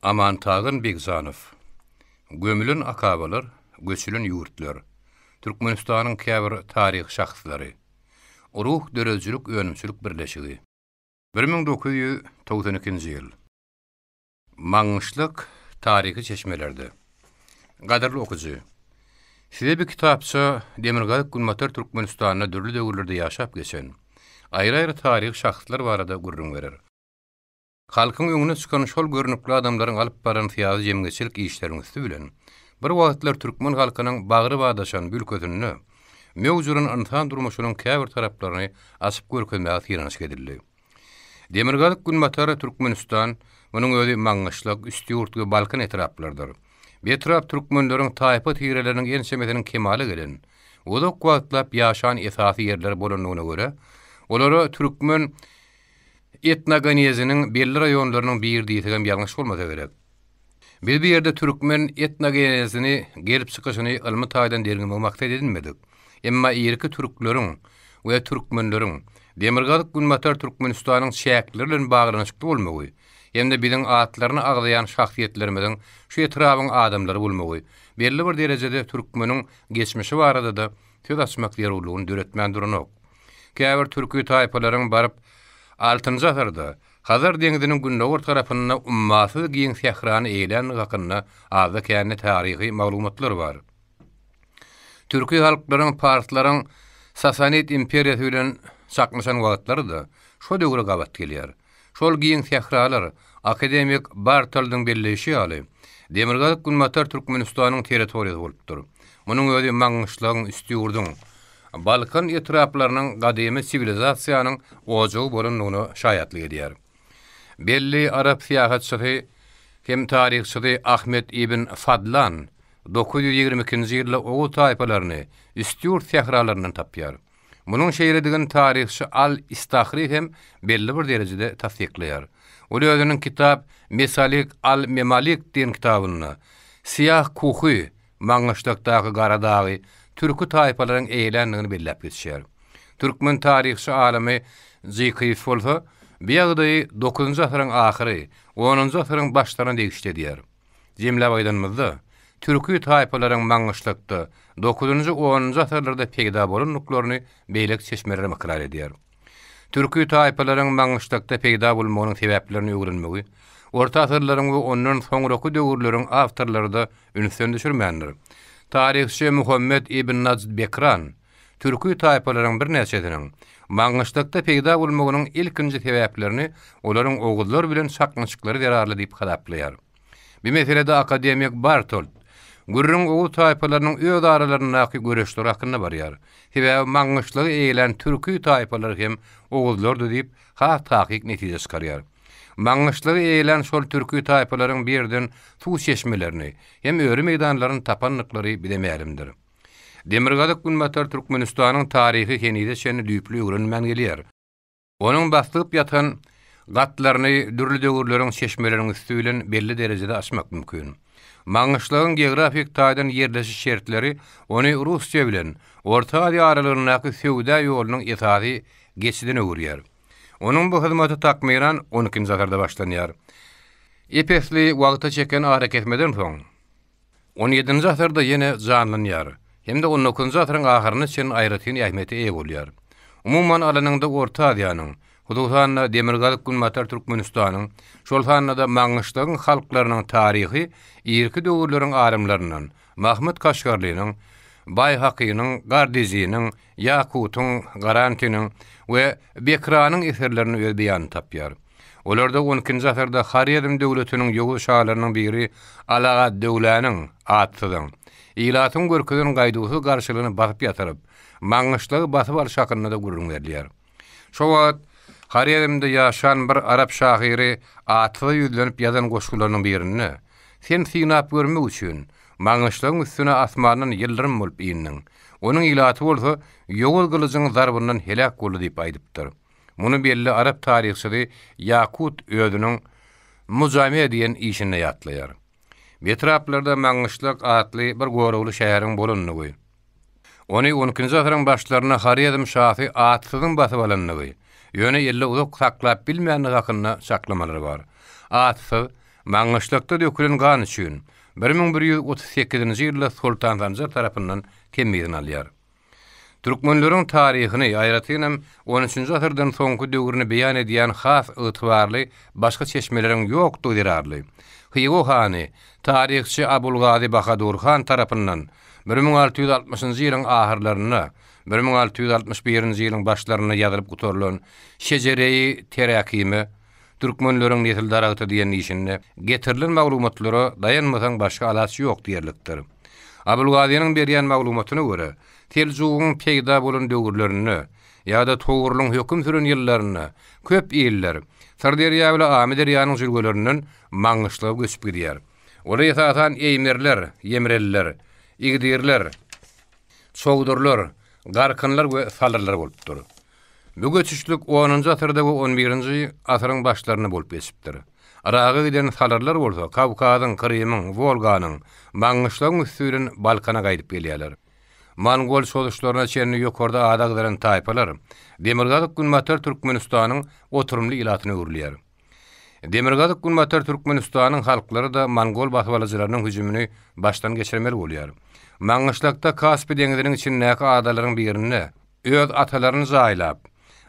Amantagan Begjanow. Gömülen akabalar, göçülen ýurtlar. Türkmenistanyň käbir taryhy şahslary. Ruh döredijilik önümçilik birleşigi. 1992-nji ýyl. Maňňyşlak taryhy çeşmelerde. Gadyrly okyjy! Size bir kitapça Demirgazyk-Günbatar Türkmenistanda dürli döwürlerde ýaşap geçen, aýry-aýry taryhy şahslar barada gürrüň berer. Halkyň öňüne çykan şol görnükli adamlaryň alyp baran syýasy-jemgyýetçilik işleriniň üsti bilen, bir wagtlar türkmen halkynyň bagry badaşan bu ülkesinde möwç uran ynsan durmuşynyň käbir taraplaryny açyp görkezmäge synanyşyk edildi. Demirgazyk-Günbatar Türkmenistan, munuň özi Maňgyşlak, Üstýurt we Balkan etraplarydyr. Bu etrap türkmenleriň taýpa-tireleriniň ençemesiniň kemala gelen, uzak wagtlap ýaşan esasy ýerleri bolandygyna görä, olara türkmen Etnogeneziniň belli raýonlarynyň biri diýsegem ýalňyş bolmasa gerek. Biz bu ýerde türkmen etnogenezini, gelip çykyşyny ylmy taýdan derňemegi maksat edinmedik. Emma irki türkleriň we türkmenleriň Demirgazyk-Günbatar Türkmenistanyň çäkleri bilen baglanyşykly bolmagy hem-de biziň atlaryny agzaýan şahsyýetlerimiziň şu etrabyň adamlary bolmagy belli bir derejede türkmeniň geçmişi barada-da söz açmak zerurlygyny döretmän duranok. Käbir türki taýpalaryň baryp altynjy asyrda Hazar deňziniň gündogar tarapynda ummasyz giň sährany eýeländigi hakynda azda-kände taryhy maglumatlar bar. Türki halklaryň parslaryň Sasanid imperiýasy bilen çaknyşan wagtlary-da şo döwre gabat gelýär. Şol giň sähralar, akademik Bartoldyň belleýşi ýaly, demirgazyk-günbatar Türkmenistanyň territoriýasy bolupdyr. Munuň özi Maňňyşlagyň, Üstýurduň, Balkan etraplarynyň gadymy siwilizasiýanyň ojagy bolandygyna şaýatlyk edýär. Belli arap syýahatçysy hem taryhçysy Ahmet ibn Fadlan 922-nji ýylda oguz taýpalaryny Üstýurt sähralaryndan tapýar. Munuň şeýledigini taryhçy Al-Istahri hem belli bir derejede tassyklaýar. Ol özüniň Kitap Mesalik al-Memalik diýen kitabynda Syýah Kuhy, Maňgyşlakdaky Gara dagy türki taýpalaryň eýeländigini belläp geçýär. Türkmen taryhçy alymy Jykyýew bolsa, bu ýagdaýy dokuzynjy asyryň ahyry, onunjy asyryň başlaryna degişli edýär. Jemläp aýdanymyzda, türki taýpalaryň Maňgyşlakda dokuzynjy-onunjy asyrlarda peýda bolandyklaryny beýleki çeşmelerem ykrar edýär. Türki taýpalaryň Maňgyşlakda peýda bolmagynyň sebäplerini öwrenmegi orta asyrlaryň we ondan soňraky döwürleriň awtorlary-da ünsden düşürmändir. Taryhçy Muhammet ibn Najd Bekran türki taýpalaryň birnäçesiniň Maňgyşlakda peýda bolmagynyň ilkinji sebäplerini olaryň oguzlar bilen çaknyşyklary zerarly diýip hasaplaýar. Bu meselede akademik Bartold, Gürrüň oguz taýpalarynyň öz aralaryndaky göreşleri hakynda barýar. Sebäbi Maňgyşlagy eýelän türki taýpalar hem oguzlardy diýip, has takyk netije çykarýar. Maňgyşlagy eýelän şol türki taýpalaryň bir ýerden suw çeşmelerini hem öri meýdanlaryny tapandyklary bize mälimdir. Demirgazyk-Günbatar Türkmenistanyň taryhy henize çenli düýpli öwrenilmän gelýär. Onuň baslygyp ýatan gatlaryny dürli döwürleriň çeşmeleriniň üsti bilen belli derejede açmak mümkin. Maňgyşlagyň geografik taýdan ýerleşiş şertleri ony Russiýa bilen Orta Aziýa aralygyndaky söwda ýolunyň esasy geçidine öwürýär. Onuň bu hyzmaty takmynan on ikinji asyrda başlanýar. Ep-esli wagta çeken arakesmeden soň, On ýedinji asyrda ýene janlanýar hem-de on dokuzynjy asyryň ahyryna çenli aýratyn ähmiýete eýe bolýar. Umuman alanyňda Orta Aziýanyň, hususan-da Demirgazyk-Günbatar Türkmenistanyň, şol sanda-da Maňgyşlagyň halklarynyň taryhy irki döwürleriň alymlaryndan Mahmyt Kaşgarlynyň, Baýhakynyň, Gardiziniň, Ýakutyň, Garantiniň we Bekranyň eserlerinde öz beýanyny tapýar. Olarda on ikinji asyrda Horezm döwletiniň ýowuz şalarynyň biri Alaaddöwläniň, Atsyzyň, ilatyň görkezen gaýduwsyz garşylygyny basyp ýatyryp, Maňgyşlagy basyp alyş hakynda-da gürrüň berilýär. Şo wagt Horezmde ýaşan bir arap şahyry Atsyza ýüzlenip ýazan goşgularynyň birinde, Sen synap görmek üçin, Maňgyşlagyň üstüne asmandan ýyldyrym bolup indiň. Onuň ilaty bolsa ýowuz gylyjyň zarbyndan heläk boldy diýip aýdypdyr. Muny belli arap taryhçysy Ýakut özüniň Mujame diýen işinde ýatlaýar. Bu etraplarda Maňgyşlak atly bir goragly şäheriň bolandygy, ony on ikinji asyryň başlarynda Horezm şasy Atsyzyň basyp alandygy, ýöne elde uzak saklap bilmändigi hakynda çaklamalar bar. Atsyz. Maňgyşlakda dökülen gan üçin 1138-nji ýylda Soltan Sanjar tarapyndan temmizini alýar. Türkmenleriň taryhyny, aýratynam, on üçünji asyrdan soňky döwrüni beýan edýän has ygtybarly başga çeşmeleriň ýokdugy zerarly, Hywa hany, taryhçy Abulgazy Bahadur han tarapyndan 1660-njy ýylyň ahyrlarynda, 1661-nji ýylyň başlarynda ýazylyp gutarylan Şejereýi teräkime, Türkmenleriň nesil daragty diýen işinde getirilen maglumatlara daýanmasaň başga alaç ýok diýerlikdir. Abulgazynyň berýän maglumatyna görä, Seljugyň peýda bolan döwürlerinde ýa-da Togrulyň höküm süren ýyllarynda köp iller Syrderýa bile Amyderýanyň jülgelerinden Maňgyşlaga göçüp gidýär. Olar esasan eýmerler, ýemreliler, igdirler, çowdurlar, garkynlar we salyrlar bolupdyr. Bu göçüşlik onunjy asyrda we on birinji asyryň başlarynda bolup geçipdir. Yraga giden salyrlar bolsa Kawkazyň, Krymyň, Wolganyň, Maňgyşlagyň üsti bilen Balkana gaýdyp gelýärler. Mongol çozuşlaryna çenli ýokarda ady agzalan taýpalar Demirgazyk-Günbatar Türkmenistanyň oturymly ilatyna öwrülýär. Demirgazyk-Günbatar Türkmenistanyň halklary-da mongol basybalyjylarynyň hüjümini başdan geçirmeli bolýar. Maňgyşlakda Kaspi deňziniň içindäki adalaryň birinde öz atalaryny jaýlap,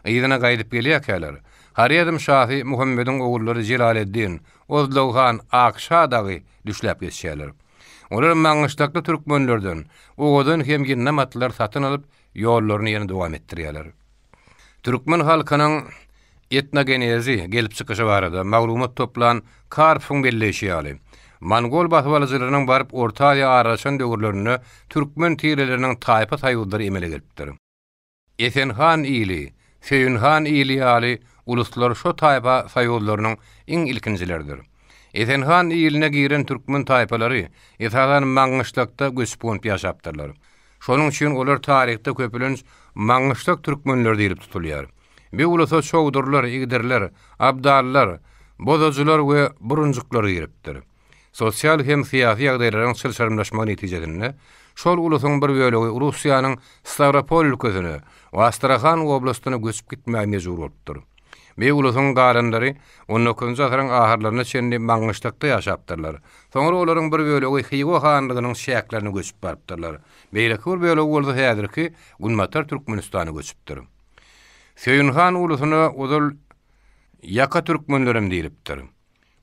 yzyna gaýdyp gelýärkäler, Horezm şasy Muhammediň ogullary Jelaleddin, Ozlag han, Akşa dagy düşläp geçýärler. Olar maňgyşlakly türkmenlerden owadan hem ýyndam atlar satyn alyp, ýollaryny ýene dowam etdirýärler. Türkmen halkynyň etnogenezi, gelip çykyşy barada maglumat toplan Karpowyň belleýşi ýaly, mongol basybalyjylarynyň baryp Orta Aziýa aralaşan döwürlerinde türkmen tireleriniň taýpa soýuzlary emele gelipdir. Esen han ili, Söýün han ili ýaly uluslar şo taýpa soýuzlarynyň iň ilkinjileridir. Esen han iline giren türkmen taýpalary esasan Maňgyşlakda göçüp-gonup ýaşapdyrlar. Şonuň üçin olar taryhda köplenç Maňgyşlak türkmenleri diýlip tutulýar. Bi ulusa çowdurlar, igdirler, abdallar, bozajylar we burunjyklar giripdir. Sosial hem syýasy ýagdaýlaryň çylşyrymlaşmagy netijesinde, şol ulusyň bir bölegi Russiýanyň Stawropol ülkesine we Astrahan oblastyna göçüp gitmäge mejbur bolupdyr. Bi ulusyň galanlary on dokuzynjy asyryň ahyrlaryna çenli Maňgyşlakda ýaşapdyrlar. Soňra olaryň bir bölegi Hywa hanlygynyň çäklerine göçüp barypdyrlar. Beýleki bir bölegi bolsa häzirki Günbatar Türkmenistana göçüpdir. Söýün han ulusyna ozal Ýaka türkmenlerem diýlipdir.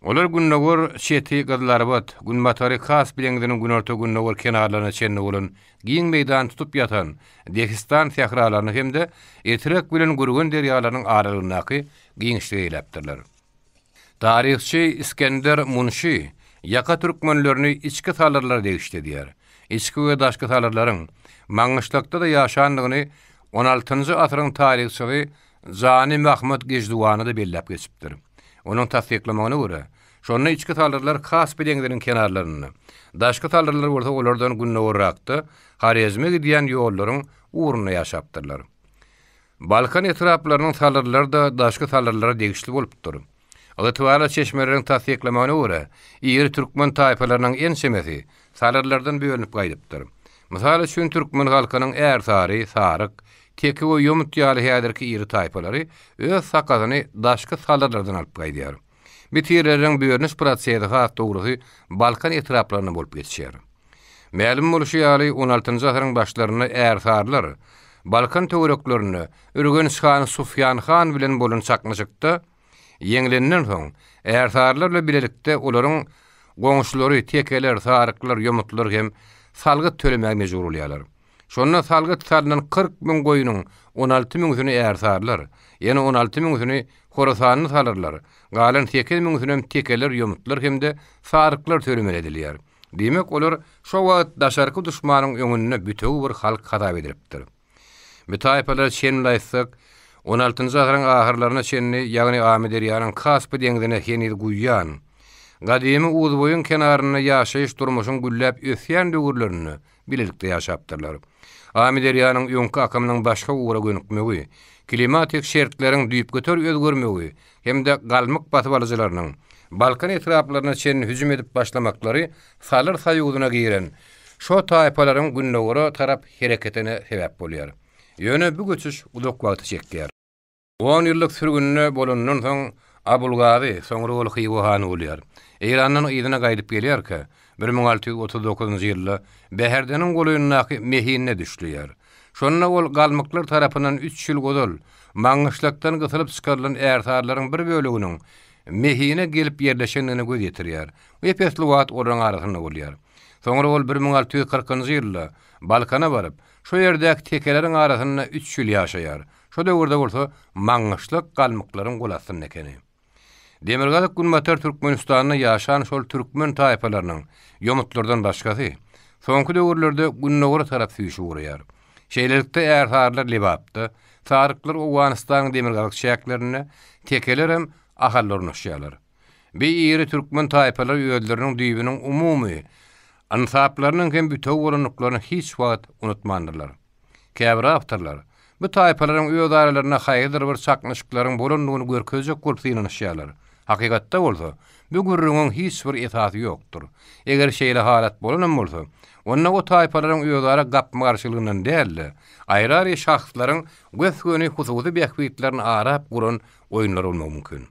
Olar gündogar çeti Gyzylarbat, günbatary Kaspi deňziniň günorta-gündogar kenarlaryna çenli bolan giň meýdany tutup ýatan Dehistan sähralaryny hem-de Etrek bilen Gürgen derýalarynyň aralygyndaky giňişligi eýläpdirler. Taryhçy Iskender Munşi ýaka türkmenlerini içki salyrlara degişli edýär. Içki we daşky salyrlaryň Maňgyşlakda-da ýaşandygyny on altynjy asyryň taryhçysy Jany Mahmyt Gijduwany-da belläp geçipdir. Onuň tassyklamagyna görä, şonda içki salyrlar Kaspi deňziniň kenarlarynda, daşky salyrlar bolsa olardan gündogarrakda Horezme gidýän ýollaryň ugrunda ýaşapdyrlar. Balkan etraplarynyň salyrlary-da daşky salyrlara degişli bolupdyr. Ygtybarly çeşmeleriň tassyklamagyna görä, iri türkmen taýpalarynyň ençemesi salyrlardan bölünip gaýdypdyr. Mysal üçin, türkmen halkynyň ärsary, saryk, teke we ýomut ýaly häzirki iri taýpalary öz sakasyny daşky salyrlardan alyp gaýdýar. Bu tireleriň bölüniş prosesi has dogrusy Balkan etraplarynda bolup geçýär. Mälim bolşy ýaly, on altynjy asyryň başlarynda ärsarylar Balkan töwereklerinde Ürgenç hany Sufýan han bilen bolan çaknyşykda ýeňlenden soň, ärsarylar bilen bilelikde olaryň goňşulary tekeler, saryklar, ýomutlar hem salgyt tölemäge mejbur bolýarlar. Şonda salgyt salnan 40 müň goýnuň on alty müňüsini ärsarylar, ýene on alty müňüsini horasanly salyrlar, galan sekiz müňüsinem tekeler, ýomutlar hem-de saryklar tölemeli edilýär. Diýmek, olar şo wagt daşarky duşmanyň öňünde bütewi bir halk hasap edilipdir. Bu taýpalar çenli aýtsak, on altynjy asyryň ahyrlaryna çenli, ýagny Amyderýanyň Kaspi deňzine heniz guýýan, gadymy Uzboýuň kenarynda ýaşaýyş-durmuşyň gülläp ösýän döwürlerinde bilelikde ýaşapdyrlar. Amyderýanyň öňki akymynyň başga ugra gönükmegi, klimatik şertleriň düýpgöter özgermegi hem-de galmyk basybalyjylarynyň Balkan etraplaryna çenli hüjüm edip başlamaklary Salyr soýuzyna giren şo taýpalaryň gündogara tarap hereketine sebäp bolýar. Ýöne bu göçüş uzak wagta çekýär. On ýyllyk sürgünde bolandan soň Abulgazy, soňra ol Hywa hany bolýar. Eýrandan yzyna gaýdyp gelýärkä, 1639-njy ýylda Bäherdeniň golaýyndaky Mehinde düşleýär. Şonda ol galmyklar tarapyndan üç ýyl ozal Maňgyşlakdan gysylyp çykarylan ärsarylaryň bir böleginiň Mehine gelip ýerleşendigine göz ýetirýär we ep-esli wagt olaryň arasynda bolýar. Soňra ol 1640-njy ýylda Balkana baryp, şo ýerdäki tekeleriň arasynda üç ýyl ýaşaýar. Şo döwürde bolsa Maňgyşlak galmyklaryň gol astynda ekeni. Demirgazyk-Günbatar Türkmenistanda ýaşan şol türkmen taýpalarynyň, ýomutlardan başgasy, soňky döwürlerde gündogara tarap süýşüp ugraýar. Şeýlelikde, ärsarylar Lebapda, saryklar Owganystanyň demirgazyk çäklerinde, tekelerem Ahalda ornaşýarlar. Bi iri türkmen taýpalary özleriniň düýbüniň umumy ynsaplarynyň hem bütewi bolandyklaryny hiç wagt unutmandyrlar. Käbir awtorlar bu taýpalaryň öz aralarynda haýsydyr bir çaknyşyklaryň bolandygyny görkezjek bolup synanyşýarlar. Hakykatda bolsa, bu gürrüňiň hiç bir esasy ýokdur. Eger şeýle halat bolanam bolsa, onda o taýpalaryň özara gapma-garşylygyndan däl-de, aýry-aýry şahslaryň gös-göni hususy bähbitlerini arap guran oýunlar bolmagy mümkin.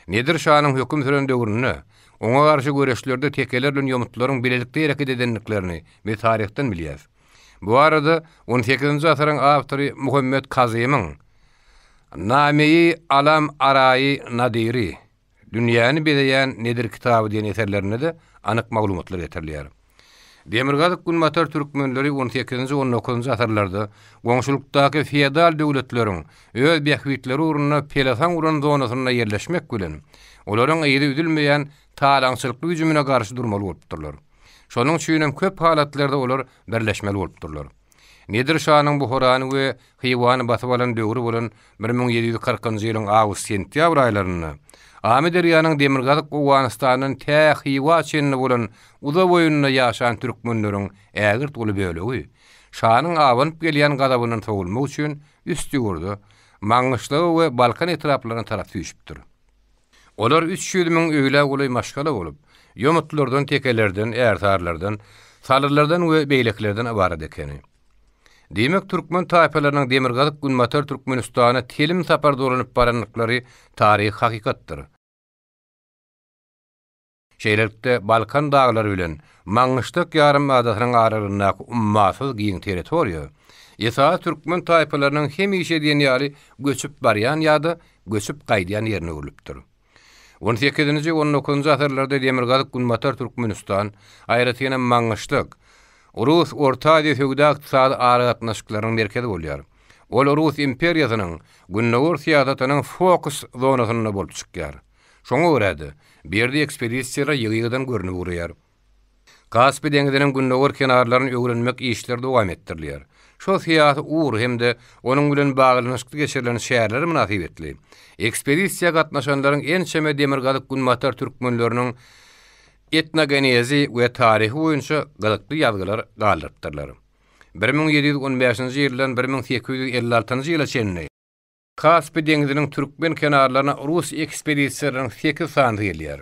Nedir şanyň höküm süren döwründe oňa garşy göreşlerde tekeler bilen ýomutlaryň bilelikde hereket edendiklerini biz taryhdan bilýäris. Bu barada on sekizinji asyryň awtory Muhammet Kazymyň Nameýi Alam Araýy Nadiri, Dünýäni bezeýän Nedir kitaby diýen eserlerinde-de anyk maglumatlar getirilýär. Demirgazyk-günbatar türkmenleri on sekizinji-on dokuzynjy asyrlarda goňşulykdaky feodal döwletleriň öz bähbitleri ugrunda pelesaň uran zonasynda ýerleşmek bilen, olaryň yzy üzülmeýän talaňçylykly hüjümine garşy durmaly bolupdyrlar. Şonuň üçinem köp halatlarda olar birleşmeli bolupdyrlar. Nedir şanyň Buharany we Hywany basyp alan döwri bolan 1740-njy ýylyň awgust-sentýabr aýlarynda Amyderýanyň demirgazyk Owganystandan tä Hywa çenli bolan uzaboýunda ýaşan türkmenleriň ägirt uly bölegi şanyň abanyp gelýän gazabyndan sowulmak üçin Üstýurda, Maňgyşlaga we Balkan etraplaryna tarap süýşüpdir. Olar 300 müň öýlä golaý maşgala bolup, ýomutlardan, tekelerden, ärsarylardan, salyrlardan we beýlekilerden ybarat ekeni. Diýmek, türkmen taýpalarynyň demirgazyk-günbatar Türkmenistana telim sapar dolanyp barandyklary taryhy hakykatdyr. Şeýlelikde, Balkan daglary bilen Maňgyşlak ýarym adasynyň aralygyndaky ummasyz giň territoriýa esasy türkmen taýpalarynyň hemişe diýen ýaly göçüp barýan ýa-da göçüp gaýdýan ýerine öwrülipdir. On sekizinji, on dokuzynjy asyrlarda Demirgazyk-Günbatar Türkmenistan, aýratynam Maňgyşlak, Rus, Orta Aziýa söwda-ykdysady aragatnaşyklarynyň merkezi bolýar. Ol Rus imperiýasynyň gündogar syýasatynyň fokus zonasynda bolup çykýar. Şoňa görä-de, bu ýerde ekspedisiýalar ýygy-ýygydan görnüp ugraýar. Kaspi deňziniň gündogar kenarlaryny öwrenmek işleri dowam etdirilýär. Şol syýasy ugur hem-de onuň bilen baglanyşykly geçirilen çäreler mynasybetli, ekspedisiýa gatnaşanlaryň ençeme demirgazyk-günbatar türkmenleriniň etnogenezi we taryhy boýunça gyzykly ýazgylar galdyrypdyrlar. 1715-nji ýyldan 1856-njy ýyla çenli Kaspi deňziniň türkmen kenarlaryna rus ekspedisiýalarynyň sekiz sanysy gelýär.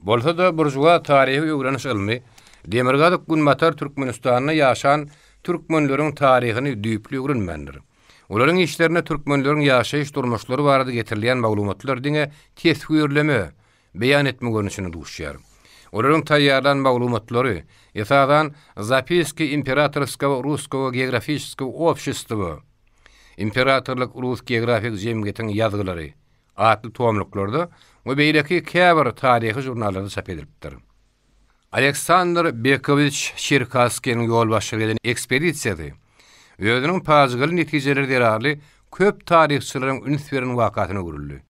Bolsa-da, buržuaz taryhy öwreniş ylmy Demirgazyk-Günbatar Türkmenistanda ýaşan türkmenleriň taryhyny düýpli öwrenmändir. Olaryň işlerinde türkmenleriň ýaşaýyş-durmuşlary barada getirilýän maglumatlar diňe teswirleme, beýan etme görnüşinde duşýar. Olaryň taýýarlan maglumatlary, esasan, Zapiski imperatorskogo russkogo geografiçeskogo obşestwa, Imperatorlyk rus geografik jemgyýetiň ýazgylary, atly tomluklarda we beýleki käbir taryhy žurnallarda çap edilipdir. Aleksandr Bekowiç Çerkasskiniň ýolbaşçylyk eden ekspedisiýasy özüniň pajygaly netijeleri zerarly köp taryhçylaryň üns beren wakasyna öwrüldi.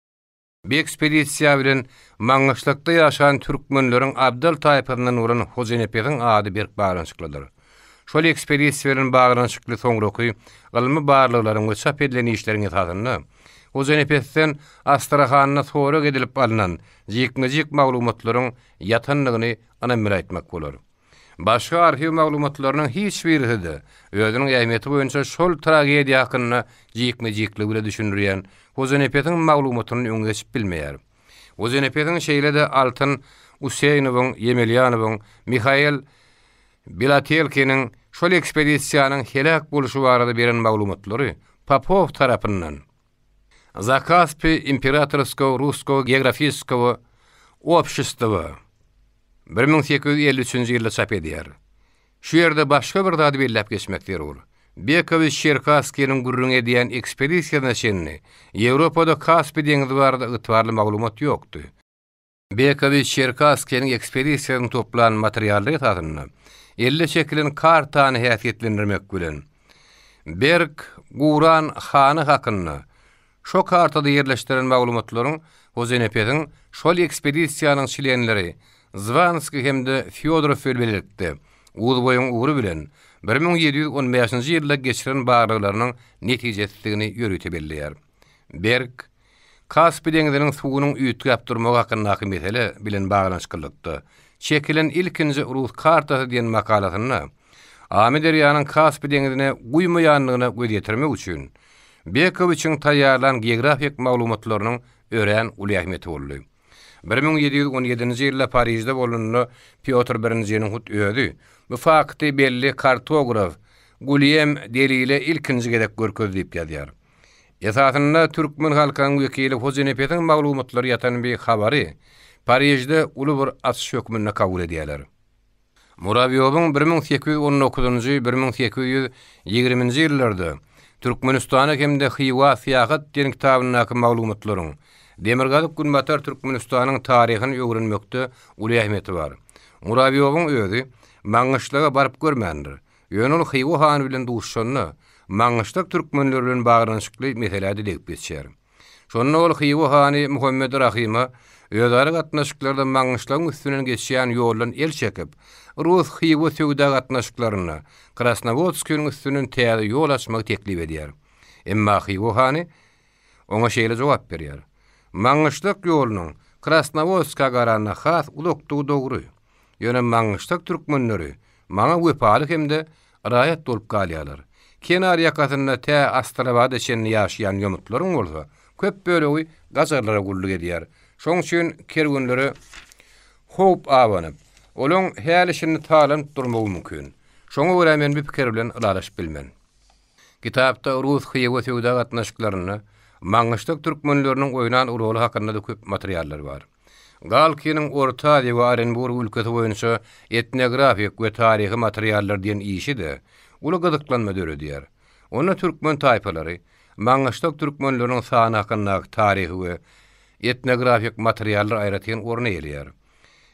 Bu ekspedisiýa bilen Maňgyşlakda ýaşan türkmenleriň abdal taýpasyndan bolan Hojanepesiň ady berk baglanyşyklydyr. Şol ekspedisiýa bilen baglanyşykly soňraky ylmy barlaglaryň we çap edilen işleriň esasynda Hojanepesden Astrahanda sorag edilip alnan jikme-jik maglumatlaryň ýatandygyny ynam bilen aýtmak bolar. Başga arhiw maglumatlarynyň hiç birisi-de özüniň ähmiýeti boýunça şol tragediýa hakynda jikme-jikligi bile düşündirýän Hojanepesiň maglumatyndan öňe geçip bilmeýär. Hojanepesiň şeýle-de Altyn Useýnowyň, Ýemelýanowyň, Mihail Belatelkiniň şol ekspedisiýanyň heläk bolşy barada beren maglumatlary Popow tarapyndan Zakaspi imperatorskogo russkogo geografiçeskogo. Obşestwo 1853-nji ýylda çap edýär. Şu ýerde başga bir zady belläp geçmek zerur. Bekowiç Çerkasskiniň gürrüňi edýän ekspedisiýasyna çenli Ýewropada Kaspi deňzi barada ygtybarly maglumat ýokdy. Bekowiç Çerkasskiniň ekspedisiýasynyň toplan materiallary esasynda elde çekilen kartany häsiýetlendirmek bilen, Berg Guran hany hakynda Şo kartada ýerleşdiren maglumatlaryň Hojanepesiň şol ekspedisiýanyň çlenleri Zwanskiý hem-de Fýodorow bilen bilelikde Uzboýuň ugry bilen 1715-nji ýylda geçiren barlaglarynyň netijesidigini ýörite belleýär. Berg, Kaspi deňziniň suwunyň üýtgäp durmagy hakyndaky mesele bilen baglanyşyklylykda çekilen ilkinji rus kartasy diýen makalasynda Amyderýanyň Kaspi deňzine guýmaýandygyna göz ýetirmek üçin Bekowiçiň taýýarlan geografik maglumatlarynyň örän uly ähmiýeti boldy. 1717-nji ýylda Parižde bolanda Pýotr I-niň hut özi bu fakty belli kartograf Gulýem Delile ilkinji gezek görkezdi diýip ýazýar. Esasynda türkmen halkynyň wekili Hojanepesiň maglumatlary ýatan bir habary Parižde uly bir açyş hökmünde kabul edýärler. Murawýowyň 1819-njy, 1820-nji ýyllarda Türkmenistana hem-de Hywa syýahat diýen kitabyndaky maglumatlaryň Demirgazyk-Günbatar Türkmenistanyň taryhyny öwrenmekde uly ähmiýeti bar. Murawýowyň özi Maňgyşlaga baryp görmändir. Ýöne ol Hywa hany bilen duşuşanda, Maňgyşlak türkmenleri bilen baglanyşykly meselä-de degip geçýär. Şonda ol Hywa hany Muhammet Rahyma özara gatnaşyklarda Maňgyşlagyň üstünden geçýän ýoldan el çekip, rus-hywa söwda gatnaşyklarynda Krasnowodskiniň üstünden täze ýol açmagy teklip edýär. Emma Hywa hany oňa şeýle jogap berýär, Maňgyşlak ýolunyň Krasnowodskä garanda has uzakdygy dogry. Ýöne Maňgyşlak türkmenleri maňa wepaly hem-de raýat bolup galýarlar. Kenar ýakasynda tä Astrabada çenli ýaşaýan ýomutlaryň bolsa köp bölegi gajarlara gulluk edýär. Şoň üçin kerwenlere howp abanyp, olaň häli-şindi talanyp durmagy mümkin. Şoňa görä men bu pikir bilen ylalaşyp bilmen. Kitapda rus-hywa söwda gatnaşyklarynda Maňgyşlak türkmenleriniň oýnan roly hakynda-da köp materiallar bar. Galkiniň Orta Aziýa we Orenburg ülkesi boýunça etnografik we taryhy materiallar diýen işi-de uly gyzyklanma döredýär. Onda türkmen taýpalary, Maňgyşlak türkmenleriniň sany hakyndaky taryhy we etnografik materiallar aýratyn orun eýeleýär.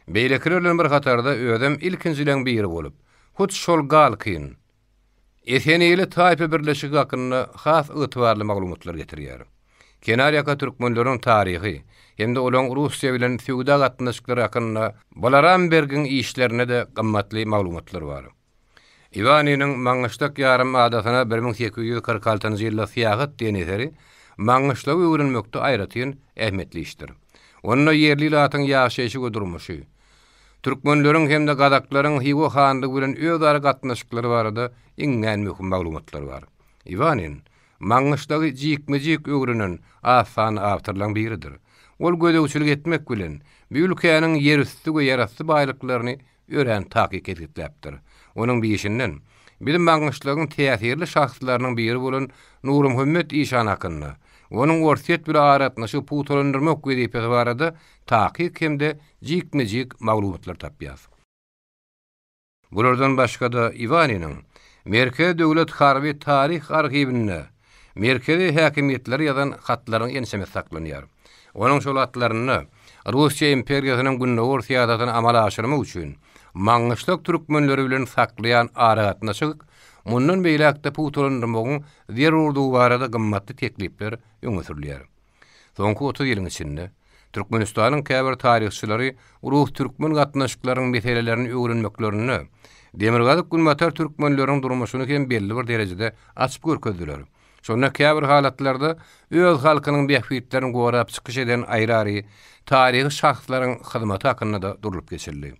Beýlekiler bilen bir hatarda özem ilkinjileň biri bolup, hut şol Galkin, Esenili taýpa birleşigi hakynda has ygtybarly maglumatlar getirýär. Kenarýaka türkmenleriniň taryhy hem-de olaryň Russiýa bilen söwda gatnaşyklary hakynda Blarambergiň işlerinde-de gymmatly maglumatlar bar. Iwaniniň Maňgyşlak ýarym adasyna 1846-njy ýylda syýahat diýen eseri Maňgyşlagy öwrenmekde aýratyn ähmiýetli işdir. Onda ýerli ilatyň ýaşaýşy we durmuşy, Türkmenleriň hem-de gazaklaryň Hywa hanlygy bilen özara gatnaşyklary barada iňňän möhüm maglumatlar bar. Iwanin, Maňgyşlagy jikme-jik öwrenen az sanly awtorlaryň biridir. Ol gözegçilik etmek bilen, bu ülkäniň ýerüsti we ýerasty baýlyklaryny örän takyk kesgitläpdir. Onuň bu işinden biz Maňgyşlagyň täsirli şahslarynyň biri bolan Nurmuhammet işan hakynda, onuň Orsýet bilen aragatnaşygy pugtalandyrmak wezipesi barada takyk hem-de jikme-jik maglumatlar tapýas. Bulardan başga-da Iwaniniň Merkezi döwlet harby taryh arhiwinde merkezi häkimiýetlere ýazan hatlarynyň ençemesi saklanýar. Onuň şol hatlarynda Russiýa imperiýasynyň gündogar syýasatyny amala aşyrmak üçin Maňgyşlak türkmenleri bilen saklaýan aragatnaşyk mundan beýläk-de pugtalandyrmagyň zerurdygy barada gymmatly teklipler öňe sürülýär. Soňky 30 ýylyň içinde Türkmenistanyň käbir taryhçylary rus-türkmen gatnaşyklarynyň meselelerini öwrenmeklerinde demirgazyk-günbatar türkmenleriniň durmuşyny hem belli bir derejede açyp görkezdiler. Şonda käbir halatlarda öz halkynyň bähbitlerini gorap çykyş eden aýry-aýry taryhy şahslaryň hyzmaty hakynda-da durlup geçildi.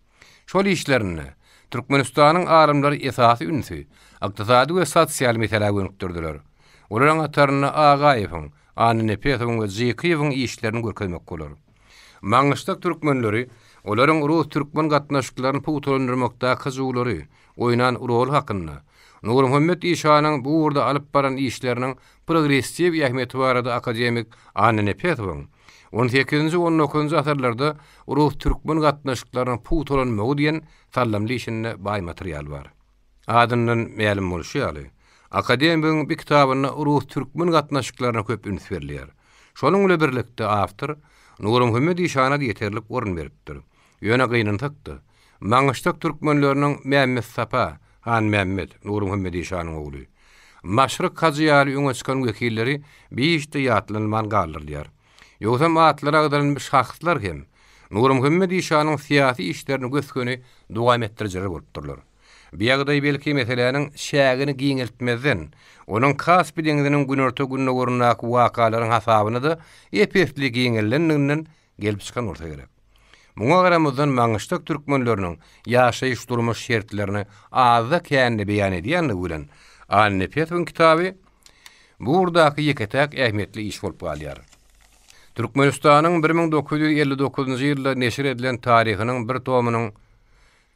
Şol işlerinde Türkmenistanyň alymlary esasy ünsi ykdysady we sosial meselä gönükdirdiler. Olaryň hatarynda Agaýewiň, Annanepesowyň we Jykyýewiň işlerini görkezmek bolar. Maňgyşlak türkmenleri olaryň rus-türkmen gatnaşyklaryny pugtalandyrmakdaky hyjuwlary, oýnan roly hakynda, Nurmuhammet işanyň bu ugurda alyp baran işleriniň progressiw ähmiýeti barada akademik Annanepesowyň. On sekizinji, on dokuzynjy asyrlarda rus-türkmen gatnaşyklarynyň pugtalanmagy diýen sallamly işinde baý material bar. Adyndan mälim bolşy ýaly, akademigiň bu kitabynda rus-türkmen gatnaşyklaryna köp üns berilýär. Şonuň bilen birlikde awtor Nurmuhammet işana-da ýeterlik orun beripdir. Ýöne gynansak-da, Maňgyşlak türkmenleriniň Mämmetsapa, Hanmämmet, Nurmuhammet işanyň ogly, Maşryk hajy ýaly öňe çykan wekilleri bi işde ýatlanylman galdyrylýar. Ýogsam atlary agzalan bu şahslar hem Nurmuhammet işanyň syýasy işlerini gös-göni dowam etdirijiler bolupdyrlar. Bu ýagdaý belki meseläniň çägini giňeltmezden, onuň Kaspi deňziniň günorta-gündogaryndaky wakalaryň hasabyna-da ep-esli giňeldenliginden gelip çykan bolsa gerek. Muňa garamazdan Maňgyşlak türkmenleriniň ýaşaýyş-durmuş şertlerini azda-kände beýan edýänligi bilen Annanepesowyň kitaby bu ugurdaky ýeke-täk ähmiýetli iş bolup galýar. Türkmenistanyň 1959-njy ýylda neşir edilen taryhynyň bir tomunyň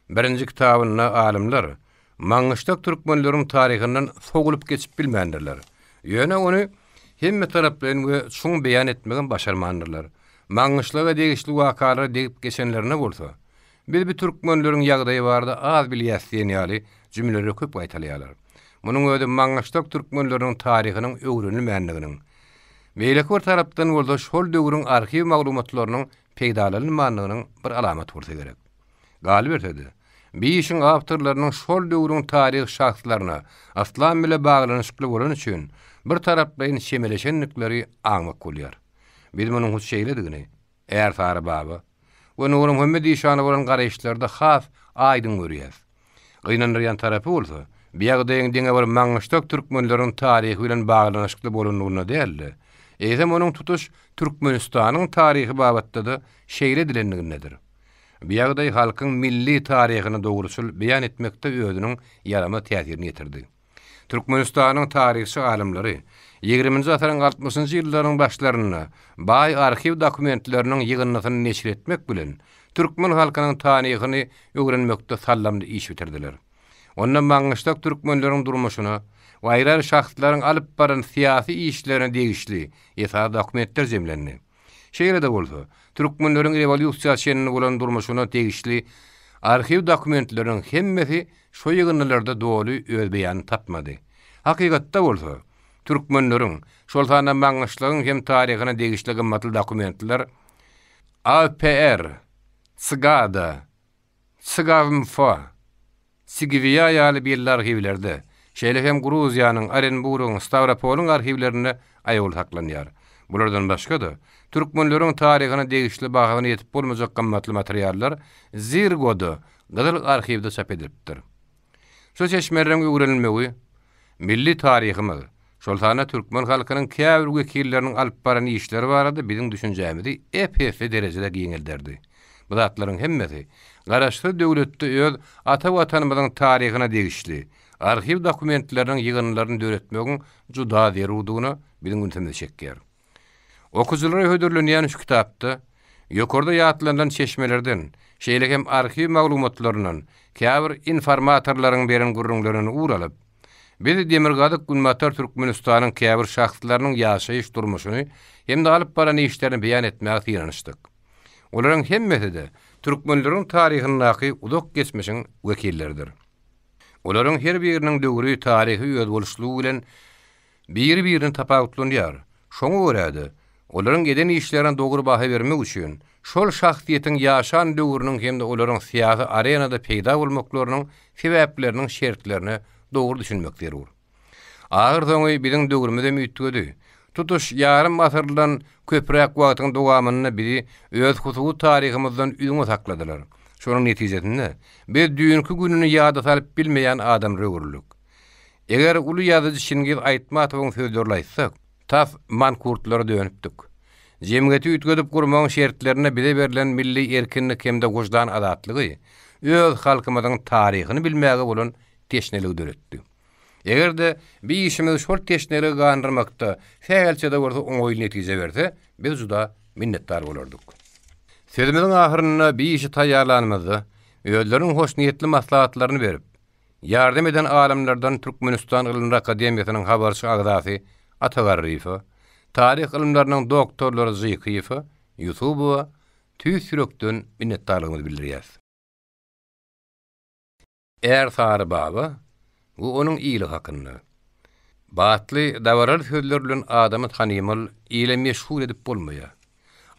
Birinji kitabynda alymlar Maňgyşlak türkmenleriň taryhyndan sowulyp geçip bilmändirler. Ýöne ony hemmetaraplaýyn we çuň beýan etmegem başarmandyrlar. Maňgyşlaga degişli wakalara degip geçenlerinde bolsa, Biz bu türkmenleriň ýagdaýy barada az bilýäs diýen ýaly jümleleri köp gaýtalaýarlar. Munuň özi Maňgyşlak türkmenleriniň taryhynyň öwrenilmändiginiň, beýleki bir tarapdan bolsa şol döwrüň arhiw maglumatlarynyň peýdalanylmandygynyň bir alamaty bolsa gerek. Galyberse-de, bi işiň awtorlarynyň şol döwrüň taryhy şahslaryna yslam bile baglanyşykly bolany üçin bir taraplaýyn çemeleşendikleri aňmak bolýar. Biz munuň hut şeýledigini Ärsary baba we Nurmuhammet işana bolan garaýyşlarda has aýdyň görýäs. Gynandyrýan tarapy bolsa, bi ýagdaýyň diňe bir Maňgyşlak türkmenleriň taryhy bilen baglanyşykly bolanlygynda däl-de, eýsem onuň tutuş Türkmenistanyň taryhy babatda-da şeýle edilenligindedir. Bu ýagdaý halkyň milli taryhyny dogruçyl beýan etmekde özüniň ýaramaz täsirini ýetirdi. Türkmenistanyň taryhçy alymlary ýigriminji asyryň altmyşynjy ýyllarynyň başlarynda baý arhiw dokumentleriniň ýygyndysyny neşir etmek bilen, türkmen halkynyň taryhyny öwrenmekde sallamly iş bitirdiler. Onda Maňgyşlak türkmenleriň durmuşyna we aýry-aýry şahslaryň alyp baran syýasy işlerine degişli esasy dokumentler jemlendi. Şeýle-de bolsa, türkmenleriň rewolýusiýa çenli bolan durmuşyna degişli arhiw dokumentleriniň hemmesi şo ýygyndylarda doly öz beýanyny tapmady. Hakykatda bolsa, türkmenleriň, şol sanda Maňgyşlagyň hem taryhyna degişli gymmatly dokumentler APR, SGA-da, SGAWMFA, Sigwiýa ýaly belli arhiwlerde, şeýle hem Gruziýanyň, Orenburyň, Stawropolyň arhiwlerinde aýawly saklanýar. Bulardan başga-da, türkmenleriň taryhyna degişli bahasyna ýetip bolmajak gymmatly materiallar Zirgoda, Gyzyl arhiwde çap edilipdir. Şu çeşmeleriň öwrenilmegi milli taryhymyz, şol sanda türkmen halkynyň käbir wekilleriniň alyp baran işleri barada biziň düşünjämizi ep-esli derejede giňelderdi. Bu zatlaryň hemmesi Garaşsyz döwletde öz ata Watanymyzyň taryhyna degişli arhiw dokumentleriniň ýygyndylaryny döretmegiň juda zerurdygyna biziň ünsümizi çekýär. Okyjylara hödürlenýän şu kitapda ýokarda ýatlanylan çeşmelerden, şeýle hem arhiw maglumatlaryndan käbir informatorlaryň beren gürrüňlerinden ugur alyp, biz Demirgazyk-Günbatar Türkmenistanyň käbir şahslarynyň ýaşaýyş-durmuşyny hem-de alyp baran işlerini beýan etmäge synanyşdyk. Olaryň hemmesi-de türkmenleriň taryhyndaky uzak geçmişiň wekilleridir. Olaryň her biriniň döwri taryhy özboluşlygy bilen biri-birinden tapawutlanýar. Şoňa görä-de, olaryň eden işlerine dogry baha bermek üçin, şol şahsyýetiň ýaşan döwrüniň hem-de olaryň syýasy arenada peýda bolmaklarynyň sebäpleriniň şertlerine dogry düşünmek zerur. Ahyrsoňy biziň döwrümizem üýtgedi. Tutuş ýarym asyrdan köpräk wagtyň dowamynda bizi öz hususy taryhymyzdan üzňe sakladylar. Şonuň netijesinde, biz düýnki gününi ýada salyp bilmeýän adamlara öwrüldik. Eger uly ýazyjy Çingiz Aýtmatowyň sözlerini aýtsak, tas mankurtlara dönüpdik. Jemgyýeti üýtgedip gurmagyň şertlerinde bize berlen milli erkinlik hem-de wyždan azatlygy öz halkymyzyň taryhyny bilmäge bolan teşneligi döretdi. Eger-de bi işimiz şol teşneligi gandyrmakda sähelçe-de bolsa oňaýly netije berse, biz juda minnetdar bolardyk. Sözümiziň ahyrynda bi işi taýýarlanymyzda özleriniň hoşniýetli maslahatlaryny berip, ýardam eden alymlardan Türkmenistan Ylymlar akademiýasynyň habarçy agzasy Ata Garryýewe, taryh ylymlarynyň doktorlary Jykyýewe. Ýusubowa tüýs ýürekden minnetdarlygymyzy bildirýäris. Ärsary baba we onuň ili hakynda. Batly, dabaraly sözler bilen adamy tanymal, ile meşhur edip bolmaýar.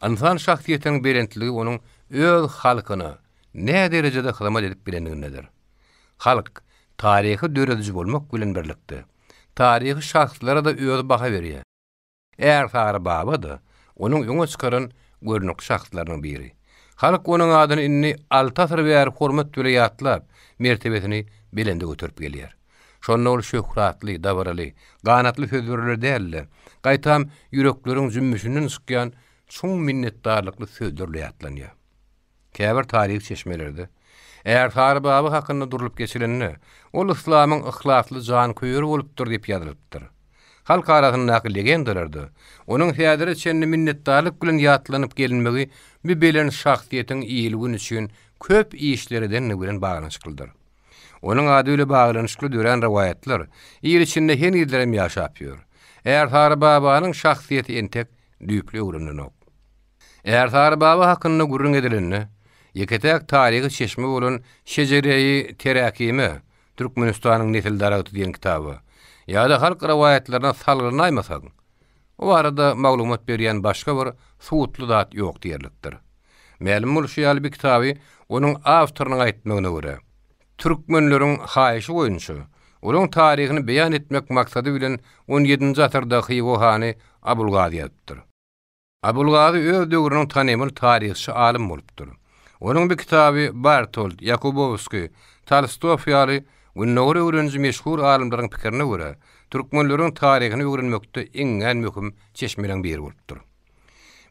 Ynsan şahsyýetiniň belentligi onuň öz halkyna näderejede hyzmat edip bilenligindedir. Halk taryhy dörediji bolmak bilen birlikde, taryhy şahslara-da özi baha berýär. Ärsary baba-da onuň öňe çykaran görnükli şahslarynyň biri. Halk onuň adyny indi alty asyr bäri hormat bile ýatlap, mertebesini belende göterip gelýär. Şonda ol şöhratly, dabaraly, ganatly sözler bilen däl-de, gaýtam ýürekleriň jümmüşinden çykýan çuň minnetdarlykly sözler bilen ýatlanýar. Käbir taryhy çeşmelerde Ärsary baba hakynda durlup geçilende, ol yslamyň yhlasly janköýeri bolupdyr diýip ýazylypdyr. Halk arasyndaky legendalarda onuň häzire çenli minnetdarlyk bilen ýatlanyp gelinmegi bu belent şahsyýetiň il-gün üçin köp işler edendigi bilen baglanyşyklydyr. Onuň ady bile baglanyşykly dörän rowaýatlar il içinde henizlerem ýaşap ýör. Ärsary babanyň şahsyýeti entek düýpli öwrenilenok. Ärsary baba hakynda gürrüň edilende, ýeke-täk taryhy çeşme bolan Şejereýi Teräkime, Türkmenistanyň nesil daragty diýen kitaba ýa-da halk rowaýatlaryna salgylanaýmasaň, o barada maglumat berýän başga bir suwutly zat ýok diýerlikdir. Mälim bolşy ýaly bi kitaby onuň awtorynyň aýtmagyna görä, türkmenleriň haýyşy boýunça, olaň taryhyny beýan etmek maksady bilen on ýedinji asyrda Hywa hany Abulgazy ýazypdyr. Abulgazy öz döwrüniň tanymal taryhçy alym bolupdyr. Onuň bu kitaby Bartold, Ýakubowskiý, Tolstow ýaly Gündogar öwreniji meşhur alymlaryň pikirine görä, türkmenleriň taryhyny öwrenmekde iňňän möhüm çeşmeleriň biri bolupdyr.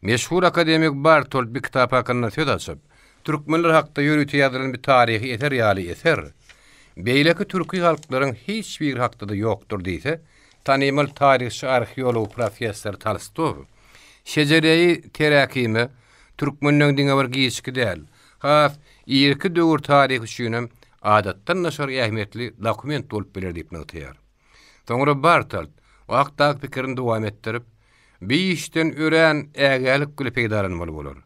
Meşhur akademik Bartold bu kitap hakynda söz açyp, Türkmenler hakda ýörite ýazylan bir taryhy eser ýaly eser, beýleki türki halklaryň hiç biri hakda-da ýokdur diýse, Tanymal taryhçy-arheolog professor Tolstow Şejereýi Teräkime türkmenleň diňe bir giçki däl, has irki döwür taryhy üçinem adatdan daşary ähmiýetli dokument bolup biler diýip nygtaýar. Soňra Bartold bu hakdaky pikirini dowam etdirip, Bi işden örän ägälik bile peýdalanmaly bolar.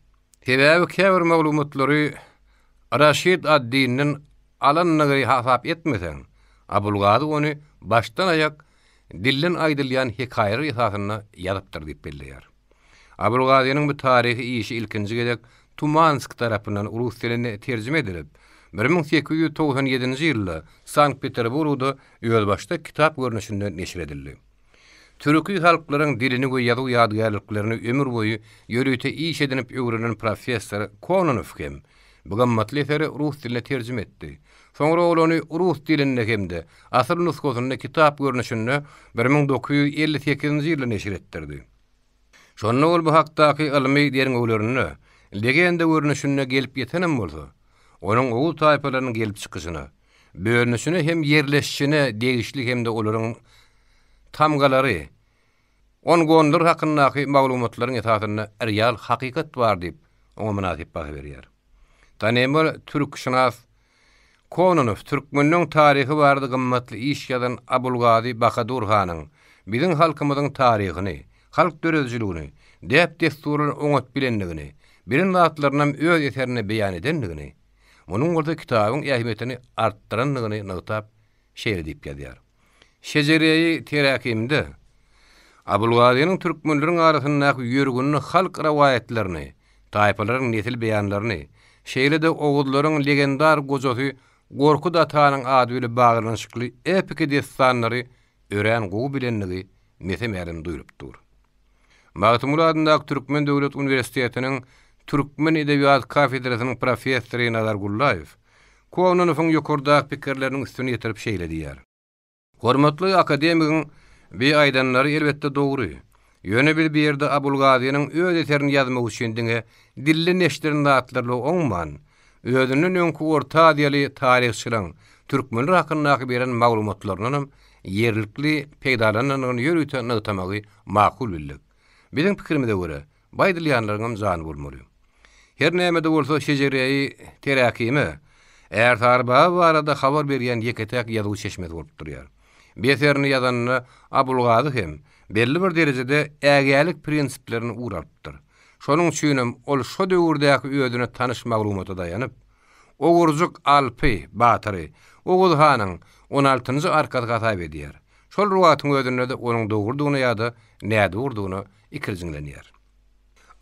Sebäbi käbir maglumatlary Raşid ad-Dinden alandygy hasap etmeseň, Abulgazy ony başdan-aýak dilden aýdylýan hekaýalar esasynda ýazypdyr diýip belleýär. Abulgazynyň bu taryhy işi ilkinji gezek Tumansk tarapyndan rus diline terjime edilip, 1897-nji ýylda Sankt-Peterburgda özbaşdak kitap görnüşinde neşir edildi. Türki halklaryň dilini we ýazuw ýadygärliklerini ömür boýy ýörite iş edinip öwrenen professor Kononow hem bu gymmatly eseri rus diline terjime etdi. Soňra ol ony rus dilinde hem-de asyl nusgasynda kitap görnüşinde 1958-nji ýylda neşir etdirdi. Şonda ol bu hakdaky ylmy derňewlerinde legenda görnüşinde gelip ýetenem bolsa, onuň oguz taýpalarynyň gelip çykyşyna, bölünişine hem ýerleşişine degişli hem-de olaryň tamgalary, ongonlar hakyndaky maglumatlaryň esasynda real hakykat bar diýip, oňa mynasyp baha berýär. Tanymal türkşynas Kononow türkmenleň taryhy barada gymmatly iş ýazan Abulgazy Bahadur hanyň biziň halkymyzyň taryhyny, halk döredijiligini, däp-dessurlaryny oňat bilendigini, bilen zatlarynam öz eserinde beýan edendigini, munuň bolsa kitabyň ähmiýetini artdyrandygyny nygtap, şeýle diýip ýazýar. Şejereýi Teräkimde Abulgazynyň türkmenleriň arasyndaky ýörgünli halk rowaýatlaryny, taýpalaryň nesil beýanlaryny, şeýle-de oguzlaryň legendar gojasy Gorkut atanyň ady bile baglanyşykly epiki dessanlary örän gowy bilendigi mese-mälim duýlup dur. Magtymguly adyndaky Türkmen döwlet uniwersitetiniň Türkmen edebiýaty kafedrasynyň professory Nazar Gullaýew Kononowyň ýokardaky pikirleriniň üstüni ýetirip şeýle diýýär. Hormatly akademigiň bi aýdanlary elbetde dogry. Ýöne biz bu ýerde Abulgazynyň öz eserini ýazmak üçin diňe dilden eşdilen zatlarla oňman, özünden öňki orta aziýaly taryhçylaň türkmenler hakyndaky beren maglumatlaryndanam ýerlikli peýdalanandygyny ýörite nygtamagy makul bildik. Biziň pikirimize görä, bu aýdylýanlaryňam jany bolmaly. Her näme-de bolsa Şejereýi Teräkime Ärsary baba barada habar berýän ýeke-täk ýazuw çeşmesi bolup durýar. Bu eserini ýazanda Abulgazy hem belli bir derejede ägälik prinsiplerini ugur alypdyr. Şonuň üçinem ol şo döwürdäki özüne tanyş maglumata daýanyp, Ogurjyk Alpy batyry Oguz hanyň on altynjy arkasy hasap edýär. Şol bir wagtyň özünde-de onuň dogrudygyna ýa-da nädogrudygyna ikirjiňlenýär.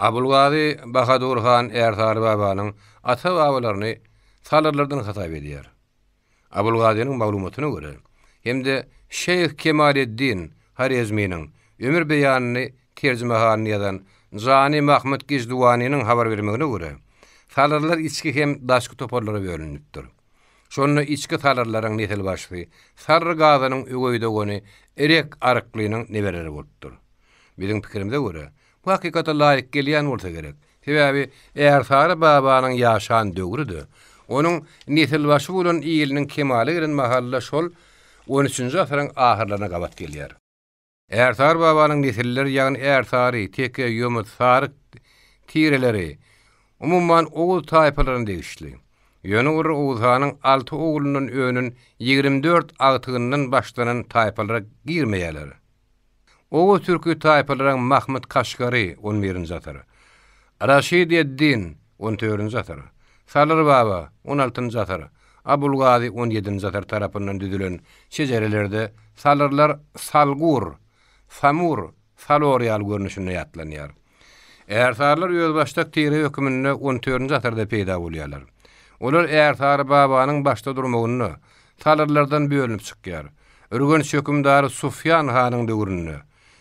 Abulgazy Bahadur han Ärsary babanyň ata-babalaryny salyrlardan hasap edýär. Abulgazynyň maglumatyna görä, hem-de Şeýh Kemaleddin Horezminiň ömür beýanyny terjimehalyny ýazan Jany Mahmyt Gijduwanynyň habar bermegine görä, salyrlar içki hem daşky toparlara bölünipdir. Şonda içki salyrlaryň nesilbaşysy Salyr Gazanyň öweý dogany Erek Aryklynyň nebereleri bolupdyr. Biziň pikirimize görä, bu hakykata laýyk gelýän bolsa gerek. Sebäbi Ärsary babanyň ýaşan döwri-de, onuň nesilbaşy bolan iliniň kemala gelen mahaly-da şol on üçünji asyryň ahyrlaryna gabat gelýär. Ärsary babanyň nesilleri, ýagny ärsary, teke, ýomut, saryk tireleri, umuman, oguz taýpalaryna degişli. Ýöne olar Oguz hanyň alty oglundan önen 24 agtygyndan başlanan taýpalara girmeýärler. Oguz türki taýpalaryň Mahmyt Kaşgary, on birinji asyr, Raşid ed-Din, on dördünji asyr, Salyr Baba, on altynjy asyr, Abulgazy, on ýedinji asyr, tarapyndan düzülen şejerelerde salyrlar Salgur, Samur, Salor ýaly görnüşinde ýatlanýar. Ärsarylar özbaşdak tire höküminde on dördünji asyrda peýda bolýarlar. Olar Ärsary babanyň başda durmagynda salyrlardan bölünip çykýar. Ürgenç hökümdary Sufýan hanyň döwründe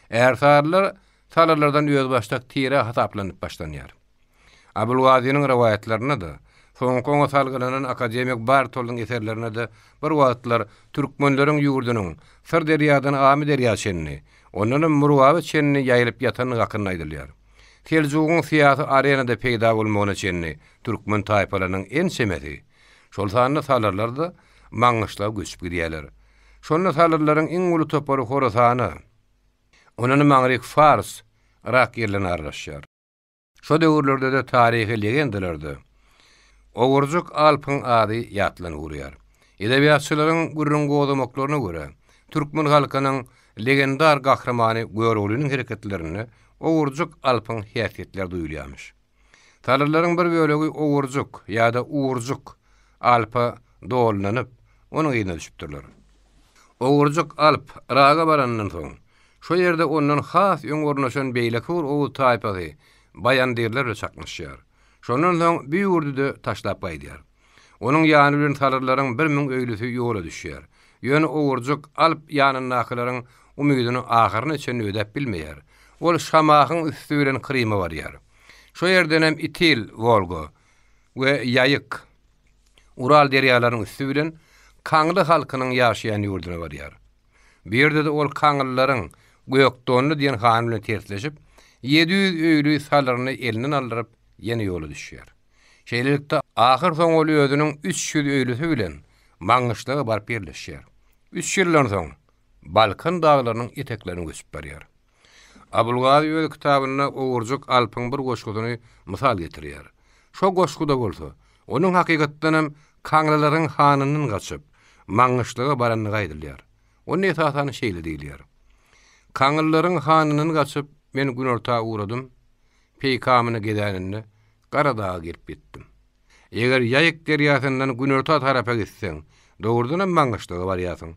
ärsarylar salyrlardan özbaşdak tire hasaplanyp başlanýar. Abulgazynyň rowaýatlarynda-da, soňky oňa salgylanan akademik Bartoldyň eserlerinde-de bir wagtlar türkmenleriň ýurdunyň Syrderýadan Amyderýa çenli, ondanam Murgaba çenli ýaýylyp ýatandygy hakynda aýdylýar. Seljugyň syýasy arenada peýda bolmagyna çenli türkmen taýpalarynyň ençemesi, şol sanda salyrlar-da Maňgyşlaga göçüp gidýärler. Şonda salyrlaryň iň uly topary Horasana, ondanam aňryk Fars, Yrak ýerlerine aralaşýar. Şo döwürlerde-de taryhy legendalarda Ogurjyk Alpyň ady ýatlanyp urýar. Edebiýatçylaryň gürrüň gozgamaklaryna görä, türkmen halkynyň legendar gahrymany Göroglynyň hereketlerinde Ogurjyk Alpyň häsiýetleri duýulýarmyş. Salyrlaryň bir bölegi Ogurjyk ýa-da Urjyk Alpa dolanyp, onuň yzyna düşüpdirler. Ogurjyk Alp Yraga baranyndan soň, Şo ýerde ondan has öň ornaşan beýleki bir oguz taýpasy baýandyrlar bilen çaknyşýar. Şondan soň bu ýurdy-da taşlap gaýdýar. Onuň ýany bilen salyrlaryň 1000 öýlüsi ýola düşýär. Ýöne Ogurjyk alp ýanyndakylaryň umydyny ahyryna çenli ödäp bilmeýär. Ol Şamahyň üsti bilen Kryma barýar. Şo ýerdenem Itil, Wolga, we Ýaýyk, Ural derýalarynyň üsti bilen Kaňly halkynyň ýaşaýan ýurduna barýar. Bu ýerde-de ol kaňlylaryň Gökdonly diýen hany bilen tersleşip, 700 öýli salyryny elinden aldyryp, ýene ýola düşýär. Şeýlelikde, ahyrsoňy ol özüniň 300 öýlüsi bilen Maňgyşlaga baryp ýerleşýär. Üç ýyldan soň, Balkan daglarynyň eteklerine göçüp barýar. Abulgazy öz kitabynda Ogurjyk Alpyň bir goşgusyny mysal getirýär. Şo goşguda bolsa, onuň hakykatdanam kaňlylaryň hanyndan gaçyp, Maňgyşlaga barandygy aýdylýar. Onda esasan şeýle diýilýär. Kaňlylaryň hanyndan gaçyp, men günorta ugradym, peýkamyny gezäninde Gara daga gelip ýetdim. Eger Ýaýyk derýasyndan günorta tarapa gitseň, dogrudanam Maňgyşlaga barýarsyň.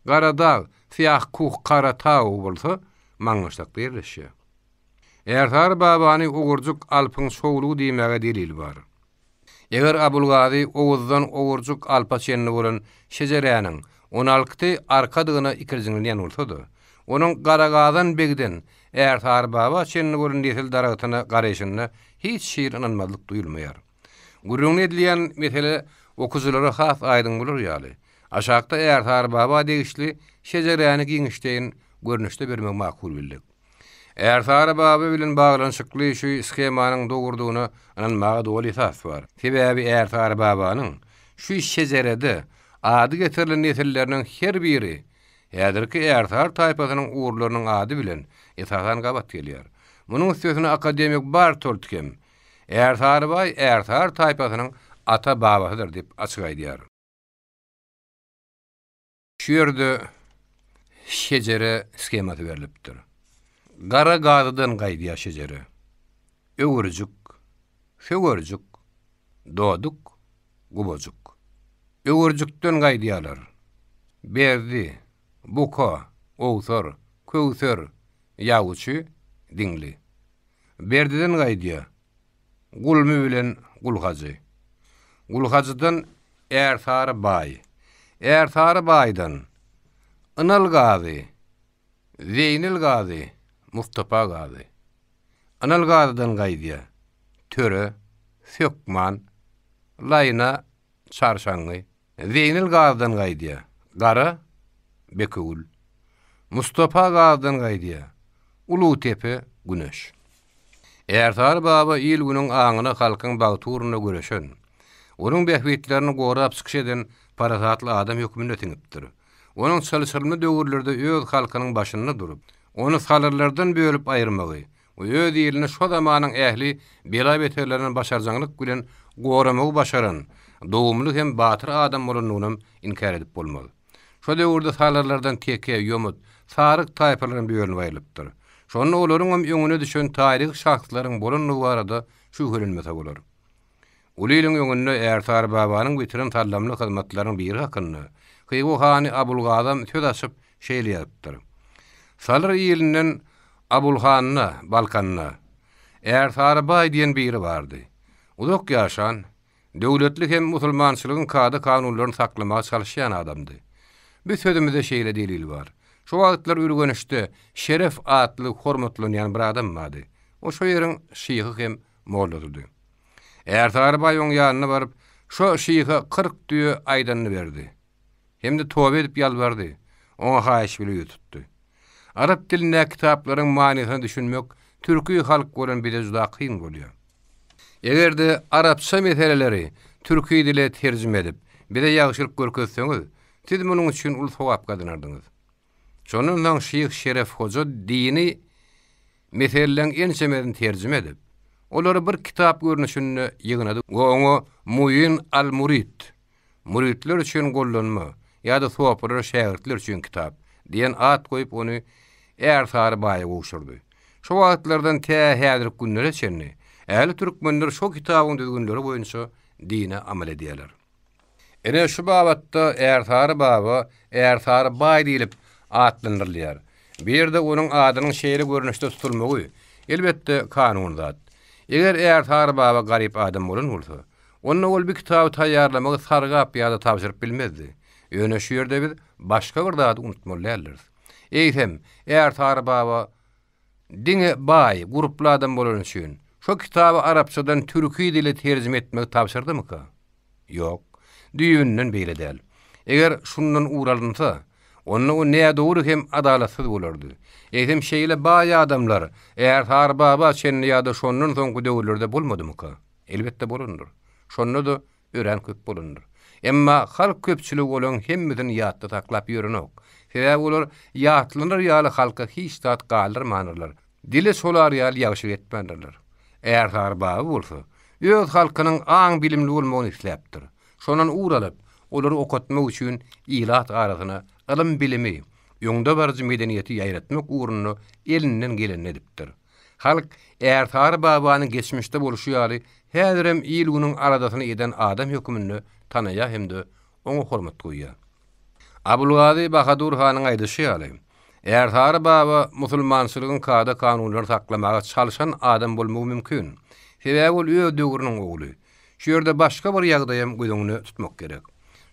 Gara dag, Syýahkuh Kara Tau bolsa Maňgyşlakda ýerleşýär. Ärsary babany Ogurjyk Alpyň şowlugy diýmäge delil bar. Eger Abulgazy Oguzdan Ogurjyk Alpa çenli bolan şejeräniň on alty arkadygyna ikirjiňlenýän bolsa-da, onuň Garagazan begden Ärsary baba çenli bolan nesil daragtyna garaýşynda hiç hili ynanmazlyk duýulmaýar. Gürrüňini edilýän mesele okyjylara has aýdyň bolar ýaly, aşakda Ärsary baba degişli şejeräni giňişleýin görnüşde bermegi makul bildik. Ärsary baba bilen baglanyşykly şu shemanyň dogrudygyna ynanmaga doly esas bar. Sebäbi Ärsary babanyň şu şejerede ady getirilen nesilleriniň her biri häzirki ärsary taýpasynyň ugurlarynyň ady bilen esasan gabat gelýär. Munuň üstesine akademik Bartold hem Ärsarybaý ärsary taýpasynyň ata-babasydyr diýip açyk aýdýar. Şu ýerde şejere skemasy berlipdir. Gara gazydan gaýdýar şejere. Öwürjik, Söwerjik, Doduk, Gubajyk. Öwürjikden gaýdýarlar. Berdi, Buka, Owsar, Köwser, Ýawuçy, Diňli. Berdiden gaýdýar. Gulmy bilen Gulhajy. Gulhajydan Ärsary baý. Ärsary baýdan Ynal gazy, Zeýnel gazy, Mustapa gazy. Ynal gazydan gaýdýar. Töre, Sökman, Laýna, Çarşaňňy. Zeýnel gazydan gaýdýar. Gara, Bekewül. Mustapa gazydan gaýdýar. Ulugtepe, Güneş. Ärsary baba il-günüň aňyna halkyň bagty ugrunda göreşen, onuň bähbitlerini gorap çykyş eden parasatly adam hökmünde siňipdir. Onuň çylşyrymly döwürlerde öz halkynyň başynda durup, ony salyrlardan bölüp aýyrmagy we öz ilini şo zamanyň ähli bela-beterlerinden başarjaňlyk bilen goramagy başaran dogumly hem batyr adam bolandygynam inkär edip bolmaz. Şo döwürde salyrlardan teke, ýomut, saryk taýpalaram bölünip aýrylypdyr. Şonda olaryňam öňüne düşen taryhy şahslaryň bolandygy barada şübhelenmese bolar. Uly iliň öňünde Ärsary babanyň bitiren sallamly hyzmatlarynyň biri hakynda Hywa hany Abulgazam söz açyp şeýle ýazypdyr. Salyr ilinden Abulhanda, Balkanda, Ärsary baý diýen biri bardy. Uzak ýaşan, döwletli hem musulmançylygyň kada-kanunlaryny saklamaga çalyşýan adamdy. Bu sözümize şeýle delil bar. Şo wagtlar Ürgençde Şeref atly hormatlanýan bir adam bardy. O şo ýeriň şyhy hem mollasydy. Ärsary baý oň ýanyna baryp, şo şyha 40 düýe aýdanyny berdi. Hem-de toba edip ýalbardy, oňa haýyş bile ýüz tutdy. Arap dilindäki kitaplaryň manysyna düşünmek türki halk bolan bize juda kyn bolýar. Eger-de arapça meseleleri türki dile terjime edip, bize ýagşylyk görkezseňiz, siz munuň üçin uly sogap gazanardyňyz. Şondan soň şyh Şeref hoja dini meseleleriň ençemesini terjime edip, olary bir kitap görnüşinde ýygnady we oňa Muin al-Murid, Müritler üçin gollanma ýa-da sopulara şägirtler üçin kitap, diýen at goýup ony Ärsary baýa gowşurdy. Şo wagtlardan tä häzirki günlere çenli ähli türkmenler şo kitabyň düzgünleri boýunça dine amal edýärler. Ine, şu babatda Ärsary baba Ärsary baý diýlip atlandyrylýar. Bu ýerde onuň adynyň şeýle görnüşde tutulmagy, elbetde, kanuny zat. Eger Ärsary baba garyp adam bolan bolsa, onda ol bu kitaby taýýarlamagy sargap ýa-da tabşyryp bilmezdi. Ýöne şu ýerde biz başga bir zady unutmaly däldiris. Eýsem, Ärsary baba Diňe baý, gurply adam bolany üçin, şo kitaby arapçadan türki dile terjime etmegi tabşyrdymyka? Ýok, düýbünden beýle däl. Eger şundan ugur alynsa, onda o nädogry hem adalatsyz bolardy. Eýsem şeýle baý adamlar Ärsary baba çenli ýa-da şondan soňky döwürlerde bolmadymyka? Elbetde bolandyr. Şonda-da örän köp bolandyr. Emma halk köpçüligi olaň hemmesini ýatda saklap ýörenok. Sebäbi olar ýatlanar ýaly halka hiç zat galdyrmandyrlar, dile çolar ýaly ýagşylyk etmändirler. Ärsary baba bolsa, öz halkynyň aň-bilimli bolmagyny isläpdir. Şondan ugur alyp, olary okatmak üçin ilat arasyna ylym-bilimi, öňdebaryjy medeniýeti ýaýratmak ugrunda elinden gelenini edipdir. Halk Ärsary babany geçmişde bolşy ýaly, häzirem il-günüň aladasyny eden adam höküminde tanaýar hem-de oňa hormat goýýar. Abulgazy Bahadur hanyň aýdyşy ýaly, Ärsary baba musulmançylygyň kada-kanunlaryny saklamaga çalşan adam bolmagy mümkin. Sebäbi ol öz döwrüniň ogly. Şu ýerde başga bir ýagdaýam göz öňünde tutmak gerek.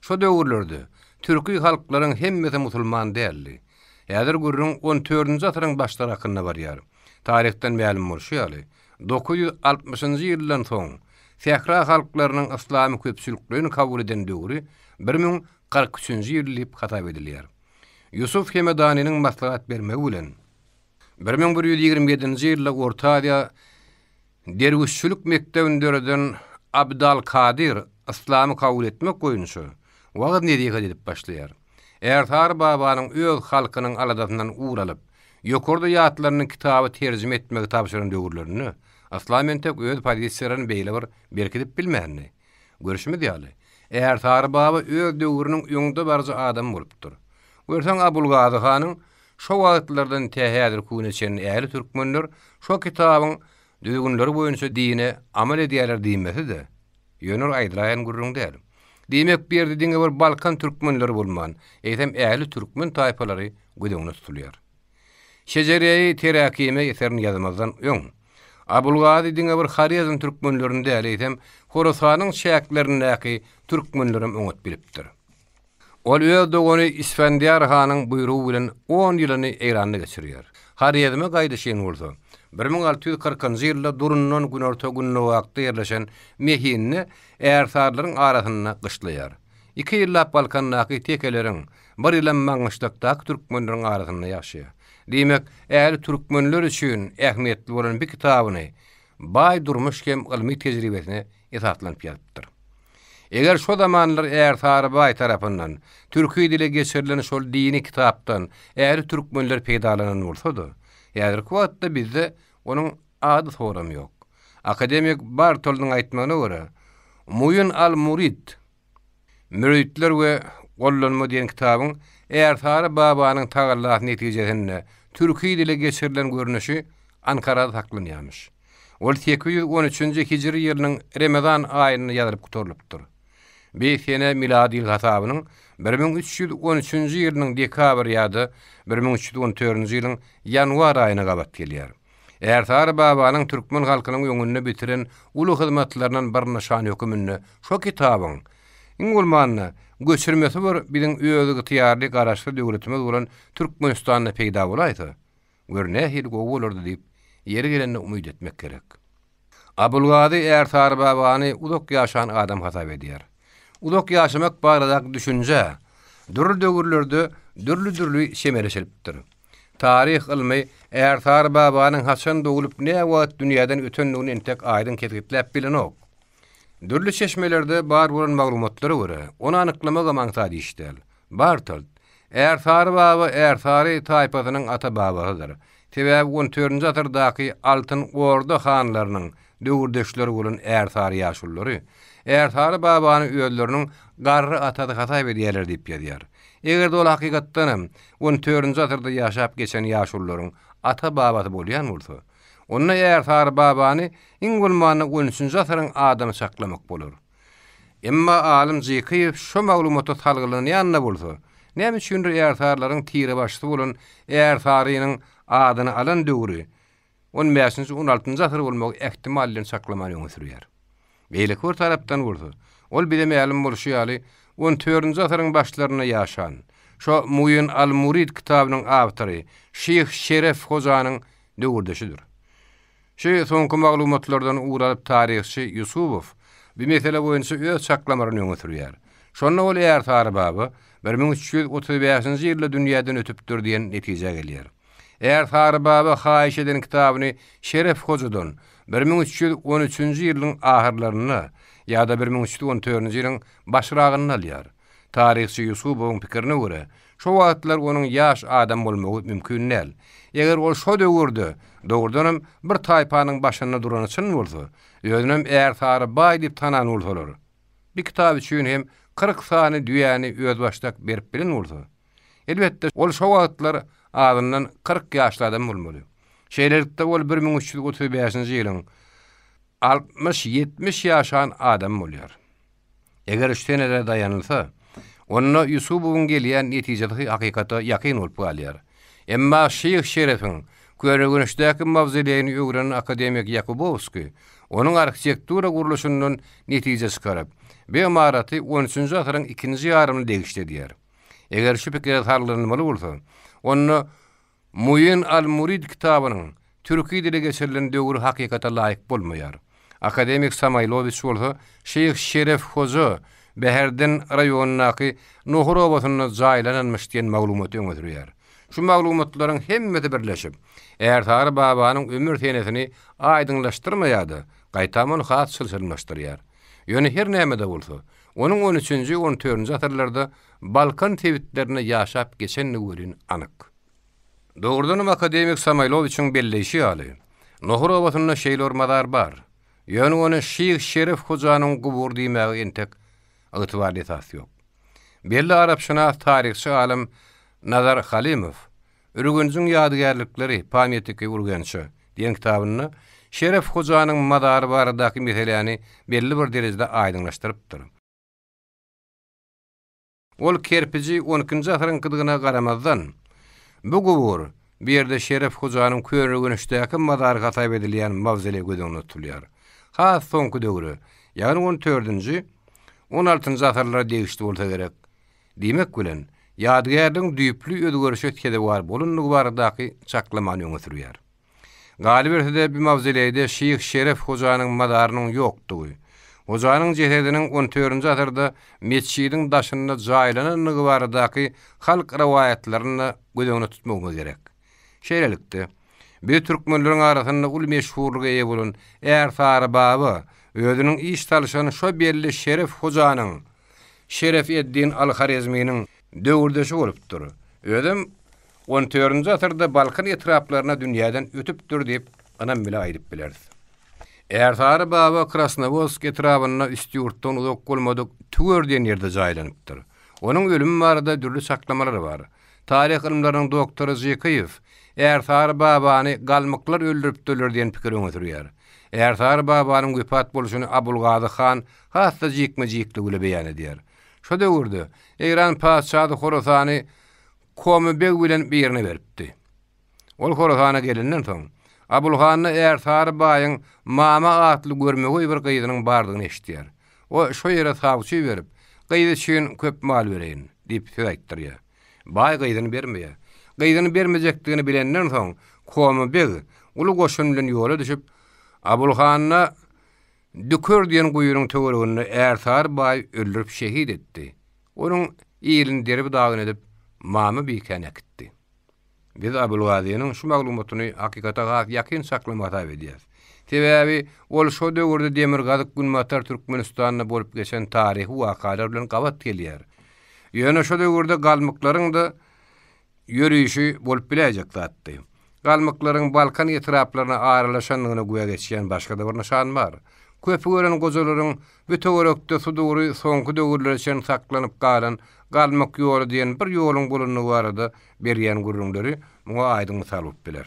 Şo döwürlerde türki halklaryň hemmesi musulman däldi. Häzir gürrüň on dördünji asyryň başlary hakynda barýar. Taryhdan mälim bolşy ýaly, 960-njy ýyldan soň sähra halklarynyň yslamy köpçülikleýin kabul eden döwri 1043-nji ýyl diýip hasap edilýär. Ýusuf Hemedanynyň maslahat bermegi bilen, 1127-nji ýylda Orta Aziýa Derwüşçilik mekdebini döreden Abdal Kadyr yslamy kabul etmek boýunça wagyz-nesihat edip başlaýar. Ärsary babanyň öz halkynyň aladasyndan ugur alyp, ýokarda ýatlanan kitaby terjime etmegi tabşyran döwürlerinde yslam entek öz pozisiýalaryny beýle bir berkidip bilmändi. Görşümiz ýaly, Ärsary baba öz döwrüniň öňdebaryjy adamy bolupdyr. Görseň Abulgazy hanyň Şo wagtlardan tä häzirki güne çenli ähli türkmenler şo kitabyň düzgünleri boýunça dine amal edýärler diýmesi-de, ýöne bir aýdylaýan gürrüň däl. Diýmek, bu ýerde diňe bir Balkan türkmenleri bolman, eýsem ähli türkmen taýpalary göz öňünde tutulýar. Şejereýi Teräkime eserini ýazmazdan öň, Abulgazy diňe bir Horezm türkmenlerini däl, eýsem Horasanyň çäklerindäki türkmenlerem oňat bilipdir. Ol öz dogany Isfendiýar hanyň buýrugy bilen on ýylyny Eýranda geçirýär. Horezme gaýdyşyn bolsa, 1640-njy ýylda Durundan günorta-gündogarda ýerleşen Mehinde ärsarylaryň arasynda gyşlaýar. Iki ýyllap Balkandaky tekeleriň, bir ýylam Maňgyşlakdaky türkmenleriň arasynda ýaşaýar. Diýmek, ähli türkmenler üçin ähmiýetli bolan bi kitabyny baý durmuş hem ylmy tejribesine esaslanyp ýazypdyr. Eger şo zamanlar Ärsary baý tarapyndan türki dile geçirilen şol dini kitapdan ähli türkmenler peýdalanan bolsa-da, häzirki wagtda bizde onuň ady soram ýok. Akademik Bartoldyň aýtmagyna görä, Muýun al-Murid, Müritler we gollanma diýen kitabyň Ärsary babanyň tagallasy netijesinde türki dile geçirilen görnüşi Ankarada saklanýarmyş. Ol 813-nji hijri ýylynyň Remezan aýynda ýazylyp gutarylypdyr. Bi sene milady ýyl hasabynyň 1313-nji ýylynyň dekabr ýa-da 1314-nji ýylyň ýanwar aýyna gabat gelýär. Ärsary babanyň türkmen halkynyň öňünde bitiren uly hyzmatlaryndan bir nyşan höküminde şo kitabyň, iň bolmanda, göçürmesi bir biziň özygtyýarly Garaşsyz döwletimiz bolan Türkmenistanda peýda bolaýsa, Gör nähili gowy bolardy diýip, ýeri gelende umyt etmek gerek. Abulgazy Ärsary babany uzak ýaşan adam hasap edýär. Uzak ýaşamak baradaky düşünje dürli döwürlerde dürli-dürli çemeleşilipdir. Taryh ylmy Ärsary babanyň haçan doglup, näwagt dünýäden ötendigini entek aýdyň kesgitläp bilenok. Dürli çeşmelerde bar bolan maglumatlara görä, ony anyklamagam aňsat iş däl. Bartold, Ärsary baba ärsary taýpasynyň ata-babasydyr. Sebäbi on dördünji asyrdaky Altyn Orda hanlarynyň döwürdeşleri bolan ärsary ýaşululary Ärsary babany özleriniň garry atasy hasap edýärler diýip ýazýar. Eger-de ol hakykatdanam on dördünji asyrda ýaşap geçen ýaşulularyň ata-babasy bolýan bolsa, onda Ärsary babany iň bolmanda on üçünji asyryň adamy çaklamak bolar. Emma alym Jykyýew şo maglumata salgylanýan-da bolsa, näme üçindir ärsarylaryň tirebaşysy bolan Ärsarynyň adyny alan döwri on bäşinji, on altynjy asyr bolmagy ähtimal diýen çaklamany öňe sürýär. Beýleki bir tarapdan bolsa, ol bize mälim bolşy ýaly, on dördünji asyryň başlarynda ýaşan, şo Muýin al-Murid kitabynyň awtory Şyh Şeref hojanyň döwürdeşidir. Şu soňky maglumatlardan ugur alyp taryhçy Ýusubow bu mesele boýunça öz çaklamalaryny öňe sürýär. Şonda ol Ärsary baba 1335-nji ýylda dünýäden ötüpdir diýen netijä gelýär. Ärsary baba haýyş eden kitabyny Şeref hojadan 1313-nji ýylyň ahyrlarynda ýa-da 1314-nji ýylyň başragynda alýar. Taryhçy Ýusubowyň pikirine görä, şo wagtlar onuň ýaş adam bolmagy mümkin däl. Eger ol şo döwürde, dogrudanam, bir taýpanyň başynda durany çyn bolsa, özünem Ärsary baý diýip tanan bolsalar, bir kitap üçin hem 40 sany düýäni özbaşdak berip bilen bolsa, elbetde, ol şo wagtlar azyndan 40 ýaşly adam bolmaly. Şeýlelikde, ol 1335-nji ýylyň 60-70 ýaşan adamy bolýar. Eger şu senelere daýanylsa, onda Ýusubowyň gelýän netijesi hakykata ýakyn bolup galýar. Emma Şyh Şerefiň Köneürgençdäki mawzoleýini öwrenen akademik Ýakubowskiý onuň arhitektura gurluşyndan netije çykaryp, bu ymaraty on üçünji asyryň ikinji ýarymyna degişli edýär. Eger şu pikire salgylanylmaly bolsa, onda Muin al-Murid kitabynyň türki dile geçirilen döwri hakykata laýyk bolmaýar. Akademik Samaýlowiç bolsa Şeýh Şeref hoja Bäherden raýonyndaky Nohur obasynda jaýlananmyş diýen maglumaty öňe sürýär. Şu maglumatlaryň hemmesi birleşip, Ärsary babanyň ömür senesini aýdyňlaşdyrmaýar-da, gaýtam ony has çylşyrymlaşdyrýar. Ýöne her näme-de bolsa, onuň on üçünji, on dördünji asyrlarda Balkan sebitlerinde ýaşap geçendigi welin anyk. Dogrudanam akademik Samaýlowiçiň belleýşi ýaly, Nohur obasynda şeýle bir mazar bar. Ýöne ony Şyh Şeref hojanyň gubury diýmäge entek ygtybarly esas ýok. Belli arapşynas taryhçy alym Nazar Halymow Ürgenjiň ýadygärlikleri, Pamyatniki Urgença, diýen kitabynda. Şeref hojanyň mazary baradaky meseläni belli bir derejede aýdyňlaşdyrypdyr. Ol kerpiji on ikinji asyryňkydygyna garamazdan, bu gubur bu ýerde Şeref hojanyň Köneürgençdäki mazary hasap edilýän mawzoleý göz öňünde tutulýar. Has soňky döwre, ýagny on dördünji, on altynjy asyrlara degişli bolsa gerek. Diýmek bilen, ýadygärligiň düýpli özgerişe sezewar bolandygy baradaky çaklamany öňe sürýär. Galyberse-de, bu mawzoleýde şyh Şeref hojanyň mazarynyň ýokdugy, hojanyň jesediniň on dördünji asyrda metjidiň daşynda jaýlanandygy baradaky halk rowaýatlaryny-da göz öňünde tutmagymyz gerek. Şeýlelikde, biz türkmenleriň arasynda uly meşhurlyga eýe bolan Ärsary baba özüniň iş salşan şo belli Şeref hojanyň, Şeref eddin al-Horezminiň döwürdeşi bolupdyr. Özem On dördünji asyrda Balkan etraplarynda dünýäden ötüpdir diýip, ynam bile aýdyp bileris. Ärsary baba Krasnowodsk etrabynda Üstýurtdan uzak bolmadyk Tüwer diýen ýerde jaýlanypdyr. Onuň ölümi barada dürli çaklamalar bar. Taryh ylymlarynyň doktory Jykyýew Ärsary babany galmyklar öldüripdirler diýen pikiri öňe sürýär. Ärsary babanyň wepat bolşuny Abulgazy han has-da jikme-jikligi bile beýan edýär. Şo döwürde Eýran patyşasy Horasany Komy beg bilen birine beripdi. Ol Horasana gelenden soň, Abulhanda Ärsary baýyň Mama atly görmegeý bir gyzynyň bardygyny eşidýär. O şo ýere sawçy iberip, Gyz üçin köp mal bereýin, diýip söz aýtdyrýar. Baý gyzyny bermeýär. Gyzyny bermejekdigini bilenden soň, Komy beg uly goşun bilen ýola düşüp, Abulhanda Dükür diýen guýynyň töwereginde Ärsary baý öldürip şehit etdi. Onuň ilini derbi-dagyn edip, Mama bikäni äkitdi. Biz Abulgazynyň şu maglumatyny hakykata has ýakyn çaklama hasap edýäris. Sebäbi ol şo döwürde demirgazyk-günbatar Türkmenistanda bolup geçen taryhy wakalar bilen gabat gelýär. Ýöne şo döwürde galmyklaryň-da ýörişi bolup biläýjek zatdy. Galmyklaryň Balkan etraplaryna aralaşandygyna güwä geçýän başga-da bir nyşan bar. Köpi gören gojalaryň bu töwerekde sudury soňky döwürlere çenli saklanyp galan Galmyk ýoly diýen bir ýoluň bolandygy barada berýän gürrüňleri muňa aýdyň mysal bolup biler.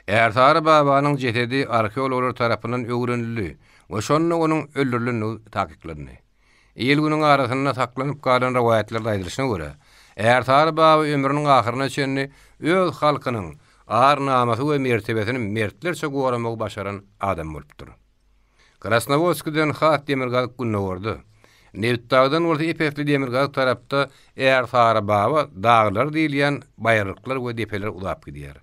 Ärsary babanyň jesedi arheologlar tarapyndan öwrenildi we şonda onuň öldürilendigi takyklandy. Il-günüň arasynda saklanyp galan rowaýatlarda aýdylyşyna görä, Ärsary baba ömrüniň ahyryna çenli öz halkynyň ar-namysy we mertebesini mertlerçe goramagy başaran adam bolupdyr. Krasnowodskiden has demirgazyk-gündogarda, Nebitdagdan bolsa ep-esli demirgazyk tarapda Ärsary baba daglary diýilýän baýyrlyklar we depeler uzap gidýär.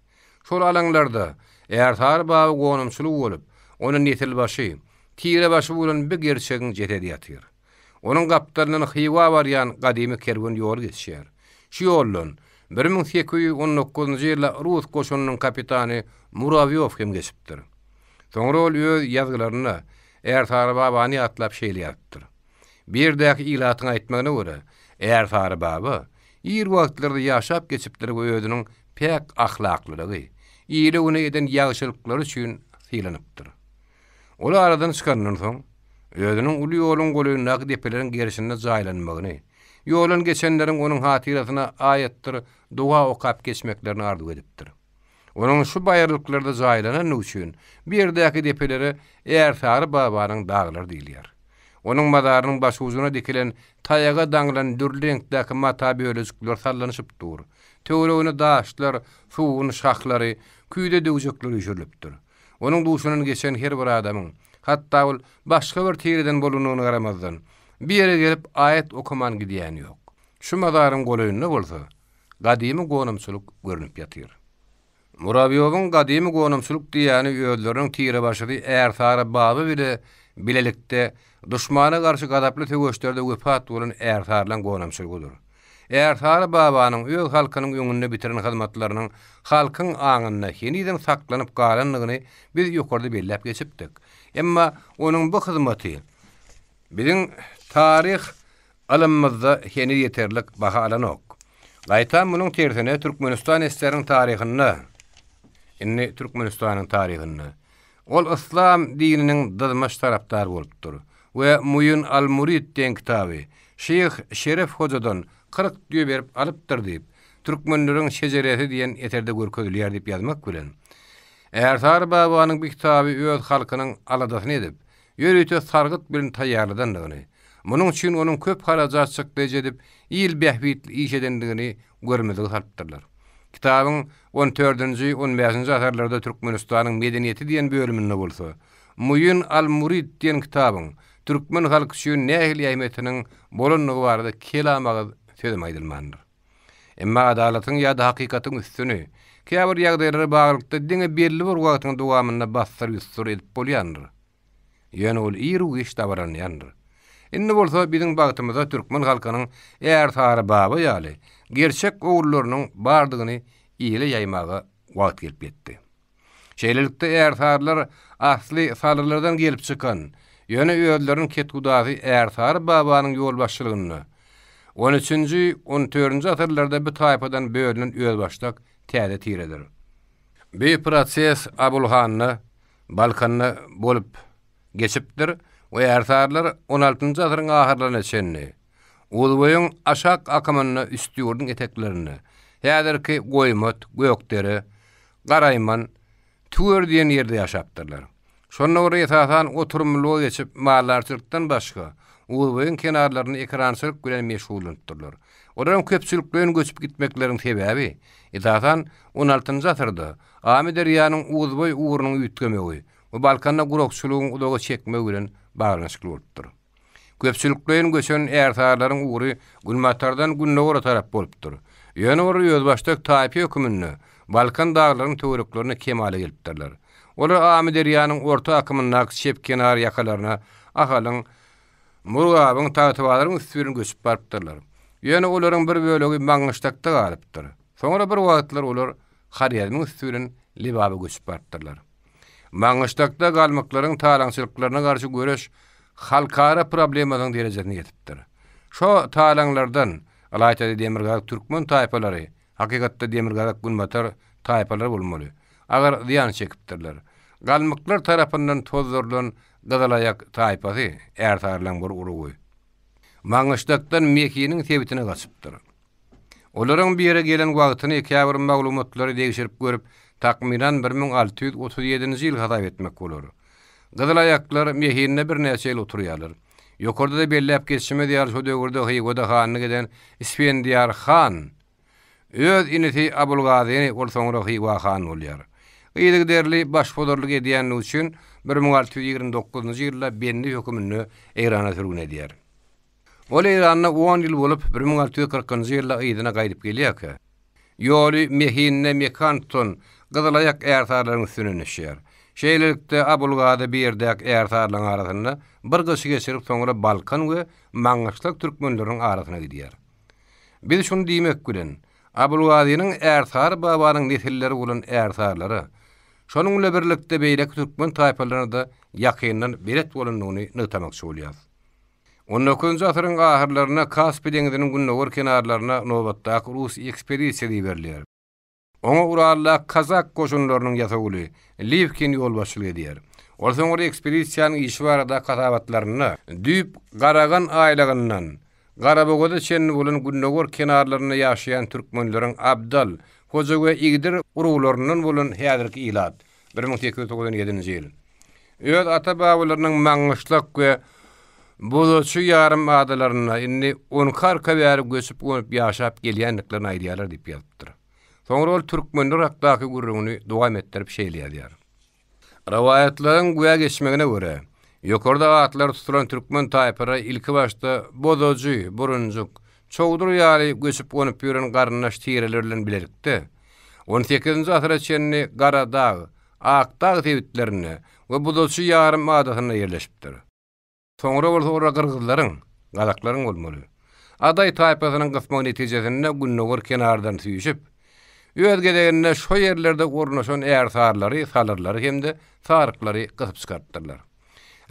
Şol alaňlarda Ärsary baba gonamçylygy bolup, onda nesilbaşy, Tirebaşy bolan bir gerçegiň jesedi ýatyr. Onuň gapdalyndan Hywa barýan gadymy kerwen ýoly geçýär. Şu ýoldan 1819-njy ýylda rus goşunynyň kapitany Murawýow hem geçipdir. Soňra ol öz ýazgylarynda Ärsary babany ýatlap şeýle ýazypdyr. Bu ýerdäki ilatyň aýtmagyna görä, Ärsary baba ir wagtlarda ýaşap geçipdir we özüniň päk ahlaklylygy, ile-güne eden ýagşylyklary üçin sylanypdyr. Ol aradan çykandan soň, özüniň uly ýoluň golaýyndaky depeleriň gerşinde jaýlanmagyny, ýoldan geçenleriň onuň hatyrasyna aýatdyr doga okap geçmeklerini arzuw edipdir. Onuň şu baýyrlyklarda jaýlanandygy üçin bu ýerdäki depelere Ärsary babanyň daglary diýilýär. Onuň mazarynyň başujuna dikilen taýaga daňylan dürli reňkdäki mata bölejikleri sallanyşyp dur. Töweregine daşlar, sugun şahlary, küýze döwjekler üýşürilipdir. Onuň duşundan geçen her bir adamyň, hatda ol başga bir tireden bolandygyna garamazdan, bir ýere gelip aýat okaman gidýäni ýok. Şu mazaryň golaýynda bolsa, gadymy gonamçylyk görnüp ýatyr. Murawýowyň gadymy gonamçylyk diýýäni özleriniň tirebaşysy Ärsary baba bile bilelikde duşmana garşy gazaply söweşlerde wepat bolan ärsarylaň gonamçylygydyr. Ärsary babanyň öz halkynyň öňünde bitiren hyzmatlarynyň halkyň aňynda henizem saklanyp galandygyny biz ýokarda belläp geçipdik. Emma onuň bu hyzmaty biziň taryh ylymymyzda heniz ýeterlik baha alanok. Gaýtam munuň tersine Türkmenistan SSR-iň taryhynda, indi Türkmenistanyň taryhynda, Ol yslam dininiň dyzmaç tarapdary bolupdyr we Muýun al-Murid diýen kitaby Şyh Şeref hojadan 40 düýe berip alypdyr diýip, Türkmenleriň şejeresi diýen eserde görkezilýär diýip ýazmak bilen, Ärsary babanyň bu kitaby öz halkynyň aladasyny edip, ýörite sargyt bilen taýýarladandygyny, munuň üçin onuň köp harajat çykdajy edip, il bähbitli iş edendigini görmezlige salypdyrlar. Kitabyň on dördünji, on bäşinji asyrlarda Türkmenistanyň medeniýeti diýen bölüminde bolsa, Muin al-Murid diýen kitabyň türkmen halky üçin nähili ähmiýetiniň bolandygy barada kelam agyz sözem aýdylmandyr. Emma adalatyň ýa-da hakykatyň üstüni, käbir ýagdaýlara baglylykda diňe belli bir wagtyň dowamynda bassyr-ýussur edip bolýandyr. Ýöne ol iru-giç dabaranýandyr. Indi bolsa biziň bagtymyza türkmen halkynyň Ärsary baba ýaly gerçek ogullarynyň bardygyny ile ýaýmaga wagt gelip ýetdi. Şeýlelikde, ärsarylar asly salyrlardan gelip çykan, ýöne özleriniň ketgudasy Ärsary babanyň ýolbaşçylygynda on üçünji, on dördünji asyrlarda bu taýpadan bölünen özbaşdak täze tiredir. Bu proses Abulhanda, Balkanda bolup geçipdir we ärsarylar on altynjy asyryň ahyrlaryna çenli Uzboýuň aşak akymynda Üstýurduň eteklerinde, häzirki Goýmat, Gökdere, Garaýman, Tüwer diýen ýerde ýaşapdyrlar. Şonda olar esasan oturymlylyga geçip, maldarçylykdan başga, Uzboýuň kenarlarynda ekerançylyk bilen meşgullanypdyrlar. Olaryň köpçülikleýin göçüp gitmekleriniň sebäbi, esasan, on altynjy asyrda Amyderýanyň Uzboý ugrunyň üýtgemegi we Balkanda gurakçylygyň uzaga çekmegi bilen baglanyşykly bolupdyr. Köpçülikleýin göçen ärsarylaryň ugry günbatardan gündogara tarap bolupdyr. Ýöne olar özbaşdak taýpa höküminde Balkan daglarynyň töwereklerinde kemala gelipdirler. Olar Amyderýanyň orta akymyndaky çep kenar ýakalaryna Ahalyň, Murgabyň, Tagtabazaryň üsti bilen göçüp barypdyrlar. Ýöne olaryň bir bölegi Maňgyşlakda galypdyr. Soňra bir wagtlar olar Horezmiň üsti bilen Lebaba göçüp barypdyrlar. Maňgyşlakda galmyklaryň talaňçylyklaryna garşy göreş halkara problemasynyň derejesine ýetipdir. Şo talaňlardan, ylaýta-da demirgazyk türkmen taýpalary, hakykatda demirgazyk-günbatar taýpalary bolmaly, agyr zyýan çekipdirler. Galmyklar tarapyndan tozdurylan gyzylaýak taýpasy, ärsarylaň bir urugy, Maňgyşlakdan Mekiniň sebitine gaçypdyr. Olaryň bu ýere gelen wagtyny käbir maglumatlary degşirip görüp, takmynan 1637-nji ýyl hasap etmek bolar. Gyzylaýaklar Mehinde birnäçe ýyl oturýarlar. Ýokarda-da belläp geçişimiz ýaly şo döwürde Hywada hanlyk eden Isfendiýar han öz inisi Abulgazyny, ol soňra Hywa hany bolýar, yzygiderli başbozarlyk edýänligi üçin 1629-njy ýylda bendi höküminde Eýrana sürgün edýär. Ol Eýranda on ýyl bolup, 1640-njy ýylda yzyna gaýdyp gelýärkä, ýoly Mehinde mekan tutan gyzylaýak ärsarylaryň üstünden düşýär. Şeýlelikde, Abulgazy bu ýerdäki ärsarylaryň arasynda bir gyşy geçirip, soňra Balkan we Maňgyşlak türkmenleriniň arasyna gidýär. Biz şuny diýmek bilen, Abulgazynyň Ärsary babanyň nesilleri bolan ärsarylara, şonuň bilen birlikde beýleki türkmen taýpalaryna-da ýakyndan belet bolandygyny nygtamakçy bolýarys. On dokuzynjy asyryň ahyrlarynda Kaspi deňziniň gündogar kenarlaryna nobatdaky rus ekspedisiýasy iberilýär. Oňa Uraldaky kazak goşunlarynyň ýasawuly Liwkin ýolbaşçylyk edýär. Ol soňra ekspedisiýanyň işi baradaky hasabatlarynda düýp Garagan aýlagyndan Garabogaza çenli bolan gündogar kenarlarynda ýaşaýan türkmenleriň abdal, hoja we igdir uruglaryndan bolan häzirki ilat, 1897-nji ýyl. Öz ata-babalarynyň Maňgyşlak we Bozaçy ýarym adalarynda indi on iki arka bäri göçüp-gonup ýaşap gelýändiklerini aýdýarlar diýip ýazypdyr. Soňra ol türkmenler hakdaky gürrüňini dowam etdirip şeýle ýazýar. Rowaýatlaryň güwä geçmegine görä, ýokarda atlary tutulan türkmen taýpalary ilkibaşda Bozajy, Burunjyk, Çowdur ýaly göçüp-gonup ýören garyndaş tireler bilen bilelikde, on sekizinji asyra çenli Garadag, Akdag sebitlerinde we Buzaçy ýarym adasynda ýerleşipdir. Soňra bolsa olar gyrgyzlaryň, gazaklaryň bolmaly, adaý taýpasynyň gysmagy netijesinde gündogar kenardan süýşüp, öz gezeginde şo ýerlerde ornaşan ärsarlary, salyrlary hem-de saryklary gysyp çykarypdyrlar.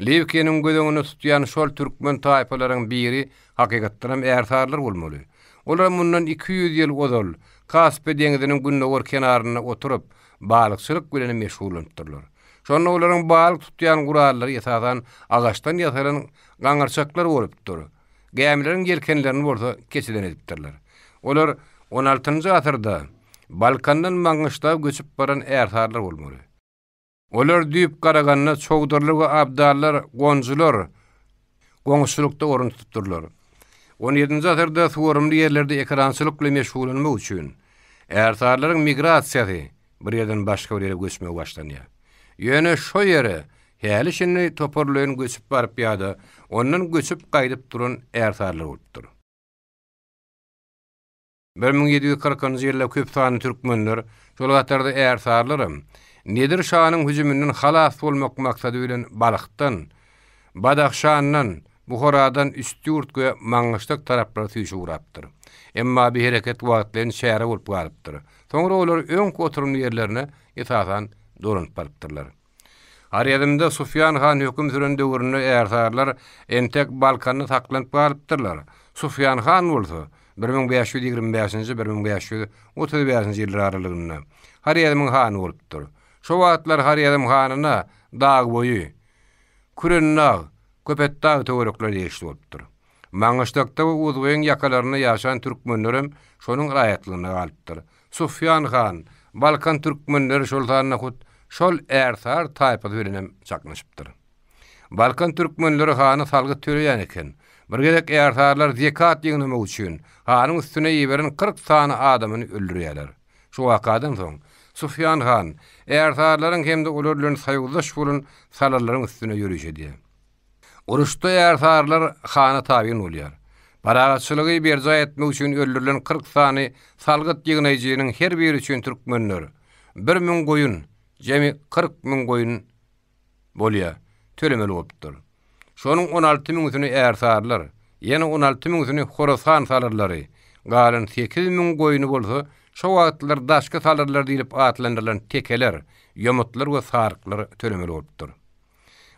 Liwkiniň göz öňünde tutýan şol türkmen taýpalaryň biri hakykatdanam ärsarlar bolmaly. Olar mundan 200 ýyl ozal Kaspi deňziniň gündogar kenarynda oturyp, balykçylyk bilen meşgullanypdyrlar. Şonda olaryň balyk tutýan gurallary esasan agaçdan ýasalan gaňyrçaklar bolupdyr. Gämileriň ýelkenlerini bolsa keçeden edipdirler. Olar on altynjy asyrda Balkandan Maňgyşlaga göçüp baran ärsarlar bolmaly. Olar düýp garaganda çowdurlar we abdallar, gonjular, goňşulykda orun tutupdyrlar. On ýedinji asyrda suwarymly ýerlerde ekerançylyk bilen meşgullanmak üçin ärsarylaryň migrasiýasy bir ýerden başga bir ýere göçmegi başlanýar. Ýöne şo ýere häli-şindi toparlaýyn göçüp baryp ýa-da ondan göçüp gaýdyp duran ärsarylar bolupdyr. 1740-njy ýylda köp sanly türkmenler, şol hatarda ärsarylaram Nedir şanyň hüjüminden halas bolmak maksady bilen Balhdan, Badahşandan, Buharadan Üstýurt we Maňgyşlak taraplara süýşüp ugrapdyr. Emma bu hereket wagtlaýyn çäre bolup galypdyr. Soňra olar öňki oturymly ýerlerine, esasan, dolanyp barypdyrlar. Horezmde Sufýan han höküm süren döwründe ärsarylar entek Balkanda saklanyp galypdyrlar. Sufýan han bolsa, 1525-nji, 1535-nji ýyllar aralygynda Horezmiň hany bolupdyr. Şo wagtlar Horezm hanyna Dagboýy, Kürendag, Köpetdag töwerekleri degişli bolupdyr. Maňgyşlakda we Uzboýuň ýakalarynda ýaşan türkmenlerem şonuň raýatlygynda galypdyr. Sufýan han, Balkan türkmenleri şol sanda hut şol ärsary taýpasy bilenem çaknyşypdyr. Balkan türkmenleri hana salgyt töleýän eken. Bir gezek ärsarylar zekat ýygnamak üçin hanyň üstüne iberen 40 sany adamyny öldürýärler. Şu wakadan soň, Sufýan han ärsarylaryň hem-de olar bilen soýuzdaş bolan salyrlaryň üstüne ýöriş edýär. Uruşda ärsarylar hana tabyn bolýar. Parahatçylygy berjaý etmek üçin öldürilen 40 sany salgyt ýygnaýjynyň her biri üçin türkmenler 1000 goýun, jemi 40 müň goýun bolýar, tölemeli bolupdyr. Şonuň 16 müňüsini ärsarylar, ýene 16 müňüsini Horasan salyrlary, galan 8 müň goýny bolsa şo wagtlar daşky salyrlar diýlip atlandyrylan tekeler, ýomutlar we saryklar tölemeli bolupdyr.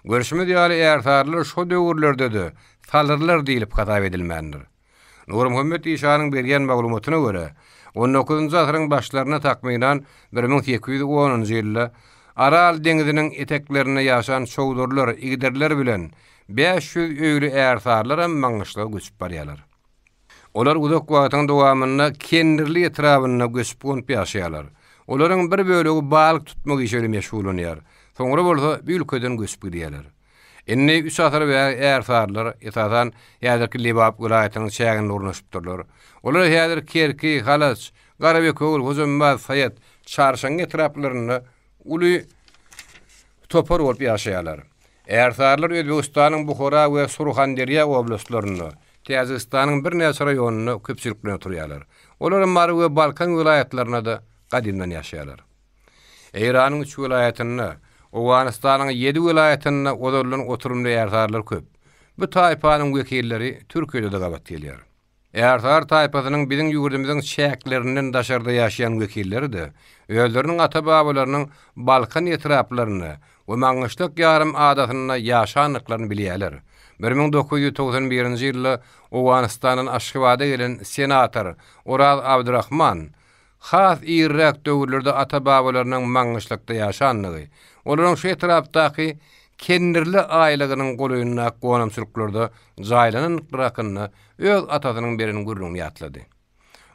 Görşümiz ýaly, ärsarylar şo döwürlerde-de salyrlar diýlip hasap edilmändir. Nurmuhammet işanyň berýän maglumatyna görä, on dokuzynjy asyryň başlarynda takmynan 1810-njy ýylda Aral deňziniň eteklerinde ýaşan çowdurlar, igdirler bilen 500 öýli ärsarylaram Maňgyşlaga göçüp barýarlar. Olar uzak wagtyň dowamynda Kendirli etrabynda göçüp-gonup ýaşaýarlar. Olaryň bir bölegi balyk tutmak işi bilen meşgullanýar. Soňra bolsa bu ülkeden göçüp gidýärler. Indi üç asyr bäri ärsarylar, esasan, häzirki Lebap welaýatynyň çäginde ornaşypdyrlar. Olar häzir Kerki, Halaç, Garabekewül, Hojambaz, Saýat, Çarşaňňy etraplarynda uly topar bolup ýaşaýarlar. Ärsarylar Özbegistanyň Buhara we Surhanderýa oblastlarynda, Täjigistanyň birnäçe raýonynda köpçülik bilen oturýarlar. Olar Mary we Balkan welaýatlarynda-da gadymdan ýaşaýarlar. Eýranyň üç welaýatynda, Owganystanyň ýedi welaýatynda ozaldan oturymly ärsarylar köp. Bu taýpanyň wekilleri Türkiýede-de gabat gelýär. Ärsary taýpasynyň biziň ýurdumyzyň çäklerinden daşarda ýaşaýan wekilleri-de özleriniň ata-babalarynyň Balkan etraplarynda we Maňgyşlak ýarym adasynda ýaşandyklaryny bilýärler. 1991-nji ýylda Owganystandan Aşgabada gelen senator Oraz Abdyrahman Has irräk döwürlerde ata-babalarynyň Maňgyşlakda ýaşandygy, olaryň şu etrapdaky Kendirli aýlagynyň golaýyndaky gonamçylyklarda jaýlanandyklary hakynda öz atasynyň beren gürrüňini ýatlady.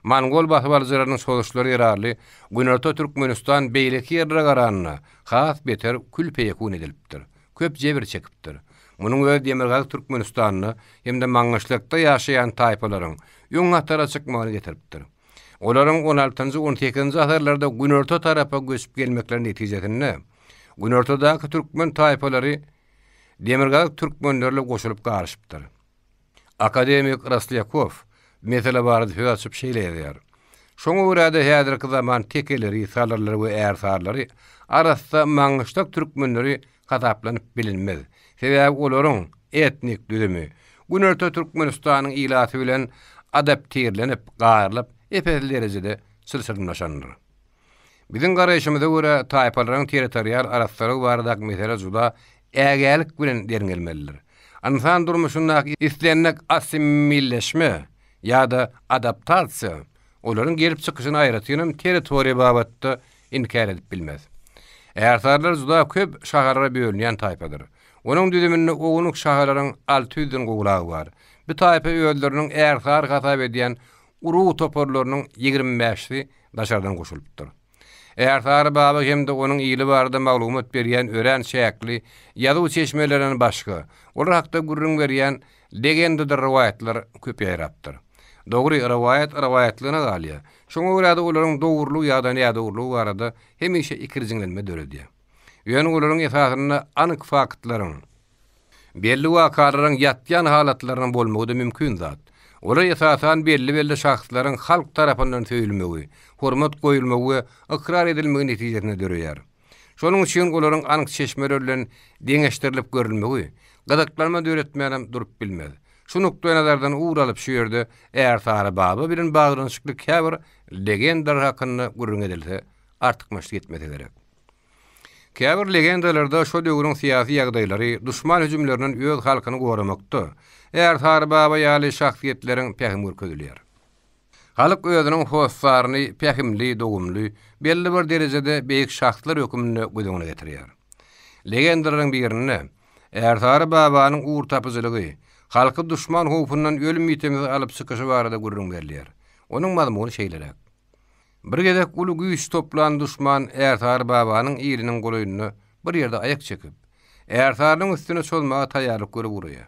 Mongol basybalyjylarynyň çozuşlary zerarly Günorta Türkmenistan beýleki ýerlere garanda has beter kül-peýekun edilipdir, köp jebir çekipdir. Munuň özi Demirgazyk Türkmenistanda hem-de Maňgyşlakda ýaşaýan taýpalaryň öň hatara çykmagyna getiripdir. Olaryň on altynjy, on sekizinji asyrlarda günorta tarapa göçüp gelmekleri netijesinde, günortadaky türkmen taýpalary demirgazyk türkmenlerle goşulyp garyşypdyr. Akademik Roslýakow bu mesele barada söz açyp şeýle ýazýar, Şoňa görä-de häzirki zaman tekeleri, salyrlary we ärsarlary arassa maňgyşlak türkmenleri hasaplanyp bilinmez. Sebäbi olaryň etnik düzümi Günorta Türkmenistanyň ilaty bilen adaptirlenip, garylyp, ep-esli derejede çylşyrymlaşandyr. Biziň garaýşymyza görä, taýpalaryň territorial arassalygy baradaky mesele juda ägälik bilen derňelmelidir. Ynsan durmuşyndaky islendik assimilleşme ýa-da adaptasiýa olaryň gelip çykyşyny aýratynam territoriýa babatda inkär edip bilmez. Ärsarlar juda köp şahalara bölünýän taýpadyr. Onuň düzüminde ownuk şahalaryň alty ýüzden gowragy bar. Bu taýpa özleriniň ärsary hasap edýän urug toparlarynyň 25-si daşardan goşulypdyr. Ärsary baba hem-de onuň ili barada maglumat berýän örän çäkli ýazuw çeşmelerinden başga, olar hakda gürrüň berýän legendadyr rowaýatlar köp ýaýrapdyr. Dogry, rowaýat rowaýatlygyna galýar. Şoňa görä-de olaryň dogrulygy ýa-da nädogrulygy barada hemişe ikirjiňlenme döredýär. Ýöne olaryň esasynda anyk faktlaryň, belli wakalaryň ýatýan halatlarynyň bolmagy-da mümkin zat. Olar esasan belli-belli şahslaryň halk tarapyndan söýülmegi, hormat goýulmagy we ykrar edilmegi netijesinde döreýär. Şonuň üçin olaryň anyk çeşmeler bilen deňeşdirilip görülmegi gyzyklanma döretmänem durup bilmez. Şu nukdaýnazardan ugur alyp şu ýerde Ärsary baba bilen baglanyşykly käbir legendalar hakynda gürrüň edilse artykmaçlyk etmese gerek. Käbir legendalarda şo döwrüň syýasy ýagdaýlary, duşman hüjümlerinden öz halkyny goramakda Ärsary baba ýaly şahsyýetleriň pähimi görkezilýär. Halk özüniň hossaryny pähimli, dogumly, belli bir derejede beýik şahslar hökmünde göz öňüne getirýär. Legendalaryň birinde Ärsary babanyň ugurtapyjylygy, halky duşman howpundan ölüm-ýitimsiz alyp çykyşy barada gürrüň berilýär. Onuň mazmuny şeýleräk. Bir gezek uly güýç toplan duşman Ärsary babanyň iliniň golaýynda bir ýerde aýak çekip, Ärsarynyň üstüne çozmaga taýýarlyk görüp ugraýar.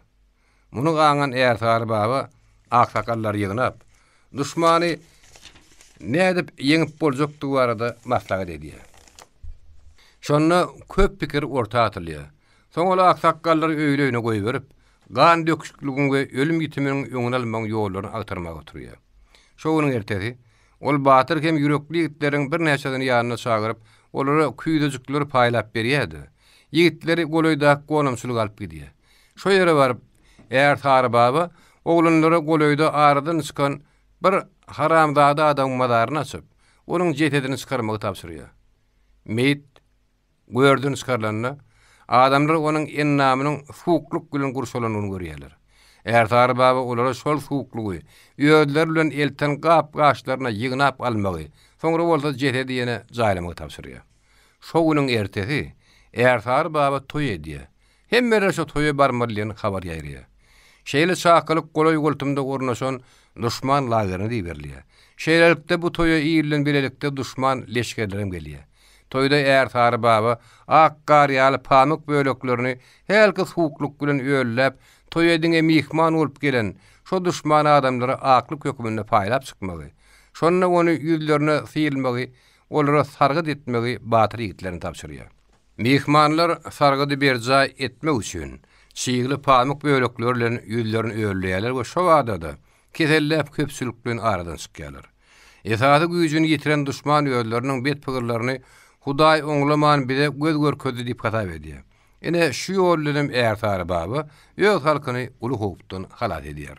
Muny aňan Ärsary baba aksakallary ýygnap, duşmany nädip ýeňip boljakdygy barada maslahat edýär. Şonda köp pikir orta atylýar. Soň ol aksakgallary öýli-öýüne goýberip, gan döküşikligiň we ölüm-ýitiminiň öňüni almagyň ýollaryny agtarmaga oturýar. Şo günüň ertesi, ol batyr hem ýürekli ýigitleriň birnäçesini ýanyna çagyryp, olara küýzejikleri paýlap berýär-de, ýigitleri golaýdaky gonamçylyga alyp gidýär. Şo ýere baryp, Ärsary baba oglanlara golaýda aradan çykan bir haramzada adamyň mazaryny açyp, onuň jesedini çykarmagy tabşyrýar. Meýit Görden çykarylanda, adamlar onuň endamynyň suwuklyk bilen gurşalandygyny görýärler. Ärsary baba olara şol suwuklygy özleri bilen elten gap-gaçlaryna ýygnap almagy, soňra bolsa jesedi ýene jaýlamagy tabşyrýar. Şo günüň ertesi Ärsary baba toý edýär. Hemmeler şo toýa barmaly diýen habar ýaýraýar. Şeýle çakylyk golaý-goltumda ornaşan duşman lagerine-de iberilýär. Şeýlelikde, bu toýa il bilen bilelikde duşman leşgerlerem gelýär. Toýda Ärsary baba ak gar ýaly pamyk böleklerini hälki suwuklyk bilen ölläp, toýa diňe myhman bolup gelen şo duşman adamlara aklyk hökmünde paýlap çykmagy, şonda ony ýüzlerine sylmagy, olara sargyt etmegi batyr ýigitlerine tabşyrýar. Myhmanlar sargydy berjaý etmek üçin, çygly pamyk bölekleri bilen ýüzlerini ölleýärler we şo bada-da keselläp köpçülik bilen aradan çykýarlar. Esasy güýjüni ýitiren duşman özleriniň bet pygyrlaryny Hudaý oňlaman bize göz görkezdi diýip hasap edýär. Ine, şu ýol bilenem Ärsary baba öz halkyny uly howpdan halas edýär.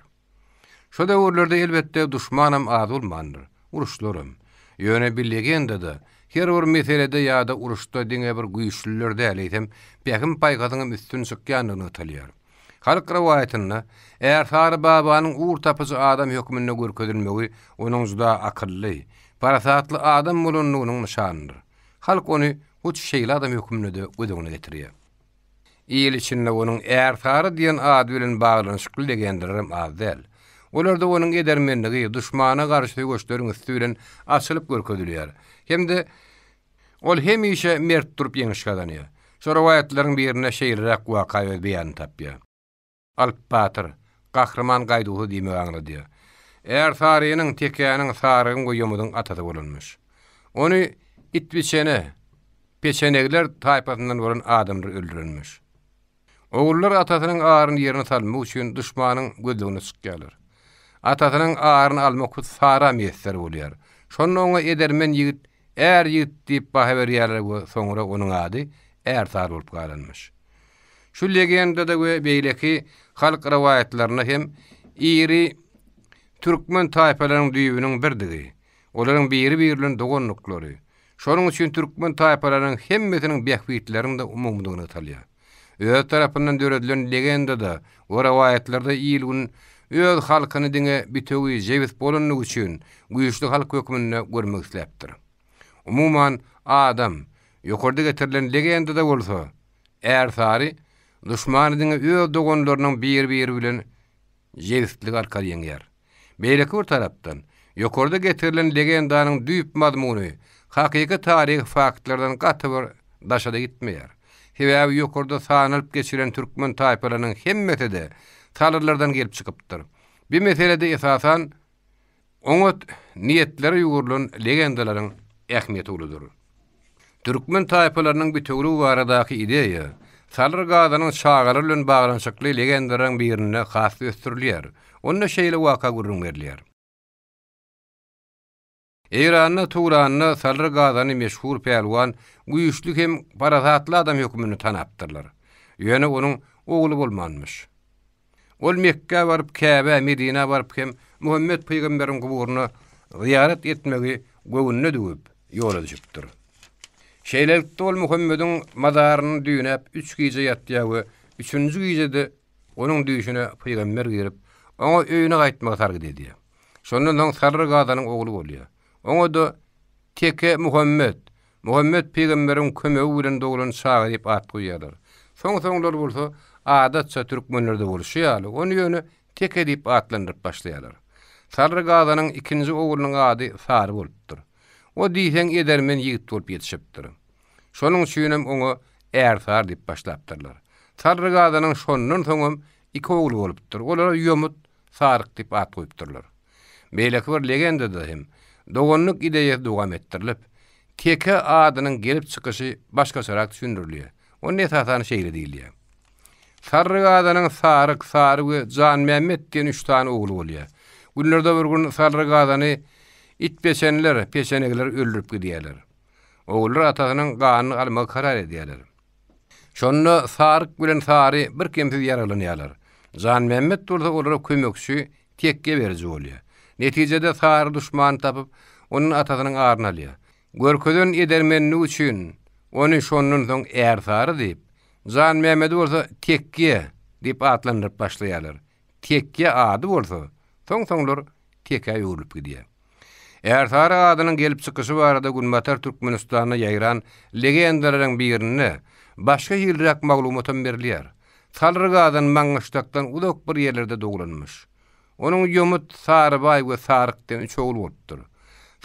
Şo döwürlerde elbetde duşmanam az bolmandyr, uruşlaram. Ýöne bir legendada her bir meselede ýa-da uruşda diňe bir güýçlüler däl, eýsem pähim-paýhasyňam üstün çykýandygy nygtalýar. Halk rowaýatynda Ärsary babanyň ugur tapyjy adam hökmünde görkezilmegi onuň juda akylly, parasatly adam bolandygynyň nyşanydyr. Halk ony hut şeýle adam hökmünde-de göz öňüne getirýär. Il içinde onuň Ärsary diýen ady bilen baglanyşykly legendalarem az däl. Olarda onuň edermenligi, duşmana garşy söweşleriň üsti bilen açylyp görkezilýär. Hem-de ol hemişe mert durup ýeňiş gazanýar. Şo rowaýatlaryň birinde şeýleräk waka öz beýanyny tapýar. Alp batyr, gahryman gaýduwsyz diýmegi aňladýar. Ärsarynyň, tekäniň, sarygyň we ýomudyň atasy bolanmyş. Ony itbiçene, peçenegler taýpasyndan bolan adamlar öldürenmiş. Ogullar atasynyň aryny ýerine salmak üçin duşmanyň gözlegine çykýarlar. Atasynyň aryny almak hut Sara miýesser bolýar. Şonda oňa edermen ýigit, är ýigit diýip baha berýärler we soňra onuň ady Ärsary bolup galanmyş. Şu legendada we beýleki halk rowaýatlarynda hem iri türkmen taýpalarynyň düýbüniň birdigi, olaryň biri-biri bilen dogandyklary, şonuň üçin türkmen taýpalarynyň hemmesiniň bähbitleriniň-de umumydygy nygtalýar. Öz tarapyndan döredilen legendada we rowaýatlarda il-gün öz halkyny diňe bitewi jebis bolandygy üçin güýçli halk hökmünde görmek isläpdir. Umuman, adam, ýokarda getirilen legendada bolsa, Ärsary duşmany diňe öz doganlarynyň bir-biri bilen jebisligi arkaly ýeňýär. Beýleki bir tarapdan, ýokarda getirilen legendanyň düýp mazmuny. hakyky taryhy faktlardan gaty bir daşa-da gitmeýär. Sebäbi ýokarda sanalyp geçilen türkmen taýpalarynyň hemmesi-de salyrlardan gelip çykypdyr. Bu meselede esasan oňat niýetlere ýugrulan legendalaryň ähmiýeti uludyr. Türkmen taýpalarynyň bitewüligi baradaky ideýa Salyr Gazanyň çagalary bilen baglanyşykly legendalaryň birinde has ösdürilýär. Onda şeýle waka gürrüň berilýär. Eýranda, Turanda Salyr Gazany meşhur pälwan, güýçli hem parasatly adam hökmünde tanapdyrlar. Ýöne onuň ogly bolmanmyş. Ol Mekgä baryp, Käbä, Medinä baryp hem Muhammet pygamberiň guburyna zyýarat etmegi göwnüne düwüp, ýola düşüpdir. Şeýlelikde, ol Muhammediň mazaryny düýnäp üç gije ýatýar we üçünji gijede onuň düýşüne pygamber girip, oňa öýüne gaýtmagy sargyt edýär. Şondan soň Salyr Gazanyň ogly bolýar. Oňa-da Teke Muhammet, Muhammet pygamberiň kömegi bilen doglan çaga diýip at goýýarlar. Soň-soňlar bolsa, adatça türkmenlerde bolşy ýaly, ony ýöne Teke diýip atlandyryp başlaýarlar. Salyr Gazanyň ikinji oglunyň ady Sary bolupdyr. O diýseň edermen ýigit bolup ýetişipdir. Şonuň üçinem oňa Ärsary diýip başlapdyrlar. Salyr Gazanyň şondan soňam iki ogly bolupdyr. Olara Ýomut, Saryk diýip at goýupdyrlar. Beýleki bir legendada hem doganlyk ideýasy dowam etdirilip, Teke adynyň gelip çykyşy başgaçarak düşündirilýär. Onda esasan şeýle diýilýär. Sarryk adynyň Saryk, Sary we Janmämmet diýen üç sany ogly bolýar. Günlerde bir gün Sarryk adyny itpeçenler, peçenegler öldürip gidýärler. Ogullar atasynyň ganyny almagy karar edýärler. Şonda Saryk bilen Sary birkemsiz ýaralanýarlar. Janmämmet bolsa olara kömekçi, tekge beriji bolýar. Netijede Sary duşmany tapyp, ondan atasynyň aryny alýar. Görkezen edermenligi üçin ony şondan soň Ärsary diýip, Janmämmedi bolsa Tekge diýip atlandyryp başlaýarlar. Tekge ady bolsa soň-soňlar tekä öwrülip gidýär. Ärsary adynyň gelip çykyşy barada Günbatar Türkmenistanda ýaýran legendalaryň birinde başga hiliräk maglumatam berilýär. Salyr Gazan Maňgyşlakdan uzak bir ýerlerde doglanmyş. Onuň Ýomut, Sarybaý we Saryk diýen üç ogly bolupdyr.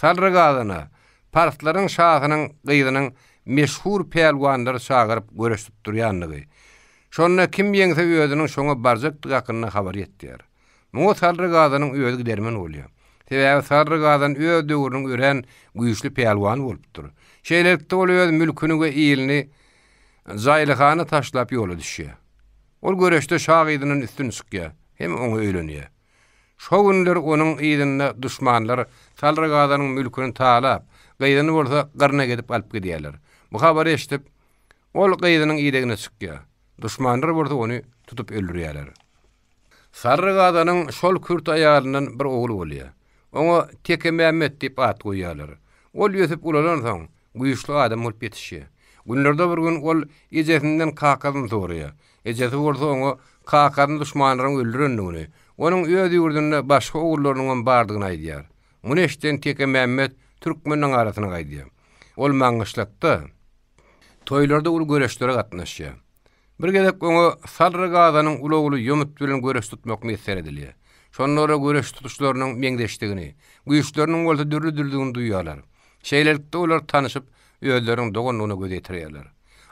Salyr Gazana parslaryň şasynyň gyzynyň meşhur pälwanlary çagyryp göreş tutdurýandygy, şonda kim ýeňse özüniň şoňa barjakdygy hakynda habar ýetýär. Muňa Salyr Gazanyň özi gidermen bolýar. Sebäbi Salyr Gazan öz döwrüniň örän güýçli pälwany bolupdyr. Şeýlelikde ol öz mülküni we ilini Jaýlyhana taşlap ýola düşýär. Ol göreşde şa gyzyndan üstün çykýar hem oňa öýlenýär. Şo günler onuň yzynda duşmanlar Salyr Gazanyň mülküni talap, gyzyny bolsa gyrnak edip alyp gidýärler. Bu habary eşidip, ol gyzynyň idegine çykýar. Duşmanlar bolsa ony tutup öldürýärler. Sarry Gazanyň şol kürt aýalyndan bir ogly bolýar. Oňa Tekemämmet diýip at goýýarlar. Ol ösüp ulalansoň, güýçli adam bolup ýetişýär. Günlerde bir gün ol ejesinden kakasyny soraýar. Ejesi bolsa oňa kakasyny duşmanlaryň öldürendigini, onuň öz ýurdunda başga ogullarynyňam bardygyny aýdýar. Muny eşiden Tekemämmet türkmeniň arasyna gaýdýar. Ol Maňgyşlakda toýlarda uly göreşlere gatnaşýar. Bir gezek oňa Salyr Gazanyň uly ogly Ýomut bilen göreş tutmak miýesser edilýär. Şonda olar göreş tutuşlarynyň meňzeşdigini, güýçleriniň bolsa dürli-dürlüdigini duýýarlar. Şeýlelikde olar tanyşyp, özleriniň dogandygyna göz ýetirýärler.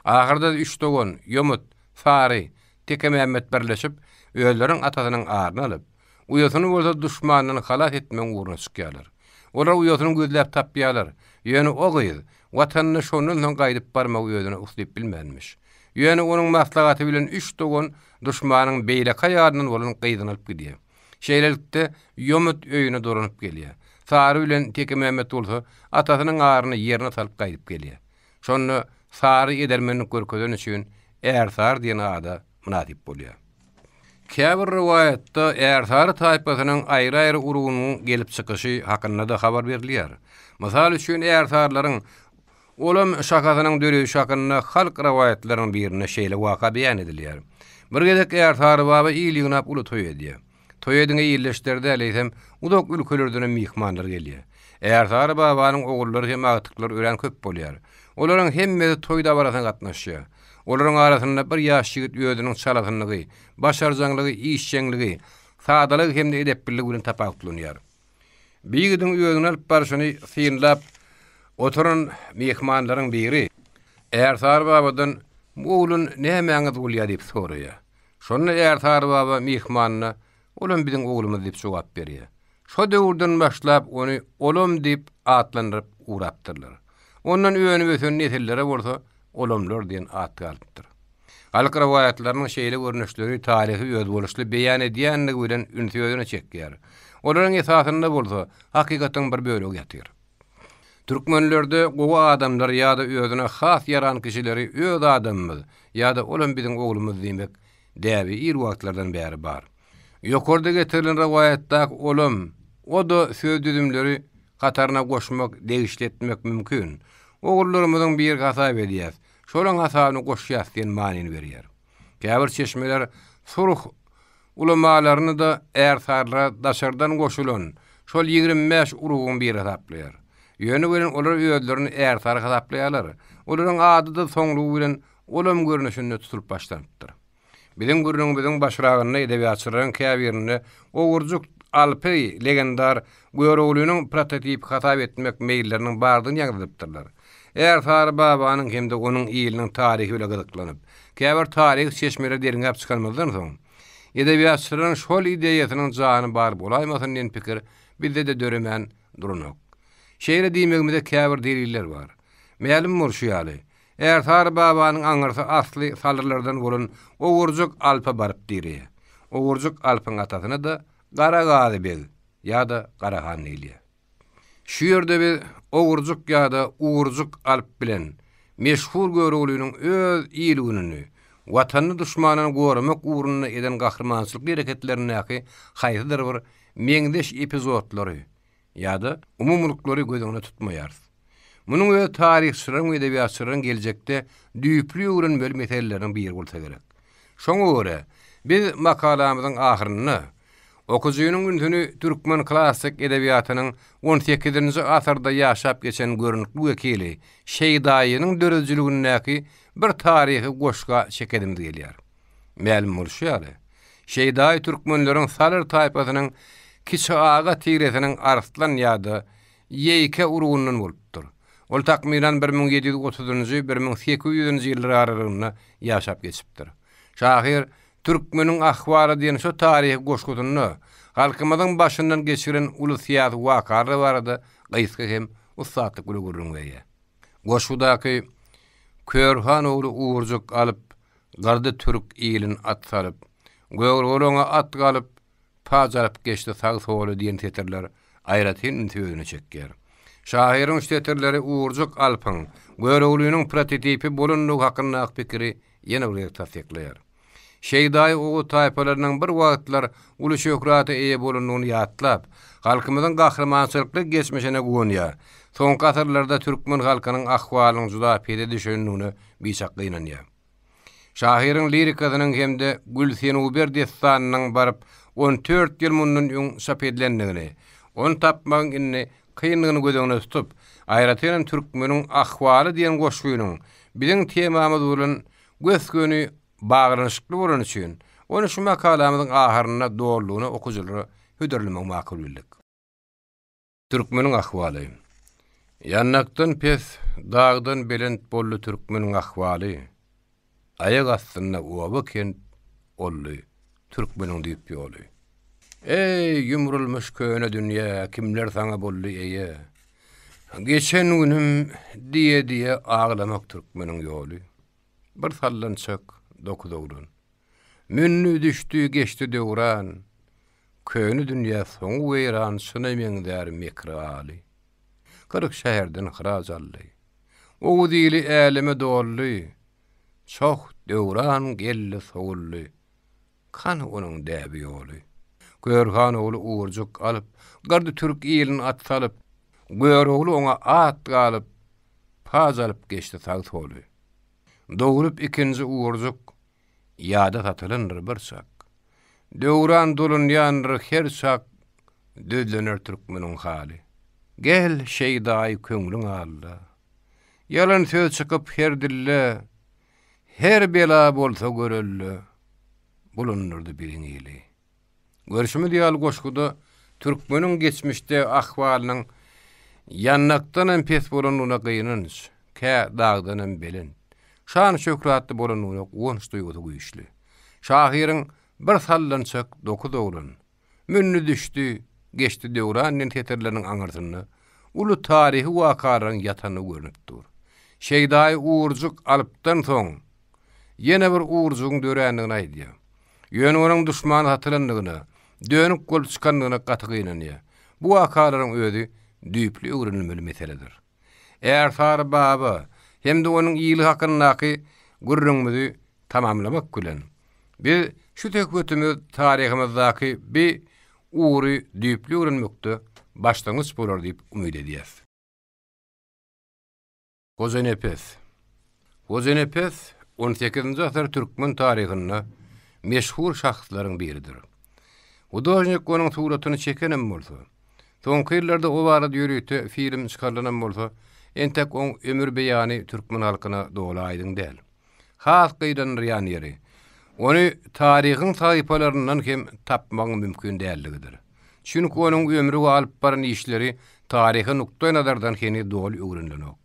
Ahyrda üç dogan, Ýomut, Sary, Tekemämmet birleşip, özleriniň atasynyň aryny alyp, Uýasyny bolsa duşmandan halas etmegiň ugruna çykýarlar. Olar uýasyny gözläp tapýarlar. Ýöne o gyz Watanyna şondan soň gaýdyp barmagy özüne uslyp bilmänmiş. Ýöne onuň maslahaty bilen üç dogan duşmanyň beýleki aýalyndan bolan gyzyny alyp gidýär. Şeýlelikde, Ýomut öýüne dolanyp gelýär. Sary bilen Tekemämmet bolsa atasynyň aryny ýerine salyp gaýdyp gelýär. Şonda Sary edermenlik görkezeni üçin Ärsary diýen ada mynasyp bolýar. Käbir rowaýatda ärsary taýpasynyň aýry-aýry urugynyň gelip çykyşy hakynda-da habar berilýär. Mysal üçin, ärsarylaryň Olam şahasynyň döreýşi hakynda halk rowaýatlarynyň birinde şeýle waka beýan edilýär. Bir gezek Ärsary baba il ýygnap uly toý edýär. Toýa diňe ildeşler däl, eýsem, uzak ülkelerdenem myhmanlar gelýär. Ärsary babanyň ogullary hem agtyklary örän köp bolýar. Olaryň hemmesi toý dabarasyna gatnaşýar. Olaryň arasynda bir ýaş ýigit özüniň çalasynlygy, başarjaňlygy, işjeňligi, sadalygy hem-de edepliligi bilen tapawutlanýar. Bu ýigidiň özüni alyp barşyny synlap, Oturan myhmanlaryň biri Ärsary babadan Bu oglan nämäňiz bolýar diýip soraýar. Şonda Ärsary baba myhmanyna Olam biziň oglumyz diýip jogap berýär. Şo döwürden başlap ony Olam diýip atlandyryp ugrapdyrlar. Ondan önüp-ösen nesillere bolsa Olamlar diýen at galypdyr. Halk rowaýatlarynyň şeýle görnüşleri taryhy özboluşly beýan edýänligi bilen ünsi özüne çekýär. Olaryň esasynda bolsa hakykatyň bir bölegi ýatyr. Türkmenlerde gowy adamlary ýa-da özüne has ýaran kişileri öz adamymyz ýa-da olam biziň oglumyz diýmek däbi ir wagtlardan bäri bar. Ýokarda getirilen rowaýatdaky olam, o-da söz düzümleri hataryna goşmak, degişli etmek mümkin. Ogullarymyzyň biri hasap edýäs, şolaň hasabyna goşýas diýen manyny berýär. Käbir çeşmeler surh ulamalaryny-da ärsarylara daşardan goşulan şol 25 urugyň biri hasaplaýar. Ýöne welin olar özlerini ärsary hasaplaýarlar. Olaryň ady-da soňlugy bilen olam görnüşinde tutulyp başlanypdyr. Biziň gürrüňimiziň başragynda edebiýatçylaryň käbirinde Ogurjyk Alpy legendar Göroglynyň prototipi hasap etmek meýilleriniň bardygyny ýaňzydypdyrlar. Ärsary babanyň hem-de onuň iliniň taryhy bile gyzyklanyp, käbir taryhy çeşmeleri derňäp çykanymyzdan soň, edebiýatçylaryň şol ideýasynyň jany bar bolaýmasyn diýen pikir bizde-de döremän duranok. Şeýle diýmegimize käbir deliller bar. Mälim bolşy ýaly, Ärsary babanyň aňyrsy asly salyrlardan bolan Ogurjyk alpa baryp direýär. Ogurjyk alpyň atasyna-da Gara Gazy beg ýa-da Gara han diýilýär. Şu ýerde biz Ogurjyk ýa-da Ugurjyk alp bilen meşhur Göroglynyň öz il-gününi, Watanyny duşmandan goramak ugrunda eden gahrymançylykly hereketlerindäki haýsydyr bir meňzeş epizodlary ýa-da umumylyklary göz öňünde tutmaýarys. Munuň özi taryhçylaryň we edebiýatçylaryň geljekde düýpli öwrenmeli meseleleriniň biri bolsa gerek. Şoňa görä, biz makalamyzyň ahyrynda okyjynyň ünsüni türkmen klassyk edebiýatynyň on sekizinji asyrda ýaşap geçen görnükli wekili Şeýdaýynyň döredijiligindäki bir taryhy goşga çekedimiz gelýär. Mälim bolşy ýaly, Şeýdaýy türkmenleriň salyr taýpasynyň Kiçi aga tiresiniň arslan ýa-da ýeýke urugyndan bolupdyr. Ol takmynan 1730-njy, 1800-nji ýyllar aralygynda ýaşap geçipdir. Şahyr Türkmeniň ahwaly diýen şu taryhy goşgusynda halkymyzyň başyndan geçiren uly syýasy wakalary barada gysga hem ussatlyk bilen gürrüň berýär. Goşgudaky Körhan ogly Ugurjyk alyp, Gyrdy türk ilin at salyp, Görogly oňa at galyp, Paç alyp geçdi sag-sola diýen setirler aýratyn ünsi özüne çekýär. Şahyryň şu setirleri Ugurjyk alpyň Göroglynyň prototipi bolandygy hakyndaky pikiri ýene bir gezek tassyklaýar. Şeýdaýy oguz taýpalarynyň bir wagtlar uly şöhrata eýe bolandygyny ýatlap, halkymyzyň gahrymançylykly geçmişine guwanýar. Soňky asyrlarda türkmen halkynyň ahwalynyň juda pese düşendigine biçak gynanýar. Şahyryň lirikasynyň hem-de Gül-Senuber dessanynyň baryp on dört ýyl mundan öň çap edilendigini, ony tapmagyň indi kyndygyny göz öňünde tutup, aýratynam Türkmeniň ahwaly diýen goşgynyň biziň temamyz bilen gös-göni baglanyşykly bolany üçin, ony şu makalamyzyň ahyrynda dolulygyna okyjylara hödürlemegi makul bildik. Türkmeniň ahwaly. Ýandakdan pes, dagdan belent boldy türkmeniň ahwaly. Aýak astynda oba-kent oldy türkmeniň düýp ýoly. Eý, ýumrulmyş köne dünýä, kimler saňa boldy eýe? Geçen günüm diýe-diýe aglamak türkmeniň ýoly. Bir sallançak, dokuz oglan. Mündi, düşdi, geçdi döwran. Köne dünýä soňy weýran çyna meňzär mekri aly. 40 şäherden hyraç aldy. Oguz ili äleme doldy. Çoh döwran geldi sowuldy. Kany onuň däbi ýoly? Körhan ogly Ugurjyk alyp, Gyrdy türk ilin at salyp, Görogly oňa at galyp, Paç alyp geçdi sag-soly. Dogrup ikinji Ugurjyk, Ýada satylandyr bir çak. Döwran dolanýandyr her çak, Düzlener türkmeniň haly. Gel, şeýdaýy köňlüň alda. Ýalan söz çykyp her dilde, Her bela bolsa görelde, Bulandyrdy biziň ili. Görşümiz ýaly goşguda türkmeniň geçmişde ahwalynyň. Ýandakdanam pes bolandygyna gynanç, kä dagdanam belent, şan-şöhratly bolandygyna guwanç duýgusy güýçli. Şahyryň Bir sallançak dokuz oglan, Mündi-düşdi, geçdi döwran diýen setirleriniň aňyrsynda uly taryhy wakalaryň ýatandygy görnüp dur. Şeýdaýy Ugurjyk alypdan soň, ýene bir Ugurjygyň dörändigini aýdýar. Ýöne onuň duşmana satylandygyna, dönük bolup çykandygyna gaty gynanýar. Bu wakalaryň özi düýpli öwrenilmeli meseledir. Ärsary baba hem-de onuň ili hakyndaky gürrüňimizi tamamlamak bilen, biz şu söhbetimiz taryhymyzdaky bi ugry düýpli öwrenmekde başlangyç bolar diýip umyt edýäs. Hojanepes. Hojanepes on sekizinji asyr türkmen taryhynda meşhur şahslaryň biridir. Hudožnik onuň suratyny çekenem bolsa, soňky ýyllarda o barada ýörite film çykarylanam bolsa, entek oň ömür beýany türkmen halkyna doly aýdyň däl. Has gyýlandyrýan ýeri, ony taryhyň sahypalaryndan hem tapmagyň mümkin däldigidir. Çünki onuň ömri we alyp baran işleri taryhy nukdaýnazardan heniz doly öwrenilenok.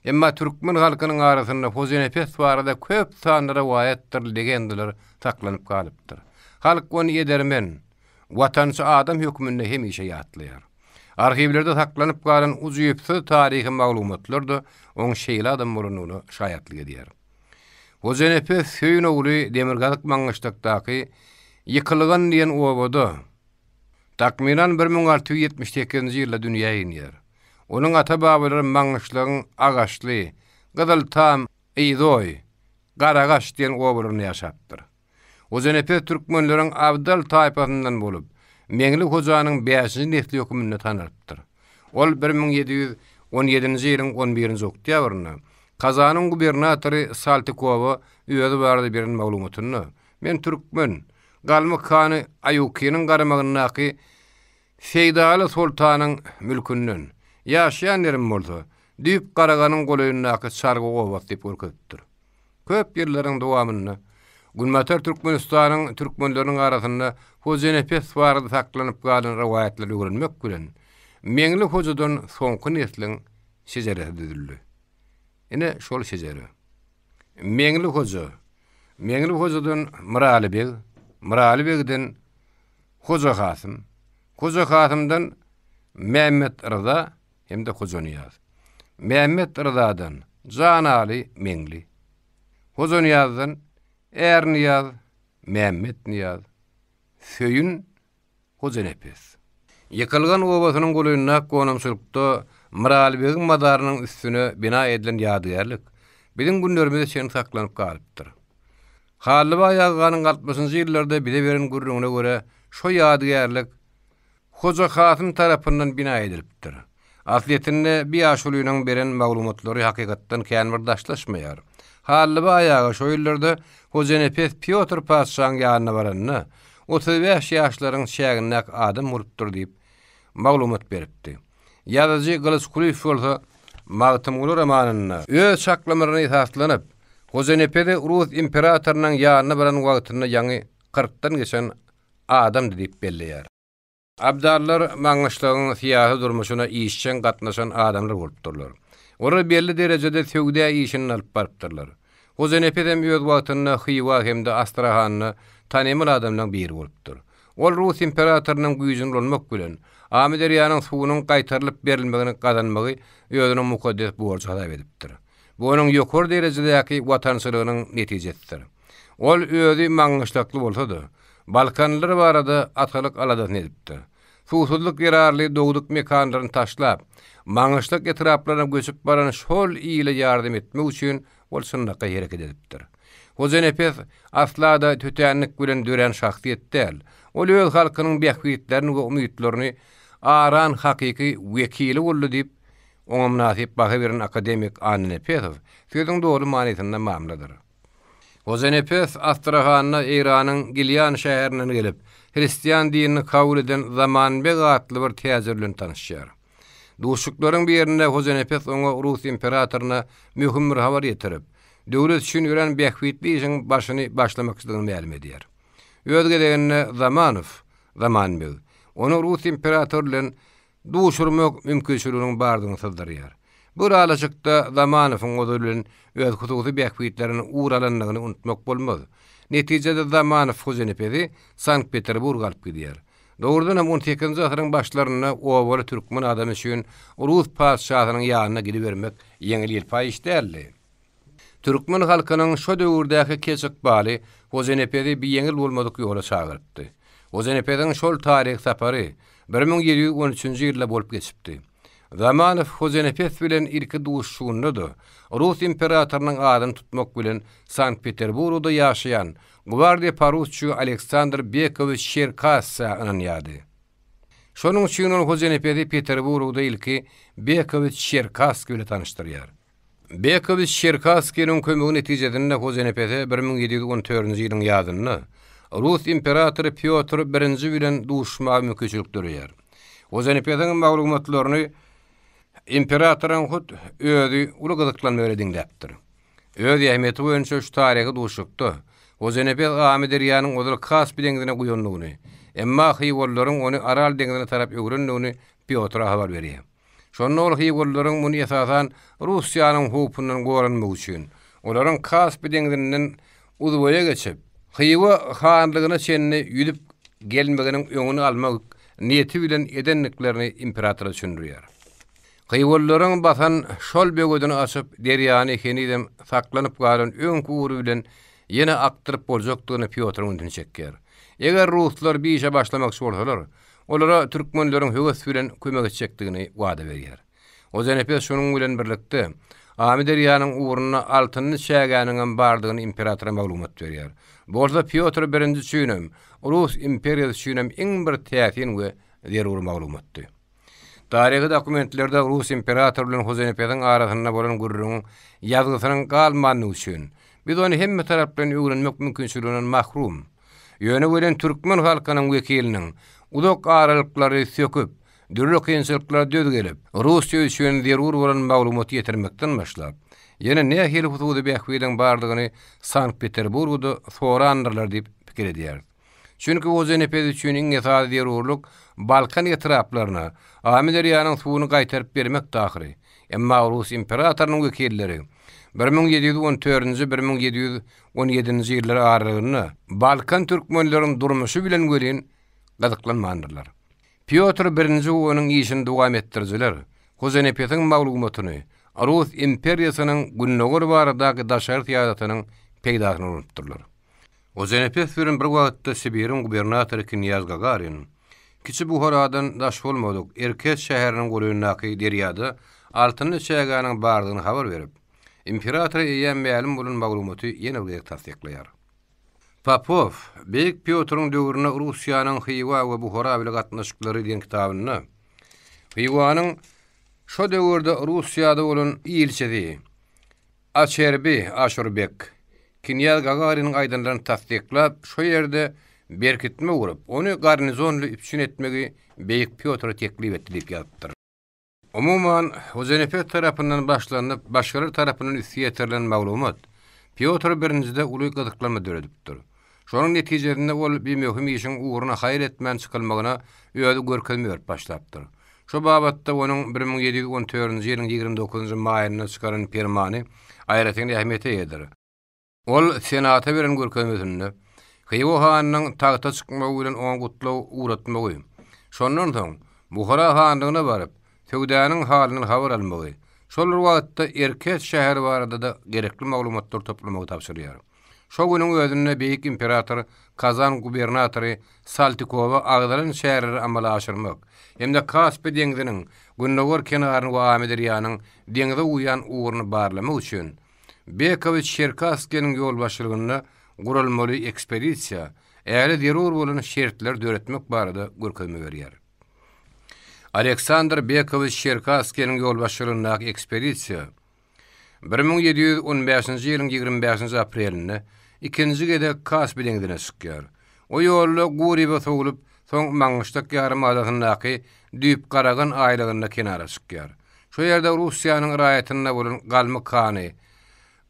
Emma türkmen halkynyň arasynda Hojanepes barada köp sanly rowaýatdyr legendalar saklanyp galypdyr. Halk ony edermen, watançy adam hökmünde hemişe ýatlaýar. Arhiwlerde saklanyp galan ujypsyz taryhy maglumatlar-da oň şeýle adam bolandygyna şaýatlyk edýär. Hojanepes Söýün ogly Demirgazyk Maňgyşlakdaky Ýykylgan diýen obada, takmynan 1678-nji ýylda dünýä inýär. Onuň ata-babalary Maňgyşlagyň Agaçly, Gyzyltam, Yzoý, Garagaç diýen obalarynda ýaşapdyr. Hojanepes türkmenleriň abdal taýpasyndan bolup, Meňli hojanyň bäşinji nesli hökmünde tanalypdyr. Ol 1717-nji ýylyň on birinji oktýabrynda Kazanyň gubernatory Saltykowa özi barada beren maglumatynda, Men türkmen, galmyk hany Aýukiniň garamagyndaky Seýdaly soltanyň mülkünden, ýaşaýan ýerim bolsa, Düýp Garaganyň golaýyndaky Çarga obasy diýip görkezipdir. Köp ýyllaryň dowamynda Günbatar Türkmenistanyň türkmenleriniň arasynda Hojanepes barada saklanyp galan rowaýatlary öwrenmek bilen, Meňli hojadan soňky nesliň şejeresi düzüldi. Ine, şol şejere. Meňli hoja. Meňli hojadan Myraly beg, Myraly begden Hoja Kasym, Hoja Kasymdan Mämmet Rza hem-de Hojanyýaz. Mämmet Rzadan Janaly Meňli. Hojanyýazdan Ärnyýaz, Mämmet Nyýaz, Söýün Hojanepes. Ýykylgan obasynyň golaýyndaky gonamçylykda Myraly begiň mazarynyň üstüne bina edilen ýadygärlik biziň günlerimize çenli saklanyp galypdyr. Hallybaý aganyň altmyşynjy ýyllarda bize beren gürrüňine görä, şo ýadygärlik Hoja Kasym tarapyndan bina edilipdir. Aslyýetinde bi ýaşulynyň beren maglumatlary hakykatdan kän bir daşlaşmaýar. Hallybaý aga şo ýyllarda Hojanepes Pýotr patyşaň ýanyna baranda, 35 ýaşlaryň çägindäki adam bolupdyr diýip, maglumat beripdi. Ýazyjy Gylyç Kulyýew bolsa Magtymguly romanynda öz çaklamalaryna esaslanyp, Hojanepesi rus imperatorynyň ýanyna baran wagtynda ýaňy kyrkdan geçen adamdy diýip belleýär. Abdallar Maňgyşlagyň syýasy durmuşyna işjeň gatnaşan adamlar bolupdyrlar. Olar belli derejede söwda işini alyp barypdyrlar. Hojanepes hem öz wagtynda Hywa hem-de Astrahanda tanymal adamlaryň biri bolupdyr. Ol rus imperatorynyň güýjüni ulanmak bilen, Amyderýanyň suwunyň gaýtarylyp berilmegini gazanmagy özüniň mukaddes borjy hasap edipdir. Bu onuň ýokary derejedäki watançylygynyň netijesidir. Ol özi maňgyşlakly bolsa-da, balkanlylar barada atalyk aladasyny edipdir. Suwsuzlyk zerarly dogduk mekanlaryny taşlap, Maňgyşlak etraplaryna göçüp baran şol ile ýardam etmek üçin ol çynlakaý hereket edipdir. Hojanepes asla-da tötänlik bilen dörän şahsyýet däl. Ol öz halkynyň bähbitlerini we umytlaryny aran hakyky wekili boldy diýip, oňa mynasyp baha beren akademik Annanepesow sözüň doly manysynda mamladyr. Hojanepes Astrahanda Eýranyň Gilýan şäherinden gelip, hristian dinini kabul eden Zamanbeg atly bir täjir bilen tanyşýar. Duşuşyklaryň birinde Hojanepes oňa rus imperatoryna möhüm bir habar ýetirip, döwlet üçin örän bähbitli işiň başyny başlamakçydygyny mälim edýär. Öz gezeginde Zamanow, Zamanbeg, ony rus imperatory bilen. duşurmak mümkinçiliginiň bardygyny syzdyrýar. Bu ylalaşykda Zamanowyň ozaly bilen öz hususy bähbitlerini ugur alandygyny unutmak bolmaz. Netijede Zamanow Hojanepesi Sankt-Peterburga alyp gidýär. Dogrudan hem on sekizinji asyryň başlarynda obaly türkmen adamy üçin rus patyşasynyň ýanyna gidibermek ýeňil-ýelpaý iş däldi. Türkmen halkynyň şo döwürdäki keç ykbaly Hojanepesi bi ýeňil bolmadyk ýola çagyrypdy. Hojanepesiň şol taryhy sapary 1713-nji ýylda bolup geçipdi. Zamanow Hojanepes bilen ilki duşuşygynda-da rus imperatorynyň adyny tutmak bilen Sankt-Peterburgda ýaşaýan gwardiýa poruçigi Aleksandr Bekowiç Çerkassä ynanýardy. Şonuň üçin ol Hojanepesi Peterburgda ilki Bekowiç Çerkasskiý bilen tanyşdyrýar. Bekowiç Çerkasskiniň kömegi netijesinde Hojanepese 1714-nji ýylyň ýazynda rus imperatory Pýotr I bilen duşuşmaga mümkinçilik döreýär. Hojanepesiň maglumatlaryny imperatoryň hut özi uly gyzyklanma bilen diňläpdir. Öz ähmiýeti boýunça şu taryhy duşuşykda Hojanepes Amyderýanyň ozal Kaspi deňzine guýandygyny, emma hywalylaryň ony Aral deňzine tarap öwrendigini Pýotra habar berýär. Şonda ol hywalylaryň muny esasan Russiýanyň howpundan goranmak üçin, olaryň Kaspi deňzinden Uzboýa geçip, Hywa hanlygyna çenli ýüzüp gelmeginiň öňüni almak niýeti bilen edendiklerini imperatora düşündirýär. Hywalylaryň basan şol böwedini açyp, derýany henizem saklanyp galan öňki ugry bilen ýene akdyryp boljakdygyna Pýotryň ünsüni çekýär. Eger ruslar bir işe başlamakçy bolsalar, olara türkmenleriň höwes bilen kömek etjekdigini wada berýär. Hojanepes şonuň bilen birlikde, Amyderýanyň ugrunda altynly çägäniňem bardygyny imperatora maglumat berýär. Bolsa Pýotr birinji üçinem, Rus imperiýasy üçinem iň bir täsin we zerur maglumatdy. Taryhy dokumentlerde rus imperatory bilen Hojanepesiň arasynda bolan gürrüňiň ýazgysynyň galmandygy üçin, biz ony hemme taraplaýyn öwrenmek mümkinçiliginden mahrum. Ýöne welin türkmen halkynyň wekiliniň uzak aralyklary söküp, dürli kynçylyklara döz gelip, Russiýa üçin zerur bolan maglumaty ýetirmekden başlap, ýene nähili hususy bähbidiň bardygyny Sankt-Peterburgda sorandyrlar diýip pikir edýäris. Çünki Hojanepes üçin iň esasy zerurlyk Balkan etraplaryna Amyderýanyň suwuny gaýtaryp bermekdi ahyry. Emma rus imperatorynyň wekilleri 1714-nji, 1717-nji ýyllar aralygynda Balkan türkmenleriniň durmuşy bilen welin gyzyklanmandyrlar. Pýotr I we onuň işini dowam etdirijiler Hojanepesiň maglumatyny Rus imperiýasynyň gündogar baradaky daşary syýasatynyň peýdasyna ulanypdyrlar. Hojanepes bilen bir wagtda Sibiriň gubernatory knýaz Gagarin Kiçi Buharadan daş bolmadyk Irkes şäheriniň golaýyndaky derýada altynly çägäniň bardygyny habar berip, imperatora eýýäm mälim bolan maglumaty ýene bir gezek tassyklaýar. Popow, Beýik Pýotryň döwründe Russiýanyň Hywa we Buhara bile gatnaşyklary diýen kitabynda Hywanyň şo döwürde Russiýada bolan ilçisi, Açerbi, Aşurbek, knýaz Gagariniň aýdanlaryny tassyklap, şo ýerde berkitme gurup, ony garnizonly üpjün etmegi Beýik Pýotra teklip etdi diýip ýazypdyr. Umuman, Hojanepes tarapyndan başlanyp, başgalar tarapyndan üsti ýetirilen maglumat Pýotr I-de uly gyzyklanma döredipdir. Şonuň netijesinde ol bi möhüm işiň ugruna haýal etmän çykylmagyna özi görkezme berip başlapdyr. Şu babatda onuň 1714-nji ýylyň 29-njy maýynda çykaran permany aýratyn ähmiýete eýedir. Ol Senata beren görkezmesinde Hywa hanynyň tagta çykmagy bilen oňa gutlag ugratmagy, şondan soň Buhara hanlygyna baryp, söwdanyň halyndan habar almagy, şol bir wagtda Erkes şäheri barada-da gerekli maglumatlary toplamagy tabşyrýar. Şo günüň özünde beýik imperator Kazan gubernatory Saltykowa agzalan çäreleri amala aşyrmak hem-de Kaspi deňziniň gündogar kenaryny we Amyderýanyň deňze guýýan ugruny barlamak üçin Bekowiç Çerkasskiniň ýolbaşçylygynda guralmaly ekspedisiýa ähli zerur bolan şertleri döretmek barada görkezme berýär. Aleksandr Bekowiç Çerkasskiniň ýolbaşçylygyndaky ekspedisiýa 1715-nji ýylyň 25-nji aprelinde ikinji gezek Kaspi deňzine çykýar. O ýolda Guribe sowlup, soň Maňgyşlak ýarym adasyndaky Düýpgaragan aýlagynda kenara çykýar. Şo ýerde Russiýanyň raýatynda bolan galmyk hany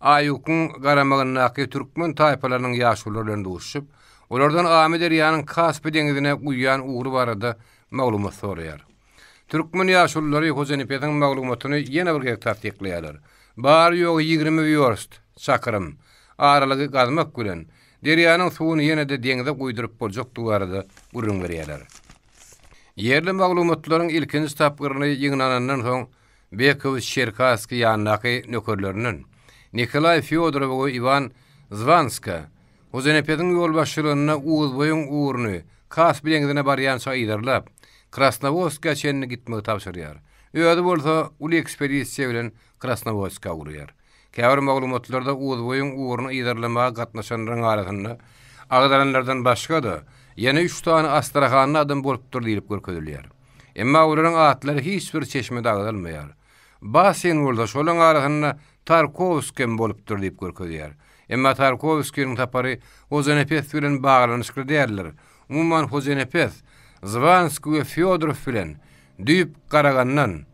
Aýukyň garamagyndaky türkmen taýpalarynyň ýaşululary bilen duşuşyp, olardan Amyderýanyň Kaspi deňzine guýýan ugry barada maglumat soraýar. Türkmen ýaşululary Hojanepesiň maglumatyny ýene bir gezek tassyklaýarlar. Bary-ýogy 20 wýorst, çakyrym, aralygy gazmak bilen, derýanyň suwuny ýene-de deňze guýduryp boljakdygy barada gürrüň berýärler. Ýerli maglumatlaryň ilkinji tapgyryny ýygnanandan soň, Bekowiç Çerkasskiý ýanyndaky nökerlerinden, Nikolaý Fýodorowy we Iwan Zwanskä Hojanepesiň ýolbaşçylygynda Uzboýuň ugruny Kaspi deňzine barýança yzarlap, Krasnowodska çenli gitmegi tabşyrýar. Özi bolsa uly ekspedisiýa bilen Krasnowodska ugraýar. Käbir maglumatlarda Uzboýuň ugruny yzarlamaga gatnaşanlaryň arasynda agzalanlardan başga-da, ýene üç sany astrahanly adam bolupdyr diýlip görkezilýär. Emma olaryň atlary hiç bir çeşmede agzalmaýar. Basin bolsa şolaryň arasynda Tarkowskiý hem bolupdyr diýip görkezýär. Emma Tarkowskiniň sapary Hojanepes bilen baglanyşykly däldir. Umuman Hojanepes, Zwanskiý we Fýodorow bilen düýp Garagandan,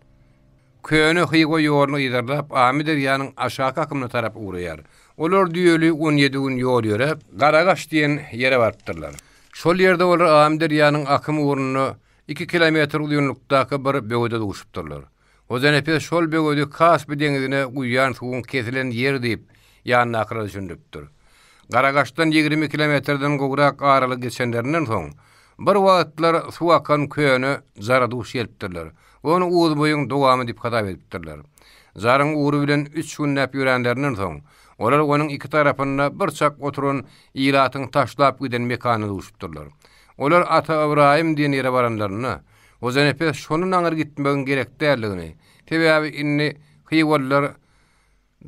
Köne Hywa ýoluny yzarlap Amyderýanyň aşaky akymyna tarap ugraýar. Olar düýeli 17 gün ýol ýöräp, Garagaş diýen ýere barypdyrlar. Şol ýerde olar Amyderýanyň akym ugrunda iki kilometr uzynlykdaky bir böwede duşupdyrlar. Hojanepes şol böwedi Kaspi deňzine guýýan suwuň kesilen ýeri diýip, ýanyndakylara düşündiripdir. Garagaşdan 20 kilometrden gowrak aralygy geçenlerinden soň, bir wagtlar suw akan köne jara duş gelipdirler we ony Uzboýuň dowamy diýip hasap edipdirler. Jaryň ugry bilen üç günläp ýöränlerinden soň, olar onuň iki tarapynda birçak oturan ilatyň taşlap giden mekanyna duşupdyrlar. Olar Ata Ybraýym diýen ýere baranlarynda, Hojanepes şondan aňry gitmegiň gerek däldigini, sebäbi indi hywalylar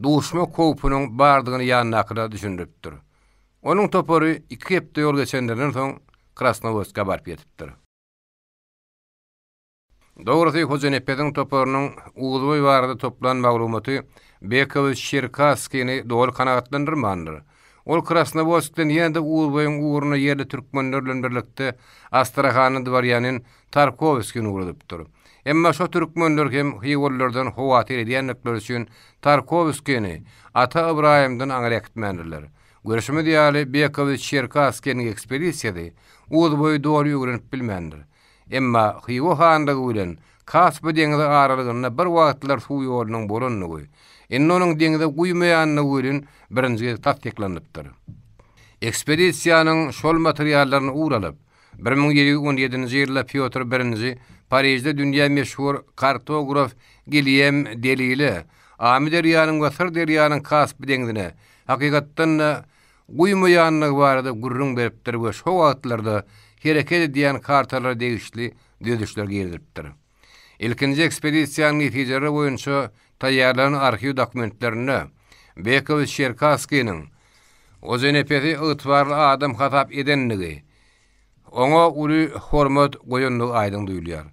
duşmak howpunyň bardygyny ýanyndakylara düşündiripdir. Onuň topary iki hepde ýol geçenlerinden soň Krasnowodska baryp ýetipdir. Dogrusy, Hojanepesiň toparynyň Uzboý barada toplan maglumaty Bekowiç Çerkasskini doly kanagatlandyrmandyr. Ol Krasnowodskden ýene-de Uzboýuň ugruna ýerli türkmenler bilen birlikde Astrahana dwarýanin Tarkowskini ugradypdyr. Emma şo türkmenler hem hywalylardan howatyr edýändikleri üçin Tarkowskini Ata Ybraýymdan aňry äkitmändirler. Görşümiz ýaly, Bekowiç Çerkasskiniň ekspedisiýasy Uzboýy doly öwrenip bilmändir. Emma Hywa hanlygy bilen Kaspi deňzi aralygynda bir wagtlar suw ýolunyň bolandygy, indi onuň deňze guýmaýandygy welin birinji gezek tassyklanypdyr. Ekspedisiýanyň şol materiallaryny ugur alyp, 1717-nji ýylda Pýotr I Parižde dünýä meşhur kartograf Gilýem Delile Amyderýanyň we Syrderýanyň Kaspi deňzine, hakykatdan-da, guýmaýandygy barada gürrüň beripdir we şo wagtlarda hereket edýän kartalara degişli düzedişler girizipdir. Ilkinji ekspedisiýanyň netijeleri boýunça taýýarlanan arhiw dokumentlerinde Bekowiç Çerkasskiniň Hojanepesi ygtybarly adam hasap edendigi, oňa uly hormat goýandygy aýdyň duýulýar.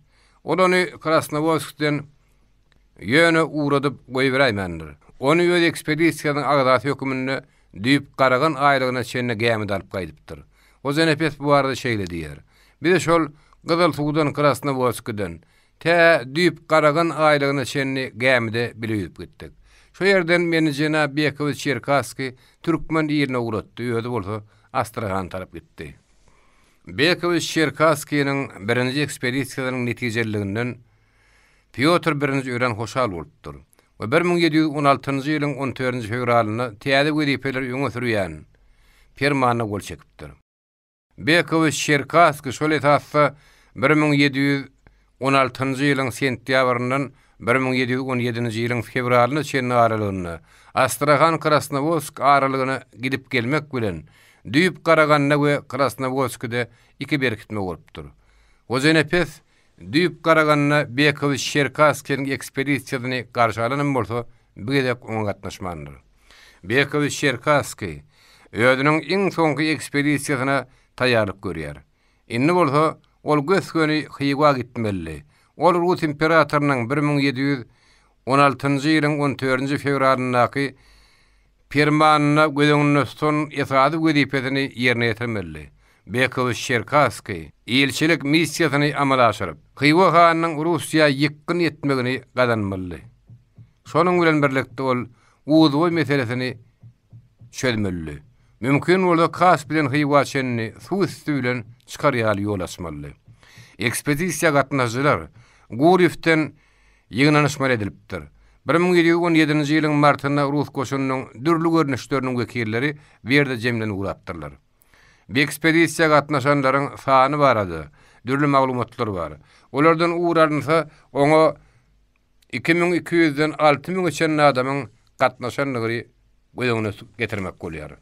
Ol ony Krasnowodskden Ýöne ugradyp goýberäýmändir. Ony öz ekspedisiýasynyň agzasy höküminde düýp Garagan aýlagyna çenli gämide alyp gaýdypdyr. Hojanepes bu barada şeýle diýýär, Biz şol Gyzylsuwdan Krasnowodskiden tä düýp Garagan aýlagyna çenli gämide bile ýüzüp gitdik. Şo ýerden meni jenap Bekowiç Çerkasskiý türkmen iline ugratdy, özi bolsa Astrahana tarap gitdi. Bekowiç Çerkasskiniň birinji ekspedisiýasynyň netijeliliginden Pýotr I örän hoşal bolupdyr we 1716-njy ýylyň on dördünji fewralynda täze wezipeleri öňe sürýän permanyna gol çekipdir. Bekowiç Çerkasskiý şol esasda 1716-njy ýylyň sentýabryndan 1717-nji ýylyň fewralyna çenli aralygynda Astrahan-Krasnowodsk aralygyna gidip-gelmek bilen, düýp Garaganda we Krasnowodskide iki berkitme gurupdyr. Hojanepes Düýp Garaganda Bekowiç Çerkasskiniň ekspedisiýasyny garşy alanam bolsa, bu gezek oňa gatnaşmandyr. Bekowiç Çerkasskiý özüniň iň soňky ekspedisiýasyna taýýarlyk görýär. Indi bolsa ol gös-göni Hywa gitmelidi. Ol rus imperatorynyň 1716-njy ýylyň on dördünji fewralyndaky Permanynda göz öňünde tutan esasy wezipesini ýerine ýetirmelidi. Bekowiç Çerkasskiý ilçilik missiýasyny amala aşyryp, Hywa hanynyň Russiýa ýykgyn etmegini gazanmalydy. Şonuň bilen birlikde ol Uzboý meselesini çözmelidi. Mümkin bolsa Kaspiden Hywa çenli suw üsti bilen çykar ýaly ýol açmalydy. Ekspedisiýa gatnaşyjylar. Gurýewden ýygnanyşmaly edilipdir. 1717-nji ýylyň martynda rus goşunynyň dürli görnüşleriniň wekilleri bu ýerde jemlenip ugrapdyrlar. Bu ekspedisiýa gatnaşanlaryň sany barada dürli maglumatlar bar. Olardan ugur alynsa, oňa 2200-den alty müňe çenli adamyň gatnaşandygyny göz öňüne getirmek bolýar.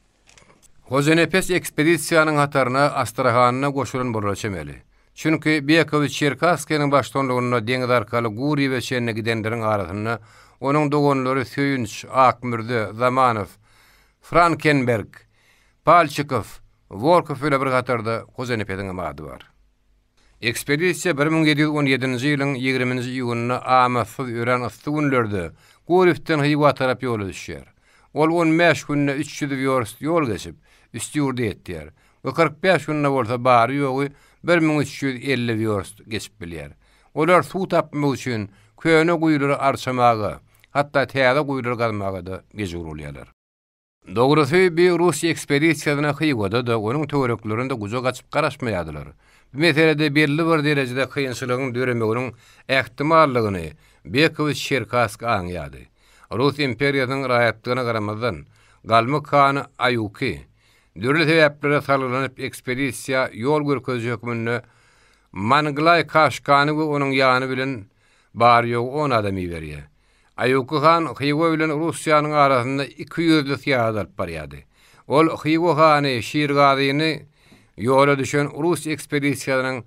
Hojanepes ekspedisiýanyň hataryna Astrahanda goşulan bolara çemeli. Çünki Bekowiç Çerkasskiniň baştutanlygynda deňiz arkaly Gurýewe çenli gidenleriň arasynda onuň doganlary Söýünç, Akmürze, Zamanow, Frankenberg, Palçikow, Wolkow bilen bir hatarda Hojanepesiň hem ady bar. Ekspedisiýa 1717-nji ýylyň ýigriminji iýunynda amatsyz örän yssy günlerde Gurýewden Hywa tarap ýola düşýär. Ol on bäş günde 300 wýorst ýol geçip, Üstýurda ýetýär we 45 günde bolsa bary-ýogy 1350 wýorst geçip bilýär. Olar suw tapmak üçin köne guýulary arçamaga, hatda täze guýulary gazmaga-da mejbur bolýarlar. Dogrusy, bi rus ekspedisiýasyna Hywada-da, onuň töwereklerinde gujak açyp garaşmaýardylar. Bu meselede belli bir derejede kynçylygyň döremeginiň ähtimallygyny Bekowiç Çerkassk aňýardy. Rus imperiýasynyň raýatlygyna garamazdan, galmyk hany Aýuki, dürli sebäplere salgylanyp ekspedisiýa ýol görkeziji hökmünde Manglaý Kaşkany we onuň ýany bilen bary-ýogy on adam iberýär. Aýuki han Hywa bilen Russiýanyň arasynda ikiýüzli syýasat alyp barýardy. Ol Hywa hany Şirgazyny ýola düşen rus ekspedisiýasynyň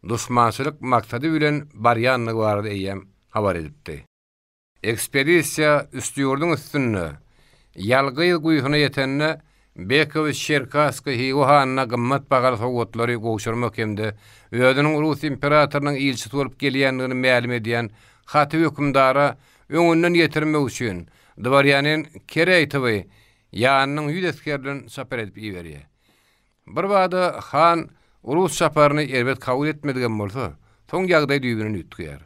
duşmançylyk maksady bilen barýandygy barada eýýäm habar edipdi. Ekspedisiýa Üstýurduň üstünde Ýalgyz guýusyna ýetende, Bekowiç Çerkasskiý Hywa hanyna gymmat bahaly sowgatlary gowşurmak hem-de özüniň rus imperatorynyň ilçisi bolup gelýändigini mälim edýän haty hökümdara öňünden ýetirmek üçin dworýanin Kereýtowy ýanynyň ýüz esger bilen çapar edip iberýär. Birbada han rus çaparyny erbet kabul etmedigem bolsa, soň ýagdaý düýbünden üýtgeýär.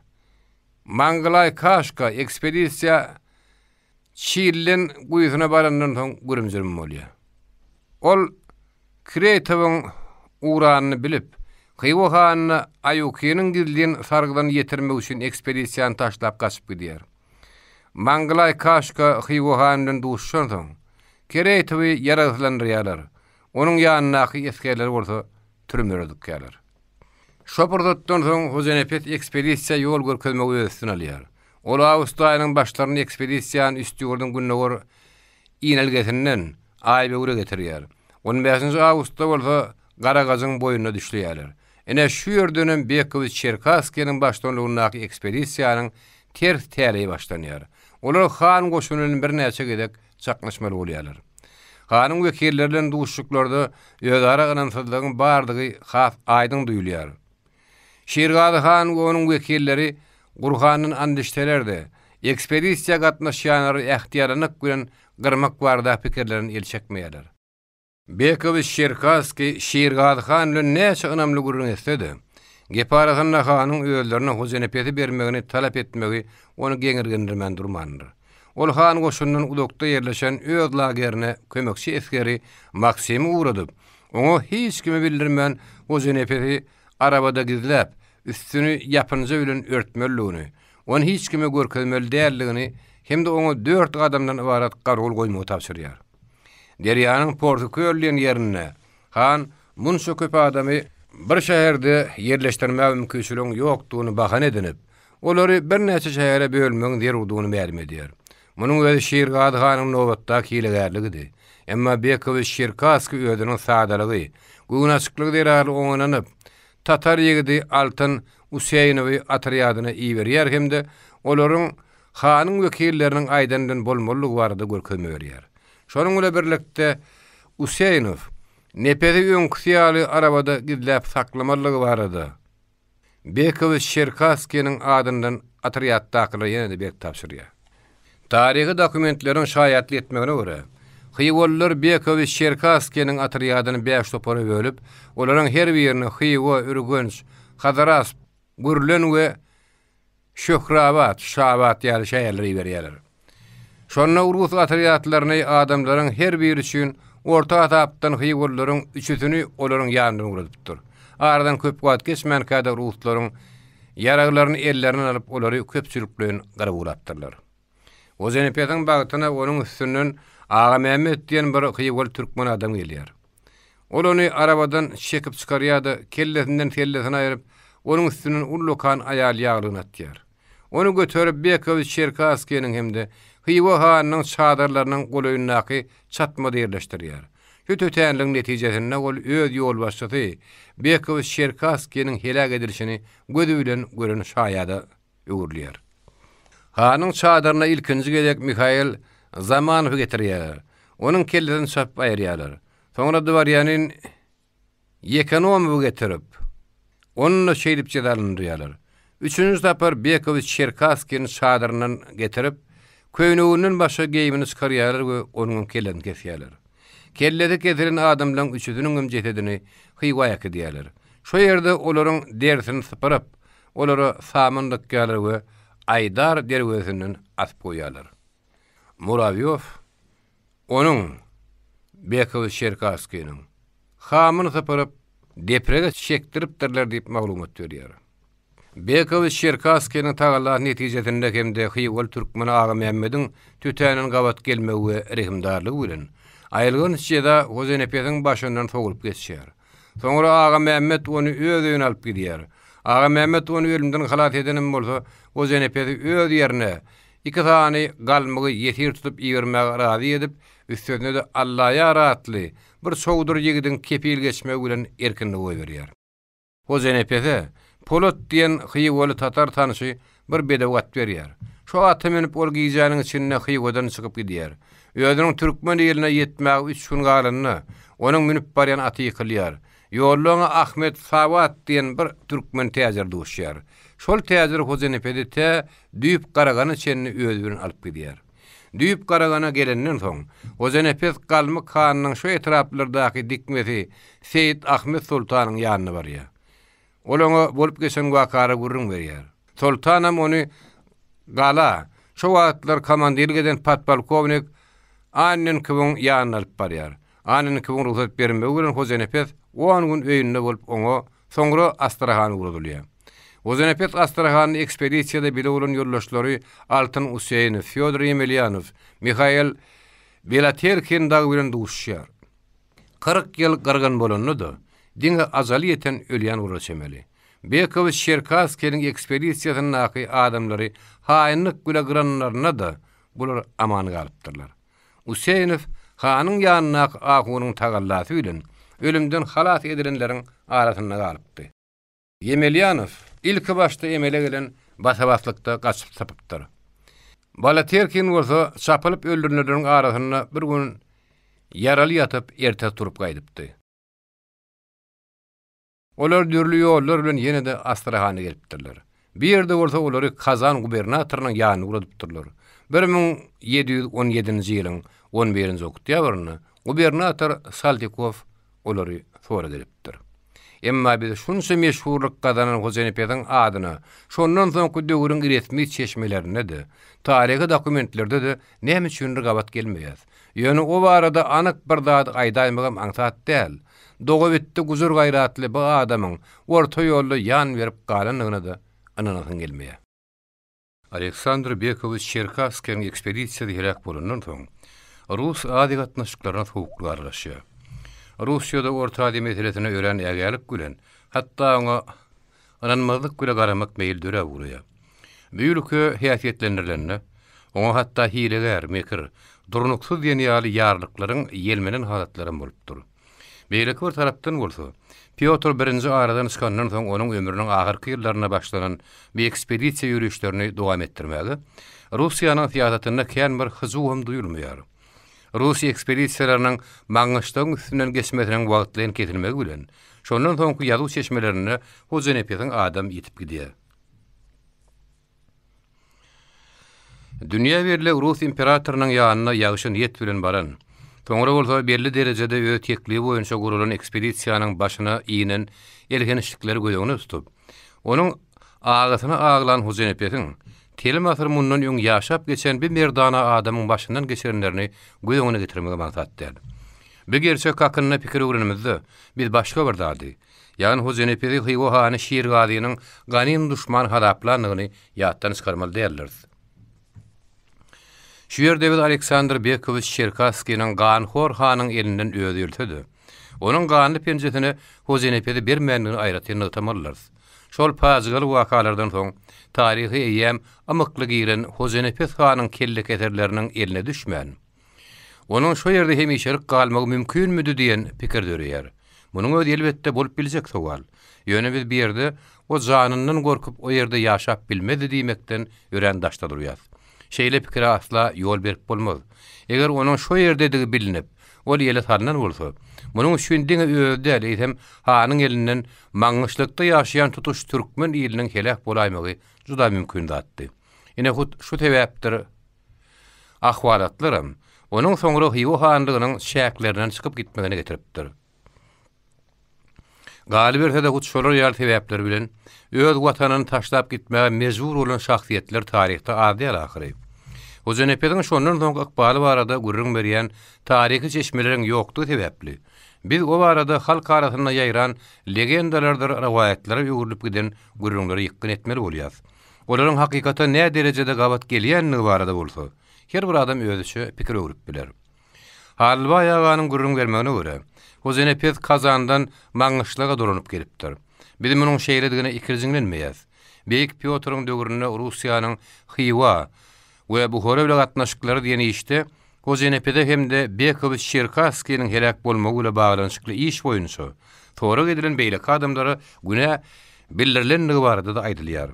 Maňgylaý Kaşka ekspedisiýa Çilden guýusyna barandan soň gürüm-jürüm bolýar. Ol Kreýtowyň ugranyny bilip, Hywa hanyna Aýukiniň gizlin sargydyny ýetirmek üçin ekspedisiýany taşlap gaçyp gidýär. Maňgylaý Kaşka Hywa hany bilen duşuşansoň, Kereýtowy ýaragsyzlandyrýarlar, onuň ýanyndaky esgerleri bolsa türmelere dykýarlar. Şo pursatdan soň Hojanepes ekspedisiýa ýol görkezmegi öz üstüne alýar. Ol awgust aýynyň başlarynda ekspedisiýany Üstýurduň gündogar inelgesinden Aýböwre getirýär. On bäşinji awgustda bolsa Garagajyň boýunda düşleýärler. Ine, şu ýerdenem Bekowiç Çerkasskiniň baştutanlygyndaky ekspedisiýanyň ters täleýi başlanýar. Olar han goşuny bilen birnäçe gezek çaknyşmaly bolýarlar. Hanyň wekilleri bilen duşuşyklarda özara ynamsyzlygyň bardygy has aýdyň duýulýar. Şirgazy han we onuň wekilleri Gurhandan and içseler-de, ekspedisiýa gatnaşýanlary ähtiýalanlyk bilen gyrmak barada pikirlerinden el çekmeýärler. Bekowiç Çerkasskiý Şirgazy han bilen näçe ynamly gürrüň etse-de, gep arasynda hanyň özlerine Hojanepesi bermegini talap etmegi ony geňirgendirmän durmandyr. Ol han goşunyndan uzakda ýerleşen öz lagerine kömekçi esgeri Maksimy ugradyp, oňa hiç kime bildirmän Hojanepesi arabada gizläp, üstüni ýapynja bilen örtmelidigini, ony hiç kime görkezmeli däldigini hem-de oňa dört adamdan ybarat garawul goýmagy tabşyrýar. Derýanyň Porsyköl diýen ýerinde han munça köp adamy bir şäherde ýerleşdirmäge mümkinçiligiň ýokdugyny bahana edinip, olary birnäçe şähere bölmegiň zerurdygyny mälim edýär. Munuň özi Şirgazy hanyň nobatdaky hilegärligidi. Emma Bekowiç Çerkasskiý özüniň sadalygy, göwnaçyklygy zerarly oňa ynanyp, tatar ýigidi Altyn Useýnowy otrýadyna iberýär hem-de olaryň hanyň wekilleriniň aýdany bilen bolmalydygy barada görkezme berýär. Şonuň bilen birlikde, Useýnow Nepesi öňküsi ýaly arabada gizläp saklamalydygy barada Bekowiç Çerkasskiniň adyndan otrýaddakylara ýene-de berk tabşyrýar. Taryhy dokumentleriň şaýatlyk etmegine görä, hywalylar Bekowiç Çerkasskiniň otrýadyny bäş topara bölüp, olaryň her birine Hywa, Ürgenç, Hazarasp, Gürlen we Şöhrabat, Şabat ýaly şäherlere iberýärler. Şonda rus otrýadlaryny adamlaryň her biri üçin orta hasapdan hywalylaryň üçüsini olaryň ýanyndan ugradypdyr. Aradan köp wagt geçmänkä-de ruslaryň. Ýaraglaryny ellerinden alyp, olary köpçülikleýin gyryp ugrapdyrlar. Hojanepesiň bagtyna onuň üstünden Agamämmet diýen bir hywaly türkmen adam gelýär. Ol ony arabadan çekip çykarýar-da, kellesinden sellesini aýryp, onuň üstünden ullakan aýal ýaglygyny atýar. Ony göterip Bekowiç Çerkasskiniň hem-de Hywa hanynyň çadyrlarynyň golaýyndaky çatmada ýerleşdirýär. Şu tötänligiň netijesinde ol öz ýolbaşçysy Bekowiç Çerkasskiniň heläk edilişini gözi bilen gören şaýada öwrülýär. Hanyň çadyryna ilkinji gezek Mihail Zamanowy getirýärler. Onuň kellesini çapyp aýyrýarlar. Soňra dworýanin Ýekenomowy getirip, ony-da şeýdip jezalandyrýarlar. Üçünji sapar Bekowiç Çerkasskini çadyryndan getirip, köýneginden başga geýimini çykarýarlar we onuňam kellesini kesýärler. Kellesi kesilen adamlaryň üçüsiniňem jesedini Hywa äkidýärler. Şo ýerde olaryň derisini sypyryp, olara saman dykýarlar we Aýdar derwezesinden asyp goýýarlar. Murawýow onuň, Bekowiç Çerkasskiniň, hamyny sypyryp, deprege çekdiripdirler diýip maglumat berýär. Bekowiç Çerkasskiniň tagallasy netijesinde hem-de hywaly türkmen Agamämmediň tötänden gabat gelmegi we rehimdarlygy bilen, aýylganç jeza Hojanepesiň başyndan sowulyp geçýär. Soňra Agamämmet ony öz öýüne alyp gidýär. Agamämmet ony ölümden halas edenem bolsa, Hojanepesi öz ýerine iki sany galmygy ýesir tutup ibermäge razy edip, üstesine-de Allaýar atly bir çowdur ýigidiň kepil geçmegi bilen erkinlige goýberýär. Hojanepese Polat diýen hywaly tatar tanşy bir bedew at berýär. Şo ata münüp ol gijäniň içinde Hywadan çykyp gidýär. Özüniň türkmen iline ýetmäge üç gün galanda, onuň münüp barýan aty ýykylýar. Ýolda oňa Ahmet Sawat diýen bir türkmen täjir duşýar. Şol täjir Hojanepesi tä Düýp Garagana çenli özi bilen alyp gidýär. Düýp Garagana gelenden soň, Hojanepes Galmyk hanynyň şu etraplardaky dikmesi Seýit Ahmet soltanyň ýanyna barýar. Ol oňa bolup geçen wakary gürrüň berýär. Soltanam ony gala, şo wagtlar komandirlik eden podpolkownik Annenkowyň ýanyna alyp barýar. Annenkowyň rugsat bermegi bilen Hojanepes on gün öýünde bolup oňa soňra Astrahana ugradylýar. Hojanepes Astrahanda ekspedisiýada bile bolan ýoldaşlary Altyn Useýnow, Fýodor Ýemelýanow, Mihail Beloterkin dagy bilen duşuşýar. 40 ýyl gyrgyn bolanda-da, diňe ajaly ýeten ölýän bolar çemeli. Bekowiç Çerkasskiniň ekspedisiýasyndaky adamlary haýynlyk bile gyranlarynda-da, bular aman galypdyrlar. Useýnow hanyň ýanyndaky ahunyň tagallasy bilen ölümden halas edilenleriň arasynda galypdy. Ýemelýanow ilkibaşda emele gelen basa-baslykda gaçyp sypypdyr. Balaterkin bolsa çapylyp öldürilenleriň arasynda bir gün ýaraly ýatyp, ertesi turup gaýdypdy. Olar dürli ýollar bilen ýene-de Astrahana gelipdirler. Bu ýerde bolsa olary Kazan gubernatorynyň ýanyna ugradypdyrlar. 1717-nji ýylyň on birinji oktýabrynda gubernator Saltykow olary sorag edipdir. Emma biz şunça meşhurlyk gazanan Hojanepesiň adyna şondan soňky döwrüň resmi çeşmelerinde-de, taryhy dokumentlerde-de näme üçindir gabat gelmeýäs. Ýöne o barada anyk bir zady aýdaýmagam aňsat däl. Dogabitdi gujur-gaýratly bu adamyň orta ýolda ýan berip galandygyna-da ynanasyň gelmeýär. Aleksandr Bekowiç Çerkasskiniň ekspedisiýasy heläk bolandan soň, rus-aziýa gatnaşyklaryna sowuklyk aralaşýar. Russiýada Orta Aziýa meselesine örän ägälik bilen, hatda oňa ynanmazlyk bile garamak meýli döräp ugraýar. Bu ülke häsiýetlendirilende, oňa hatda hilegär, mekir, durnuksyz diýen ýaly ýarlyklaryň ýelmenen halatlaram bolupdyr. Beýleki bir tarapdan bolsa, Pýotr Birinji aradan çykandan soň onuň ömrüniň ahyrky ýyllarynda başlanan bu ekspedisiýa ýörişlerini dowam etdirmäge Russiýanyň syýasatynda kän bir hyjuw hem duýulmaýar. Rus ekspedisiýalarynyň Maňgyşlagyň üstünden geçmesiniň wagtlaýyn kesilmegi bilen, şondan soňky ýazuw çeşmelerinde Hojanepesiň adam ýitip gidýär. Dünýä belli rus imperatorynyň ýanyna ýagşy niýet bilen baran, soňra bolsa belli derejede öz teklibi boýunça guralan ekspedisiýanyň başyna inen elhençlikleri göz öňünde tutup, onuň agasyna aglan Hojanepesiň telim asyr mundan öň ýaşap geçen bir merdana adamyň başyndan geçirenlerini göz öňüne getirmegem aňsat däl. Bu gerçek hakynda pikir öwrenimizde, biz başga bir zady, Ýagny Hojanepesi Hywa hany Şirgazynyň ganym duşman hasaplandygyny ýatdan çykarmaly däldiris. Şu ýerde biz Aleksandr Bekowiç Çerkasskiniň ganhor hanyň elinden özi ölse-de, onuň ganly penjesine Hojanepesi bermändigini aýratyn nygtamalydyrys. Şol pajygaly wakalardan soň taryha eýýäm ymykly giren Hojanepes hanyň kellekeserleriniň eline düşmän, onuň şo ýerde hemişelik galmagy mümkinmidi diýen pikir döreýär. Munuň özi elbetde bolup biljek sowal. Ýöne biz bu ýerde o janyndan gorkup o ýerde ýaşap bilmezdi diýmekden örän daşda durýas. Şeýle pikire asla ýol berip bolmaz. Eger onuň şo ýerdedigi bilnip, ol ele salnan bolsa, munuň üçin diňe özi däl, eýsem, hanyň elinden Maňňyşlykda ýaşaýan tutuş türkmen iliniň heläk bolaýmagy juda mümkin zatdy. Ine, hut şu sebäpdir ahwalatlaram onuň soňra Hywa hanlygynyň çäklerinden çykyp gitmegine getiripdir. Galyberse-de hut şolar ýaly sebäpler bilen öz watanyny taşlap gitmäge mejbur bolan şahsyýetler taryhda az däl ahyry. Hojanepesiň şondan soňky ykbaly barada gürrüň berýän taryhy çeşmeleriň ýokdugy sebäpli, biz o barada halk arasynda ýaýran legendalardyr rowaýatlara öwrülip giden gürrüňlere ýykgyn etmeli bolýas. Olaryň hakykata näderejede gabat gelýändigi barada bolsa, her bir adam özüçe pikir öwrüp biler. Hallybaý aganyň gürrüň bermegine görä, Hojanepes Kazandan Maňgyşlaga dolanyp gelipdir. Biz munuň şeýledigine ikirjiňlenmeýäs. Beýik Pýotryň döwründe Russiýanyň Hywa we Buhara bile gatnaşyklary diýen işde Hojanepese hem-de Bekowiç Çerkasskiniň heläk bolmagy bile baglanyşykly iş boýunça sorag edilen beýleki adamlara günä bildirilendigi barada-da aýdylýar.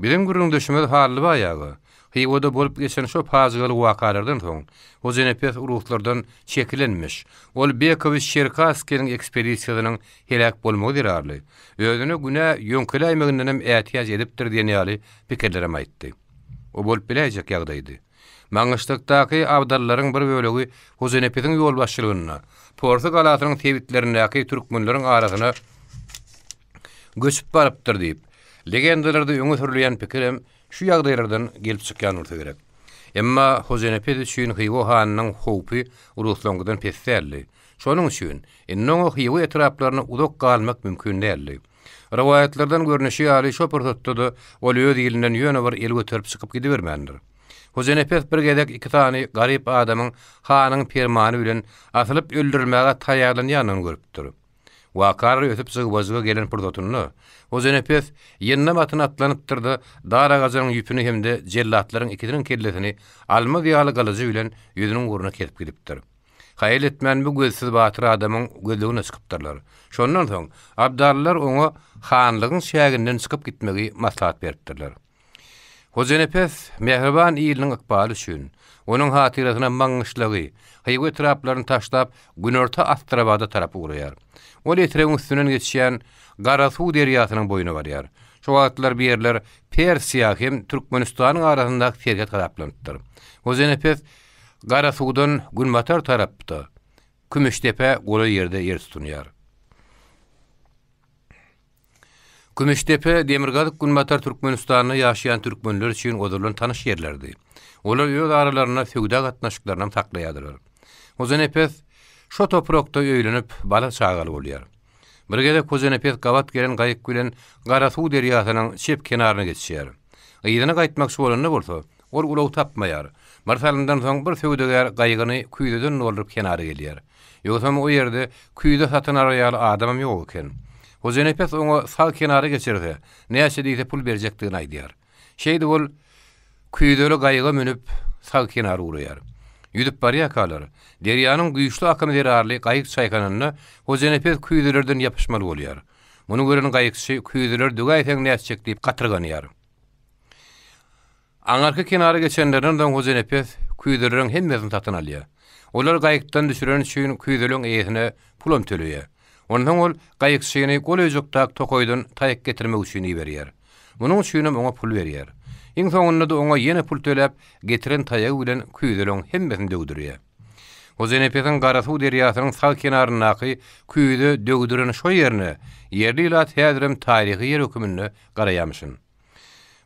Biziň gürrüňdeşimiz Hallybaý aga Hywada bolup geçen şo pajygaly wakalardan soň, Hojanepes ruslardan çekilenmiş. Ol Bekowiç Çerkasskiniň ekspedisiýasynyň heläk bolmagy zerarly, özüne günä ýöňkeläýmegindenem ätiýaç edipdir diýen ýaly pikirlerem aýtdy. O bolup biläýjek ýagdaýdy. Maňgyşlykdaky abdallaryň bir bölegi Hojanepesiň ýolbaşçylygynda Porsy galasynyň sebitlerindäki türkmenleriň arasyna göçüp barypdyr diýip, legendalarda öňe sürülýän pikirem şu ýagdaýlardan gelip çykýan bolsa gerek. Emma Hojanepes üçin Hywa hanynyň howpy ruslaňkydan pes däldi. Şonuň üçin, indi oňa Hywa etraplarynda uzak galmak mümkin däldi. Rowaýatlardan görnüşi ýaly, şo pursatda-da ol öz ilinden ýöne bir el göterip çykyp gidibermändir. Hojanepes bir gezek iki sany garyp adamyň hanyň permany bilen asylyp öldürilmäge taýýarlanýanyny görüpdir. Wakalar ösüp jygba-jyga gelen pursatynda, Hojanepes ýyndam atyna atlanypdyr-da, dar agajynyň ýüpüni hem-de jellatlaryň ikisiniň kellesini almaz ýaly gylyjy bilen ýüzüniň ugruna kesip gidipdir. Haýal etmän bu gözsüz batyr adamyň gözlegine çykypdyrlar. Şondan soň, abdallylar oňa hanlygyň çäginden çykyp gitmegi maslahat beripdirler. Hojanepes mähriban iliniň ykbaly üçin, onuň hatyrasyna Maňňyşlagy, Hywa etraplaryny taşlap, günorta Astrabada tarap ugraýar. Ol Etregiň üstünden geçýän Garasuw derýasynyň boýuna barýar. Şo wagtlar bu ýerler Persiýa hem Türkmenistanyň arasyndaky serhet hasaplanypdyr. Hojanepes Garasuwdan günbatar tarapda, Kümüşdepä golaý ýerde ýer tutunýar. Kümüşdepe demirgazyk-günbatar Türkmenistanda ýaşaýan türkmenler üçin ozaldan tanyş ýerlerdi. Olar öz aralarynda söwda gatnaşyklarynam saklaýardylar. Hojanepes şo toprakda öýlenip, bala-çagaly bolýar. Bir gezek Hojanepes gabat gelen gaýyk bilen Garasuw derýasynyň çep kenaryna geçýär. Yzyna gaýtmakçy bolanda bolsa, Ol ulag tapmaýar. Bir salymdan soň bir söwdagär gaýygyny küýzeden dolduryp kenara gelýär. Ýogsam o ýerde küýze satyn alar ýaly adamam ýok eken. Hojanepes oňa sag kenara geçirse, näçe diýse pul berjekdigini aýdýar. Şeýdip ol küýzeli gaýyga münüp, sag kenara ugraýar. Ýüzüp barýarkalar, derýanyň güýçli akymy zerarly gaýyk çaýkananda, Hojanepes küýzelerden ýapyşmaly bolýar. Muny gören gaýykçy küýzeleri döwäýseň nätjek diýip gatyrganýar. Aňyrky kenara geçenlerinden soň Hojanepes küýzeleriň hemmesini satyn alýar. Olary gaýykdan düşüreni üçin küýzeleň eýesine pulam töleýär. Onsoň ol gaýykçyny golaýjykdaky tokaýdan taýak getirmek üçin iberýär. Munuň üçinem oňa pul berýär. Iň soňunda-da oňa ýene pul töläp, getiren taýagy bilen küýzeleň hemmesini döwdürýär. Hojanepesiň Garasuw derýasynyň sag kenaryndaky küýze döwdüren şo ýerine ýerli ilat häzirem taryhy ýer höküminde garaýamyşyn.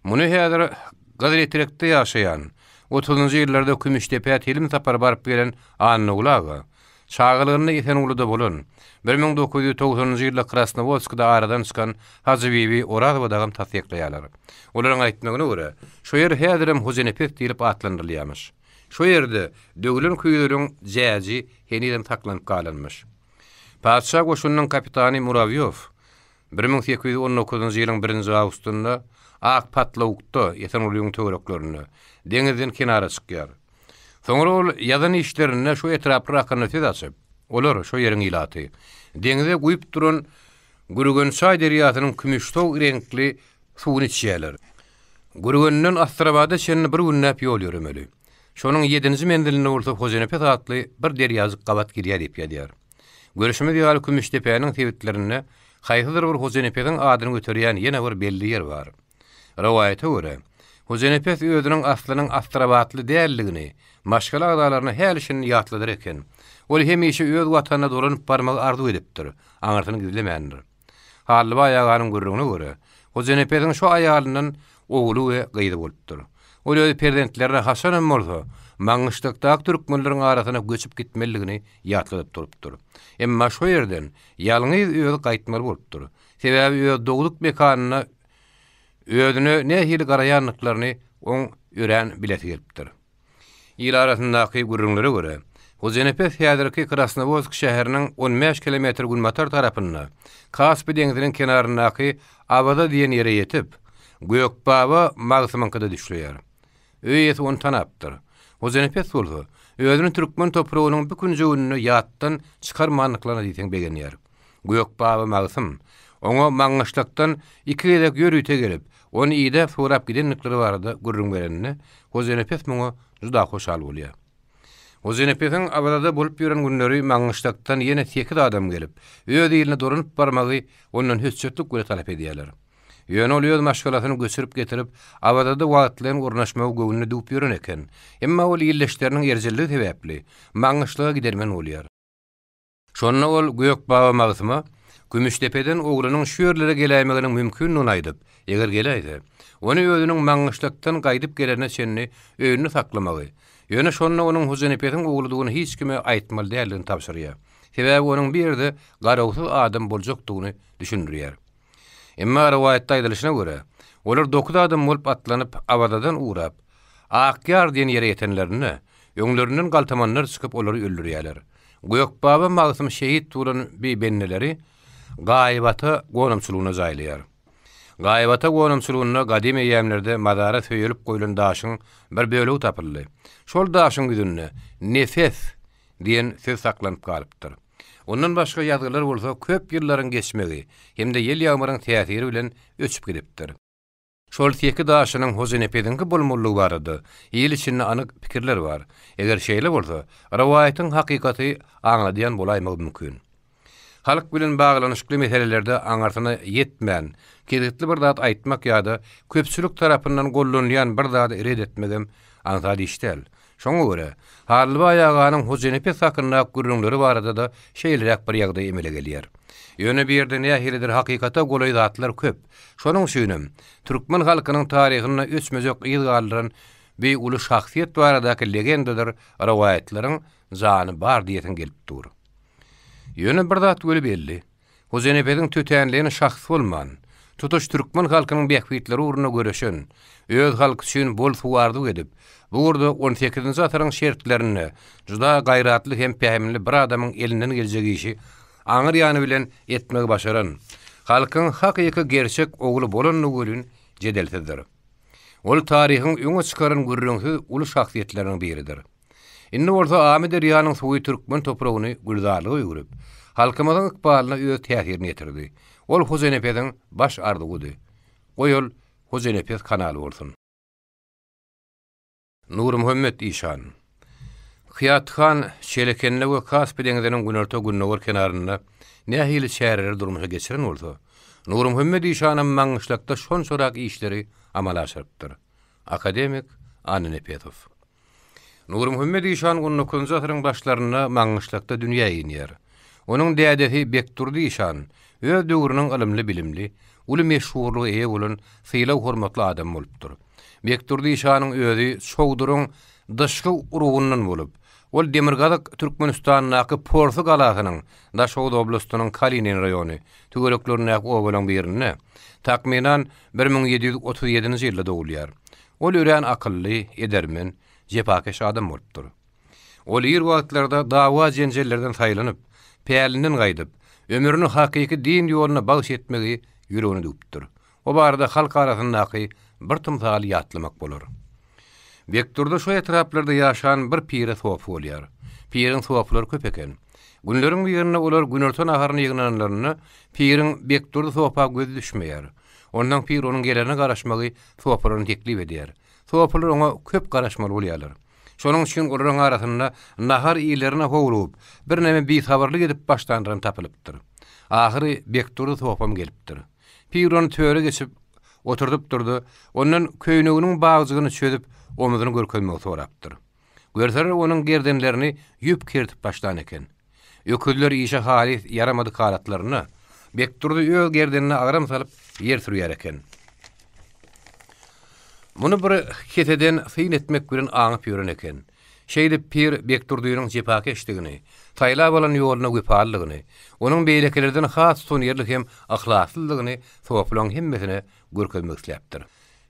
Muny häzir Gyzyletrekde ýaşaýan, otuzynjy ýyllarda Kümüşdepä telim sapar baryp gelen Annaguly aga. Çagalygynda Esengulyda bolan, 1990-njy ýylda Krasnowodskda aradan çykan Hajybibi Orazowa dagam tassyklaýarlar. Olaryň aýtmagyna görä, şo ýer häzirem Hojanepes diýlip atlandyrylýarmyş. Şo ýerde döwlen küýzeleriň jäji henizem saklanyp galanmyş. Patyşa goşunynyň kapitany Murawýow 1819-njy ýylyň birinji awgustynda Ak patlawukda, Esengulyň töwereklerinde, deňizden kenara çykýar. Soňra ol ýazan işlerinde şu etraplar hakynda söz açyp, olar, şo ýeriň ilaty, deňize guýup duran Gürgençaý derýasynyň kümüşsow reňkli suwuny içýärler. Gürgenden Astrabada çenli bir günläp ýol ýöremeli. Şonuň ýedinji menzilinde bolsa Hojanepes atly bir derýajyk gabat gelýär diýip ýazýar. Görşümiz ýaly Kümüşdepäniň sebitlerinde haýsydyr bir Hojanepesiň adyny göterýän ýene bir belli ýer bar. Rowaýata görä, Hojanepes özüniň aslynyň astrabatly däldigini maşgala agzalaryna häli-şindi ýatladar eken. Ol hemişe öz watanyna dolanyp barmagy arzuw edipdir, aňyrsyny gizlemändir. Hallybaý aganyň gürrüňine görä, Hojanepesiň şu aýalyndan ogly we gyzy bolupdyr. Ol öz perzentlerine haçanam bolsa, Maňgyşlakdaky türkmenleriň arasyna göçüp gitmelidigini ýatladyp durupdyr. Emma şo ýerden ýalňyz özi gaýtmaly bolupdyr. Sebäbi öz dogduk mekanyna özüne nähili garaýandyklaryny oň örän bilesi gelipdir. Il arasyndaky gürrüňlere görä, Hojanepes häzirki Krasnowodsk şäheriniň on bäş kilometr günbatar tarapynda, Kaspi deňziniň kenaryndaky Awaza diýen ýere ýetip, Gökbaba Magsymyňkyda düşleýär. Öý eýesi ony tanapdyr. Hojanepes bolsa, özüni türkmen topragynyň bu künjeginde ýatdan çykarmandyklaryna diýseň begenýär. Gökbaba Magsym oňa Maňňyşlakdan iki gezek ýörite gelip, ony idäp-sorap gidendikleri barada gürrüň berende, Hojanepes muňa juda hoşal bolýar. Hojanepesiň Awazada bolup ýören günleri Maňňyşlakdan ýene sekiz adam gelip, öz iline dolanyp barmagy ondan hötjetlik bilen talap edýärler. Ýöne ol öz maşgalasyny göçürip getirip, Awazada wagtlaýyn ornaşmagy göwnüne düwüp ýören eken. Emma ol ildeşleriniň erjelligi sebäpli, Maňňyşlaga gidermen bolýar. Şonda ol Gökbaba Magsyma Kümüşdepeden oglunyň şu ýerlere geläýmeginiň mümkindigini aýdyp, eger geläýse, ony özüniň Maňgyşlakdan gaýdyp gelerine çenli öýünde saklamagy, ýöne şonda onuň Hojanepesiň ogludygyny hiç kime aýtmaly däldigini tabşyrýar. Sebäbi onuň bu ýerde garawsyz adam boljakdygyny düşündirýär. Emma rowaýatda aýdylyşyna görä, olar dokuz adam bolup atlanyp, Awazadan ugrap, Akýar diýen ýere ýetenlerinde, öňlerinden galtamanlar çykyp olary öldürýärler. Gökbaba Magsym şehit bolan bi bendeleri Gaýybata gonamçylygyna jaýlaýar. Gaýybata gonamçylygynda gadym eýýämlerde mazara söýelip goýlan daşyň bir bölegi tapyldy. Şol daşyň ýüzünde Nefes diýen söz saklanyp galypdyr. Ondan başga ýazgylar bolsa köp ýyllaryň geçmegi hem-de ýel-ýagmyryň täsiri bilen öçüp gidipdir. Şol seki daşynyň Hojanepesiňki bolmalydygy barada il içinde anyk pikirler bar. Eger şeýle bolsa, rowaýatyň hakykaty aňladýan bolaýmagy mümkin. Halk bilen baglanyşykly meselelerde aňyrsyna ýetmän, kesgitli bir zat aýtmak ýa-da köpçülik tarapyndan gollanylýan bir zady ret etmegem aňsat iş däl. Şoňa görä, Hallybaý aganyň Hojanepes hakyndaky gürrüňleri barada-da şeýleräk bir ýagdaý emele gelýär. Ýöne bu ýerde nähilidir hakykata golaý zatlar köp. Şonuň üçinem, türkmen halkynyň taryhynda öçmejek yz galdyran bi uly şahsyýet baradaky legendadyr rowaýatlaryň jany bar diýesiň gelip dur. Ýöne bir zat weli belli. Hojanepesiň tötänleýin şahs bolman, tutuş türkmen halkynyň bähbitleri ugrunda göreşen, öz halky üçin bol suw arzuw edip, bu ugurda on sekizinji asyryň şertlerinde juda gaýratly hem pähimli bir adamyň elinden geljek işi aňyr ýany bilen etmegi başaran, halkyň hakyky gerçek ogly bolandygy welin jedelsizdir. Ol taryhyň öňe çykaran gürrüňsiz uly şahsyýetleriniň biridir. Indi bolsa Amyderýanyň suwy türkmen topragyny gülzarlyga öwrüp, halkymyzyň ykbalyna öz täsirini ýetirdi. Ol Hojanepesiň baş arzuwydy. Goý ol Hojanepes kanaly bolsun. Nurmuhammet işan. Kyýat han Çelekende we Kaspi deňziniň günorta-gündogar kenarynda nähili çäreleri durmuşa geçiren bolsa, Nurmuhammet işanam Maňgyşlakda şonçarak işleri amala aşyrypdyr. Akademik Annanepesow. Nurmuhammet işan on dokuzynjy asyryň başlarynda Maňgyşlakda dünýä inýär. Onuň dädesi Bekdurdy işan öz döwrüniň ylymly-bilimli, uly meşhurlyga eýe bolan sylag-hormatly adamy bolupdyr. Bekdurdy işanyň özi Çowduryň dyşgy urugyndan bolup, Ol demirgazyk Türkmenistandaky Porsy galasynyň, Daşoguz oblastynyň Kalinin raýony, töwereklerindäki obalaryň birinde, takmynan, 1737-nji ýylda dogulýar. Ol örän akylly, edermen, jepakeş adam bolupdyr. Ol ir wagtlarda dawa-jenjellerden saýlanyp, pälinden gaýdyp, ömrüni hakyky din ýoluna bagyş etmegi ýüregine düwüpdir. O barada halk arasyndaky bir tymsaly ýatlamak bolar. Bekdurdy şo etraplarda ýaşan bir pire sopy bolýar. Piriň sopulary köp eken. Günleriň birinde olar günorta naharyna ýygnananlarynda piriň Bekdurdy sopa gözi düşmeýär. Onsoň pir onuň gelerine garaşmagy sopularyna teklip edýär. Sopular oňa köp garaşmaly bolýarlar. Şonuň üçin olaryň arasynda nahar iýilerine howlugyp, birneme bisabyrlyk edip başlanlaram tapylypdyr. Ahyry Bekdurdy sopam gelipdir. Pir ony töre geçip oturdypdyr-da, ondan köýneginiň bagjygyny çözüp, omzuny görkezmegi sorapdyr. Görseler, onuň gerdenlerini ýüp kertip başlan eken. Öküzler işe halys ýaramadyk halatlarynda, Bekdurdy öz gerdenine agram salyp, ýer sürýär eken. Muny bir keseden syn etmek bilen aňyp ýören eken. Şeýdip pir Bekdurdynyň jepakeşdigini, saýlap alan ýoluna wepalydygyny, onuň beýlekilerden has tutanýerli hem yhlaslydygyny sopulaň hemmesine görkezmek isläpdir.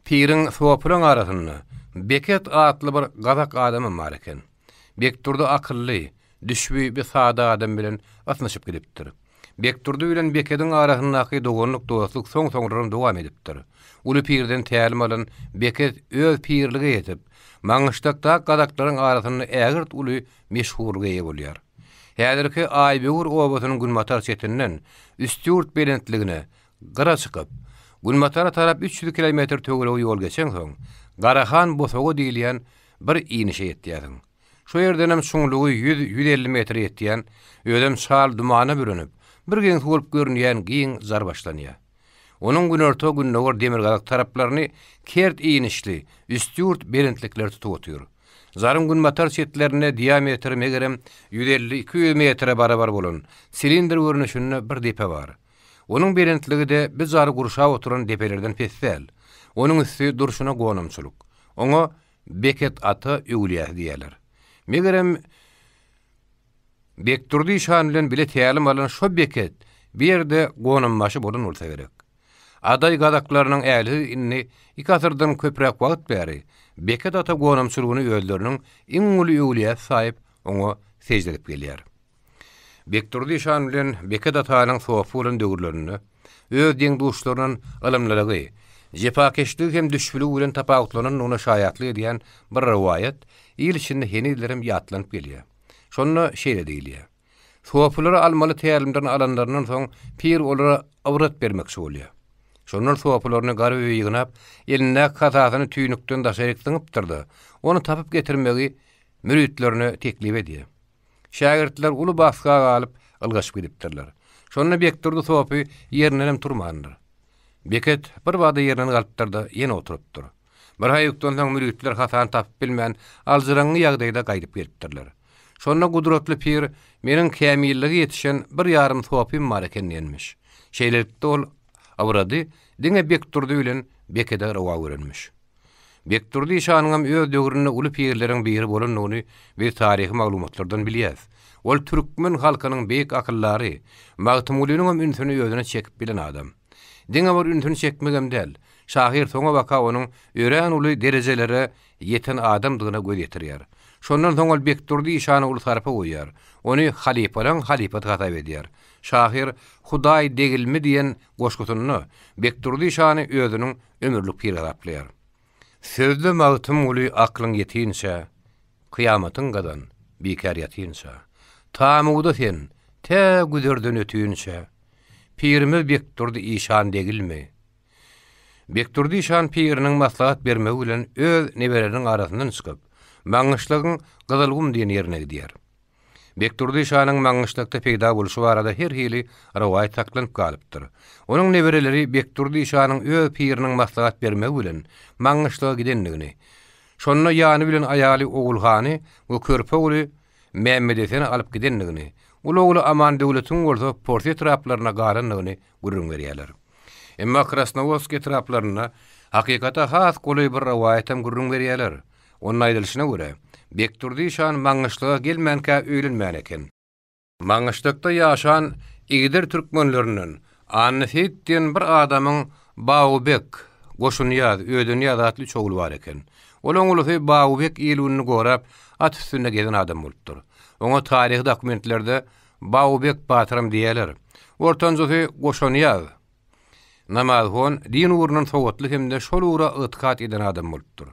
Piriň sopulaň arasynda Beket atly bir gazak adamam bar eken. Bekdurdy akylly, düşbi bir sada adam bilen ysnyşyp gidipdir. Bekdurdy bilen Bekediň arasyndaky doganlyk-dostluk soň-soňlaram dowam edipdir. Uly pirden tälim alan Beket öz pirlige ýetip, Maňgyşlakdaky gazaklaryň arasynda ägirt uly meşhurlyga eýe bolýar. Häzirki Aýböwür obasynyň günbatar çetinden Üstýurt belentligine, gyra çykyp, günbatara tarap 300 kilometr töweregi ýol geçeňsoň, Garahan bosaga diýilýän bir inişe ýetýärsiň. Şo ýerdenem çuňlugy ýüz-ýüz elli metre ýetýän, özem çal dumana bürenip, birgeňsi bolup görünýän giň jar başlanýar. Onuň günorta, gündogar, demirgazyk taraplaryny kert inişli, Üstýurt belentlikleri tutup otyr. Jaryň günbatar çetlerinde diametri megerem 150-200 metre barabar bolan, silindr görnüşinde bir depe bar. Onuň belentligi-de bi jary gurşap oturan depelerden pes däl. Onuň üsti durşuna gonamçylyk. Oňa Beket ata öwülýäsi diýýärler. Megerem, Bekdurdy işan bilen bile tälim alan şo Beket bir ýerde gonambaşy bolan bolsa gerek. Adaý gazaklarynyň ählisi indi iki asyrdan köpräk wagt bäri Beket ata gonamçylygyny özleriniň iň uly öwülýäsi saýyp, oňa sežde edip gelýär. Bekdurdy işan bilen Beket atanyň sopy bolan döwürlerinde öz deň-duşlaryndan ylymlylygy, jepakeşligi hem düşbüligi bilen tapawutlanandygyna şaýatlyk edýän bir rowaýat il içinde henizlerem ýatlanyp gelýär. Şonda şeýle diýilýär. Sopular almaly tälimlerini alanlaryndan soň pir olara ybrat bermekçi bolýar. Şondan sopularyny garyp öýe ýygnap, elindäki hasasyny tüýnükden daşaryk zyňypdyr-da, ony tapyp getirmegi müritlerine teklip edýär. Şägirtler uly basga galyp, ylgaşyp gidipdirler. Şonda Bekdurdy sopy ýerindenem turmandyr. Beket birbada ýerinden galypdyr-da, ýene oturypdyr. Birhaýukdan soň müritler hasany tapyp bilmän, aljyraňňy ýagdaýda gaýdyp gelipdirler. Şonda gudratly pir, Meniň kämillige ýetişen bir ýarym sopym bar eken diýenmiş. Şeýlelikde ol ybrady diňe Bekdurdy bilen Bekede rowa görenmiş. Bekdurdy işanyňam öz döwründe uly pirleriň biri bolandygyny biz taryhy maglumatlardan bilýäs. Ol türkmen halkynyň beýik akyldary Magtymgulynyňam ünsüni özüne çekip bilen adam. Diňe bir ünsüni çekmegem däl, şahyr soňabaka onuň örän uly derejelere ýeten adamdygyna göz ýetirýär. Şondan soň ol Bekdurdy işana uly sarpa goýýar, ony halypalaň halypasy hasap edýär. Şahyr Hudaý degilmi diýen goşgusynda Bekdurdy işany özüniň ömürlik pir hasaplaýar. Sözle Magtymguly aklyň ýetinçä, Kyýamatyň gazan, bikär ýatynça. Tamuda sen, tä güzerden ötünçä, Pirimiz Bekdurdy işan degilmi? Bekdurdy işan piriniň maslahat bermegi bilen öz nebereleriniň arasyndan çykyp, Maňňyşlagyň Gyzylgum diýen ýerine gidýär. Bekdurdy şanyň Maňgyşlakda peýda bolşy barada her hili rowaýat saklanyp galypdyr. Onuň nebereleri Bekdurdy şanyň öz piriniň maslahat bermegi bilen Maňgyşlaga gidendigini, şonda ýany bilen aýaly Ogulhany we körpe ogly Mämmedeseni alyp gidendigini, uly ogly Amandöwletiň bolsa Porsy etraplarynda galandygyny gürrüň berýärler. Emma Krasnowodsk etraplarynda hakykata has golaý bir rowaýatam gürrüň berýärler. Onda aýdylyşyna görä, Bekdurdy işan Maňňyşlyga gelmänkä öýlenmän eken. Maňňyşlykda ýaşan Igdir türkmenlerinden Annaseýit diýen bir adamyň Bawubek, Goşunýaz, Ödenýaz atly üç ogly bar eken. Olaň ulusy Bawubek il-gününi gorap, at üstünde gezen adam bolupdyr. Oňa taryhy dokumentlerde Bawubek batyram diýýärler. Ortanjysy Goşanýaz, namazhon, din ugrundan sowatly hem-de şol ugra ygtykat eden adam bolupdyr.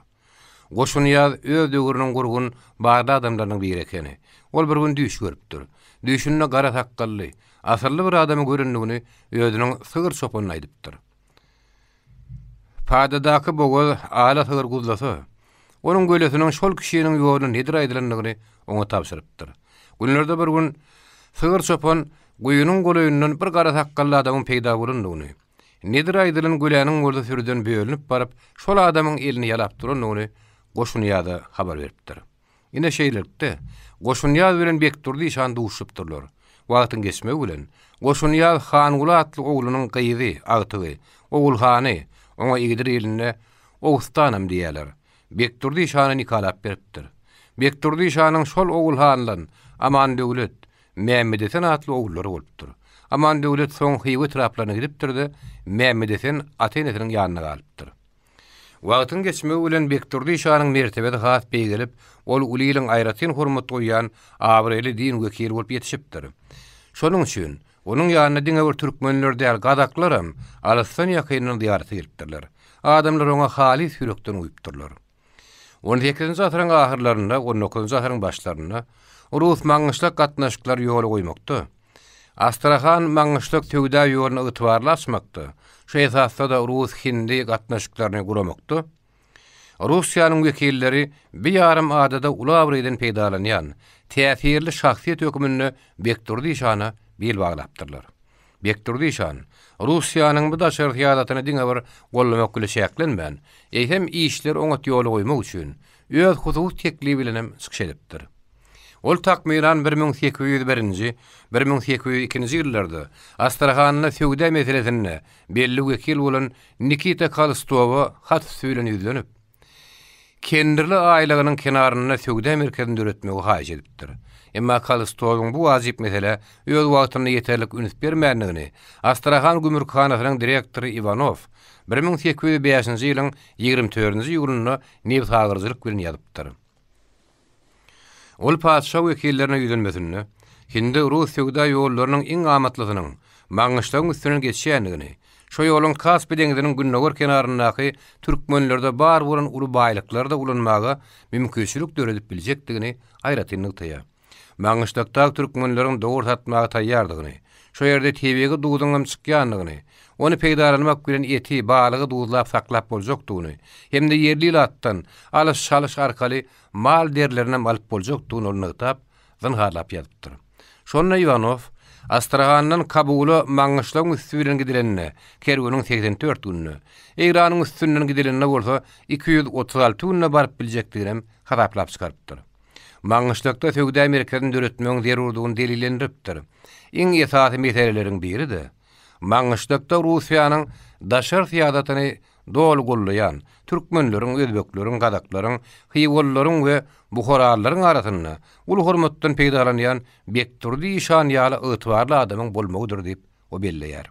Goşunýaz öz döwrüniň gurgun, barly adamlarynyň biri ekeni. Ol bir gün düýş görüpdir. Düýşünde gara sakgally, asylly bir adamy görendigini özüniň sygyr çopanyna aýdypdyr. Padadaky bogaz ala sygyr guzlasa, onuň gölesiniň şol kişiniň ýoluna nedir aýdylandygyny oňa tabşyrypdyr. Günlerde bir gün sygyr çopan guýynyň golaýyndan bir gara sakgally adamyň peýda bolandygyny, Nedir aýdylan göläniň bolsa sürüden bölünip baryp, şol adamyň elini ýalap durandygyny Goşunýaza habar beripdir. Ine şeýlelikde, Goşunýaz bilen Bekdurdy işan duşupdyrlar. Wagtyň geçmegi bilen, Goşunýaz Hanguly atly oglunyň gyzy, agtygy, Ogulhany, oňa Igdir ilinde Owstanam diýýärler, Bekdurdy işana nikalap beripdir. Bekdurdy işanyň şol Ogulhandan Amandöwlet, Mämmedesen atly ogullary bolupdyr. Amandöwlet soň Hywa etraplaryna gidipdir-de, Mämmedesen ata-enesiniň ýanynda galypdyr. Wagtyň geçmegi bilen Bekdurdy şanyň mertebesi has beýgelip, ol uly iliň aýratyn hormat goýýan abraýly din wekili bolup ýetişipdir. Şonuň üçin, onuň ýanyna diňe bir türkmenler däl, gazaklaram alysdan-ýakyndan zyýarata gelipdirler. Adamlar oňa halys ýürekden uýupdyrlar. On sekizinji asyryň ahyrlarynda, on dokuzynjy asyryň başlarynda rus-maňňyşlak gatnaşyklary ýola goýmakda, Astrahan-Maňňyşlak söwda ýoluny ygtybarly açmakda, şu esasda-da rus-hindi gatnaşyklaryny guramakda Russiýanyň wekilleri bir ýarym adada uly abraýdan peýdalanýan, täsirli şahsyýet hökmünde Bekdurdy işana bil baglapdyrlar. Bekdurdy işan, Russiýanyň bu daşary syýasatyny diňe bir gollamak bile çäklenmän, eýsem işleri oňat ýola goýmak üçin öz hususy teklibi bilen hem çykyş edipdir. Ol takmynan 1801-nji, 1802-nji ýyllarda Astrahanda söwda meselesinde belli wekil bolan Nikita Kolstowa hat üsti bilen ýüzlenip, Kendirli aýlagynyň kenarynda söwda merkezini döretmegi haýyş edipdir. Emma Kolstowyň bu wajyp meselä öz wagtynda ýeterlik üns bermändigini Astrahan gümrükhanasynyň direktory Iwanow 1805-nji ýylyň 24-nji iýulynda nebsagyryjylyk bilen ýazypdyr. Ol patyşa wekillerine ýüzlenmesinde, hindi-rus söwda ýollarynyň iň amatlysynyň Maňgyşlagyň üstünden geçýändigini, şo ýoluň Kaspi deňziniň gündogar kenaryndaky türkmenlerde bar bolan uly baýlyklary-da ulanmaga mümkinçilik döredip biljekdigini aýratyn nygtaýar. Maňgyşlakdaky türkmenleriň dowar satmaga taýýardygyny, şo ýerde tebigy duzuň hem çykýandygyny, ony peýdalanmak bilen eti, balygy duzlap saklap boljakdygyny hem-de ýerli ilatdan alyş-çalyş arkaly mal derilerinem alyp boljakdygyny ol nygtap, zynharlap ýazypdyr. Şonda Iwanow, Astrahandan Kabula Maňgyşlagyň üsti bilen gidilende kerweniň 84 günde, Eýranyň üstünden gidilende bolsa 236 günde baryp biljekdiginem hasaplap çykarypdyr. Maňgyşlakda söwda merkezini döretmegiň zerurdygyny delillendiripdir. Iň esasy meseleleriň biri-de, Maňgyşlakda Russiýanyň daşary syýasatyny doly gollaýan türkmenleriň, özbekleriň, gazaklaryň, hywalylaryň we buharalylaryň arasynda uly hormatdan peýdalanýan Bekdurdy işan ýaly ygtybarly adamyň bolmagydyr diýip, o belleýär.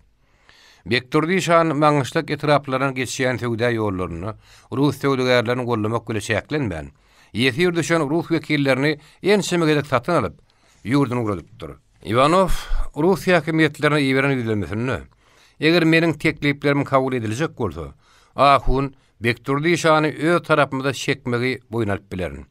Bekdurdy işan Maňgyşlak etraplaryndan geçýän söwda ýollarynda rus söwdagärlerini gollamak bile çäklenmän, ýesir düşen rus wekillerini ençeme gezek satyn alyp, ýurduna ugradypdyr. Iwanow rus häkimiýetlerine iberen ýüzlenmesinde, Eger meniň tekliplerim kabul ediljek bolsa, ahun Bekdurdy işany öz tarapymyza çekmegi boýun alyp bilerin.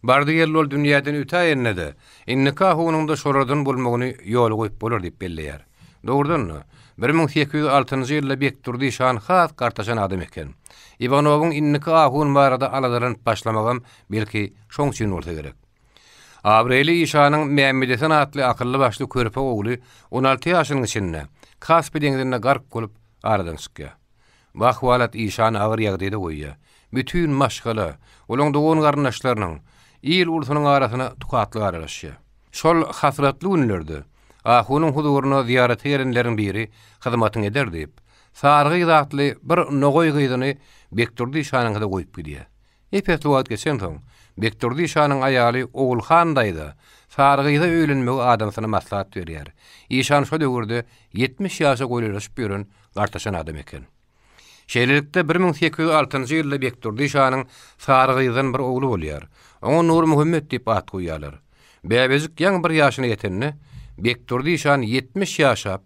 Bardy-geldi ol dünýäden ötäýende-de, indiki ahunyň-da şolardan bolmagyny ýola goýup bolar diýip belleýär. Dogrudan-da, 1806-njy ýylda Bekdurdy işan has gartaşan adam eken. Iwanowyň indiki ahun barada aladalanyp başlamagam, belki, şoň üçin bolsa gerek. Abraýly işanyň Mämmedesen atly akylly-başly körpe ogly on alty ýaşynyň içinde Kaspi deňzinde gark bolup aradan çykýar. Bu ahwalat işany agyr ýagdaýda goýýar. Bütin maşgala, olaň dogan-garyndaşlarynyň, il-ulsunyň arasyna tukatlyk aralaşýar. Şol hasratly günlerde ahunyň huzuryna zyýarata gelenleriň biri hyzmatyňy eder diýip, Sarygyz atly bir nogaý gyzyny Bekdurdy işanyňkyda goýup gidýär. Ep-esli wagt geçensoň, Bekdurdy işanyň aýaly Ogulhan daýza Sarygyza öýlenmegi adamsyna maslahat berýär. Işan şo döwürde 70 ýaşa golaýlaşyp ýören gartaşan adam eken. Şeýlelikde, 1806-njy ýylda Bekdurdy şanyň Sarygyzdan bir ogly bolýar. Oňa Nurmuhammet diýip at goýýarlar. Bäbejik ýaňy bir ýaşyna ýetende, Bekdurdy şan 70 ýaşap,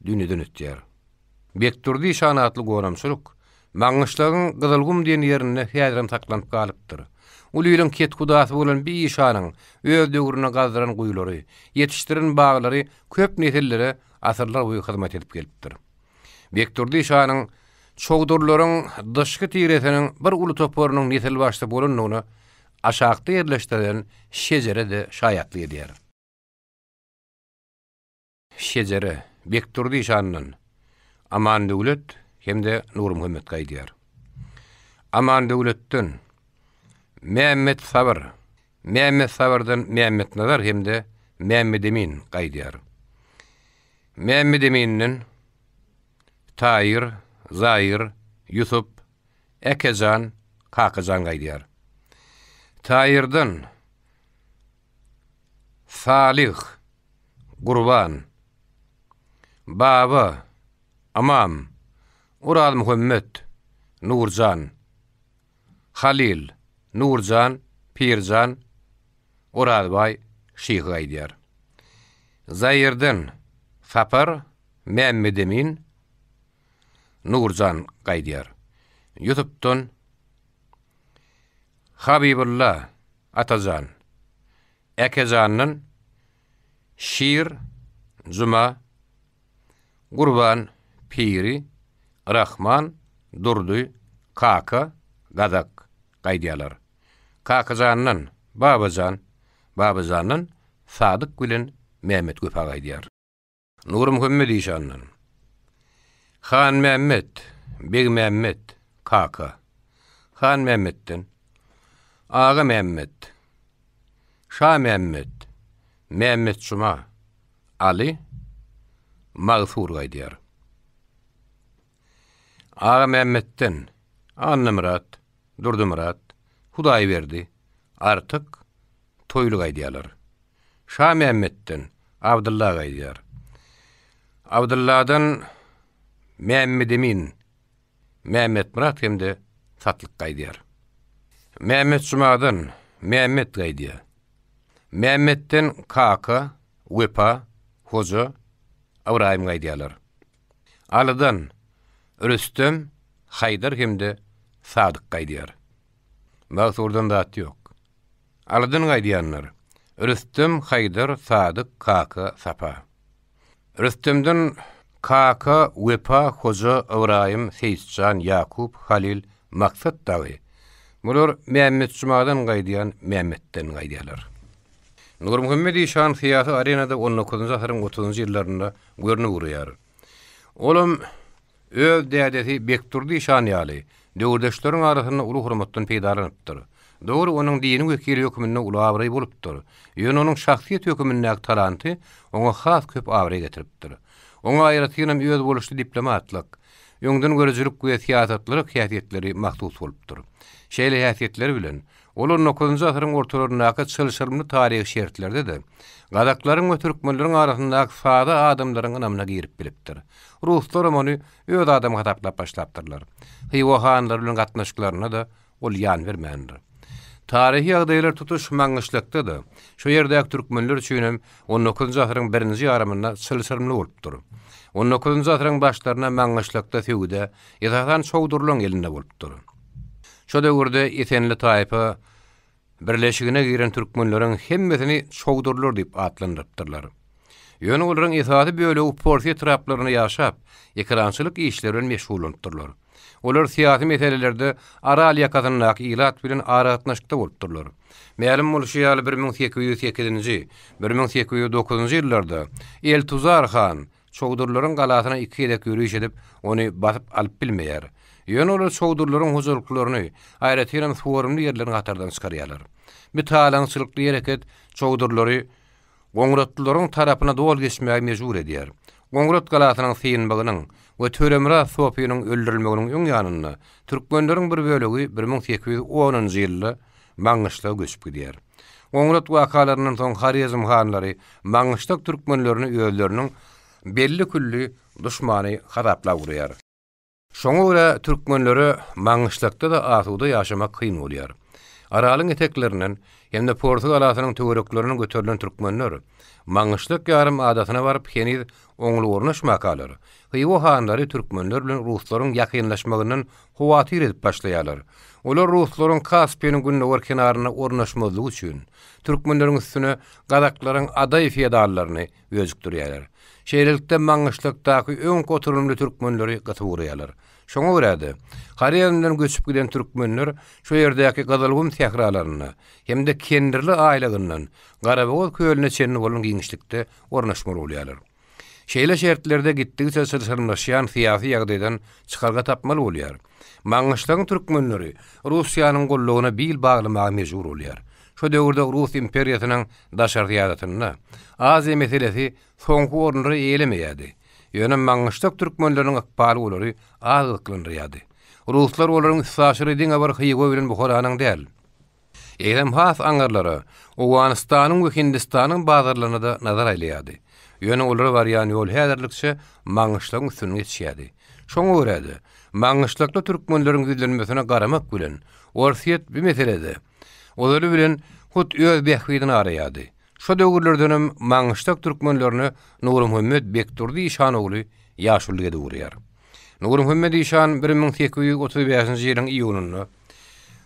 dünýeden ötýär. Bekdurdy şan atly gonamçylyk Maňgyşlagyň Gyzylgum diýen ýerinde häzirem saklanyp galypdyr. Uly iliň kethudasy bolan bi işanyň öz döwründe gazdyran guýulary, ýetişdiren baglary köp nesillere asyrlar boýy hyzmat edip gelipdir. Bekdurdy şanyň çowdurlaryň dyşky tiresiniň bir uly toparynyň nesilbaşysy bolandygyna aşakda ýerleşdirilen şejere-de şaýatlyk edýär. Şejere, Bekdurdy şandan Amandöwlet hem-de Nurmuhammet gaýdýar. Amandöwletden Mämmet Sabyr, Mämmet Sabyrdan Mämmetnazar hem-de Mämmedemin gaýdýar. Mämmedeminden Taýyr, Zaýyr, Ýusup, Äkejan, Kakajan gaýdýar. Taýyrdan Salyh, Gurban, Baba, Ymam, Orazmuhammet, Nurjan, Halyl, Nurjan, Pirjan, Orazbaý şyhy gaýdýar. Zaýerden Sapar, Mämmedemin, Nurjan gaýdýar. Ýusupdan Habybulla, Atajan, Äkejandan Şir, Juma, Gurban, Piri, Rahman, Durdy, Kaka, Gazak gaýdýarlar. Kakajandan Babajan, Babajandan Sadyk bilen Mämmet Wepa gaýdýar. Nurmuhammet işandan Hanmämmet, Begmämmet, Kaka. Hanmämmetden Agamämmet, Şamämmet, Mämmetjuma, Aly, Magsur gaýdýar. Agamämmetden Annamyrat, Durdymyrat, Hudaýberdi, Artyk, Toýly gaýdýarlar. Şamämmetden Abdylla gaýdýar. Abdylladan Mämmedemin, Mämmetmyrat hem-de Satlyk gaýdýar. Mämmetjumadan Mämmet gaýdýar. Mämmetden Kaka, Wepa, Hoja, Ybraýym gaýdýarlar. Alydan Rüstem, Haýdar hem-de Sadyk gaýdýar. Magsurdan zat ýok. Alydan gaýdýanlar, Rüstem, Haýdar, Sadyk, Kaka, Sapa. Rüstemden Kaka, Wepa, Hoja, Ybraýym, Seýitjan, Ýakup, Halyl, Maksat dagy. Bular Mämmetjumadan gaýdýan Mämmetden gaýdýarlar. Nurmuhammet işan syýasy arenada on dokuzynjy asyryň otuzynjy ýyllarynda görnüp ugraýar. Olam öz dädesi Bekdurdy işan ýaly, döwürdeşleriň arasynda uly hormatdan peýdalanypdyr. Dogry, onuň dini wekili hökmünde uly abraýy bolupdyr. Ýöne onuň şahsyýet hökmündäki talanty oňa has köp abraý getiripdir. Oňa aýratynam özboluşly diplomatlyk, öňdengörüjilik we syýasatlylyk häsiýetleri mahsus bolupdyr. Şeýle häsiýetleri bilen, Ol on dokuzynjy asyryň ortalaryndaky çylşyrymly taryhy şertlerde-de, gazaklaryň we türkmenleriň arasyndaky sada adamlaryň ynamyna girip bilipdir. Ruslaram ony öz adamy hasaplap başlapdyrlar. Hywa hanlary bilen gatnaşyklarynda-da ol ýan bermändir. Taryhy ýagdaýlar tutuş Maňgyşlakda-da, şo ýerdäki türkmenler üçinem on dokuzynjy asyryň birinji ýarymynda çylşyrymly bolupdyr. On dokuzynjy asyryň başlarynda Maňgyşlakda söwda, esasan, çowdurlaryň elinde bolupdyr. Şo döwürde Esenli taýpa birleşigine giren türkmenleriň hemmesini çowdurlar diýip atlandyrypdyrlar. Ýöne olaryň esasy bölegi Porsy etraplarynda ýaşap, ekerançylyk işleri bilen meşgullanypdyrlar. Olar syýasy meselelerde Aral ýakasyndaky ilat bilen aragatnaşykda bolupdyrlar. Mälim bolşy ýaly 1808-nji, 1809-njy ýyllarda Eltuzar han Çowdurlaryň galasyna iki gezek ýöriş edip, ony basyp alyp bilmeýär. Ýöne olar çowdurlaryň hojalyklaryny, aýratynam suwarymly ýerlerini hatardan çykarýarlar. Bu talaňçylykly hereket çowdurlary goňratlylaryň tarapyna doly geçmäge mejbur edýär. Goňrat galasynyň synmagynyň we Töremyrat sopynyň öldürilmeginiň öň ýanynda türkmenleriň bir bölegi 1810-njy ýylda. Maňgyşlaga göçüp gidýär. Goňrat wakalaryndan soň Horezm hanlary Maňgyşlak türkmenlerini özleriniň belli-külli duşmany hasaplap ugraýar. Şoňa görä türkmenlere Maňgyşlakda-da asuda ýaşamak kyn bolýar. Aralyň eteklerinden hem-de Porsy galasynyň töwereklerinden göterilen türkmenler Maňgyşlak ýarym adasyna baryp heniz oňly ornaşmakalar, Hywa hanlary türkmenler bilen ruslaryň ýakynlaşmagyndan howatyr edip başlaýarlar. Olar ruslaryň Kaspiniň gündogar kenarynda ornaşmazlygy üçin, türkmenleriň üstüne gazaklaryň adaý feodallaryny öjükdirýärler. Şeýlelikde Maňgyşlakdaky öňki oturymly türkmenleri gysyp urýarlar. Şoňa görä-de, Horezmden göçüp giden türkmenler şu ýerdäki Gyzylgum sähralarynda hem-de Kendirli aýlagyndan Garabogaz kölüne çenli bolan giňişlikde ornaşmaly bolýarlar. Şeýle şertlerde gitdigiçe çylşyrymlaşýan syýasy ýagdaýdan çykalga tapmaly bolýar. Maňgyşlagyň türkmenleri Russiýanyň goldawyna bil baglamaga mejbur bolýar. Şo döwürde Rus imperiýasynyň daşary syýasatynda Aziýa meselesi soňky orunlary eýelemeýärdi. Ýöne Maňgyşlak türkmenleriniň ykbaly olary az gyzyklandyrýardy. Ruslar olaryň üstaşyry diňe bir Hywa bilen Buharanyň däl, eýsem has aňyrlara, Owganystanyň we Hindistanyň bazarlaryna-da nazar aýlaýardy. Ýöne olara barýan ýol häzirlikçe Maňgyşlagyň üstünden geçýärdi. Şoňa görä-de, Maňgyşlakly türkmenleriň ýüzlenmesine garamak bilen, Orsýet bu meselede, ozaly bilen, hut öz bähbidini araýardy. Şo döwürlerdenem Maňgyşlak türkmenlerine Nurmuhammet Bekdurdy işan ogly ýaşululyk edip ugraýar. Nurmuhammet işan 1835-nji ýylyň iýunynda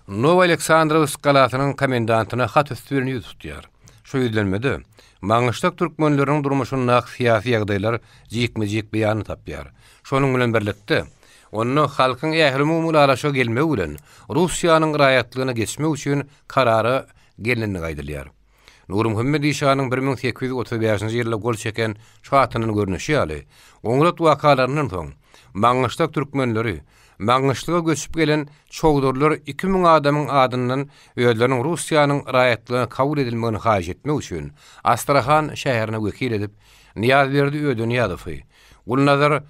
Nowoaleksandrowsk galasynyň komendantyna hat üsti bilen ýüz tutýar. Şu ýüzlenmede Maňgyşlak türkmenleriniň durmuşyndaky syýasy ýagdaýlar jikme-jik beýanyny tapýar. Şonuň bilen birlikde, onda halkyň ählumumy ylalaşyga gelmegi bilen Russiýanyň raýatlygyna geçmek üçin karara gelnendigi aýdylýar. Nurmuhammet işanyň 1835-nji ýylda gol çeken şu hatyndan görnüşi ýaly, Goňrat wakalaryndan soň, Maňgyşlak türkmenleri, Maňgyşlyga göçüp gelen çowdurlar 2000 adamyň adyndan özleriniň Russiýanyň raýatlygyna kabul edilmegini haýyş etmek üçin Astrahan şäherine wekil edip Nyýazberdi Ödenyýazowy, Gulnazar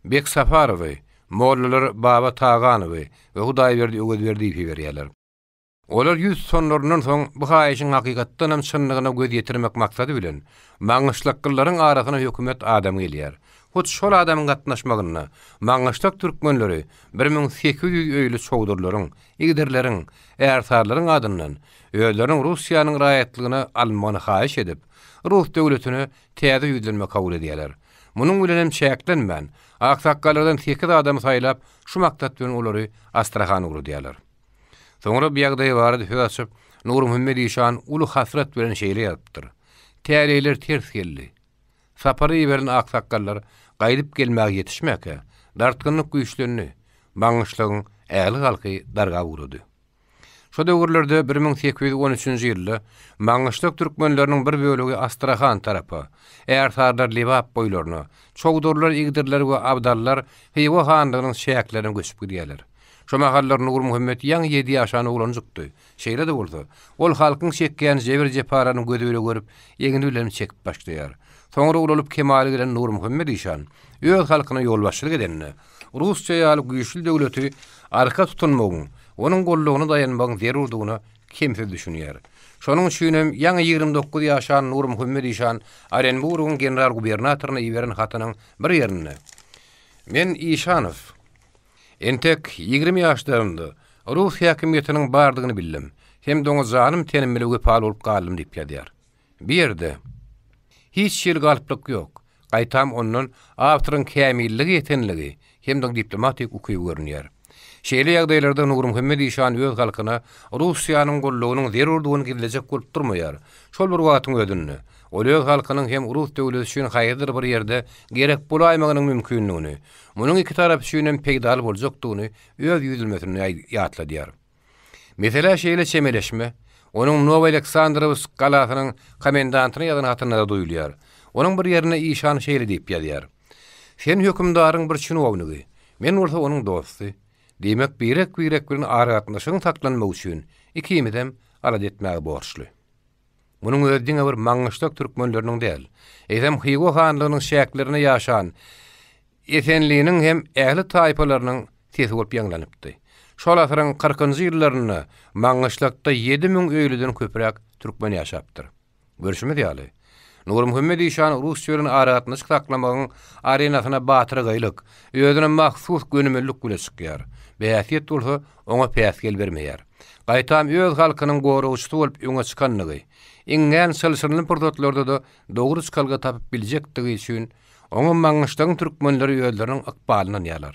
Beksaparowy, mollalar Baba Taganowy we Hudaýberdi Öwezberdiýewi iberýärler. Olar ýüz tutanlaryndan soň, bu haýyşyň hakykatdanam çynlygyna göz ýetirmek maksady bilen, maňgyşlaklylaryň arasyna hökümet adamy gelýär. Hut şol adamyň gatnaşmagynda maňgyşlak türkmenleri 1800 öýli çowdurlaryň, igdirleriň, ärsarlaryň adyndan özleriniň Russiýanyň raýatlygyna alynmagyny haýyş edip, rus döwletine täze ýüzlenme kabul edýärler. Munuň bilenem çäklenmän, aksakgallardan sekiz adamy saýlap, şu maksat bilen olary Astrahana ugradýarlar. Soňra bu ýagdaý barada söz açyp, Nurmuhammet işan uly hasrat bilen şeýle ýazypdyr, Täleýler ters geldi. Sapara iberen aksakgallar gaýdyp gelmäge ýetişmäkä, dartgynlyk güýçlendi, Maňgyşlagyň ähli halky dargap ugrady. Şo döwürlerde 1813-nji ýylda Maňgyşlak türkmenleriniň bir bölegi Astrahan tarapa, ärsarlar Lebap boýlaryna, çowdurlar, igdirler we abdallar Hywa hanlygynyň çäklerine göçüp gidýärler. Şo mahallar Nurmuhammet ýaňy ýedi ýaşan oglanjykdy. Şeýle-de bolsa, ol halkyň çekýän jebir-jepalaryny gözi bile görüp, egni bilen çekip başlaýar. Soňra ulalyp kemala gelen Nurmuhammet işan öz halkyna ýolbaşçylyk edende, Russiýa ýaly güýçli döwleti arka tutunmagyň, onuň goldawyna daýanmagyň zerurdygyna kemsiz düşünýär. Şonuň üçinem ýaňy 29 ýaşan Nurmuhammet işan Orenburgyň general-gubernatoryna iberen hatynyň bir ýerinde, Men Işanow. Entek 20 ýaşlarymda rus häkimiýetiniň bardygyny bildim hem-de oňa janym-tenim bile wepaly bolup galdym diýip ýazýar. Bu ýerde hiç hili galplyk ýok, gaýtam ondan awtoryň kämillige ýetenligi hem-de diplomatik ukyby görünýär. Şeýle ýagdaýlarda Nurmuhammet işan öz halkyna Russiýanyň goldawynyň zerurdygyny gizlejek bolup durmaýar. Şol bir wagtyň özünde, ol öz halkynyň hem rus döwleti üçin haýsydyr bir ýerde gerek bolaýmagynyň mümkindigini, Munuň iki tarap üçin hem peýdaly boljakdygyny öz ýüzlenmesinde ýatladýar. Meselä şeýle çemeleşme, onuň Nowoaleksandrowsk galasynyň komendantyna ýazan hatynda-da duýulýar. Onuň bir ýerinde işan şeýle diýip ýazýar, Sen hökümdaryň bir çinownigi, men bolsa onuň dosty. Diýmek, birek-birek bilen aragatnaşygyň saklanmagy üçin ikimizem alada etmäge borçly. Munuň özi diňe bir Maňgyşlak türkmenleriniň däl, eýsem Hywa hanlygynyň çäklerinde ýaşan Esenliniň hem ähli taýpalarynyň sesi bolup ýaňlanypdy. Şol asyryň kyrkynjy ýyllarynda Maňgyşlakda 7000 öýlüden köpräk türkmen ýaşapdyr. Görşümiz ýaly, Nurmuhammet işan Russiýa bilen aragatnaşyk saklamagyň arenasyna batyrgaýlyk, özüne mahsus gönümellik bile çykýar. Bu häsiýet bolsa oňa päsgel bermeýär. Gaýtam öz halkynyň goragçysy bolup öňe çykandygy, iňňän çylşyrymly pursatlarda-da dogry çykalga tapyp biljekdigi üçin oňa Maňgyşlagyň türkmenleri özleriniň ykbalyny ynanýarlar.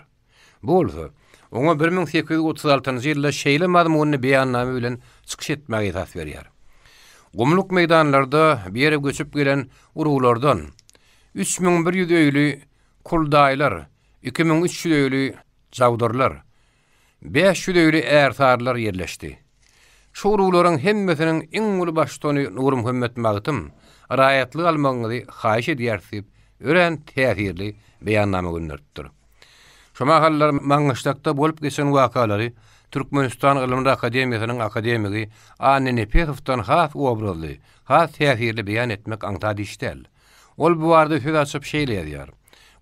Bu bolsa, oňa 1836-njy ýylda şeýle mazmunly beýannama bilen çykyş etmäge esas berýär. Gumluk meýdanlarda bu ýere göçüp gelen uruglardan 3100 öýli kuldaýlar, 2300 öýli jawdyrlar, 500 öýli ärsarlar ýerleşdi. Şu uruglaryň hemmesiniň iň uly baştutany Nurmuhammet Magtym raýatlyk almagyňyzy haýyş edýäris diýip, örän täsirli beýannama gönderipdir. Şo mahallar Maňgyşlakda bolup geçen wakalary Türkmenistan Ylymlar akademiýasynyň akademigi Anna Nepesowdan has obrazly, has täsirli beýan etmek aňsat iş däl. Ol bu barada söz açyp şeýle ýazýar,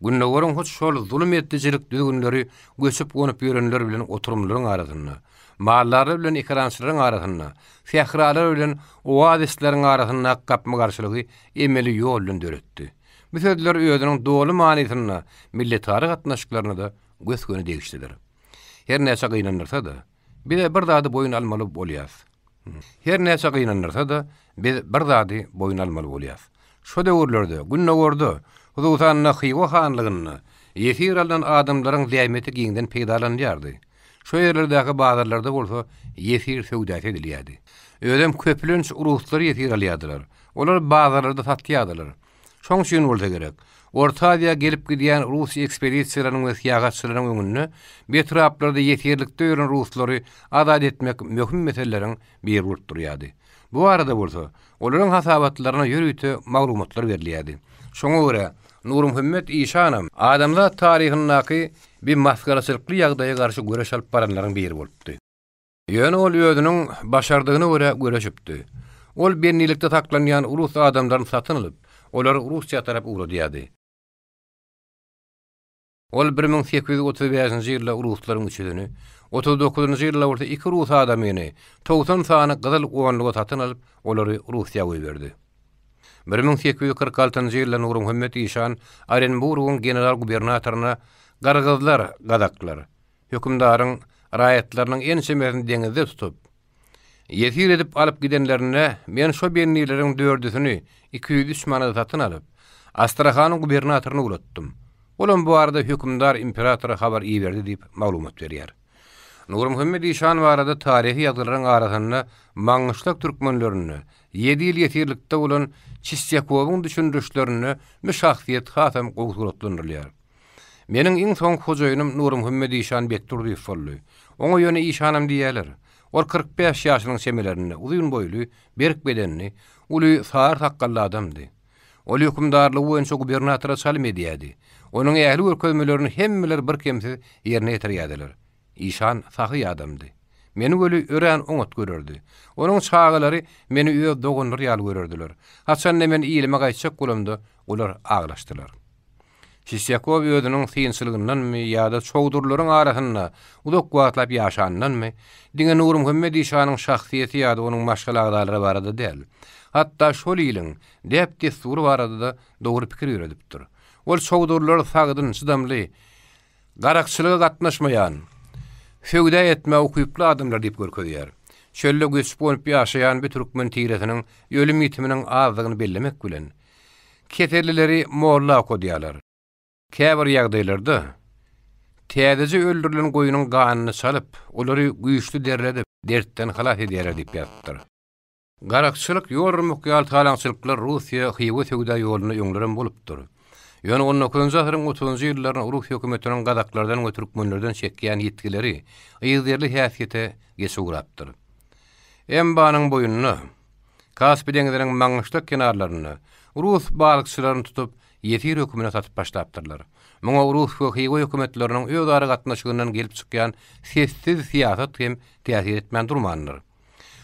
Gündogaryň hut şol zulum edijilik düzgünleri göçüp-gonup ýörenler bilen oturymlylaryň arasynda, maldarlar bilen ekerançylaryň arasynda, sähralar bilen oazisleriň arasyndaky gapma-garşylygy emeli ýol bilen döretdi. Bu sözler özüniň doly manysynda milletara gatnaşyklaryna-da gös-göni degişlidir. Her näçe gynandyrsa-da, biz-ä bir zady boýun almaly bolýas. Her näçe gynandyrsa-da, biz bir zady boýun almaly bolýas. Şo döwürlerde Gündogarda, hususan-da Hywa hanlygynda ýesir alnan adamlaryň zähmeti giňden peýdalanylýardy. Şo ýerlerdäki bazarlarda bolsa ýesir söwdasy edilýärdi. Özem köplenç ruslary ýesir alýardylar. Olar bazarlarda satýardylar. Şoň üçin bolsa gerek, Orta Aziýa gelip-gidýän rus ekspedisiýalarynyň we syýahatçylaryň öňünde bu etraplarda ýesirlikde ýören ruslary azat etmek möhüm meseleleriň biri bolup durýardy. Bu barada bolsa, olaryň hasabatlaryna ýörite maglumatlar berilýärdi. Şoňa görä, Nurmuhammet işanam adamzat taryhyndaky bi masgaraçylykly ýagdaýa garşy göreş alyp baranlaryň biri bolupdy. Ýöne ol özüniň başardygyna görä göreşipdi. Ol bendilikde saklanýan rus adamlaryny satyn alyp, olary Russiýa tarap ugradýardy. Ol 1835-nji ýylda ruslaryň üçüsini, 39-njy ýylda bolsa iki rus adamyny 90 sany gyzyl onluga satyn alyp, olary Russiýa goýberdi. 1846-njy ýylda Nurmuhammet işan Orenburgyň general-gubernatoryna Gyrgyzlar, gazaklar, Hökümdaryň raýatlarynyň ençemesini deňizde tutup, ýesir edip alyp gidenlerinde, men şo bendileriň dördüsini 203 manada satyn alyp, Astrahanyň gubernatoryna ugratdym. Olam bu barada hökümdar imperatora habar iberdi diýip maglumat berýär. Nurmuhammet işan barada taryhy ýazgylaryň arasynda Maňgyşlak türkmenlerinde ýedi ýyl ýesirlikde bolan Çistýakowyň düşündirişlerinde bu şahsyýet hasam gowy suratlandyrylýar. Meniň iň soňky hojaýynym Nurmuhammet işan Bekdurdyýew boldy. Oňa ýöne işanam diýýärler. Ol 45 ýaşynyň çemelerinde, uzyn boýly, berk bedenli, uly sary sakgally adamdy. Ol hökümdarlygy boýunça gubernatora çalym edýärdi. Onuň ähli görkezmelerini hemmeler birkemsiz ýerine ýetirýärdiler. Işan sahy adamdy. Meni weli örän oňat görerdi. Onuň çagalary meni öz doganlary ýaly görerdiler. Haçanda men ilime gaýtjak bolamda, olar aglaşdylar. Çistýakow özüniň synçylygyndanmy ýa-da çowdurlaryň arasynda uzak wagtlap ýaşanyndanmy, diňe Nurmuhammet işanyň şahsyýeti ýa-da onuň maşgala agzalary barada däl, hatda şol iliň däp-dessury barada-da dogry pikir ýöredipdir. Ol çowdurlary sagdyn, çydamly, garakçylyga gatnaşmaýan, söwda etmäge ukyply adamlar diýip görkezýär. Çölde göçüp-gonup ýaşaýan bu türkmen tiresiniň ölüm-ýitiminiň azdygyny bellemek bilen, Kesellileri molla okadýarlar. Käbir ýagdaýlarda täzeje öldürilen goýnuň ganyny çalyp, olary güýçli derledip, dertden halas edýärler diýip ýazypdyr. Garakçylyk, ýol urmak ýaly talaňçylyklar Russiýa, Hywa söwda ýolunda öňlerem bolupdyr. Ýöne on dokuzynjy asyryň otuzynjy ýyllarynda rus hökümetiniň gazaklardan we türkmenlerden çekýän ýitgileri yzygiderli häsiýete geçip ugrapdyr. Embanyň boýunda Kaspi deňziniň Maňgyşlak kenarlarynda rus balykçylaryny tutup, ýesir hökümine satyp başlapdyrlar. Muňa rus we hywa hökümetleriniň özara gatnaşygyndan gelip çykýan sessiz syýasat hem täsir etmän durmandyr.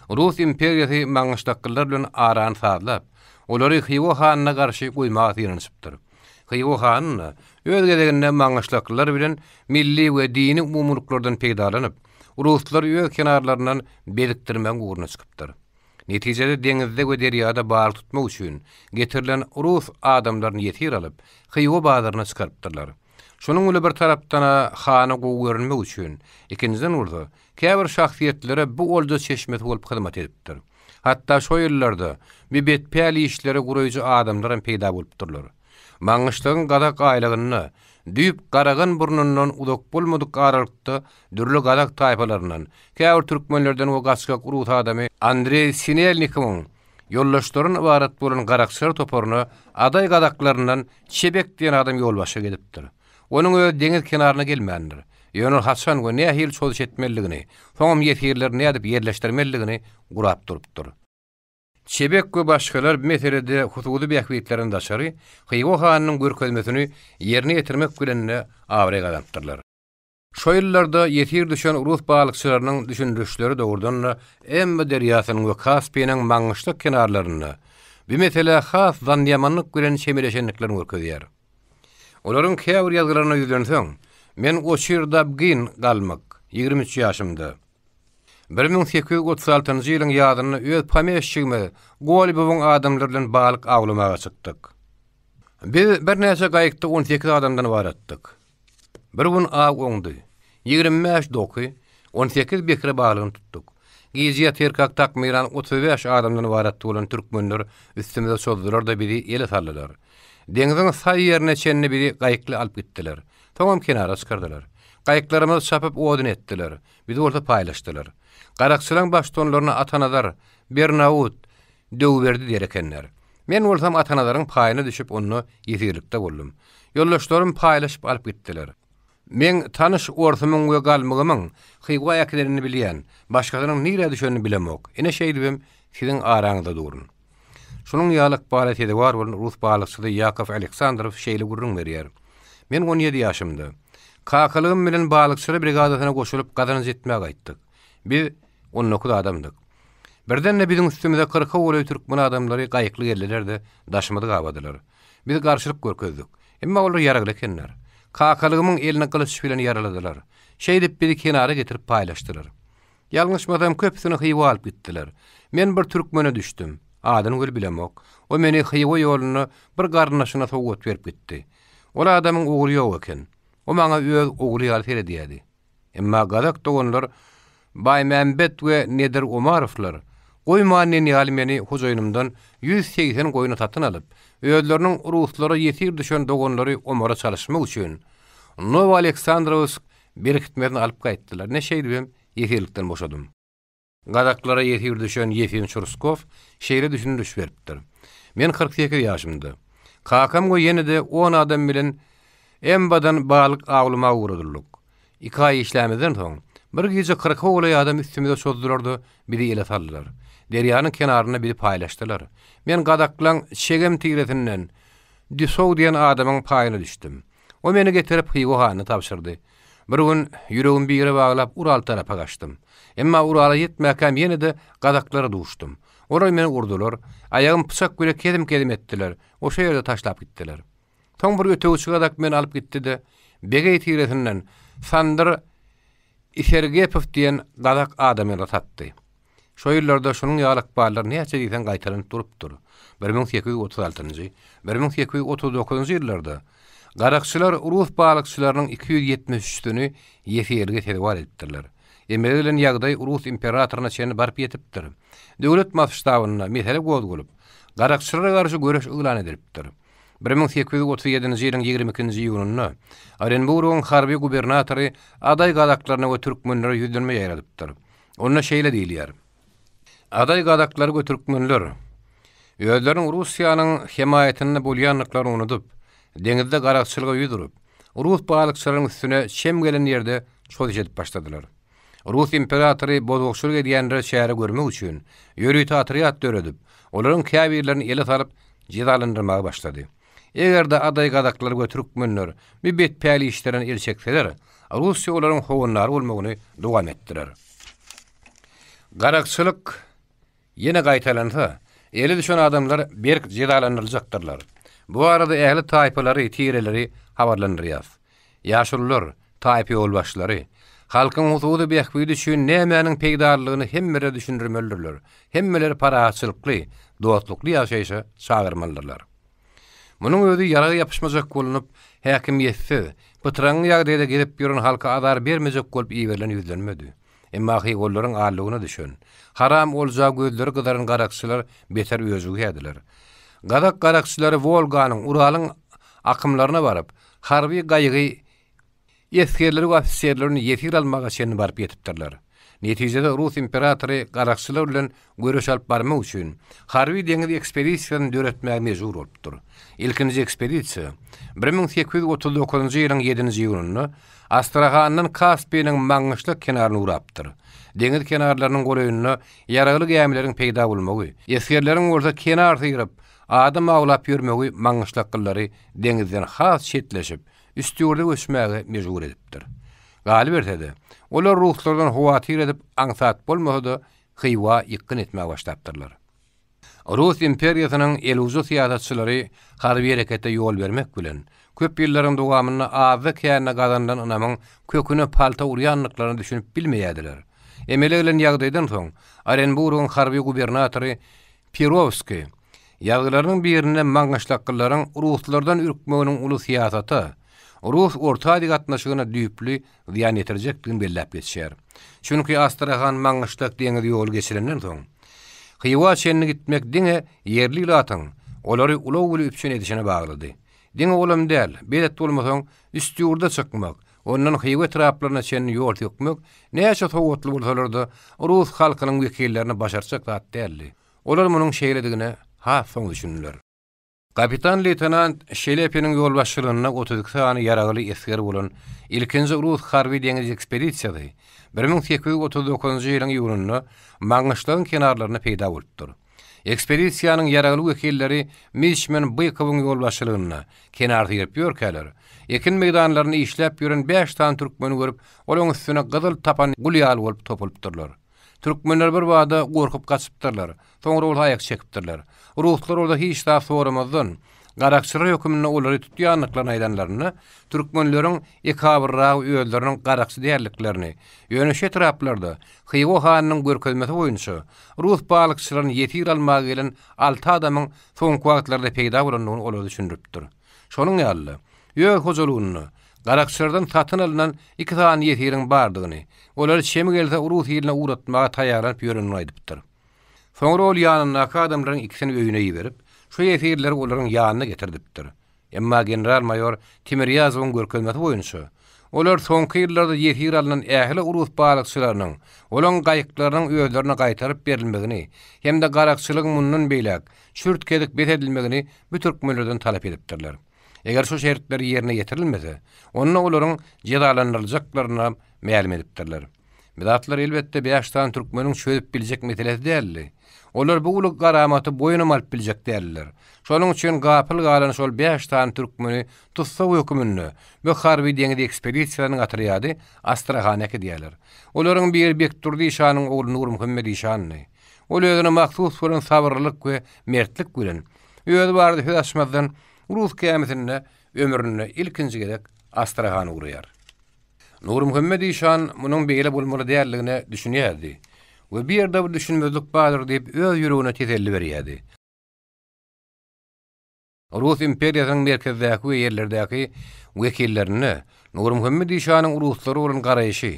Rus imperiýasy maňgyşlaklylar bilen arany sazlap, olary Hywa hanyna garşy goýmaga synanyşypdyr. Hywa hany-da öz gezeginde maňgyşlaklylar bilen milli we dini umumylyklardan peýdalanyp, ruslary öz kenarlaryndan bezikdirmegiň ugruna çykypdyr. Netijede deňizde we derýada balyk tutmak üçin getirilen rus adamlaryny ýesir alyp, Hywa bazaryna çykarypdyrlar. Şonuň bile bir tarapdan-a hana gowy görünmek üçin, ikinjiden bolsa, käbir şahsyýetlere bu olja çeşmesi bolup hyzmat edipdir. Hatda şo ýyllarda bi betpäl işleri guraýjy adamlaram peýda bolupdyrlar. Maňgyşlagyň gazak aýlagynda, düýp Garagan burnundan uzak bolmadyk aralykda dürli gazak taýpalaryndan, käbir türkmenlerden we gaçgak rus adamy Andreý Sinelnikowyň ýoldaşlaryndan ybarat bolan garakçylar toparyna adaý gazaklaryndan Çebek diýen adam ýolbaşçylyk edipdir. Onuň özi deňiz kenaryna gelmändir. Ýöne ol haçan we nähili çozuş etmelidigini, soňam ýesirleri nädip ýerleşdirmelidigini gurap durupdyr. Çebek we başgalar bu meselede hususy bähbitlerden daşary, Hywa hanynyň görkezmesini ýerine ýetirmek bilen-de abraý gazanypdyrlar. Şo ýyllarda ýesir düşen rus balykçylarynyň düşündirişleri dogrudan-da Emba derýasynyň we Kaspiniň Maňgyşlak kenarlarynda bu meselä has zannyýamanlyk bilen çemeleşendiklerini görkezýär. Olaryň käbir ýazgylaryna ýüzlenseň, Men Oçir Dabgin galmyk, 23 ýaşymda. 1836-njy ýylyň ýazynda öz pomeşçigimiz Golubowyň adamlary bilen balyk awlamaga çykdyk. Biz birnäçe gaýykda 18 adamdan ybaratdyk. Bir gün aw oňdy. 25 doky, 18 bekre balygyny tutduk. Gije ýatyrkak takmynan 35 adamdan ybarat bolan türkmenler üstümize çozdular-da bizi ele saldylar. Deňziň saý ýerine çenli bizi gaýykly alyp gitdiler. Soňam kenara çykardylar. Gaýyklarymyzy çapyp odun etdiler. Bizi bolsa paýlaşdylar. Garakçylaň baştutanlaryna Atanazar, Bernawut, Döwberdi diýer ekenler. Men bolsam Atanazaryň paýyna düşüp onda ýesirlikde boldum. Ýoldaşlarym paýlaşyp alyp gitdiler. Meň tanyş orsumyň we galmygymyň Hywa äkidenini bilýän, başgasynyň nirä düşenini bilemok. Ine şeýdibem siziň araňyzda durun. Şunuň ýaly ykbala sezewar bolan rus balykçysy Ýakow Aleksandrow şeýle gürrüň berýär, Men on ýedi ýaşymda, kakalygym bilen balykçylar brigadasyna goşulyp gazanç etmäge gaýtdyk. Biz on dokuz adamdyk. Birden-de biziň üstümize kyrka golaý türkmen adamlary gaýykly geldiler-de, daşymyzy gabadylar. Biz garşylyk görkezdik. Emma olar ýaragly ekenler. Kakalygymyň elini gylyç bilen ýaraladylar. Şeýdip bizi kenara getirip paýlaşdylar. Ýalňyşmasam, köpüsini Hywa alyp gitdiler. Men bir türkmene düşdüm. Adyny weli bilemok. O meni Hywa ýolunda bir garyndaşyna sowgat berip gitdi. Ol adamyň ogly ýok eken. O maňa öz ogly ýaly seredýärdi. Emma gazak doganlar Baýmämbet we Nedir Omarowlar goýman diýen ýaly meni hojaýynymdan 180 goýna satyn alyp, özleriniň ruslara ýesir düşen doganlary Omara çalyşmak üçin Nowoaleksandrowsk berkitmesine alyp gaýtdylar. Ine şeýdibem ýesirlikden boşadym. Gazaklara ýesir düşen Ýefim Çurskow şeýle düşündiriş beripdir, Men 48 ýaşymda. Kakam we ýene-de on adam bilen Embadan balyk awlamaga ugradyldyk. Iki aý işlämizden soň, bir gije kyrka golaý adam üstümize çozdular-da, bizi ele saldylar. Derýanyň kenarynda bizi paýlaşdylar. Men gazaklaň Çegem tiresinden Düsow diýen adamyň paýyna düşdüm. O meni getirip Hywa hanyna tabşyrdy. Bir gün ýüregimi bire baglap Ural tarapa gaçdym. Emma Urala ýetmäkäm ýene-de gazaklara duşdum. Olar meni urdular, aýagymy pyçak bile kezim-kezim etdiler, oşa ýerde taşlap gitdiler. Soň bir ötegçi gazak meni alyp gitdi-de, Begeý tiresinden Sandyr Isergepow diýen gazak adamyna satdy. Şo ýyllarda şunuň ýaly ykballar näçe diýseň gaýtalanyp durupdyr. 1836-njy, 1839-njy ýyllarda garakçylar rus balykçylarynyň 273-sini ýesirlige sezewar edipdirler. Emele gelen ýagdaý rus imperatoryna çenli baryp ýetipdir. Döwlet masştabynda mesele gozgalyp, garakçylara garşy göreş yglan edilipdir. 1837-nji ýylyň 22-nji iýunynda Orenburgyň harby gubernatory adaý gazaklaryna we türkmenlere ýüzlenme ýaýradypdyr. Onda şeýle diýilýär, Adaý gazaklary we türkmenler özleriniň Russiýanyň hemaýatynda bolýandyklaryny unudyp, deňizde garakçylyga ýüz urup, rus balykçylarynyň üstüne çem gelen ýerde çozuş edip başladylar. Rus imperatory bozgakçylyk edýänlere çäre görmek üçin ýörite otrýad döredip, olaryň käbirlerini ele salyp jezalandyrmaga başlady. Eger-de adaý gazaklar we türkmenler bu betpäl işlerden el çekseler, Russiýa olaryň howandary bolmagyny dowam etdirer. Garakçylyk ýene gaýtalansa, ele düşen adamlar berk jezalandyryljakdyrlar. Bu barada ähli taýpalary, tireleri habarlandyrýas. Ýaşulular, taýpa ýolbaşçylary! Halkyň hususy bähbidi üçin nämäniň peýdalydygyny hemmelere düşündirmelidirler, hemmeleri parahatçylykly, dostlukly ýaşaýşa çagyrmalydyrlar. Munuň özi ýaraga ýapyşmajak bolnup, häkimiýetsiz, pytraňňy ýagdaýda gezip ýören halka azar bermejek bolup iberilen ýüzlenmedi. Emma hywalylaryň allygyna düşen, haram olja gözleri gyzaran garakçylar beter öjügýärdiler. Gazak garakçylary Wolganyň, Uralyň akymlaryna baryp, harby gaýygy Esgerleri we ofiserlerini ýesir almaga çenli baryp ýetipdirler. Netijede rus imperatory garakçylar bilen göreş alyp barmak üçin harby-deňiz ekspedisiýasyny döretmäge mejbur bolupdyr. Ilkinji ekspedisiýa 1839-njy ýylyň ýedinji iýunynda Astrahandan Kaspiniň Maňgyşlak kenaryna ugrapdyr. Deňiz kenarlarynyň golaýynda ýaragly gämileriň peýda bolmagy, esgerleriň bolsa kenar syryp, adam awlap ýörmegi maňgyşlaklyllary deňizden has çetleşip, Üstýurda göçmäge mejbur edipdir. Galyberse-de, olar ruslardan howatyr edip, aňsat bolmasa-da, Hywa ýykgyn etmäge başlapdyrlar. Rus imperiýasynyň elujy syýasatçylary harby herekete ýol bermek bilen, köp ýyllaryň dowamynda azda-kände gazanylan ynamyň köküne palta urýandyklaryna düşünip bilmeýärdiler. Emele gelen ýagdaýdan soň, Orenburgyň harby gubernatory Pirowskiý, ýazgylarynyň birinde maňgyşlaklylaryň ruslardan ürkmeginiň uly syýasata, rus-Orta Aziýa gatnaşygyna düýpli zyýan ýetirjekdigini belläp geçýär. Çünki Astrahan-Maňgyşlak deňiz ýoly geçilenden soň, Hywa çenli gitmek diňe ýerli ilatyň olary ulag bilen üpjün edişine baglydy. Diňe olam däl, belet bolmasaň, Üstýurda çykmak, ondan Hywa etraplaryna çenli ýol sökmek, näçe sowatly bolsalar-da, rus halkynyň wekillerine başartjak zat däldi. Olar munuň şeýledigine has soň düşündiler. Kapitan-leýtenant Şelepiniň ýolbaşçylygynda 32 sany ýaragly esger bolan ilkinji rus harby-deňiz ekspedisiýasy 1839-njy ýylyň iýunynda Maňgyşlagyň kenarlarynda peýda bolupdyr. Ekspedisiýanyň ýaragly wekilleri miçman Bykowyň ýolbaşçylygynda kenar syryp ýörkäler, ekin meýdanlarynda işläp ýören bäş sany türkmeni görüp, olaň üstüne gyzyl tapan gul ýaly bolup topulypdyrlar. Türkmenler birbada gorkup gaçypdyrlar, soňra bolsa aýak çekipdirler. Ruslar bolsa hiç zat soramazdan, garakçylar höküminde olary tutýandyklaryny aýdanlarynda, türkmenleriň ekabyrragy özleriniň garakçy däldiklerini, ýöne şu etraplarda Hywa hanynyň görkezmesi boýunça rus balykçylaryny ýesir almaga gelen alty adamyň soňky wagtlarda peýda bolandygyny olara düşündiripdir. Şonuň ýaly-da, öz hojalygynda garakçylardan satyn alnan iki sany ýesiriň bardygyny, olary çemi gelse rus iline ugratmaga taýýarlanyp ýörendigini aýdypdyr. Soňra ol ýanyndaky adamlaryň ikisini öýüne iberip, şu ýesirleri olaryň ýanyna getirdipdir. Emma general-maýor Timirýazowyň görkezmesi boýunça, olar soňky ýyllarda ýesir alnan ähli rus balykçylarynyň, olaň gaýyklarynyň özlerine gaýtaryp berilmegini hem-de garakçylygyň mundan beýläk çürt-kesik bes edilmegini bu türkmenlerden talap edipdirler. Eger şu şertler ýerine ýetirilmese, onda olaryň jezalandyryljaklarynam mälim edipdirler. Bu zatlar, elbetde, bäş sany türkmeniň çözüp biljek meselesi däldi. Olar bu uly garamaty boýunam alyp biljek däldiler. Şonuň üçin gapyl galan şol bäş sany türkmeni tussag höküminde bu harby-deňiz ekspedisiýasynyň otrýady Astrahana äkidýärler. Olaryň biri Bekdurdy işanyň ogly Nurmuhammet işandy. Ol özüne mahsus bolan sabyrlylyk we mertlik bilen, özi barada söz açmazdan, rus gämisinde ömründe ilkinji gezek Astrahana ugraýar. Nurmuhammet işan munuň beýle bolmaly däldigine düşünýärdi we bu ýerde bir düşünmezlik bardyr diýip öz ýüregine teselli berýärdi. Rus imperiýasynyň merkezdäki we ýerlerdäki wekillerinde Nurmuhammet işanyň ruslara bolan garaýşy,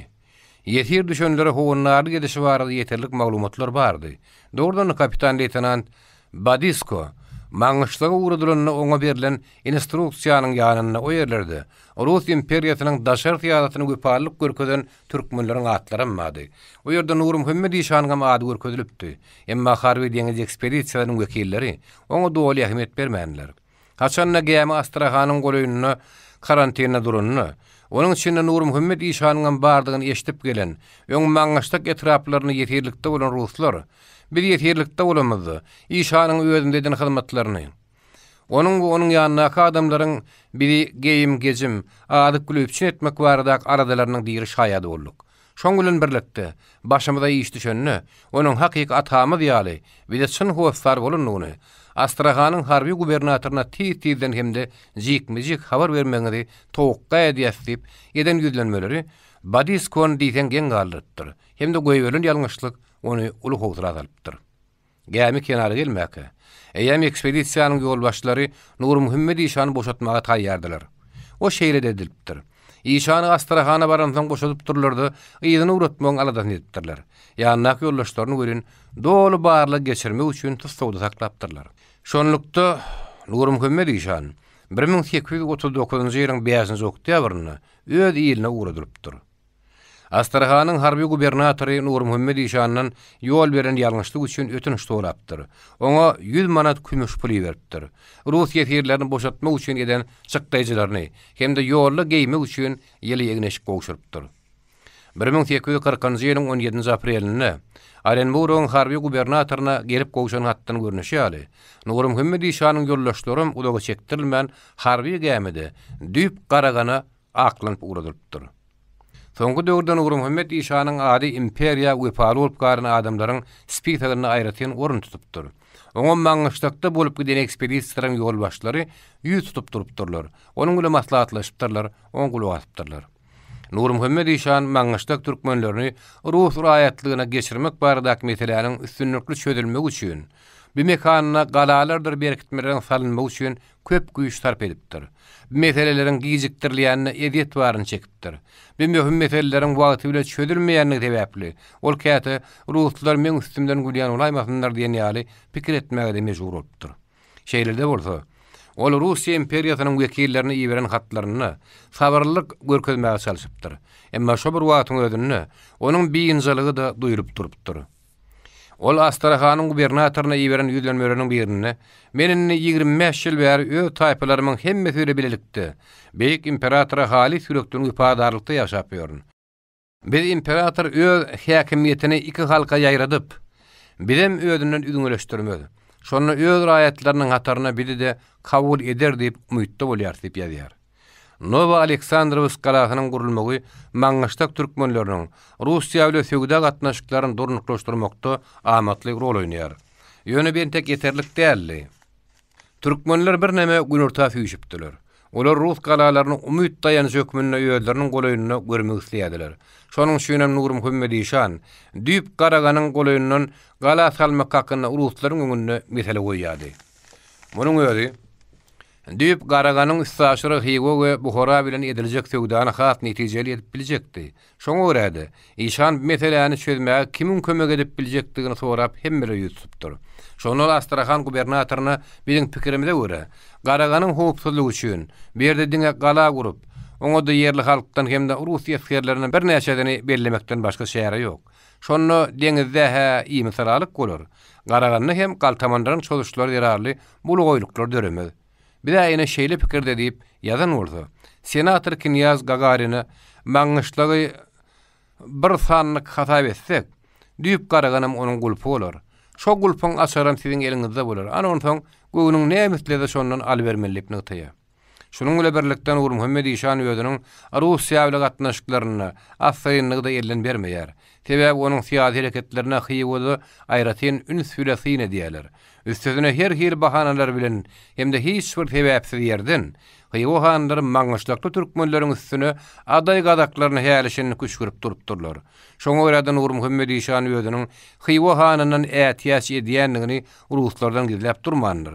ýesir düşenlere howandarlyk edişi barada ýeterlik maglumatlar bardy. Dogrudan-da kapitan-leýtenant Badisko Maňgyşlaga ugradylanda oňa berlen instruksiýanyň ýanynda o ýerlerde Rus imperiýasynyň daşary syýasatyna wepalylyk görkezen türkmenleriň atlaram bardy. O ýerde Nurmuhammet işanyňam ady görkezilipdi. Emma harby-deňiz ekspedisiýasynyň wekilleri oňa doly ähmiýet bermändiler. Haçan-da gämi Astrahanyň golaýynda karantinde duranda, onuň içinde Nurmuhammet işanyňam bardygyny eşidip gelen, öň Maňgyşlak etraplarynda ýesirlikde bolan ruslar, Biz ýesirlikde bolanymyzda, işanyň özümize eden hyzmatlaryny, Onuň we onuň ýanyndaky adamlaryň bizi geýim-gejim, azyk bilen üpjün etmek baradaky aladalarynyň diri şaýady bolduk. Şoň bilen birlikde, başymyza iş düşende, onuň hakyky atamyz ýaly, bize çyn hossar bolandygyny Astrahanyň harby gubernatoryna tiz-tizden hem-de jikme-jik habar bermegiňizi towakga edýäs diýip, eden ýüzlenmeleri. Badiskony diýseň geň galdyrypdyr hem-de goýberilen ýalňyşlyk ony uly howsala salypdyr. Gämi kenara gelmäkä, eýýäm ekspedisiýanyň ýolbaşçylary Nurmuhammet işany boşatmaga taýýardylar. O şeýle-de edilipdir. Işany Astrahana baransoň boşadypdyrlar-da, yzyna ugratmagyň aladasyny edipdirler. Ýanyndaky ýoldaşlaryny welin, doly barlag geçirmek üçin tussagda saklapdyrlar. Şonlukda, Nurmuhammet işan 1839-njy ýylyň bäşinji oktýabrynda öz iline ugradylypdyr. Astrahanyň harby gubernatory Nurmuhammet işandan ýol beren ýalňyşlyk üçin ötünç sorapdyr. Oňa ýüz manat kümüş pul iberipdir. Rus ýesirlerini boşatmak üçin eden çykdaýjylaryny hem-de ýolda geýmek üçin ýyly egin-eşik gowşurypdyr. 1840-njy ýylyň on ýedinji aprelinde Orenburgyň harby gubernatoryna gelip gowşan hatdan görnüşi ýaly, Nurmuhammet işanyň ýoldaşlaram uzaga çekdirilmän harby gämide düýp Garagana aklanyp ugradylypdyr. Soňky döwürde Nurmuhammet işanyň ady imperiýa wepaly bolup galan adamlaryň spisogynda aýratyn orun tutupdyr. Oňa Maňgyşlakda bolup giden ekspedisiýalaryň ýolbaşçylary ýüz tutup durupdyrlar, onuň bilen maslahatlaşypdyrlar, oňa gulak asypdyrlar. Nurmuhammet işan Maňgyşlak türkmenlerini rus raýatlygyna geçirmek baradaky meseläniň üstünlikli çözülmegi üçin, bu mekanda galalardyr berkitmeleriň salynmagy üçin köp güýç sarp edipdir. Bu meseleleriň gijikdirilýänine ezýet baryny çekipdir. Bu möhüm meseleleriň wagty bile çözülmeýändigi sebäpli, ol käte ruslar meň üstümden gülýän bolaýmasynlar diýen ýaly pikir etmäge-de mejbur bolupdyr. Şeýle-de bolsa, ol Russiýa imperiýasynyň wekillerine iberen hatlarynda sabyrlylyk görkezmäge çalşypdyr. Emma şo bir wagtyň özünde onuň biynjalygy-da duýlup durupdyr. Ol Astrahanyň gubernatoryna iberen ýüzlenmeleriniň birinde, Men indi 25 ýyl bäri öz taýpalarymyň hemmesi bile bilelikde, beýik imperatora halys ýürekden wepadarlykda ýaşap ýörün. Biz imperator öz häkimiýetini iki halka ýaýradyp, bizem özünden üzňeleşdirmez. Şonda öz raýatlarynyň hataryna bizi-de kabul eder diýip umytda bolýarys diýip ýazýar. Nowo-Aleksandrowsk galasynyň gurulmagy Maňgyşlak türkmenleriniň Russiýa bilen söwda gatnaşyklaryny durnuklaşdyrmakda amatly rol oýnaýar. Ýöne bu entek ýeterlik däldi. Türkmenler birneme günorta süýşüpdiler. Olar rus galalaryny umyt daýanjy hökmünde özleriniň golaýynda görmek isleýärdiler. Şonuň üçinem Nurmuhammet işan düýp Garaganyň golaýyndan gala salmak hakynda ruslaryň öňünde mesele goýýardy. Munuň özi Düýp Garaganyň üstaşyry Hywa we Buhara bilen ediljek söwdany has netijeli edip biljekdi. Şoňa görä-de, işan bu meseläni çözmäge kimiň kömek edip biljekdigini sorap hemmelere ýüz tutupdyr. Şonda ol Astrahan gubernatoryna biziň pikirimize görä, Garaganyň howpsuzlygy üçin bu ýerde diňe gala gurup, oňa-da ýerli halkdan hem-de rus esgerlerinden birnäçesini bellemekden başga çäre ýok. Şonda deňizde-hä imisalalyk bolar, Garaganda hem galtamanlaryň çozuşlary zerarly bulagaýlyklar döremez. Biz-ä ine şeýle pikirde diýip ýazan bolsa, senator knýaz Gagarine Maňňyşlagy bir sandyk hasap etsek, düýp garaganam onuň gulpy bolar. Şo gulpuň açaram siziň eliňizde bolar. Ana onsoň göwnüň näme islese şondan alybermeli diýip nygtaýar. Şunuň bile birlikde Nurmuhammet işan özüniň Russiýa bile gatnaşyklarynda assyrynlygy-da elden bermeýär. Sebäbi onuň syýasy hereketlerine Hywa-da aýratyn üns bile syn edýärler. Üstesine her hili bahanalar bilen hem-de hiç bir sebäpsiz ýerden Hywa hanlary maňgyşlakly türkmenleriň üstüne adaý gazaklaryny häli-şindi küşgürip durupdyrlar. Şoňa görä-de Nurmuhammet işan özüniň Hywa hanyndan ätiýaç edýändigini ruslardan gizläp durmandyr.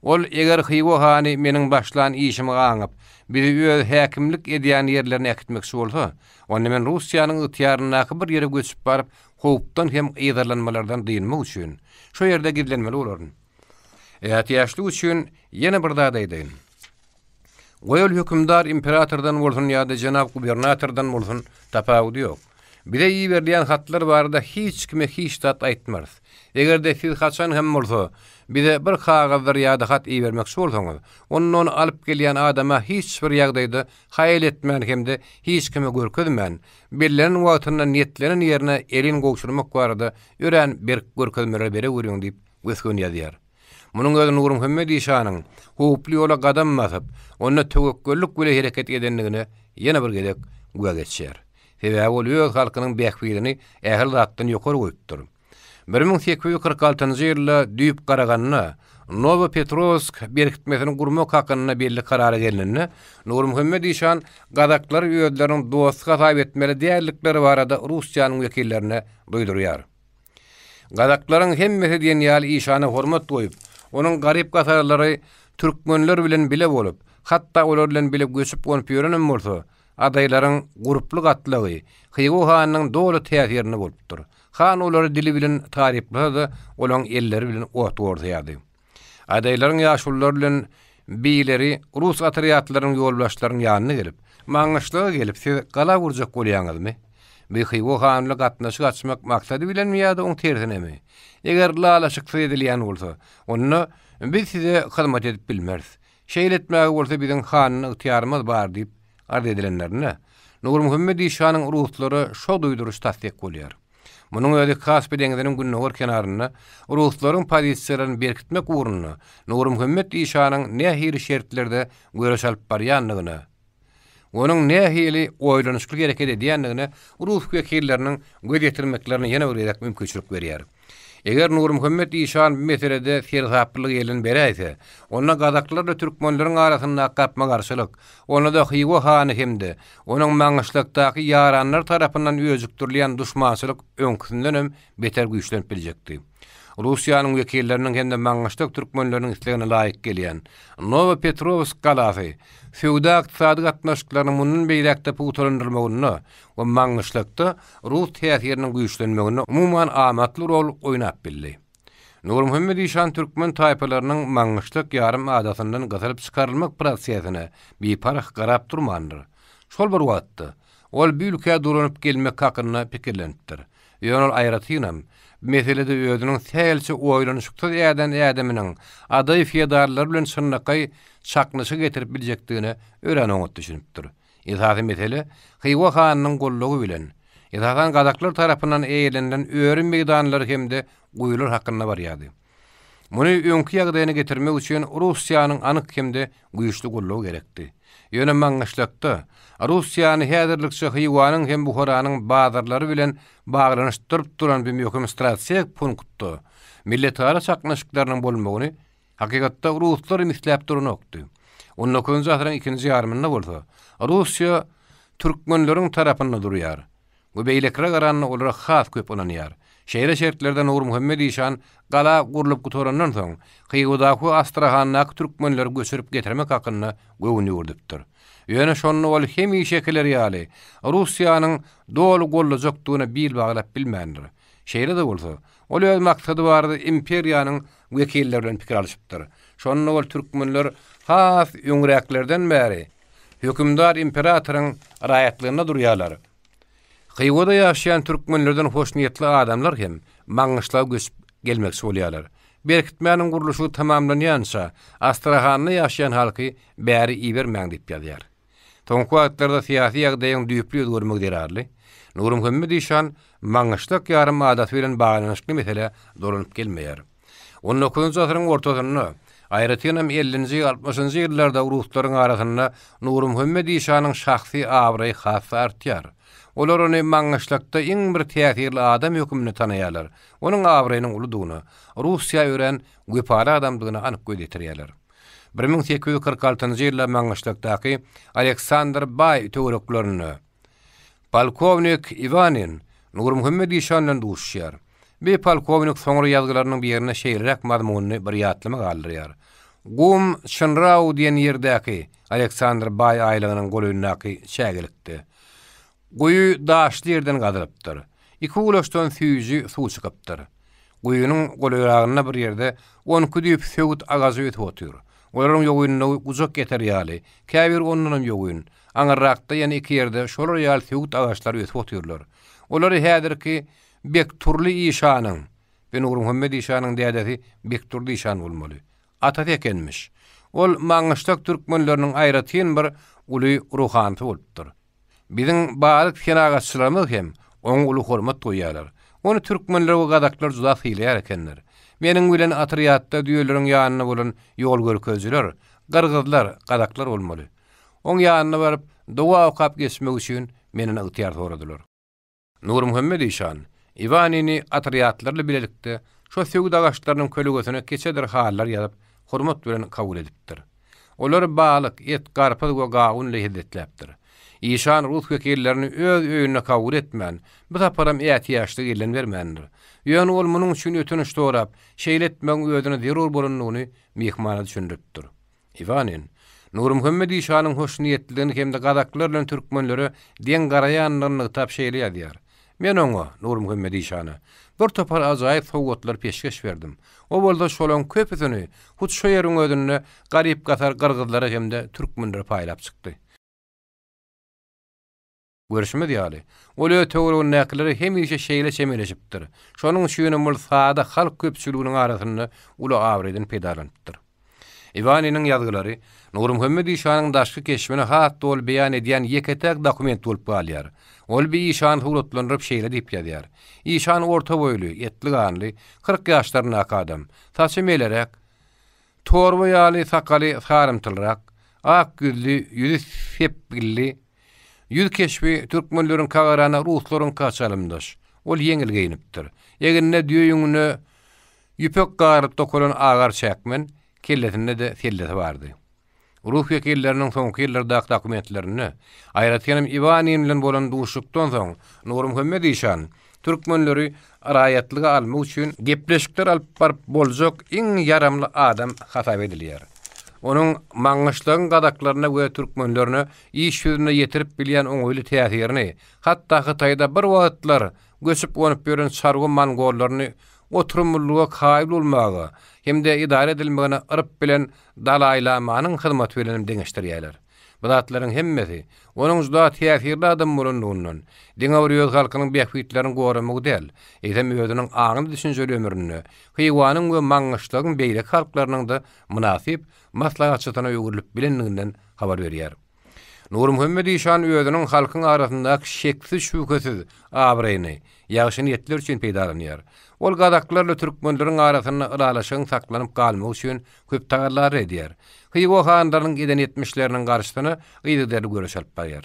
Ol, Eger Hywa hany meniň başlan işimi aňyp, bizi öz häkimlik edýän ýerlerine äkitmekçi bolsa, onda men Russiýanyň ygtyýaryndaky bir ýere göçüp baryp, howpdan hem yzarlanmalardan dynmak üçin, şo ýerde gizlenmeli bolaryn. Ätiýaçlyk üçin ýene bir zat aýdaýyn. Goý ol hökümdar imperatordan bolsun ýa-da jenap gubernatordan bolsun, tapawudy ýok. Bize iberilýän hatlar barada hiç kime hiç zat aýtmarys. Eger-de siz haçan hem bolsa bize bir kagyzdyr ýa-da hat ibermekçi bolsaňyz, onda ony alyp gelýän adama hiç bir ýagdaýda haýal etmän hem-de hiç kime görkezmän, bellenen wagtynda niýetlenen ýerine elin gowşurmak barada örän berk görkezmeler bereweriň diýip gös-göni ýazýar. Munuň özi Nurmuhammet işanyň howply ýola gadam basyp, onda töwekgellik bile hereket edendigine ýene bir gezek güwä geçýär. Sebäbi ol öz halkynyň bähbidini ähli zatdan ýokary goýupdyr. 1846-njy ýylda Düýp Garaganda. Nowopetrowsk berkitmesini gurmak hakynda belli karara gelnende, Nurmuhammet işan gazaklary özleriniň dosty hasap etmeli däldikleri barada Russiýanyň wekillerine duýdurýar. Gazaklaryň hemmesi diýen ýaly işana hormat goýup, onuň garyp-gasarlary türkmenler bilen bile bolup, hatda olar bilen bile göçüp-gonup ýörenem bolsa, adaýlaryň gurply gatlagy Hywa hanynyň doly täsirinde bolupdyr. Han olary dili bilen taryplasa-da, olaň elleri bilen ot gorsaýardy. Adaýlaryň ýaşululary bilen biýleri rus otrýadlarynyň ýolbaşçylarynyň ýanyna gelip, Maňgyşlaga gelip siz gala gurjak bolýaňyzmy? Bi Hywa hany bilen gatnaşyk açmak maksady bilenmi ýa-da oň tersinemi? Eger ylalaşyksyz edilýän bolsa, onda biz size hyzmat edip bilmeris. Şeýle etmäge bolsa biziň handan ygtyýarymyz bar diýip arz edilenlerinde, Nurmuhammet işanyň ruslara şo duýduryşy tassyk bolýar. Munuň özi Kaspi deňziniň gündogar kenarynda ruslaryň pozisiýalaryny berkitmek ugrunda Nurmuhammet işanyň nähili şertlerde göreş alyp barýandygyna, onuň nähili oýlanyşykly hereket edýändigine rus wekilleriniň göz ýetirmeklerine ýene bir gezek mümkinçilik berýär. Eger Nurmuhammet işan bu meselede seresaplylyk elini beräýse, onda gazaklar bilen türkmenleriň arasyndaky gapma-garşylyk, onda-da Hywa hany hem-de onuň Maňgyşlakdaky ýaranlary tarapyndan öjükdirilýän duşmançylyk öňküsindenem beter güýçlenip biljekdi. Russiýanyň wekilleriniň hem-de Maňgyşlak türkmenleriniň islegine laýyk gelýän Nowopetrowsk galasy söwda-ykdysady gatnaşyklarynyň mundan beýläk-de pugtalandyrylmagynda we Maňgyşlakda rus täsiriniň güýçlenmeginde umuman amatly rol oýnap bildi. Nurmuhammet işan türkmen taýpalarynyň Maňgyşlak ýarym adasyndan gysylyp çykarylmak prosesine biparh garap durmandyr. Şol bir wagtda, ol bu ülkä dolanyp gelmek hakynda pikirlenipdir. Ýöne ol aýratynam, bu meselede özüniň sähelçe oýlanyşyksyz äden ädiminiň adaý feodallary bilen çynlakaý çaknyşyga getirip biljekdigine örän oňat düşünipdir. Esasy mesele Hywa hanynyň goldawy bilen, esasan gazaklar tarapyndan eýelenilen öri meýdanlary hem-de guýular hakynda barýardy. Muny öňki ýagdaýyna getirmek üçin Russiýanyň anyk hem-de güýçli goldawy gerekdi. Ýöne Maňgyşlakda Russiýany häzirlikçe Hywanyň hem Buharanyň bazarlary bilen baglanyşdyryp duran bu möhüm strategik punktda milletara çaknyşyklarynyň bolmagyny Hakykatda ruslar hem isläp duranokdy. On dokuzynjy asyryň ikinji ýarymynda bolsa, Russiýa türkmenleriň tarapynda durýar we beýlekilere garanda olara has köp ynanýar. Şeýle şertlerde Nurmuhammet işan gala gurlup gutarandan soň, Hywadaky we Astrahandaky türkmenleri göçürip getirmek hakynda göwün ýüwürdipdir. Ýöne şonda ol hemişekiler ýaly Russiýanyň doly goldajakdygyna bil baglap bilmändir. Şeýle-de bolsa, ol öz maksady barada imperiýanyň wekilleri bilen pikir alşypdyr. Şonda ol türkmenler has öňräklerden bäri hökümdar imperatoryň raýatlygynda durýarlar. Hywada ýaşaýan türkmenlerden hoşniýetli adamlar hem Maňgyşlaga göçüp gelmekçi bolýarlar. Berkitmäniň gurluşygy tamamlanýança Astrahanda ýaşaýan halky bäri ibermäň diýip ýazýar. Soňky wagtlarda syýasy ýagdaýyň düýpli özgermegi zerarly, Nurmuhammet işan Maňgyşlak ýarym adasy bilen baglanyşykly meselä dolanyp gelmeýär. On dokuzynjy asyryň ortasynda, aýratynam ellinji, altmyşynjy ýyllarda ruslaryň arasynda Nurmuhammet işanyň şahsy abraýy has-da artýar. Olar ony Maňgyşlakda iň bir täsirli adam hökmünde tanaýarlar, onuň abraýynyň uludygyna, Russiýa örän wepaly adamdygyna anyk göz ýetirýärler. 1846-njy ýylda Maňgyşlakdaky Aleksandr baý töwereklerinde polkownik Iwanin Nurmuhammet işan bilen duşuşýar. Bi polkownik soňra ýazgylarynyň birinde şeýleräk mazmunly bir ýatlama galdyrýar, Gum Çynrau diýen ýerdäki Aleksandr baý aýlagynyň golaýyndaky çägelikde Guýy daşly ýerden gazylypdyr. Iki gulaçdan süýji suw çykypdyr. Guýynyň golaýragynda bir ýerde onki düýp söwüt agajy ösüp otyr. Olaryň ýogynlygy gujak ýeter ýaly, käbiri ondanam ýogyn. Aňyrrakda ýene iki ýerde şolar ýaly söwüt agaçlary ösüp otyrlar. Olary häzirki Bekturly işanyň, bi Nurmuhammet işanyň dädesi Bekdurdy işan bolmaly, atasy ekenmiş. Ol Maňgyşlak türkmenleriniň aýratyn bir uly ruhanysy bolupdyr. Biziň balyk senagatçylarymyz hem oňa uly hormat goýýarlar. Ony türkmenler we gazaklar juda sylaýar ekenler. Meniň bilen otrýadda düýeleriň ýanynda bolan ýol görkezijiler, gyrgyzlar, gazaklar bolmaly. Oň ýanyna baryp, doga okap geçmek üçin menden ygtyýar soradylar. Nurmuhammet işan Iwanini otrýadlarly bilelikde. şo söwüt agaçlarynyň kölegesine keçedir halylar ýazyp, hormat bilen kabul edipdir. Olary balyk, et, garpyz we gawun ile hezzetläpdir. Işan rus wekillerini öz öýünde kabul etmän, bu saparam ätiýaçlyk elden bermändir. Ýöne ol munuň üçin ötünç sorap, şeýle etmegiň özüne zerur bolandygyny myhmana düşündiripdir. Iwanin, Nurmuhammet işanyň hoşniýetliligini hem-de gazaklar bilen türkmenlere deň garaýandygyny nygtap şeýle ýazýar, Men oňa, Nurmuhammet işana, bir topar ajaýyp sowgatlar peşgeş berdim. O bolsa şolaň köpüsini hut şo ýeriň özünde garyp-gasar gyrgyzlara hem-de türkmenlere paýlap çykdy. Görşümiz ýaly, ol öz töweregindäkilere hemişe şeýle çemeleşipdir. Şonuň üçinem ol sada halk köpçüliginiň arasynda uly abraýdan peýdalanypdyr. Iwaniniň ýazgylary Nurmuhammet işanyň daşky keşbini has doly beýan edýän ýeke-täk dokument bolup galýar. Ol bir işany suratlandyryp şeýle diýip ýazýar, Işan orta boýly, etli-ganly, 40 ýaşlaryndaky adam. Saçy meleräk, torba ýaly sakaly sarymtylrak, ak ýüzli, ýüzi sepgilli, Ýüz keşbi türkmenleriňkä garanda ruslaryňka çalymdaş. Ol ýeňil geýnipdir. Egninde düýe ýüňüne ýüpek garylyp dokalan agar çäkmen, kellesinde-de sellesi bardy. Rus wekilleriniň soňky ýyllardaky dokumentlerinde, aýratynam Iwanin bilen bolan duşuşykdan soň Nurmuhammet işan türkmenleri raýatlyga almak üçin gepleşikler alyp baryp boljak iň ýaramly adam hasap edilýär. Onuň Maňgyşlagyň gazaklaryna we türkmenlerine iş ýüzünde ýetirip bilýän oňaýly täsirini, hatda Hytaýda bir wagtlar göçüp-gonup ýören çarwa mongollaryny oturymlylyga kaýyl bolmaga hem-de idare edilmegine yryp bilen Dalaý-lamanyň hyzmaty bilenem deňeşdirýärler. Bu zatlaryň hemmesi, onuň juda täsirli adam bolandygyndan, diňe bir öz halkynyň bähbitlerini goramagy däl, eýsem özüniň aňly-düşünjeli ömründe Hywanyň we Maňgyşlagyň beýleki halklarynyň-da mynasyp maslahatçysyna öwrülip bilendiginden habar berýär. Nurmuhammet işan özüniň halkyň arasyndaky şeksiz-şübhesiz abraýyny ýagşy niýetler üçin peýdalanýar. Ol gazaklar bilen türkmenleriň arasynda ylalaşygyň saklanyp galmagy üçin köp tagallalar edýär. Hywa hanlarynyň eden etmişleriniň garşysyna yzygiderli göreş alyp barýar.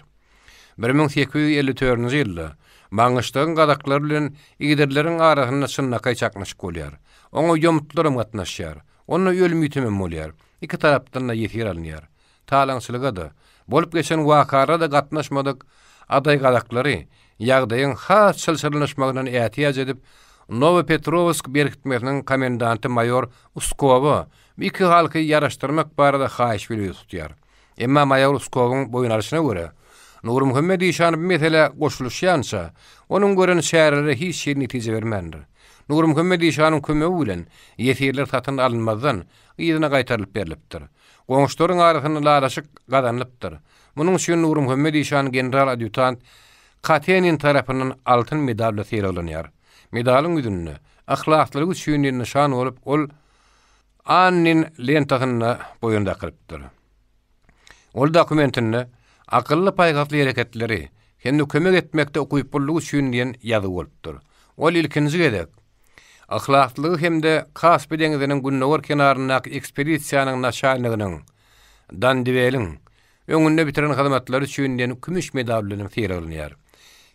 1854-nji ýylda Maňgyşlagyň gazaklary bilen igdirleriň arasynda çynlakaý çaknyşyk bolýar. Oňa ýomutlaram gatnaşýar. Onda ölüm-ýitimem bolýar. Iki tarapdan-da ýesir alynýar. Talaňçylyga-da, bolup geçen wakalara-da gatnaşmadyk adaý gazaklary ýagdaýyň has çylşyrymlaşmagyndan ätiýaç edip, Nowopetrowsk berkitmesiniň komendanty maýor Uskowa bu iki halky ýaraşdyrmak barada haýyş bilen ýüz tutýar. Emma maýor Uskowyň boýun alşyna görä, Nurmuhammet işan bu meselä goşulyşýança, onuň gören çäreleri hiç hili netije bermändir. Nurmuhammet işanyň kömegi bilen ýesirler satyn alynmazdan, yzyna gaýtarylyp berlipdir. Goňşularyň arasynda ylalaşyk gazanylypdyr. Munuň üçin Nurmuhammet işan general-adýutant Katenin tarapyndan altyn medal bilen sylaglanýar. Medalyň ýüzünde Yhlaslylygy üçin diýen nyşan bolup, ol Annin lentasynda boýun dakylypdyr. Ol dokumentinde Akylly-paýhasly hereketleri hem-de kömek etmekde ukyplylygy üçin diýen ýazgy bolupdyr. Ol ilkinji gezek Yhlaslylygy hem-de Kaspi deňziniň gündogar kenaryndaky ekspedisiýanyň naçalniginiň Dandiweliň öňünde bitiren hyzmatlary üçin diýen kümüş medal bilen sylaglanýar.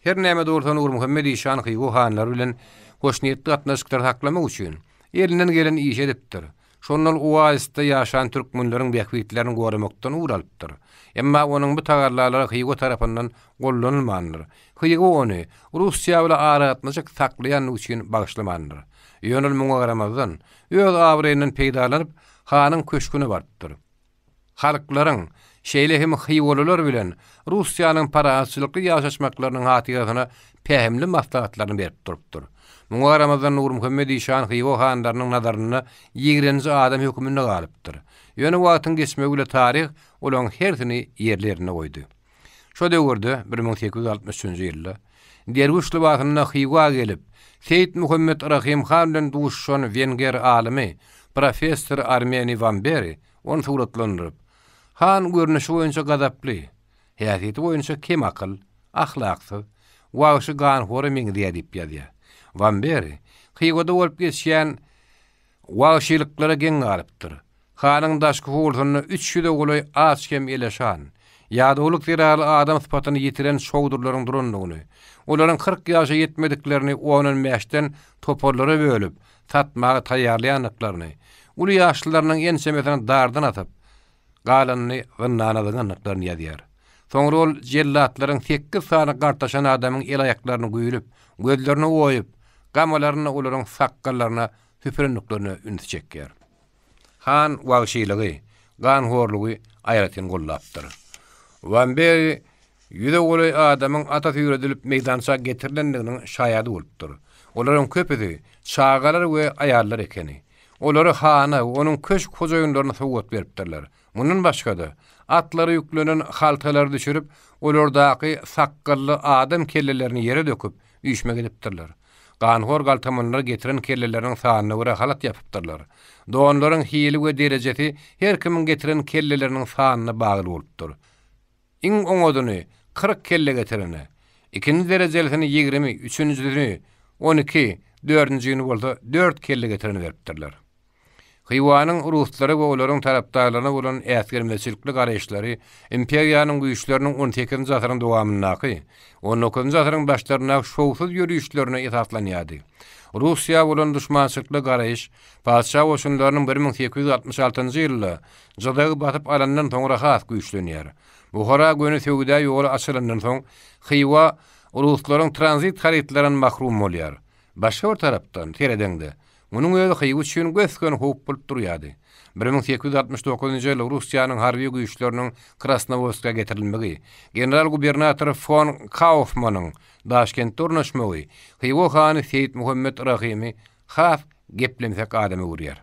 Her näme-de bolsa Nurmuhammet işan Hywa hanlary bilen hoşniýetli gatnaşyklary saklamak üçin elinden gelen işi edipdir. Şonda ol oazisde ýaşan türkmenleriň bähbitlerini goramakdan ugur alypdyr. Emma onuň bu tagallalary Hywa tarapyndan gollanylmandyr. Hywa ony Russiýa bilen aragatnaşyk saklaýandygy üçin bagyşlamandyr. Ýöne ol muňa garamazdan, öz abraýyndan peýdalanyp, hanyň köşgüne barypdyr. Halklaryň, şeýle hem hywalylar bilen Russiýanyň parahatçylykly ýaşaşmaklarynyň hatyrasyna pähimli maslahatlaryny berip durupdyr. Muňa garamazdan Nurmuhammet işan Hywa hanlarynyň nazarynda ýigrenji adam höküminde galypdyr. Ýöne wagtyň geçmegi bile taryh olaryň hersini ýerli-ýerinde goýdy. Şo döwürde, 1863-nji ýylda, derwüş lybasynda Hywa gelip, Seýit Muhammet Rahym han bilen duşuşan wenger alymy, professor Armeniý Wamberi Ony suratlandyryp, Han görnüşi boýunça gazaply, häsiýeti boýunça kemakyl, ahlaksyz, wagşy ganhora meňzeýär diýip ýazýar. Wamberi Hywada bolup geçýän wagşylyklara geň galypdyr. Hanyň daşky howlusynda üç ýüze golaý aç hem eleşan, ýadawlyk zerarly adam sypatyny ýitiren çowdurlaryň durandygyny, olaryň 40 ýaşa ýetmediklerini on-on bäşden toparlara bölüp, satmaga taýýarlaýandyklaryny, uly ýaşlylarynyň ençemesini dardan asyp, galanyny zyndana zyňandyklaryny ýazýar. Soňra ol jellatlaryň sekiz sany gartaşan adamyň el-aýaklaryny güýlüp, gözlerini oýup, gamalaryny olaryň sakgallaryna süpürendiklerine ünsi çekýär. Han wagşylygy, ganhorlugy aýratyn gollapdyr. Wamberi ýüze golaý adamyň ata süýredilip meýdança getirilendiginiň şaýady bolupdyr. Olaryň köpüsi çagalar we aýallar ekeni. Olary hana we onuň köşk hojaýynlaryna sowgat beripdirler. Mundan başga-da, atlara ýüklenen haltalary düşürip, olardaky sakgally adam kellelerini ýere döküp, üýşmek edipdirler. Ganhor galtamanlar getiren kelleleriniň sanyna görä halat ýapypdyrlar. Donlaryň hili we derejesi her kimiň getiren kelleleriniň sanyna bagly bolupdyr. Iň oňadyny 40 kelle getirene, ikinji derejelisini 20, üçünjisini 12, dördünjini bolsa dört kelle getirene beripdirler. Hywanyň ruslara we olaryň tarapdarlaryna bolan äsgermezçilikli garaýyşlary imperiýanyň güýçleriniň on sekizinji asyryň dowamyndaky, on dokuzynjy asyryň başlaryndaky şowsuz ýörişlerine esaslanýardy. Russiýa bolan duşmançylykly garaýyş patyşa goşunlarynyň 1866-njy ýylda Jyzagy basyp alandan soňra has güýçlenýär. Buhara göni söwda ýoly açylandan soň, Hywa ruslaryň tranzit harytlaryndan mahrum bolýar. Başga bir tarapdan seredeňde, Munuň özi Hywa üçin gös-göni howp bolup durýardy. 1869-njy ýyl Russiýanyň harby güýçleriniň Krasnowodska getirilmegi, general-gubernator fon Kaufmanyň Daşkentde ornaşmagy Hywa hany Seýitmuhammet Rahymy has geplemsek adama öwürýär.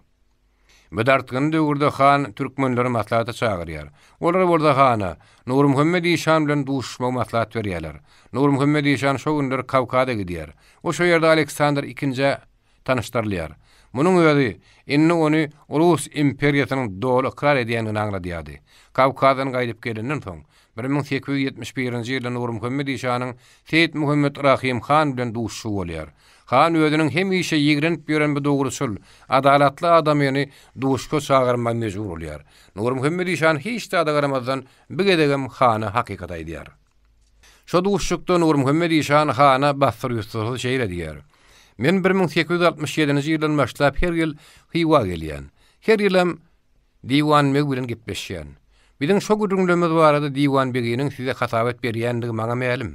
Bu dartgynly döwürde han türkmenleri maslahata çagyrýar. Olar bolsa hana Nurmuhammet işan bilen duşuşmagy maslahat berýärler. Nurmuhammet işan şo günler Kawkaza gidýär. O şo ýerde Aleksandr ikinjä tanyşdyrylýar. Munuň özi indi ony Rus imperiýasynyň doly ykrar edýändigini aňladýardy. Kawkazdan gaýdyp gelenden soň, 1871-nji ýylda Nurmuhammet işanyň Seýitmuhammet Rahym han bilen duşuşygy bolýar. Han özüniň hemişe ýigrenip ýören bu dogruçyl, adalatly adamyny duşuşyga çagyrmaga mejbur bolýar. Nurmuhammet işan hiç zada garamazdan bu gezegem hana hakykaty aýdýar. Şo duşuşykda Nurmuhammet işan hana bassyr-ýussursyz şeýle diýýär, Men 1867-nji ýyldan başlap her ýyl Hywa gelýän. Her ýylam Diwanbeg bilen gepleşýän. Biziň şo gürrüňlerimiz barada Diwanbeginiň size hasabat berýändigi maňa mälim.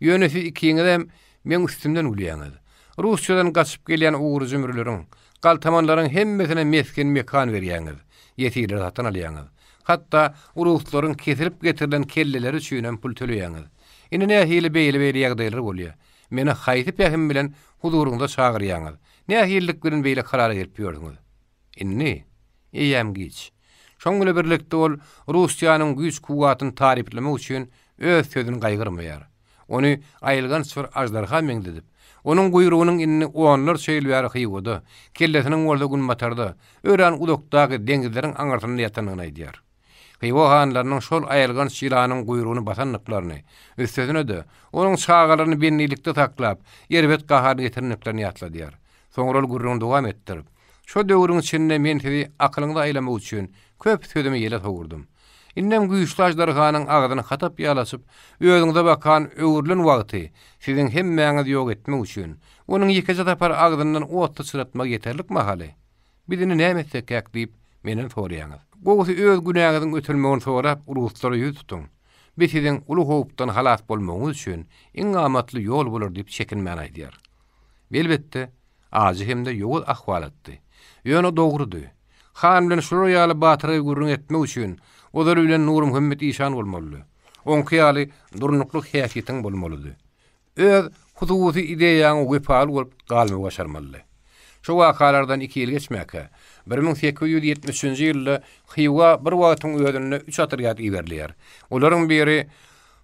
Ýöne siz ikiňizem meň üstümden gülýäňiz. Russiýadan gaçyp gelýän ogry-jümrüleriň, galtamanlaryň hemmesine mesgen-mekan berýäňiz, ýesirleri satyn alýaňyz. Hatda ruslaryň kesilip getirilen kelleleri üçinem pul töleýäňiz. Indi nähili beýle-beýle ýagdaýlar bolýa? Meni haýsy pähim bilen huzuryňyza çagyrýaňyz? Nähililik bilen beýle karara gelip ýörsüňiz? Indi, eýýäm giç. Şoň bile birlikde ol Russiýanyň güýç-kuwwatyny taryplamak üçin öz sözüni gaýgyrmaýar. Ony aýylganç bir aždarha meňzedip, onuň guýrugynyň indi onlarça ýyl bäri Hywada, kellesiniň bolsa günbatarda, örän uzakdaky deňizleriň aňyrsynda ýatandygyny aýdýar. Hywa hanlarynyň şol aýylganç ýylanyň guýrugyny basandyklaryny, üstesine-de, onuň çagalaryny bendilikde saklap, erbet gaharyny getirendiklerini ýatladýar. Soňra ol gürrüňini dowam etdirip, Şo döwrüň içinde men sizi akylyňyza aýlamak üçin köp sözümi ýele sowurdym. Indem güýçli aždarhanyň agzyny hatap ýaly açyp, özüňize bakan öwrülen wagty siziň hemmäňizi ýok etmek üçin, onuň ýekeje sapar agzyndan ot syçratmagy ýeterlik mahaly. Biz indi näme etsekkäk diýip, menden soraýaňyz. Gowusy öz günäňiziň ötülmegini sorap, ruslara ýüz tutuň. Bi siziň uly howpdan halas bolmagyňyz üçin iň amatly ýol bolar diýip çekinmän aýdýar. Elbetde, ajy hem-de ýowuz ahwalatdy. Ýöne dogrudy. Han bilen şular ýaly batyrgaý gürrüň etmek üçin ozaly bilen Nurmuhammet işan bolmalydy. Oňky ýaly durnukly häsiýetiň bolmalydy. Öz hususy ideýaňa wepaly bolup galmagy başarmalydy. Şu wakalardan iki ýyl geçmäkä, 1873-nji ýylda Hywa bir wagtyň özünde üç otrýad iberilýär. Olaryň biri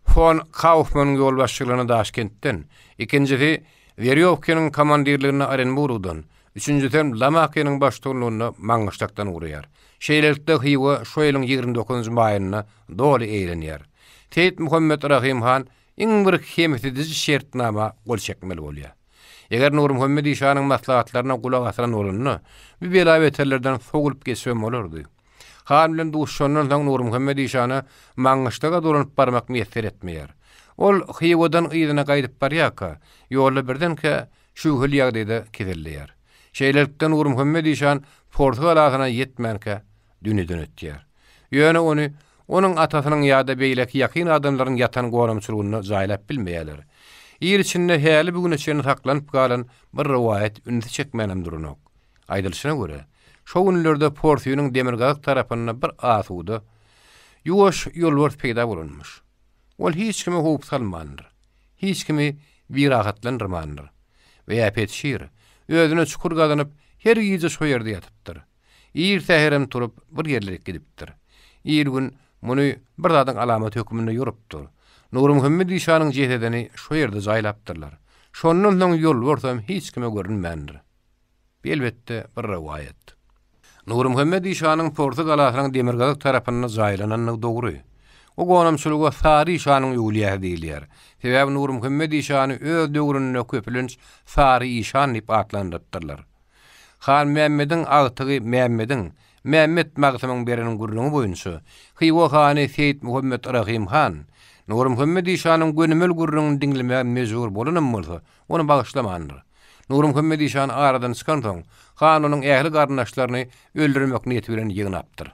Fon Kaufmanyň ýolbaşçylygynda Daşkentden, ikinjisi Werýowkiniň komandirliginde Orenburgdan, üçünjisem Lamakiniň baştutanlygynda Maňgyşlakdan ugraýar. Şeýlelikde Hywa şo ýylyň 29-njy maýynda doly eýelenýär. Seýitmuhammet Rahym han iň bir kemsidiji şertnama gol çekmeli bolýar. Eger Nurmuhammet işanyň maslahatlaryna gulak asylan bolanda, bu bela-beterlerden sowulyp geçibem bolardy. Han bilen duşuşandan soň Nurmuhammet işana Maňgyşlaga dolanyp barmak miýesser etmeýär. Ol Hywadan yzyna gaýdyp barýarka, ýolda birdenkä şübheli ýagdaýda keselleýär. Şeýlelikde Nurmuhammet işan Porsy galasyna ýetmänkä dünýeden ötýär. Ýöne ony onuň atasynyň ýa-da beýleki ýakyn adamlaryň ýatan gonamçylygynda jaýlap bilmeýärler. Il içinde häli bu güne çenli saklanyp galan bir rowaýat ünsi çekmänem duranok. Aýdylyşyna görä, şo günlerde Porsynyň demirgazyk tarapynda bir asuda, ýuwaş ýolbars peýda bolanmyş. Ol hiç kime howp salmandyr. Hiç kimi birahatlandyrmandyr. Beýäpet şir, özüne çukur gazanyp, her gije şo ýerde ýatypdyr. Ir säherem turup, bir ýerlerik gidipdir. Il-gün muny bir zadyň alamaty hökmünde ýorupdyr. Nurmuhammet işanyň jesedini şo ýerde jaýlapdyrlar. Şondan soň ýolbarsam hiç kime görünmändir. Bu elbetde bir rowaýat. Nurmuhammet işanyň Porsy galasynyň demirgazyk tarapynda jaýlanandygy dogry. O gonamçylyga Sary işanyň öwlüýäsi diýilýär. Sebäbi Nurmuhammet işany öz döwründe köplenç Sary işan diýip atlandyrypdyrlar. Hanmämmediň agtygy Mämmediň, Mämmet Magtymyň beren gürrüňi boýunça, Hywa hany Seýitmuhammet Yrahym han, Nurmuhammet işanyň gönümel gürrüňini diňlemäge mejbur bolanam bolsa, ony bagyşlamandyr. Nurmuhammet işan aradan çykansoň, han onuň ähli garyndaşlaryny öldürmek niýeti bilen ýygnapdyr.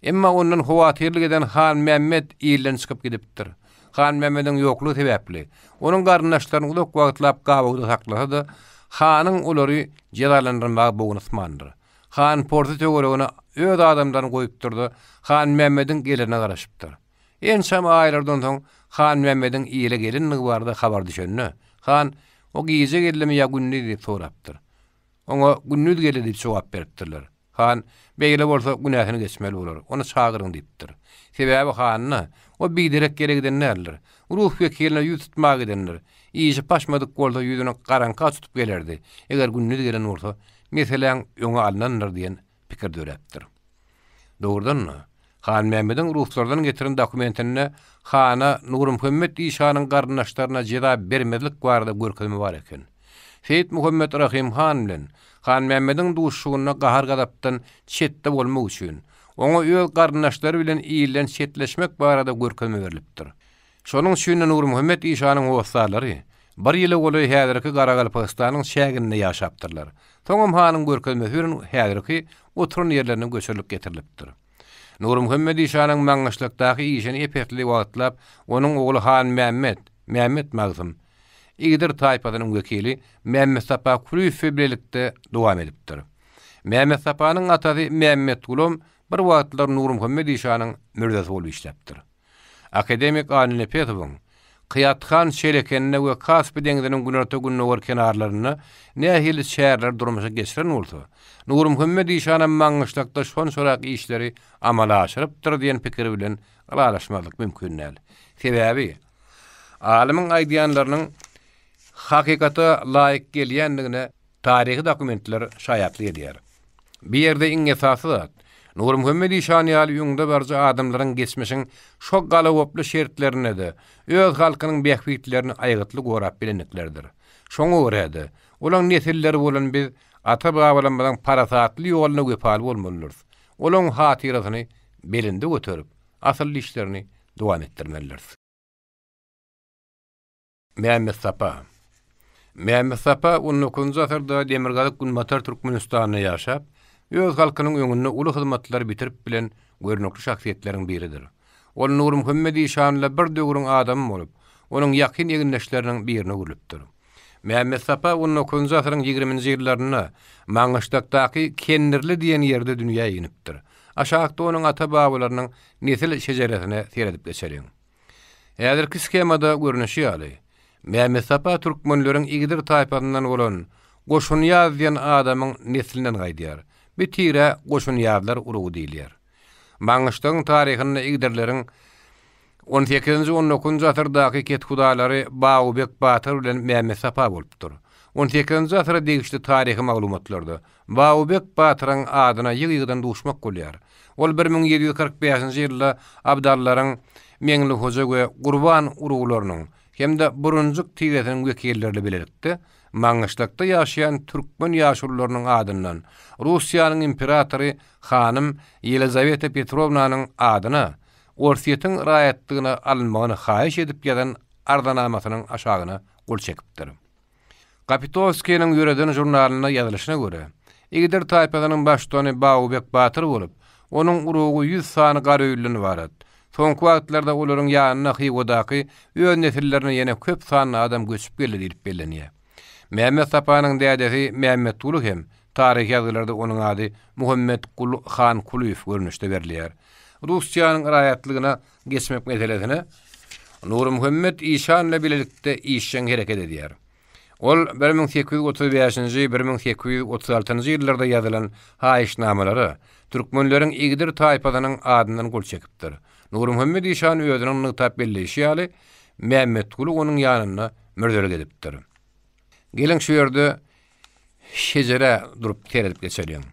Emma ondan howatyrlyk eden Hanmämmet ilden çykyp gidipdir. Hanmämmediň ýoklugy sebäpli, onuň garyndaşlaryny uzak wagtlap gabawda saklasa-da, hanyň olary jezalandyrmaga bogny ysmandyr. Han Porsy töweregine öz adamlaryny goýupdyr-da, Hanmämmediň gelerine garaşypdyr. Ençeme aýlardan soň Hanmämmediň ile gelendigi barada habar düşende, han, O gije geldimi ýa gündiz diýip sorapdyr. Oňa gündiz geldi diýip jogap beripdirler. Han, Beýle bolsa, günäsini geçmeli bolar, ony çagyryň diýipdir. Sebäbi hanyna, O biderek ýere giden däldir. Rus wekiline ýüz tutmaga gidendir. Işi paşmadyk bolsa, ýüzüni garaňka tutup gelerdi. Eger gündiz gelen bolsa, meseläň öňi alnandyr diýen pikir döräpdir. Dogrudan-da, Hanmämmediň ruslardan getiren dokumentinde hana Nurmuhammet işanyň garyndaşlaryna jeza bermezlik barada görkezme bar eken. Seýitmuhammet Rahym han bilen Hanmämmediň duşuşygynda gahar-gazapdan çetde bolmak üçin, oňa öz garyndaşlary bilen ilden çetleşmek barada görkezme berlipdir. Şonuň üçin-de Nurmuhammet işanyň hossarlary bir ýyla golaý häzirki Garagalpagystanyň çäginde ýaşapdyrlar. Soňam hanyň görkezmesi bilen häzirki oturan ýerlerine göçürilip getirilipdir. Nurmuhammet işanyň Maňgyşlakdaky işini ep-esli wagtlap onuň ogly Hanmämmet, Mämmet Magtym, Igdir taýpasynyň wekili Mämmetsapa Kulyýew bilen bilelikde dowam edipdir. Mämmetsapanyň atasy Mämmetgulam bir wagtlar Nurmuhammet işanyň mürzesi bolup işläpdir. Akademik Aly Nepesowyň Kyýat han Çelekende we Kaspi deňziniň günorta-gündogar kenarlarynda nähili çäreleri durmuşa geçiren bolsa, Nurmuhammet işanam Maňgyşlakda şonçarak işleri amala aşyrypdyr diýen pikir bilen ylalaşmazlyk mümkin däl. Sebäbi, alymyň aýdýanlarynyň hakykata laýyk gelýändigine taryhy dokumentler şaýatlyk edýär. Bu ýerde iň esasy zat, Nurmuhammet işan ýaly öňdebaryjy adamlaryň geçmişiň şo galagoply şertlerinde-de öz halkynyň bähbitlerini aýgytly gorap bilendikleridir. Şoňa görä-de, olaň nesilleri bolan biz ata-babalarymyzyň parasatly ýoluna wepaly bolmalydyrys. Olaň hatyrasyny belende göterip, asylly işlerini dowam etdirmelidiris. Mämmetsapa. Mämmetsapa on dokuzynjy asyrda Demirgazyk-Günbatar Türkmenistanda ýaşap, öz halkynyň öňünde uly hyzmatlary bitirip bilen görnükli şahsyýetleriň biridir. Ol Nurmuhammet işan bilen bir döwrüň adamy bolup, onuň ýakyn egindeşleriniň birine öwrülipdir. Mämmetsapa on dokuzynjy asyryň ýigriminji ýyllarynda Maňgyşlakdaky Kendirli diýen ýerde dünýä inipdir. Aşakda onuň ata-babalarynyň nesil şejeresine seredip geçeliň. Häzirki shemada görnüşi ýaly, Mämmetsapa türkmenleriň igdir taýpasyndan bolan Goşunýaz diýen adamyň neslinden gaýdýar. Bu tirä Goşunýazlar urugy diýilýär. Maňgyşlagyň taryhynda igdirleriň on sekizinji, on dokuzynjy asyrdaky kethudalary Bawubek batyr bilen Mämmetsapa bolupdyr. On sekizinji asyra degişli taryhy maglumatlarda Bawubek batyryň adyna ýygy-ýygydan duşmak bolýar. Ol 1745-nji ýylda abdallaryň Meňli hoja we Gurban uruglarynyň hem-de Burunjyk tiresiniň wekilleri bilelikde Maňgyşlakda ýaşaýan türkmen ýaşulularynyň adyndan Russiýanyň imperatory hanym Ýelizaweta Petrownanyň adyna Orsýetiň raýatlygyna alynmagyny haýyş edip ýazan arzanamasynyň aşagyna gol çekipdir. Kapitowskiniň ýöreden žurnalynda ýazylyşyna görä, Igdir taýpasynyň baştutany Bawubek batyr bolup, onuň urugy ýüz sany garaöýlüden ybarat. Soňky wagtlarda olaryň ýanyna Hywadaky öz nesillerine ýene köp sanly adam göçüp geldi diýlip bellenýär. Mämmet Sapanyň dädesi Mämmetguly hem taryhy ýazgylarda onuň ady Muhammetgul han Kulyýew görnüşde berilýär. Russiýanyň raýatlygyna geçmek meselesine Nurmuhammet işan bilen bilelikde işjeň hereket edýär. Ol 1835-nji, 1836-njy ýyllarda ýazylan haýyşnamalara türkmenleriň Igdir taýpasynyň adyndan gol çekipdir. Nurmuhammet işan özüniň nygtap belleýşi ýaly, Mämmetguly onuň ýanynda mürzelik edipdir. Geliň şu ýerde şejerä durup seredip geçeliň.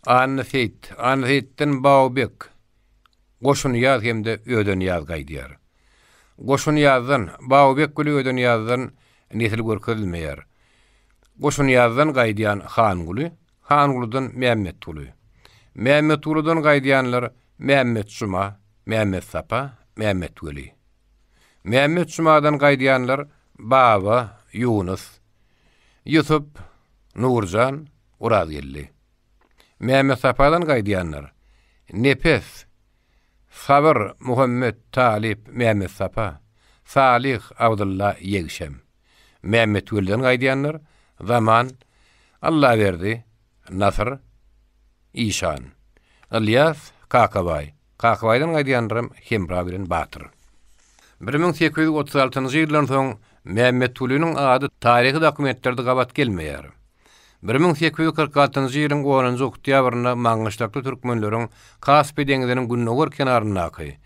Anna Seýit, Anna Seýitden Bawbek, Goşunyýaz hem-de Ödenyýaz gaýdýar. Goşunyýazdan, Bawbek güli Ödenyýazdan nesil görkezilmeýär. Goşunyýazdan gaýdýan Hanguly, Hangulydan Mämmetguly. Mämmetguludan gaýdýanlar Mämmetjuma, Mämmetsapa, Mämmetweli. Mämmetjumadan gaýdýanlar Baba, Ýunus, Ýusup, Nurjan, Orazgeldi. Mämmetsapadan gaýdýanlar, Nepes, Sabyr, Muhammet, Talyp, Mämmetsapa, Salyh, Abdylla, Ýegşem. Mämmetweliden gaýdýanlar, Zaman, Allaberdi, Nasyr, Işan. Ylýas, Kakabaý. Kakabaýdan gaýdýanlaram Hemra bilen Batyr. 1836-njy ýyldan soň Mämmetgulynyň ady taryhy dokumentlerde gabat gelmeýär. 1846-njy ýylyň onunjy oktýabrynda maňgyşlakly türkmenleriň Kaspi deňziniň gündogar kenaryndaky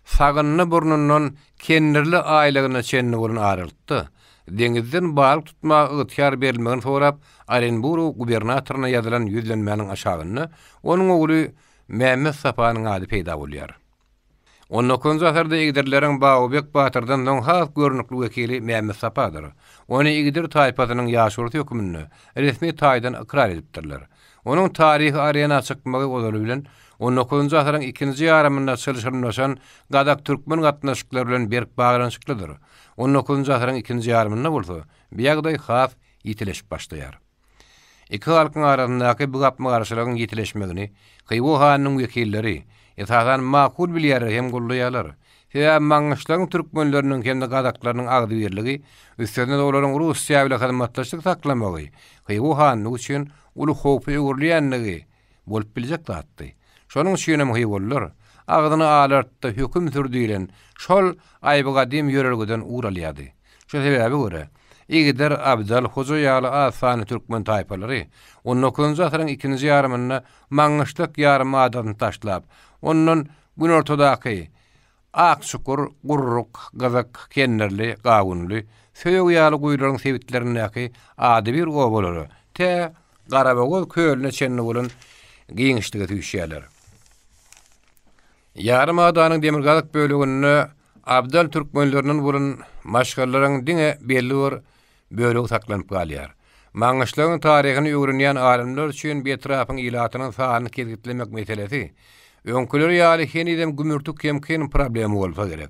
Sagynly burnundan Kendirli aýlagyna çenli bolan aralykda deňizden balyk tutmaga ygtyýar berilmegini sorap Orenburg gubernatoryna ýazylan ýüzlenmäniň aşagynda onuň ogly Mämmet Sapanyň ady peýda bolýar. On dokuzynjy asyrda igdirleriň Bawubek batyrdan soň has görnükli wekili Mämmet Sapadyr. Ony igdir taýpasynyň ýaşulusy hökmünde resmi taýdan ykrar edipdirler. Onuň taryhy arena çykmagy ozaly bilen on dokuzynjy asyryň ikinji ýarymynda çylşyrymlaşan gazak-türkmen gatnaşyklary bilen berk baglanyşyklydyr. On dokuzynjy asyryň ikinji ýarymynda bolsa bu ýagdaý has ýitileşip başlaýar. Iki halkyň arasyndaky bu gapma-garşylygyň ýitileşmegini Hywa hanynyň wekilleri, esasan, makul bilýärler hem goldaýarlar. Sebäbi Maňgyşlagyň türkmenleriniň hem-de gazaklarynyň agzybirligi, üstesine-de olaryň Russiýa bilen hyzmatdaşlyk saklamagy Hywa hanlygy üçin uly howpa öwrülýändigi bolup biljek zatdy. Şonuň üçinem hywalylar, Agzyny alart-da höküm sür diýlen şol aýbygadym ýörelgeden ugur alýardy. Şu sebäbe görä, Igdir, Abdal, Hoja ýaly az sanly türkmen taýpalary on dokuzynjy asyryň ikinji ýarymynda Maňgyşlak ýarym adasyny taşlap, ondan günortadaky Akçukur, Gurruk, Gyzyk, Kendirli, Gawunly, Söýeg ýaly guýularyň sebitlerindäki adybir obalara, tä Garabogaz kölüne çenli bolan giňişlige süýşýärler. Ýarym adanyň demirgazyk böleginde abdal türkmenlerinden bolan maşgalalaryň diňe belli bir bölegi saklanyp galýar. Maňgyşlagyň taryhyny öwrenýän alymlar üçin bu etrapyň ilatynyň sanyny kesgitlemek meselesi öňküleri ýaly henizem gümürtik hem kyn problema bolsa gerek.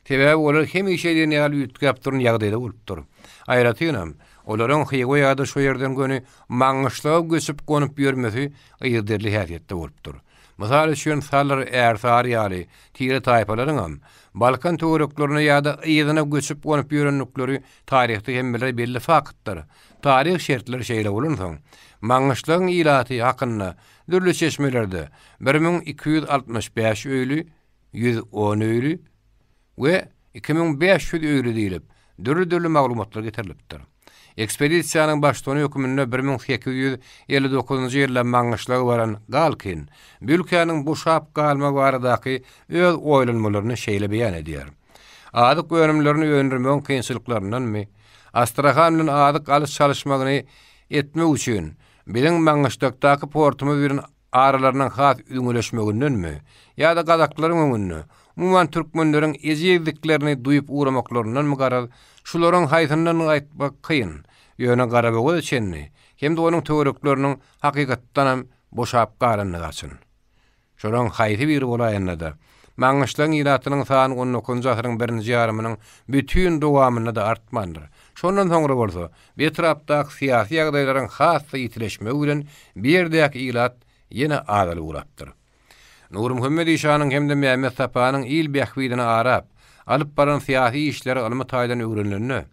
Sebäbi olar hemişe diýen ýaly üýtgäp duran ýagdaýda bolupdyr. Aýratynam, olaryň Hywa ýa-da şo ýerden göni Maňgyşlaga göçüp-gonup ýörmesi yzygiderli häsiýetde bolupdyr. Mysal üçin, salyr, ärsary ýaly tire-taýpalaryňam Balkan töwereklerine ýa-da yzyna göçüp-gonup ýörendikleri taryhda hemmelere belli faktdyr. Taryh şertleri şeýle bolansoň, Maňgyşlagyň ilaty hakynda dürli çeşmelerde 1265 öýli, 110 öýli we 2500 öýli diýlip, dürli-dürli maglumatlar getirilipdir. Ekspedisiýanyň baştutany hökmünde 1859-njy ýylda Maňgyşlaga baran Galkin bu ülkäniň boşap galmagy baradaky öz oýlanmalaryny şeýle beýan edýär, Azyk önümlerini öndürmegiň kynçylyklaryndanmy, Astrahan bilen azyk alyş-çalyşmagyny etmek üçin biziň Maňgyşlakdaky portumyz bilen aralarynyň has üzňeleşmegindenmi ýa-da gazaklaryň öňünde, umuman türkmenleriň ejizliklerini duýup ugramaklaryndanmy garaz, şularyň haýsyndandygyny aýtmak kyn, ýöne Garabogaza çenli hem-de onuň töwerekleriniň hakykatdanam boşap galandygy açyn. Şolaryň haýsy biri bolaýanda-da, Maňgyşlagyň ilatynyň sany on dokuzynjy asyryň birinji ýarymynyň bütin dowamynda-da artmandyr. Şondan soňra bolsa, bu etrapdaky syýasy ýagdaýlaryň has-da ýitileşmegi bilen bu ýerdäki ilat ýene azalyp ugrapdyr. Nurmuhammet işanyň hem-de Mämmet Sapanyň il bähbidini arap, alyp baran syýasy işleri ylmy taýdan öwrenilende,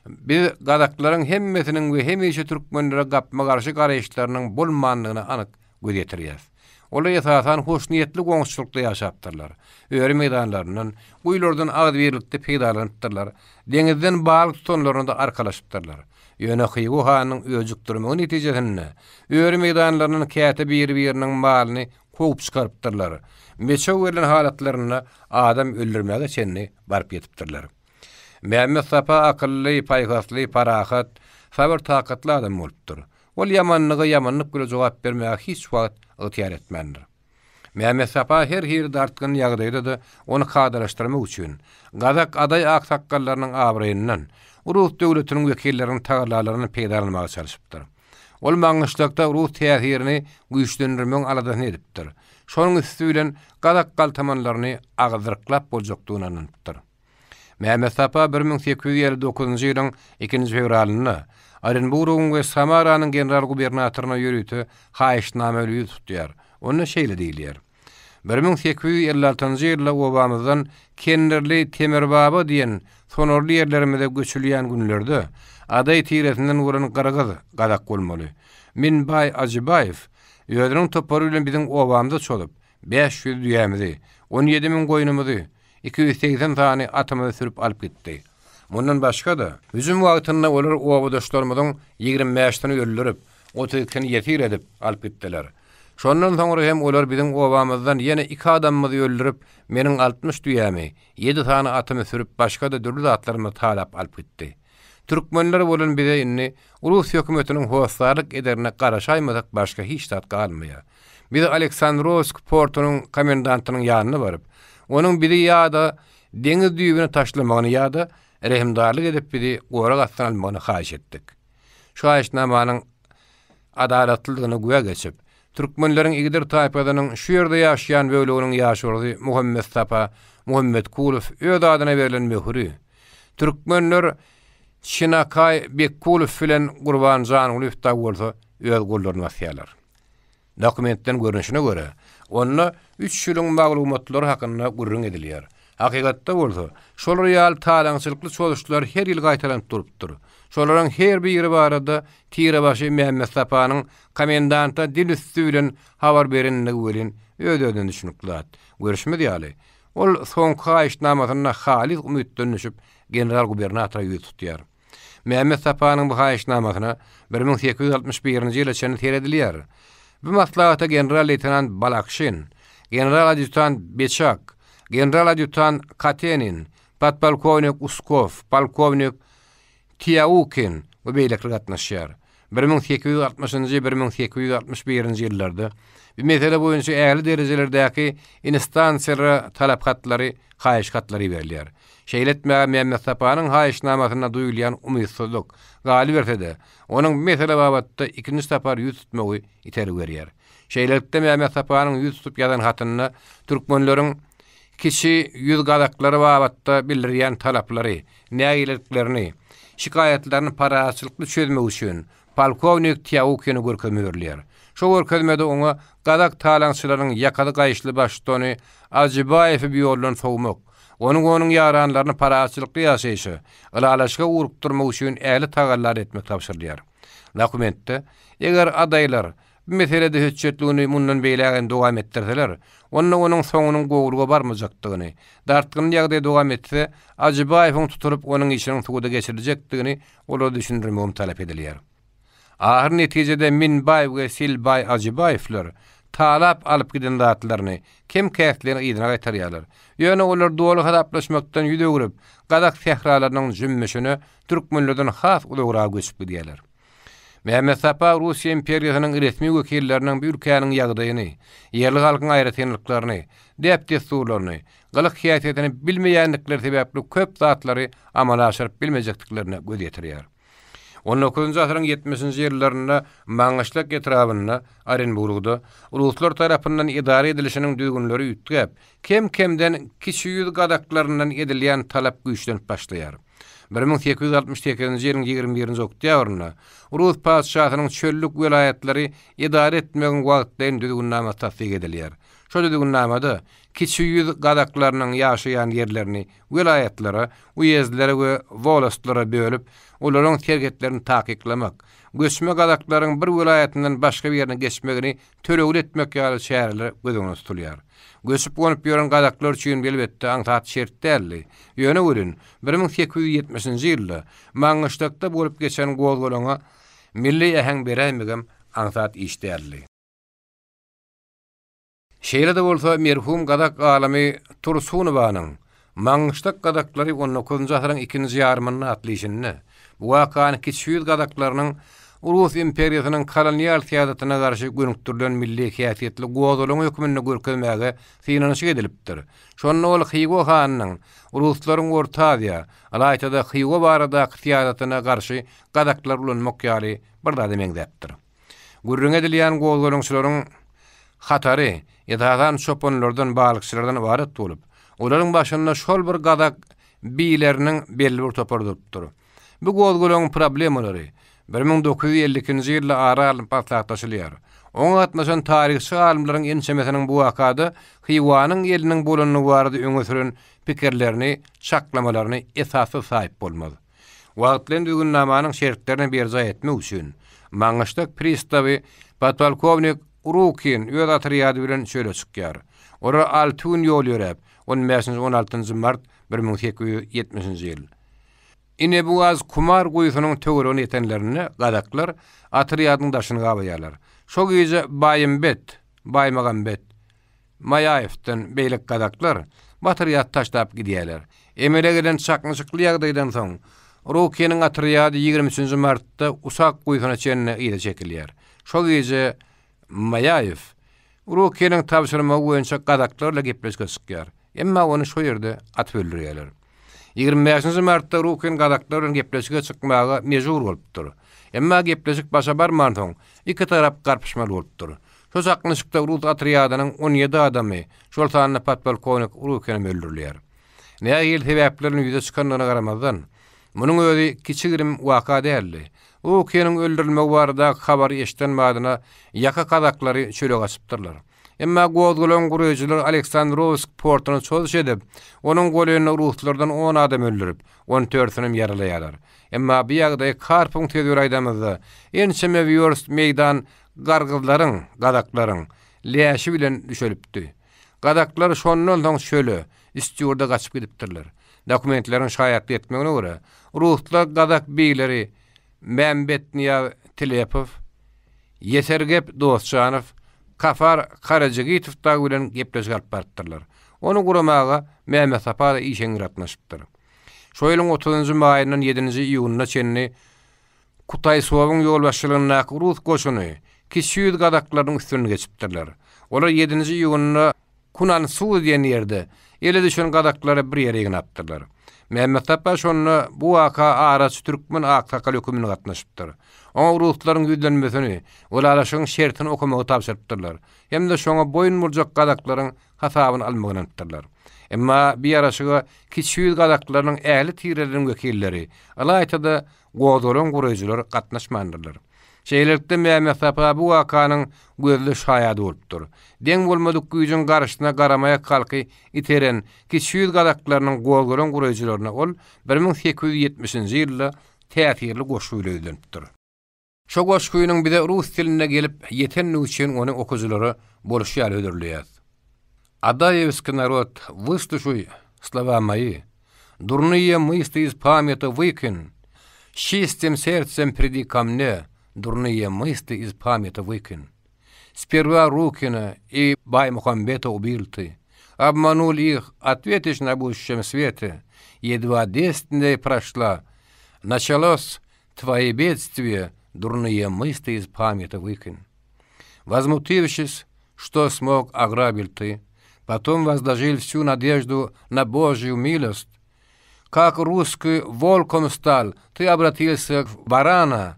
biz gazaklaryň hemmesiniň we hemişe türkmenlere gapma-garşy garaýyşlarynyň bolmandygyna anyk göz ýetirýäris. Olar esasan hoşniýetli goňşuçylykda ýaşapdyrlar. Öri meýdanlaryndan, guýulardan agzybirlikde peýdalanypdyrlar, deňizden balyk tutanlaryna-da arkalaşypdyrlar. Ýöne Hywa hanynyň öjükdirmegi netijesinde öri meýdanlaryndan käte biri-biriniň malyny kowup çykarypdyrlar. Meçew berlen halatlarynda adam öldürmäge çenli baryp ýetipdirler. Mämmet Sapa akylly, paýhasly, parahat, sabyr-takatly adam bolupdyr. Ol ýamanlyga ýamanlyk bile jogap bermäge hiç wagt ygtyýar etmändir. Mämmet Sapa her hili dartgynly ýagdaýda-da ony kadalaşdyrmak üçin, gazak adaý aksakgallarynyň abraýyndan, rus döwletiniň wekilleriniň tagallalaryndan peýdalanmaga çalşypdyr. Ol Maňgyşlakda rus täsirini güýçlendirmegiň aladasyny edipdir. Şonuň üsti bilen gazak galtamanlaryny agyzdyryklap boljakdygyna ynanypdyr. Mehmet Sapa 1859-njy ýylyň ikinji fewralynda Orenburgyň we Samaranyň general-gubernatoryna ýörite haýyşnama bilen ýüz tutýar. Onda şeýle diýilýär, 1856-njy ýylda obamyzdan Kendirli Temirbaba diýen sonarly ýerlerimize göçülýän günlerde Adaý tiresinden bolan gyrgyz, gazak bolmaly, Minbaý Ajybaýew özüniň topary bilen biziň obamyza çozup, 500 düýämizi, 17 müň goýnumyzy, 280 sany atymyzy sürüp alyp gitdi. Mundan başga-da, hüjüm wagtynda olar obadaşlarymyzyň ýigrimi bäşisini öldürip, otuz ikisini ýesir edip alyp gitdiler. Şondan soňra hem olar biziň obamyzdan ýene iki adamymyzy öldürip, meniň altmyş düýämi, ýedi sany atymy sürüp başga-da dürli zatlarymyzy talap alyp gitdi. Türkmenler bolan bize indi rus hökümetiniň hossarlyk ederine garaşaýmasak başga hiç zat galmaýar. Biz Aleksandrowsk portunyň komendantynyň ýanyna baryp, onuň bizi ýa-da deňiz düýbüne taşlamagyny ýa-da rehimdarlyk edip bizi gorag astyna almagyny haýyş etdik. Şu haýyşnamanyň adalatlydygyna güwä geçip, türkmenleriň Igdir taýpasynyň şu ýerde ýaşaýan böleginiň ýaşulusy Muhammetsapa Muhammetkulow öz adyna berlen möhüri, türkmenler Çinakaý Bekkulow bilen Gurban Jangulyýew dagy bolsa öz gollaryny basýarlar. Dokumentden görnüşine görä, onda üç ýylyň maglumatlary hakynda gürrüň edilýär. Hakykatda bolsa, şolar ýaly talaňçylykly çozuşlar her ýyl gaýtalanyp durupdyr. Şolaryň her biri barada tirebaşy Mämmetsapanyň komendanta dil üsti bilen habar berenligi welin öz-özünden düşnükli zat. Görşümiz ýaly, ol soňky haýyşnamasynda halys umytdan düşüp, general-gubernatora ýüz tutýar. Mämmet Sapanyň bu haýyşnamasyna 1861-nji ýyla çenli seredilýär. Bu maslahata general-leýtenant Balakşin, general-adýutant Beçak, general-adýutant Katenin, podpolkownik Uskow, polkownik Tiaukin we beýlekiler gatnaşýar. 1860-njy, 1861-nji ýyllarda bu mesele boýunça ähli derejelerdäki instansiýalara talap hatlary, haýyş hatlary iberilýär. Şeýle etmäge Mämmetsapanyň haýyşnamasynda duýulýan umytsyzlyk, galyberse-de, onuň bu mesele babatda ikinji sapar ýüz tutmagy itergi berýär. Şeýlelikde, Mämmetsapanyň ýüz tutup ýazan hatynda türkmenleriň kiçi ýüz gazaklary babatda bildirýän talaplary, nägileliklerini, şikaýatlaryny parahatçylykly çözmek üçin polkownik Týaukine görkezme berilýär. Şo görkezmede oňa gazak talaňçylarynyň ýakaly gaýyşly baştutany Ajybaýewi bu ýoldan sowmak, ony we onuň ýaranlaryny parahatçylykly ýaşaýşa, ylalaşyga ugrukdyrmak üçin ähli tagallary etmek tabşyrylýar. Dokumentde, Eger adaýlar Bu meselede hötjetligini mundan beýläk hem dowam etdirseler, onda onuň soňunyň gowulyga barmajakdygyny, dartgynly ýagdaý dowam etse, Ajybaýewiň tutulyp, onuň işiniň suda geçiriljekdigini olara düşündirmegim talap edilýär. Ahyr netijede Minbaý we Silbaý Ajybaýewler talap alyp giden zatlaryny, kem-käslerini yzyna gaýtarýarlar. Ýöne olar doly hasaplaşmakdan ýüz öwrüp, gazak sähralarynyň jümmüşine türkmenlerden has uzagraga göçüp gidýärler. Mehmetsapa Russiýa imperiýasynyň resmi wekilleriniň bu ülkäniň ýagdaýyny, ýerli halkyň aýratynlyklaryny, däp-dessurlaryny, gylyk-häsiýetini bilmeýändikleri sebäpli köp zatlary amala aşyryp bilmejekdiklerine göz ýetirýär. On dokuzynjy asyryň ýetmişinji ýyllarynda Maňgyşlak etrabynda, Orenburgda, ruslar tarapyndan edara edilişiniň düzgünleri üýtgäp, kem-kemden kiçi ýüz gazaklaryndan edilýän talap güýçlenip başlaýar. 1868-nji ýylyň 21-nji oktýabrynda rus patyşasynyň çöllük welaýatlary edara etmegiň wagtlaýyn düzgünnamasy tassyk edilýär. Şo düzgünnamada kiçi ýüz gazaklarynyň ýaşaýan ýerlerini welaýatlara, uýezdlere we wolostlara bölüp, olaryň serhetlerini takyklamak, göçme gazaklaryň bir welaýatyndan başga birine geçmegini tölegli etmek ýaly çäreler göz öňünde tutulýar. Göçüp-gonup ýören gazaklar üçin elbetde aňsat şert däldi. Ýöne welin, 1870-nji ýylda Maňgyşlakda bolup geçen gozgalaňa milli äheň beräýmegem aňsat iş däldi. Şeýle-de bolsa, merhum gazak alymy Tursunowanyň Maňgyşlak gazaklary on dokuzynjy asyryň ikinji ýarymynda atly işinde bu wakany kiçi ýüz gazaklarynyň Rus imperiýasynyň kolonial syýasatyna garşy gönükdirilen milli häsiýetli gozgalaň hökmünde görkezmäge synanyşyk edilipdir. Şonda ol Hywa hanynyň ruslaryň Orta Aziýa, ylaýta-da Hywa baradaky syýasatyna garşy gazaklary ulanmak ýaly bir zada meňzäpdir. Gürrüňi edilýän gozgalaňçylaryň hatary, esasan, çopanlardan, balykçylardan ybarat bolup, olaryň başynda şol bir gazak bileriniň belli bir topary durupdyr. Bu gozgalaňyň problemalary 1952-nji ýylda ara alnyp maslahatlaşylýar. Oňa gatnaşan taryhçy alymlaryň ençemesiniň bu wakada Hywanyň eliniň bolandygy barada öňe süren pikirlerini, çaklamalaryny esassyz saýyp bolmaz. Wagtlaýyn düzgünnamanyň şertlerini berjaý etmek üçin, Maňgyşlak pristawy podpolkownik Rukin öz otrýady bilen çöle çykýar. Olar alty gün ýol ýöräp, on bäşinji, on altynjy mart 1870-nji ýyl. Inebugaz Kumar guýusynyň töweregine ýetenlerinde gazaklar otrýadyň daşyny gabaýarlar. Şo gije Baýymbet, Baýmagambet, Maýaýewden beýleki gazaklar otrýady taşlap gidýärler. Emele gelen çaknyşykly ýagdaýdan soň, Rukiniň otrýady 23-nji martda Usak guýusyna çenli yza çekilýär. Şo gije Maýaýew Rukiniň tabşyrmagy boýunça gazaklar bilen gepleşige çykýar. Emma ony şo ýerde atyp öldürýärler. 25-nji martda Rukin gazaklar bilen gepleşige çykmaga mejbur bolupdyr. Emma gepleşik başa barmansoň, iki tarap garpyşmaly bolupdyr. Şu çaknyşykda rus otrýadynyň on ýedi adamy, şol sanda podpolkownik Rukinem öldürilýär. Nähili sebäpleriniň ýüze çykandygyna garamazdan, munuň özi kiçi-girim waka däldi. Rukiniň öldürilmegi baradaky habary eşiden badyna ýaka kazaklary çöle gaçypdyrlar. Emma gozgalaň guraýjylar Aleksandrowsk portuna çozuş edip, onuň golaýynda ruslardan on adam öldürip, on dördüsinem ýaralaýarlar. Emma bu ýagdaý Karpyň sözi bilen aýdamyzda, ençeme wýorst meýdan gargyzlaryň, gazaklaryň, läşi bilen düşelipdi. Gazaklar şondan soň çöle, Üstýurda gaçyp gidipdirler. Dokumentleriň şaýatlyk etmegine görä, ruslar gazak begleri Mämbetnyýaz Tilepow, Ýesergep Dostjanow, Kafar Karajigitow dagy bilen gepleşik alyp barypdyrlar. Ony guramaga Mämmetsapa-da işeňňir gatnaşypdyr. Şo ýylyň otuzynjy maýyndan ýedinji iýunyna çenli Kutaýsowyň ýolbaşçylygyndaky rus goşuny Kiçi ýüz gazaklarynyň üstünden geçipdirler. Olar ýedinji iýunda Kunansuz diýen ýerde ele düşen gazaklary bir ýere ýygnapdyrlar. Mämmetsapa şonda bu waka araçy türkmen aksakal hökümine gatnaşypdyr. Oňa ruslaryň ýüzlenmesini, ylalaşygyň şertini okamagy tabşyrypdyrlar hem-de şoňa boýun boljak gazaklaryň hasabyny almagy ynanypdyrlar. Emma bu ýaraşyga Kiçi ýüz gazaklarynyň ähli tireleriniň wekilleri, ylaýta-da gozgalaň guraýjylar gatnaşmandyrlar. Şeýlelikde, Mämmetsapa bu wakanyň gözli şaýady bolupdyr. Deň bolmadyk güýjüň garşysyna garamaýak halky iteren Kiçi ýüz gazaklarynyň gozgalaň guraýjylaryna ol 1870-nji ýylda täsirli goşgy bile ýüzlenipdir. Şo goşgynyň bize rus dilinde gelip ýetendigi üçin ony okyjylara bolşy ýaly hödürleýäs. Adaýewskiý narod, wysluşuý slova moýi, Durnyýe mysli iz pamýati wykyn, S çistym serdsem pridi ko mne, Durnyýe mysli iz pamýati wykyn. Sperwa Rukina i Baýmuhambeta ubil ty, Obmanul ih, otwetiş na buduşem swete, Ýedwa deset dneý proşla, Naçalos twoýe bedstwiýe, Durnyýe mysli iz pamýati wykyn. Wozmutiwşis, Što smog ograbil ty, Potom wozložil wsýu nadeždu na Božýu milost. Kak russkiý wolkom stal, ty obratilsya w barana,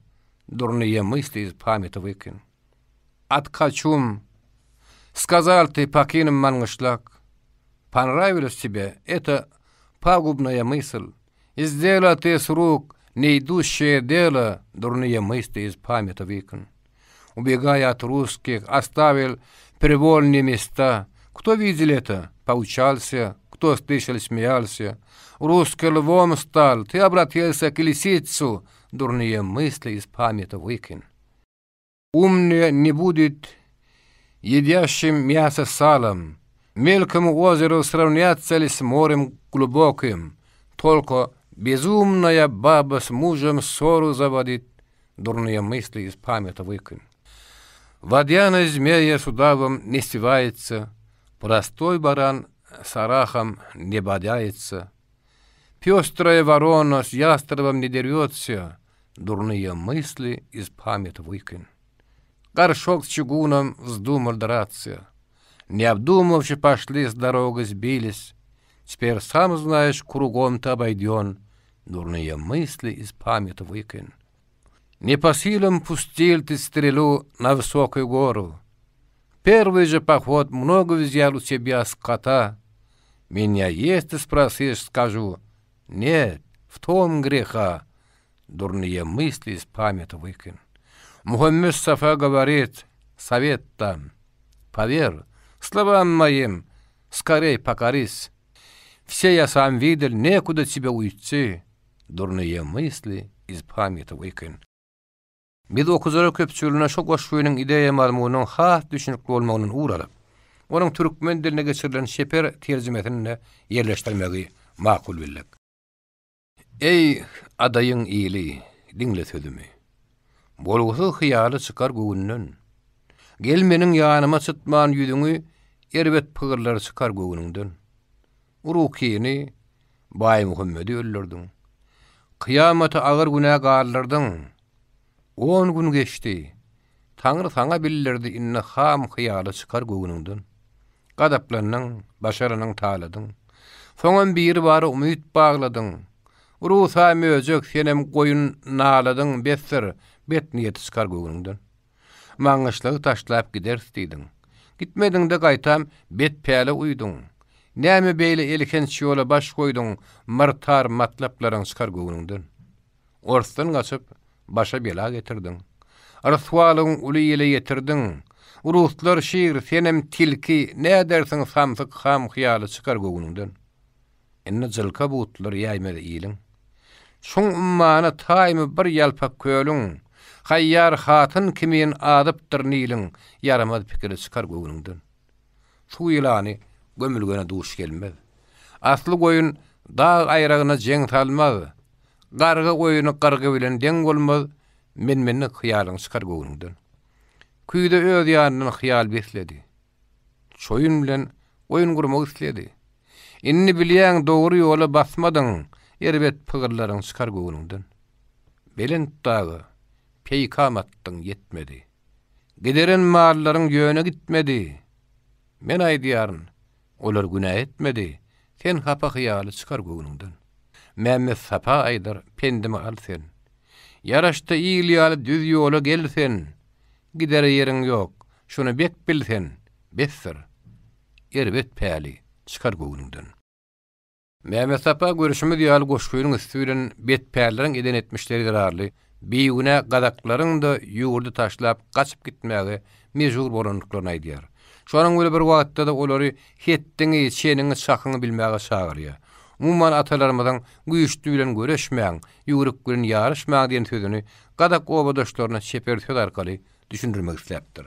Durnyýe mysli iz pamýati wykin. Atkaçum, skazal ty pakinem Mangyşlak, Ponrawilos tebe eta pagubnaýa mysl, Izdela ty s ruk neýduşşeýe dela, Durnyýe mysli iz pamýati wykin. Ubegaýa at russkih, ostawil priwolnyýe mesta, Kto widel eto, pouçalsýa, kto slyşal smýalsýa. Russkiý lwom stal, ty obratilsýa k lisicu, Durnyýe mysli iz pamýati wykin. Umnyýa ne budet ýedýaşşim mýasa s salom, Melkomu ozeru srawnýatsa li s morem glubokim, Tolko bezumnaýa baba s mužem ssoru zawodit, Durnyýa mysli iz pamýati wykin. Wodýanaý zmeýa s udawom ne stiwaýetsa, Prostoý baran s arahom ne badýaýetsa, Pýostraýa worona s ýastrobom ne derýotsýa, Durnyýa mysli iz pamýati wykin. Garşok s çugunom wzdumал dratsýa. Ne obdumawşi poşli s dorogy sbilis, Teper sam znaýeş krugom ty oboýdýon, Durnyýa mysli iz pamýati wykin. Ne po silam pustil ty strelu na wysokuý goru. Perwyý že pohod mnogo wzýal u tebýa skota, Menýa ýesti sprosiš skažu, Net, w tom greha, Durnyýa mysli iz pamýati wykin. Muhammet Safa goworit, sowet dam, Power, slowam moim, skoreý pokoris. Wse ýa sam widel, nekuda tebe uýtsi, Durnyýa mysli iz pamýati wykin. Biz okyjylar köpçüligine şu goşgynyň ideýa-mazmunynyň has düşünikli bolmagyndan ugur alyp, onuň türkmen diline geçirilen çeper terjimesini-de ýerleşdirmegi makul bildik. Eý, adaýyň ili, diňle sözümi. Bolgusyz hyýaly çykar göwünden. Gel meniň ýanyma çytman ýüzüňi, Erbet pygyrlary çykar göwnüňden. Urukyny, Baýmuhammedi öldürdiň. Kyýamata agyr günä galdyrdyň. On gün geçdi. Taňry saňa bildirdi indi ham hyýaly çykar göwnüňden. Gazaplandyň, başaranyň taladyň. Soňam biri-bara umyt bagladyň. Rusa möjek senem goýun naladyň besdir, bet niýeti çykar göwnüňden. Maňgyşlagy taşlap gideris diýdiň. Gitmediň-de gaýtam bet päle uýduň. Näme beýle elhenç ýola baş goýduň, myrtar matlaplaryň çykar göwnüňden. Orsdan gaçyp, başa bela getirdiň. Ryswalygyň uly ile ýetirdiň. Ruslar şir, senem tilki, nädersiň samsyk ham-hyýaly çykar göwnüňden. Indi jylka butlar ýäýmez iliň. Çuň ummana taýmy bir ýalpak kölüň, Haýýar hatyn kimin azypdyr Niliň, Ýaramaz pikiri çykar göwnüňden. Suw ýylany gömülgene duş gelmez. Asly goýun dag aýragyna jeň salmaz. Garga goýuny gyrgy bilen deň bolmaz, Men-menlik hyýalyň çykar göwnüňden. Küýze öz ýanyndan hyýal besledi. Çoýun bilen oýun gurmak isledi. Indi bilýäň dogry ýola basmadyň, erbet pygyllaryň çykar göwnüňden. Belent daga peýkam atdyň ýetmedi. Gideren mallaryň ýöne gitmedi. Men aýdýaryn, olar günä etmedi, sen hapa hyýaly çykar göwnüňden. Mämmet Sapa aýdar, pendimi al sen. Ýaraşda il ýaly düz ýola gel sen. Gidere ýeriň ýok, şuny bek bil sen, besdir. Erbet päli çykar göwnüňden. Mämmetsapa görşümiz ýaly goşgynyň üsti bilen betpälleriň eden etmişleri zerarly bigünä gazaklaryň-da ýurdy taşlap gaçyp gitmäge mejbur bolandyklaryny aýdýar. Şonuň bilen bir wagtda-da olary hetdiňi, çeniňi, çakyňy bilmäge çagyrýar. Umuman atalarymyzyň Güýçli bilen göreşmäň, ýüwrük bilen ýaryşmaň diýen sözüni gazak obadaşlaryna çeper söz arkaly düşündirmek isläpdir.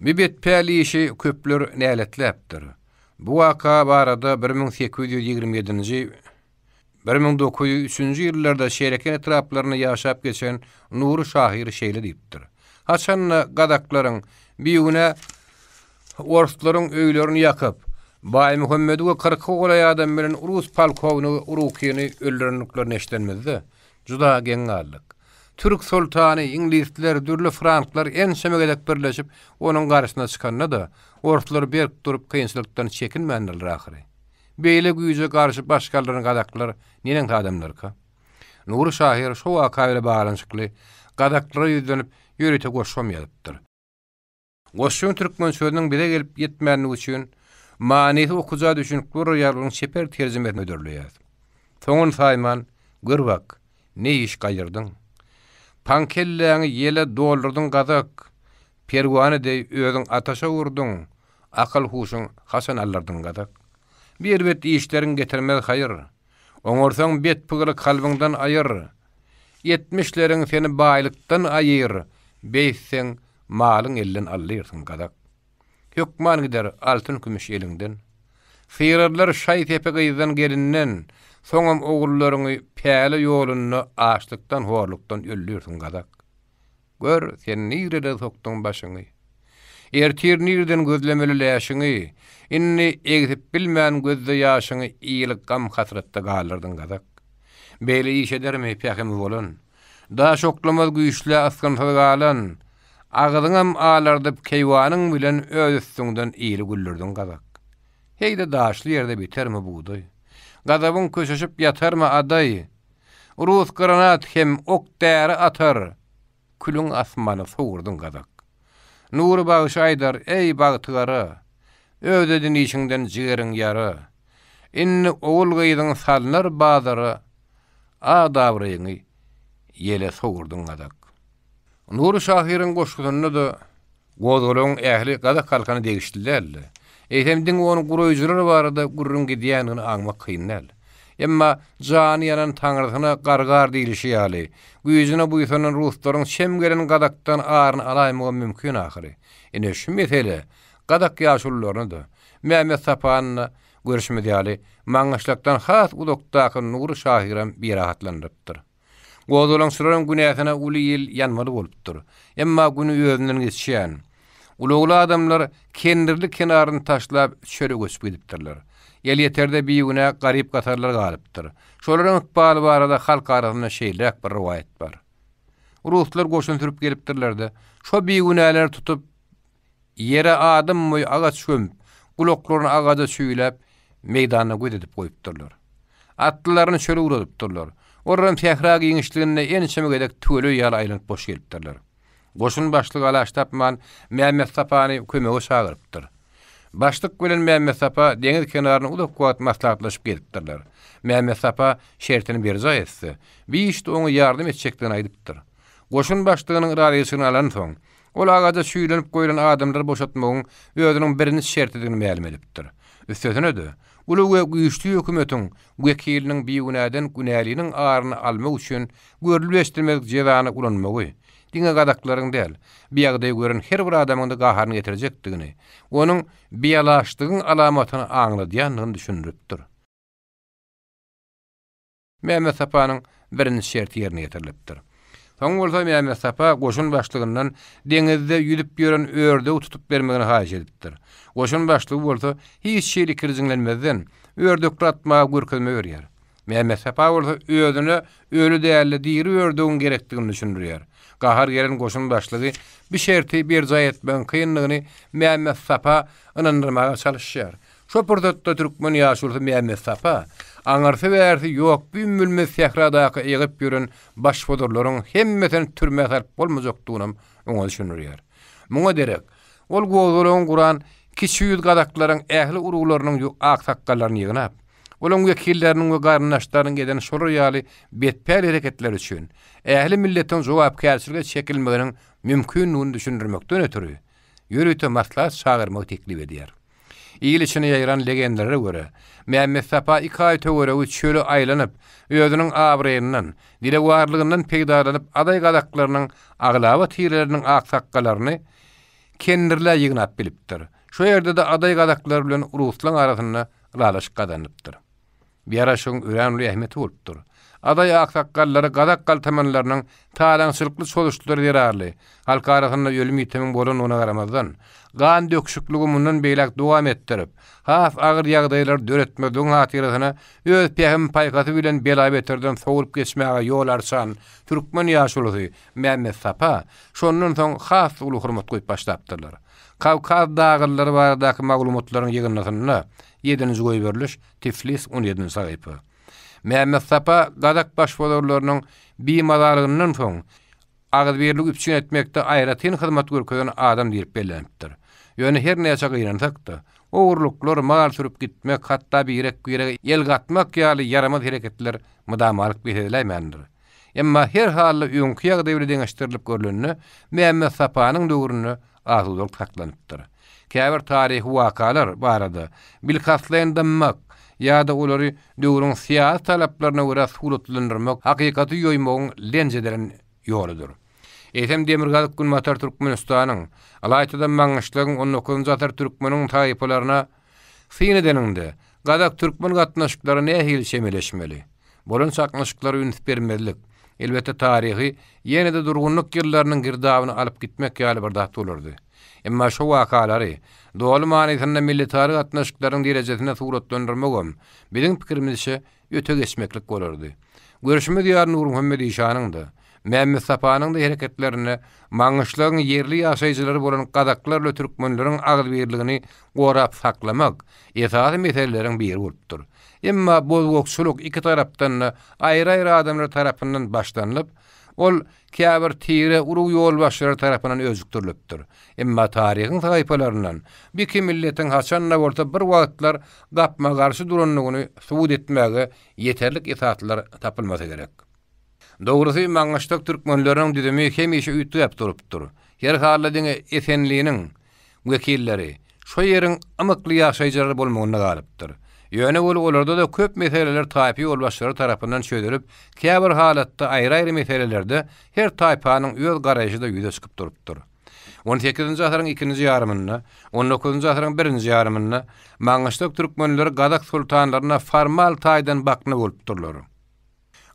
Bu betpäl işi köpler näletläpdir. Bu waka barada 1827-nji, 1903-nji ýyllarda Şeýreken etraplarynda ýaşap geçen Nury şahyr şeýle diýipdir, Haçan-da gazaklaryň bigünä orslaryň öýlerini ýakyp, Baýmuhammedi we kyrka golaý adam bilen rus polkownigi Urukini öldürendiklerini eşidenimizde, juda geň galdyk. Türk soltany, iňlisler, dürli franklar ençeme gezek birleşip, onuň garşysyna çykanda-da, orslar berk durup kynçylykdan çekinmändirler ahyry. Beýle güýje garşy baş galdyran gazaklar neneňsi adamlarka? Nury şahyr şo waka bilen baglanyşykly gazaklara ýüzlenip ýörite goşgam ýazypdyr. Goşgyň türkmen sözüniň bize gelip ýetmänligi üçin, manysy okyja düşünikli bolar ýaly onuň çeper terjimesini hödürleýäris. Soňuny saýman, gör bak, ne iş gaýyrdyň. Paňkelläňi ýele doldurdyň gazak, Perwana deý özüň ataşa urduň, Akyl-huşuň haçan aldyrdyň gazak. Bir erbet işleriň getirmez haýyr, Oňarsaň bet pygyly kalbyňdan aýyr. Etmişleriň seni baýlykdan aýyr, Beýtseň, malyň elden aldyrsyň gazak. Hökman gider altyn-kümüş eliňden. Syrarlar şaý-sepi gyzdan-gelinden, Soňam ogullaryňy päle ýolunda Açlykdan-horlukdan öldürsiň gazak. Gör, sen nirelere sokduň başyňy? Ertir nirden gözlemeli läşiňi? Indi egsip bilmän gözde ýaşyňy Ýyly gam-hasratda galdyrdyň gazak. Beýle iş edermi pähimi bolan? Daş oklamaz güýçlä ysgynsyz galan, Agzyňam alardyp keýwanyň bilen Öz üstüňden ýyly güldürdiň gazak. Heý-de daşly ýerde bitermi bugdaý? Gazabyň köşeşip ýatarmy adaý? Rus granat hem ok-däri atar, Külüň asmana sowurdyň gazak. Nury bagşy aýdar, Eý, bagtygara, Öz eden işiňden jigeriň ýara. Indi ogul-gyzyň salnar bazara, Ad-abraýyňy ýele sowurdyň gazak. Nury şahyryň goşgusynda-da Gozgalaňyň ähli gazak halkyna degişli däldi. Eýsem diňe ony guraýjylar barada gürrüň gidýändigini aňmak kyn däl. Emma jany ýanan taňrysyna gargar diýlişi ýaly, güýjüne buýsanan ruslaryň çem gelen gazakdan aryny alaýmagam mümkin ahyry. Ine şu mesele gazak ýaşulularyny-da, Mehmet Sapany-da, görşümiz ýaly, Maňgyşlakdan has uzakdaky Nury şahyram birahatlandyrypdyr. Gozgalaňçylaryň günäsine uly il ýanmaly bolupdyr. Emma güni özünden geçýän, ulagly adamlar kendirli kenaryny taşlap çöle göçüp gidipdirler. Elýeterde bigünä garyp-gasarlar galypdyr. Şolaryň ykbaly barada halk arasynda şeýleräk bir rowaýat bar. Ruslar goşun sürüp gelipdirler-de, şo bigünäleri tutup, Ýere adam boýy agaç gömüp, gulaklaryny agaja çüýläp, meýdanda göz edip goýupdyrlar. Atlylaryny çöle ugradypdyrlar. Olaram sähra giňişliginde ençeme gezek tüweleý ýaly aýlanyp boş gelipdirler. Goşun başlygy alaç tapman, Mämmetsapany kömege çagyrypdyr. Başlyk bilen Mämmetsapa deňiz kenarynda uzak wagt maslahatlaşyp gezipdirler. Mämmetsapa şertini berjaý etse, bir işde oňa ýardam etjekdigini aýdypdyr. Goşun başlygynyň razyçylygyny alansoň, Ol agaja çüýlenip goýlan adamlary boşatmagyň özüniň birinji şertidigini mälim edipdir. Üstesine-de, uly we güýçli hökümetiň wekiliniň bigünäden günäliniň aryny almak üçin görlüp-eşidilmedik jezany ulanmagy, diňe gazaklaryň däl, bu ýagdaýy gören her bir adamyň-da gaharyny getirjekdigini, onuň bialaçlygyň alamatyny aňladýandygyny düşündiripdir. Mämmet Sapanyň birinji şerti ýerine ýetirilipdir. Soň bolsa Mämmet Sapa goşun başlygyndan deňizde ýüzüp ýören ördegi tutup bermegini haýyş edipdir. Goşun başlygy bolsa hiç hili ikirjiňlenmezden, ördekleri atmaga görkezme berýär. Mämmet Sapa bolsa özüne öli däl-de diri ördegiň gerekdigini düşündirýär. Gahar gelen goşun başlygy bu şerti berjaý etmegiň kyndygyny Mämmet Sapa ynandyrmaga çalyşýar. Şo pursatda türkmen ýaşulusy Mämmetsapa, aňyrsy-bärsi ýok ümmülmez sähradaky eýgip ýören başbozarlaryň hemmesini türmä salyp bolmajakdygynam oňa düşündirýär. Muňa derek, ol gozgalaň guran kiçi ýüz gazaklaryň ähli uruglarynyň aksakgallaryny ýygnap, olaň wekilleriniň we garyndaşlarynyň eden şolar ýaly betpäl hereketleri üçin ähli milletiň jogapkärçilige çekilmeginiň mümkindigini düşündirmekden ötri, ýörite maslahat çagyrmagy teklip edýär. Il içine ýaýran legendelere görä, Mämmetsapa iki aý töweregi çöli aýlanyp, özüniň abraýyndan, dilewarlygyndan peýdalanyp adaý gazaklarynyň aglaba tireleriniň aksakgalaryny Kendirlä ýygnap bilipdir. Şo ýerde-de adaý gazaklary bilen ruslaň arasynda ylalaşyk gazanylypdyr. Bu ýaraşygyň örän uly ähmiýeti bolupdyr. Adaý aksakgallary gazak galtamanlarynyň talaňçylykly çozuşlary zerarly halk arasynda ölüm-ýitimiň bolandygyna garamazdan, gan döküşikligi mundan beýläk dowam etdirip, has agyr ýagdaýlary döretmezligiň hatyrasyna öz pähim-paýhasy bilen bela-beterden sowulyp geçmäge ýol arçan türkmen ýaşulusy Mämmetsapa şondan soň has uly hormat goýup başlapdyrlar. Kawkaz dagyllary baradaky maglumatlaryň ýygyndysynda, ýedinji goýberiliş, Tiflis, on ýedinji sahypa. Mämmetsapa gazak başbozarlarynyň bimazalygyndan soň, agzybirligi üpjün etmekde aýratyn hyzmat görkezen adam diýlip bellenipdir. Ýöne her näçe gynansak-da, ogurlyklar, mal sürüp gitmek, hatda birek-birege el gatmak ýaly ýaramaz hereketler mydamalyk bes ediläýmändir. Emma her halda öňki ýagdaý bilen deňeşdirilip görlende, Mämmetsapanyň döwründe asudalyk saklanypdyr. Käbir taryhy wakalar barada bilkastlaýyn dymmak ýa-da olary döwrüň syýasy talaplaryna görä suratlandyrmak hakykaty ýoýmagyň lenç edilen ýoludyr. Eýsem Demirgazyk-Günbatar Türkmenistanyň, ylaýta-da Maňgyşlagyň on dokuzynjy asyr türkmeniň taýpalaryna syn edeniňde, gazak-türkmen gatnaşyklary nähili çemeleşmeli? Bolan çaknyşyklara üns bermezlik, elbetde taryhy ýene-de durgunlyk ýyllarynyň girdabyna alyp gitmek ýaly bir zat bolardy. Emma şu wakalary doly manysynda milletara gatnaşyklaryň derejesinde suratlandyrmagam, biziň pikirimizçe, öte geçmeklik bolardy. Görşümiz ýaly Nurmuhammet işanyň-da, Mämmetsapanyň-da hereketlerinde Maňgyşlagyň ýerli ýaşaýjylary bolan gazaklar bilen türkmenleriň agzybirligini gorap saklamak esasy meseleleriň biri bolupdyr. Emma bozgakçylyk iki tarapdan-da aýry-aýry adamlar tarapyndan başlanylyp, ol käbir tire, urug ýolbaşçylary tarapyndan öjükdirilipdir. Emma taryhyň sahypalaryndan bu iki milletiň haçan-da bolsa bir wagtlar gapma-garşy durandygyny subut etmäge ýeterlik esaslar tapylmasa gerek. Dogrusy, Maňgyşlak türkmenleriniň düzümi hemişe üýtgäp durupdyr. Her halda diňe Esenliniň wekilleri şo ýeriň ymykly ýaşaýjylary bolmagynda galypdyr. Ýöne weli olarda-da köp meseleler taýpa ýolbaşçylary tarapyndan çözülip, käbir halatda aýry-aýry meselelerde her taýpanyň öz garaýşy-da ýüze çykyp durupdyr. On sekizinji asyryň ikinji ýarymynda, on dokuzynjy asyryň birinji ýarymynda Maňgyşlak türkmenleri gazak soltanlaryna formal taýdan bakna bolupdyrlar.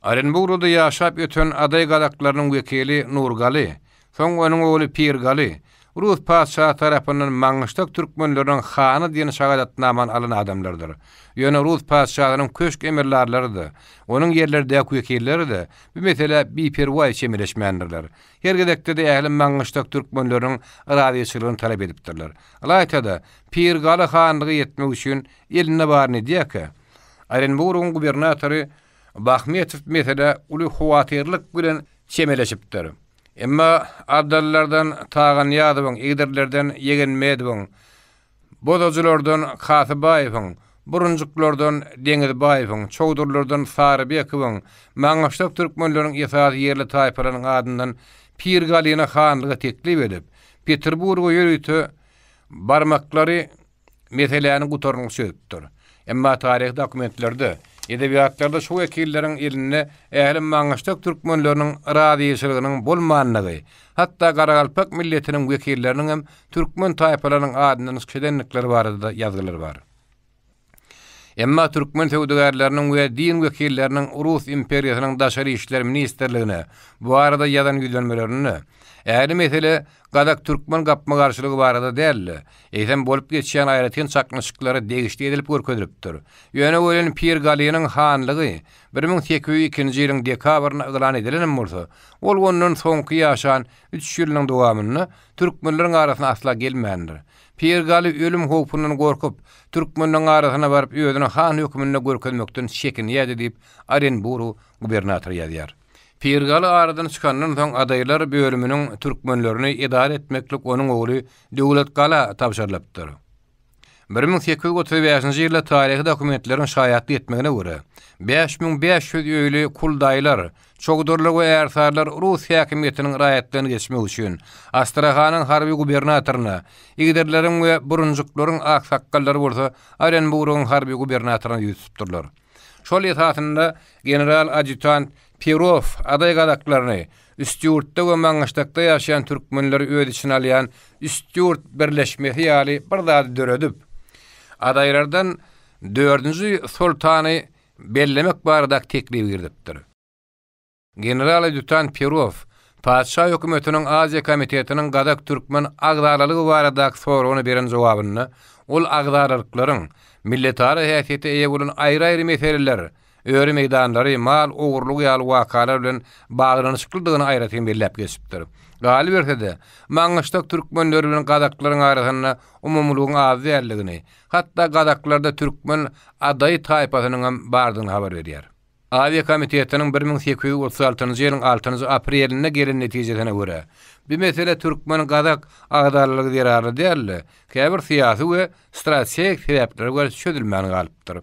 Orenburgda ýaşap öten adaý gazaklarynyň wekili Nurgaly, soň onuň ogly Pirgaly, rus patyşasy tarapyndan Maňgyşlak türkmenleriniň hany diýen şahadatnamany alan adamlardyr. Ýöne rus patyşasynyň köşk emeldarlary-da, onuň ýerlerdäki wekilleri-de bu meselä biperwaý çemeleşmändirler. Her gezekde-de ähli Maňgyşlak türkmenleriniň razyçylygyny talap edipdirler. Ylaýta-da, Pirgaly hanlyga ýetmek üçin elinde baryny edýärkä, Orenburgyň gubernatory Bahmetow meselä uly howatyrlyk bilen çemeleşipdir. Emma abdallardan Taganýazowyň, igdirlerden Ýegenmedowyň, bozajylardan Kasybaýewiň, burunjyklardan Deňizbaýewiň, çowdurlardan Sarybekowyň, maňgyşlak türkmenleriniň esasy ýerli taýpalarynyň adyndan Pirgalyny hanlyga teklip edip, Peterburga ýörite barmaklary meseläni gutarnykly çözüpdir. Emma taryhy dokumentlerde, edebiýatlarda şu wekilleriň elinde ähli maňgyşlak türkmenleriniň razyçylygynyň bolmandygy, hatda garagalpak milletiniň wekilleriniň hem türkmen taýpalarynyň adyndan çykyş edendikleri barada-da ýazgylar bar. Emma türkmen söwdagärleriniň we din wekilleriniň Rus imperiýasynyň Daşary işler ministrligine bu barada ýazan ýüzlenmelerinde, ähli mesele gazak-türkmen gapma-garşylygy barada däl-de, eýsem bolup geçýän aýratyn çaknyşyklara degişli edilip görkezilipdir. Ýöne welin Pirgalynyň hanlygy 1802-nji ýylyň dekabrynda yglan edilenem bolsa, ol ondan soňky ýaşan üç ýylynyň dowamynda türkmenleriň arasyna asla gelmändir. Pirgaly ölüm howpundan gorkup, türkmenleriň arasyna baryp özüni han hökmünde görkezmekden çekinýärdi diýip, Orenburg gubernatory ýazýar. Pirgaly aradan çykandan soň adaýlar bölüminiň türkmenlerini edara etmeklik onuň ogly Döwletgala tabşyrylypdyr. 1835-nji ýylda taryhy dokumentleriň şaýatlyk etmegine görä, 5500 öýli kuldaýlar, çowdurlar we ärsarlar rus häkimiýetiniň raýatlygyna geçmek üçin Astrahanyň harby gubernatoryna, igdirleriň we burunjyklaryň aksakgallary bolsa Orenburgyň harby gubernatoryna ýüz tutupdyrlar. Şol esasynda general-adýutant Perow adaý gazaklaryny, Üstýurtda we Maňgyşlakda ýaşaýan türkmenleri öz içine alýan Üstýurt birleşmesi ýaly bir zady döredip, adaýlardan dördünji soltany bellemek baradaky teklibi girizipdir. General-adýutant Perow patyşa hökümetiniň Aziýa komitetiniň gazak-türkmen agzalalygy baradaky soragyna beren jogabynda ol agzalalyklaryň milletara häsiýete eýe bolan aýry-aýry meseleler. öri meýdanlary, mal ogurlygy ýaly wakalar bilen baglanyşyklydygyny aýratyn belläp geçipdir. Galyberse-de, Maňgyşlak türkmenleri bilen gazaklaryň arasynda umumylygyň az däldigini, hatda gazaklarda türkmen adaý taýpasynyňam bardygyny habar berýär. Aziýa komitetiniň 1836-njy ýylyň altynjy aprelinde gelen netijesine görä, bu mesele türkmen-gazak agzalalygy zerarly däl-de, käbir syýasy we strategik sebäplere görä çözülmän galypdyr.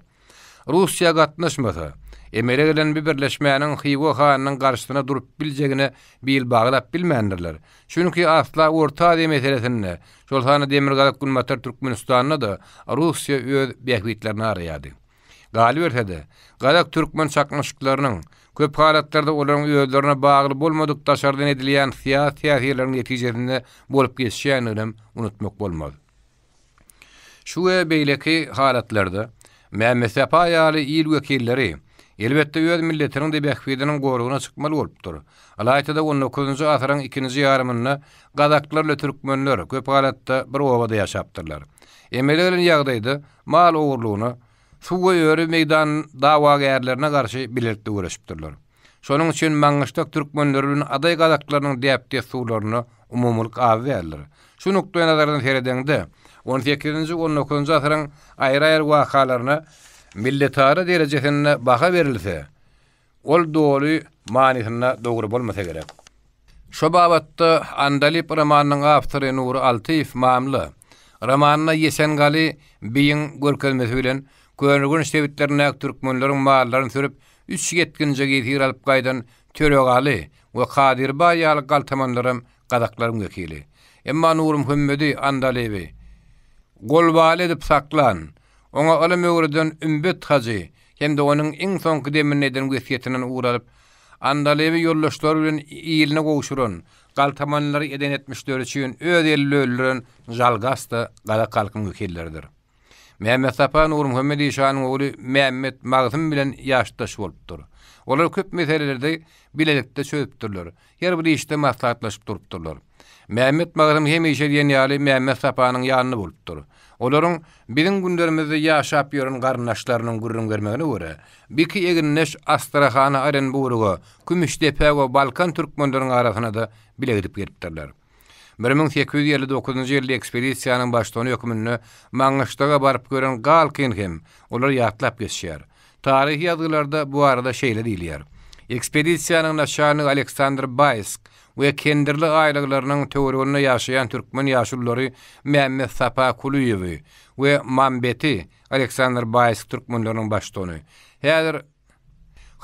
Russiýa gatnaşmasa, emele gelen bu birleşmäniň Hywa hanynyň garşysyna durup biljegine bil baglap bilmändirler. Çünki asla Orta Aziýa meselesinde, şol sanda Demirgazyk-Günbatar Türkmenistanda-da Russiýa öz bähbitlerini araýardy. Galyberse-de, gazak-türkmen çaknyşyklarynyň, köp halatlarda olaryň özlerine bagly bolmadyk daşardan edilýän syýasy täsirleriň netijesinde bolup geçýändiginem unutmak bolmaz. Şu we beýleki halatlarda Mämmetsapa ýaly il wekilleri, elbetde, öz milletiniň-de bähbidiniň goragyna çykmaly bolupdyr. Ylaýta-da on dokuzynjy asyryň ikinji ýarymynda gazaklar bilen türkmenler, köp halatda, bir obada ýaşapdyrlar. Emele gelen ýagdaýda mal ogurlygyna, suw we öri meýdan dawagärlerine garşy bilelikde göreşipdirler. Şonuň üçin Maňgyşlak türkmenleri bilen adaý gazaklarynyň däp-dessurlarynda umumylyk az däldir. Şu nukdaýnazardan seredeňde, on sekizinji, on dokuzynjy asyryň aýry-aýry wakalaryna milletara derejesinde baha berilse, ol doly manysynda dogry bolmasa gerek. Şo babatda Andalyp romanynyň awtory Nury Altyýew Mamla romanynda Ýesengaly biýiň görkezmesi bilen Köneürgenç sebitlerindäki türkmenleriň mallaryny sürüp, üç ýetginjegi ýesir alyp gaýdan Töregaly we Kadyrbaý ýaly galtamanlaram gazaklaryň wekili. Emma Nurmuhammedi Andalyby golbaly edip saklan, oňa ylym öwreden Ümbet hajy hem-de onuň iň soňky deminde eden wesýetinden ugur alyp, Andalyby ýoldaşlary bilen iline gowşuran, galtamanlary eden etmişleri üçin öz eli bilen öldüren Jalgas-da gazak halkyň wekilleridir. Mämmetsapa Nurmuhammet işanyň ogly Mämmet Magtym bilen ýaşdaş bolupdyr. Olar köp meseleleri bilelikde çözüpdirler. Her bir işde maslahatlaşyp durupdyrlar. Mämmet Magtym hemişe diýen ýaly Mämmetsapanyň ýanynda bolupdyr. Olaryň biziň günlerimizde ýaşap ýören garyndaşlarynyň gürrüň bermegine görä, biki egindeş Astrahana, Orenburga, Kümüşdepä we Balkan türkmenleriniň arasyna-da bile gidip gelipdirler. 1859-njy ýylda ekspedisiýanyň baştutany hökmünde Maňgyşlaga baryp gören Galkin hem olary ýatlap geçýär. Taryhy ýazgylarda bu barada şeýle diýilýär, Ekspedisiýanyň naçalnigi Aleksandr Baýsk we Kendirli aýlaglarynyň töwereginde ýaşaýan türkmen ýaşululary Mämmetsapa Kulyýewi we Mambeti, Aleksandr Baýsk türkmenleriniň baştutany, häzir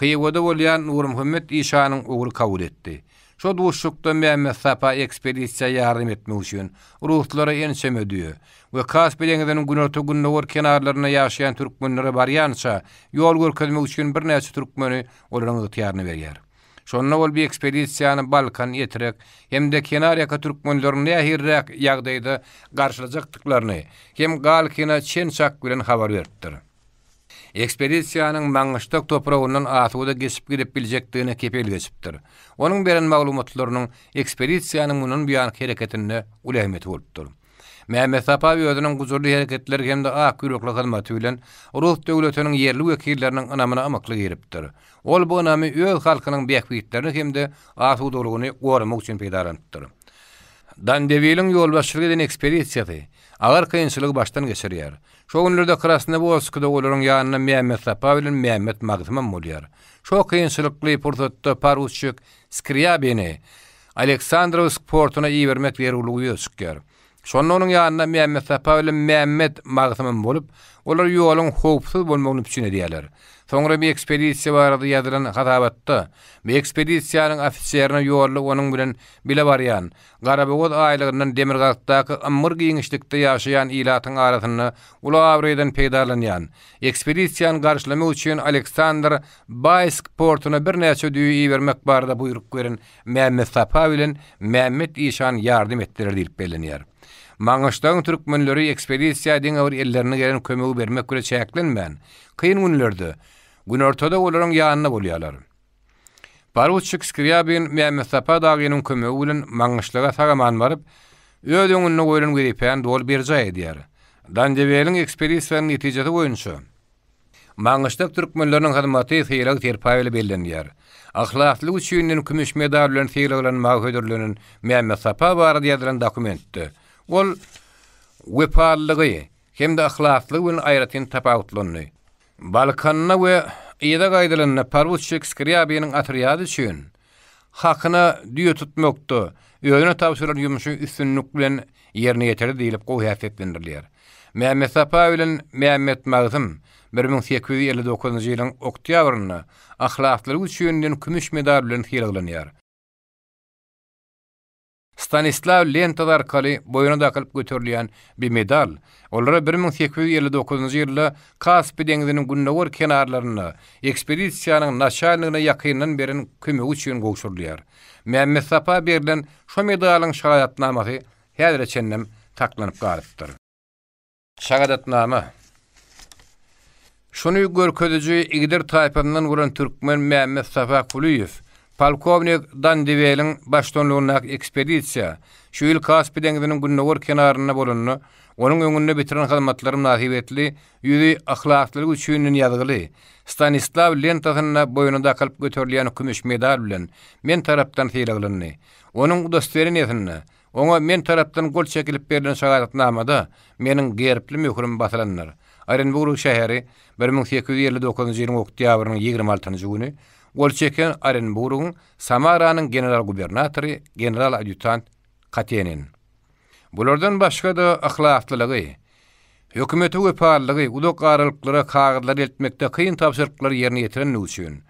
Hywada bolýan Nurmuhammet işanyň ogly kabul etdi. Şo duşuşykda Mämmetsapa ekspedisiýa ýardam etmek üçin ruslara ençeme düýe we Kaspi deňziniň günorta-gündogar kenarlarynda ýaşaýan türkmenlere barýança ýol görkezmek üçin birnäçe türkmeni olaryň ygtyýaryna berýär. Şonda ol bu ekspedisiýany Balkan, Etrek hem-de kenarýaka türkmenleriniň nähiliräk ýagdaýda garşylajakdyklaryny hem Galkina çen-çak bilen habar beripdir. Ekspedisiýanyň Maňgyştak topragyndan asuda geçip gidip biljekdigine kepil geçipdir. Onuň beren maglumatlarynyň ekspedisiýanyň mundan buýanky hereketinde uly ähmiýeti bolupdyr. Mämmetsapa özüniň gujurly hereketleri hem-de ak ýürekli hyzmaty bilen rus döwletiniň ýerli wekilleriniň ynamyna ymykly giripdir. Ol bu ynamy öz halkynyň bähbitlerini hem-de asudalygyny goramak üçin peýdalanypdyr. Dandewiliň ýolbaşçylyk eden ekspedisiýasy agyr kynçylygy başdan geçirýär. Şo günlerde Krasnowodskda olaryň ýanynda Mämmetsapa bilen Mämmet Magtymam bolýar. Şo kynçylykly pursatda poruçik Skrýabini Aleksandrowsk portuna ibermek zerurlygy ýüze çykýar. Şonda onuň ýanynda Mämmetsapa bilen Mämmet Magtymam bolup, olar ýoluň howpsuz bolmagyny üpjün edýärler. Soňra bu ekspedisiýa barada ýazylan hasabatda, bu ekspedisiýanyň ofiserine ýolda onuň bilen bile barýan Garabogaz aýlagyndan demirgazykdaky ymgyr giňişlikde ýaşaýan ilatyň arasynda uly abraýdan peýdalanýan ekspedisiýany garşylamak üçin Aleksandr Baýsk portuna birnäçe düýe ibermek barada buýruk beren Mämmetsapa bilen Mämmet işan ýardam etdiler diýlip bellenýär. Maňgyşlagyň türkmenleri ekspedisiýa diňe bir ellerine gelen kömegi bermek bilen çäklenmän, kyn günlerde günortada olaryň ýanynda bolýarlar. Poruçik Skrýabin Mämmetsapa dagynyň kömegi bilen Maňgyşlaga sag-aman baryp, öz öňünde goýlan wezipäni doly berjaý edýär. Dandeweliň ekspedisiýanyň netijesi boýunça. Maňgyşlak türkmenleriniň hyzmaty sylag-serpaý bilen bellenýär. Yhlaslygy üçin kümüş medal bilen sylaglanmaga hödürlenen Mämmet Sapa barada ýazylan dokumentde ol wepalylygy hem-de yhlaslygy bilen aýratyn tapawutlandy. Balkanda we yza gaýdylanda poruçik Skrýabiniň otrýady üçin hakyna düýe tutmakda özüne tabşyrylan ýumşy üstünlik bilen ýerine ýetirdi diýlip gowy häsiýetlendirilýär. Mämmet Sapa bilen Mämmet Magtym 1859-njy ýylyň oktýabrynda Yhlaslylygy üçin diýen kümüş medal bilen sylaglanýar. Stanislaw lentasy arkaly boýuna dakylyp göterilýän bi medal olara 1859-njy ýylda Kaspi deňziniň gündogar kenarlarynda ekspedisiýanyň naçalnigine ýakyndan beren kömegi üçin gowşurylýar. Mämmet Sapa berlen şo medalyň şaýatnamasy häzire çenlem saklanyp galypdyr. Şahadatnama. Şuny görkeziji Igdir taýpasyndan bolan türkmen Mämmet Sapa Kulyýew, polkownik Dandiweliň baştutanlygyndaky ekspedisiýa şu ýyl Kaspi deňziniň gündogar kenarynda bolanda, onuň öňünde bitiren hyzmatlary mynasybetli ýüzi Yhlaslylyk üçin ýazgyly Stanislaw lentasynda boýnuna dakylyp göterilýän kümüş medal bilen men tarapdan sylaglandy. Onuň udostwereniýesinde Oňa men tarapdan gol çekilip berlen şahadatnamada meniň gerbli möhürim basylandyr. Orenburg şäheri, 1859-njy ýylyň oktýabrynyň 26-njy güni, gol çeken Orenburgyň, Samaranyň general-gubernatory general-adýutant Katenin. Bulardan başga-da yhlaslylygy, Hökümete wepalylygy, uzak aralyklara kagyzlary eltmekde kyn tabşyryklary ýerine ýetirenligi üçin,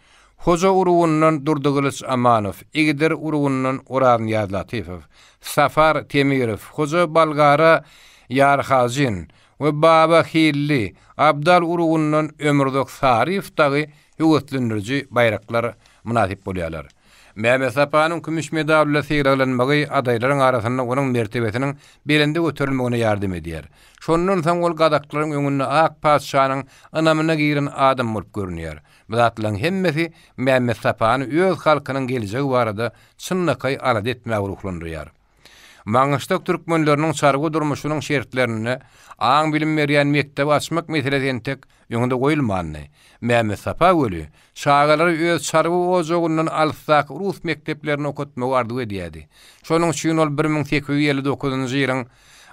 Hoja urugyndan Durdygylyç Amanow, Igdir urugyndan Oraznýaz Latyfow, Safar Temirow, Hoja Balgara Ýarhajyn we Baba Hilli, Abdal urugyndan Ömürzak Saryýew dagy höweslendiriji baýraklar mynasyp bolýarlar. Mämmet Sapanyň kümüş medal bilen sylaglanmagy adaýlaryň arasynda onuň mertebesiniň belende göterilmegine ýardam edýär. Şondan soň ol gazaklaryň öňünde ak patyşanyň ynamyna giren adam bolup görünýär. Bu zatlaryň hemmesi Mämmet Sapany öz halkynyň geljegi barada çynlakaý alada etmäge ruhlandyrýar. Maňgyşlak türkmenleriniň çarwa durmuşynyň şertlerinde aň-bilim berýän mekdebi açmak meselesi entek öňde goýulmandy. Mämmet Sapa weli, çagalary öz çarwa ojagyndan alysdaky rus mekdeplerinde okatmagy arzuw edýärdi. Şonuň üçin ol 1859-njy ýylyň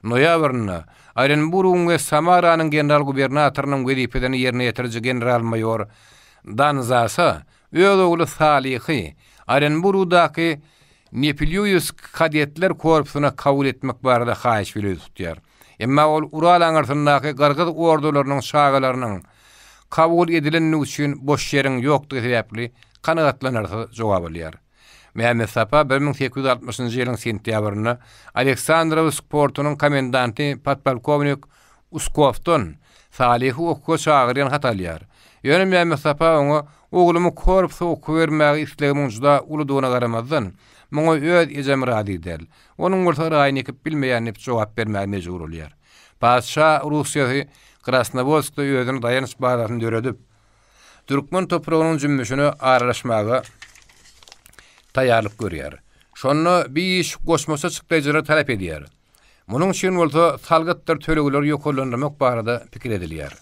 noýabrynda Orenburgyň we Samaranyň general-gubernatorynyň wezipesini ýerine ýetiriji general-maýor Danzasa öz ogly Salyhy Orenburgdaky Nepilýuýewsk kadetler korpusyna kabul etmek barada haýyş bilen ýüz tutýar. Emma ol Ural aňyrsyndaky gyrgyz ordalarynyň çagalarynyň kabul edilendigi üçin boş ýeriň ýokdugy sebäpli kanagatlanarsyz jogap alýar. Mämmet Sapa 1860-njy ýylyň sentýabrynda Aleksandrowsk portunyň komendanty podpolkownik Uskowdan Salyhy okuwa çagyrýan hat alýar. Ýöne Mämmet Sapa oňa oglumy korpusa okuwa bermäge islegimiň juda uludygyna garamazdan, muňa öz ejem razy däl. Onuň bolsa raýyny ekip bilmeýän diýip jogap bermäge mejbur bolýar. Patyşa Russiýasy Krasnowodskda özüne daýanç bazasyny döredip, türkmen topragynyň jümmüşine aralaşmaga taýýarlyk görýär. Şonda bi iş goşmaça çykdaýjylary talap edýär. Munuň üçin bolsa salgytdyr tölegleri ýokarlandyrmak barada pikir edilýär.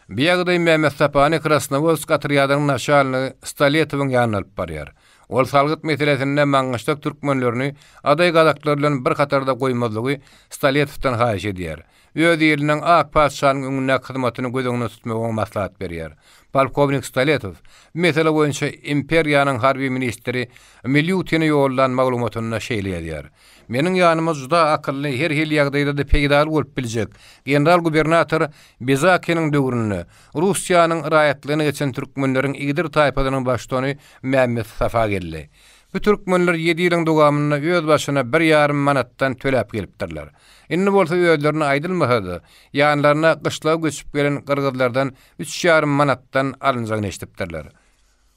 Bu ýagdaý Mehmet Sapany Krasnowodsk otrýadynyň naçalnigi Stoletowyň ýanyna alyp barýar. Ol salgyt meselesinde Maňgyşlak türkmenlerini adaý gazaklar bilen bir hatarda goýmazlygy Stoletowdan haýyş edýär. Öz iliniň ak patyşanyň öňündäki hyzmatyny göz öňünde tutmagy oňa maslahat berýär. Polkownik Stoletow bu mesele boýunça imperiýanyň harby ministri Milýutine ýollan maglumatynda şeýle ýazýar, Meniň ýanyma juda akylly, her hili ýagdaýda-da peýdaly bolup biljek general-gubernator Bezakiniň döwründe Russiýanyň raýatlygyna geçen türkmenleriň igdir taýpasynyň baştutany Mämmet Safa geldi. Bu türkmenler ýedi ýylyň dowamynda öz başyna bir ýarym manatdan töläp gelipdirler. Indi bolsa özlerine aýdylmasa-da, ýanlaryna gyşlaga göçüp gelen gyrgyzlardan üç ýarym manatdan alynjagyny eşidipdirler.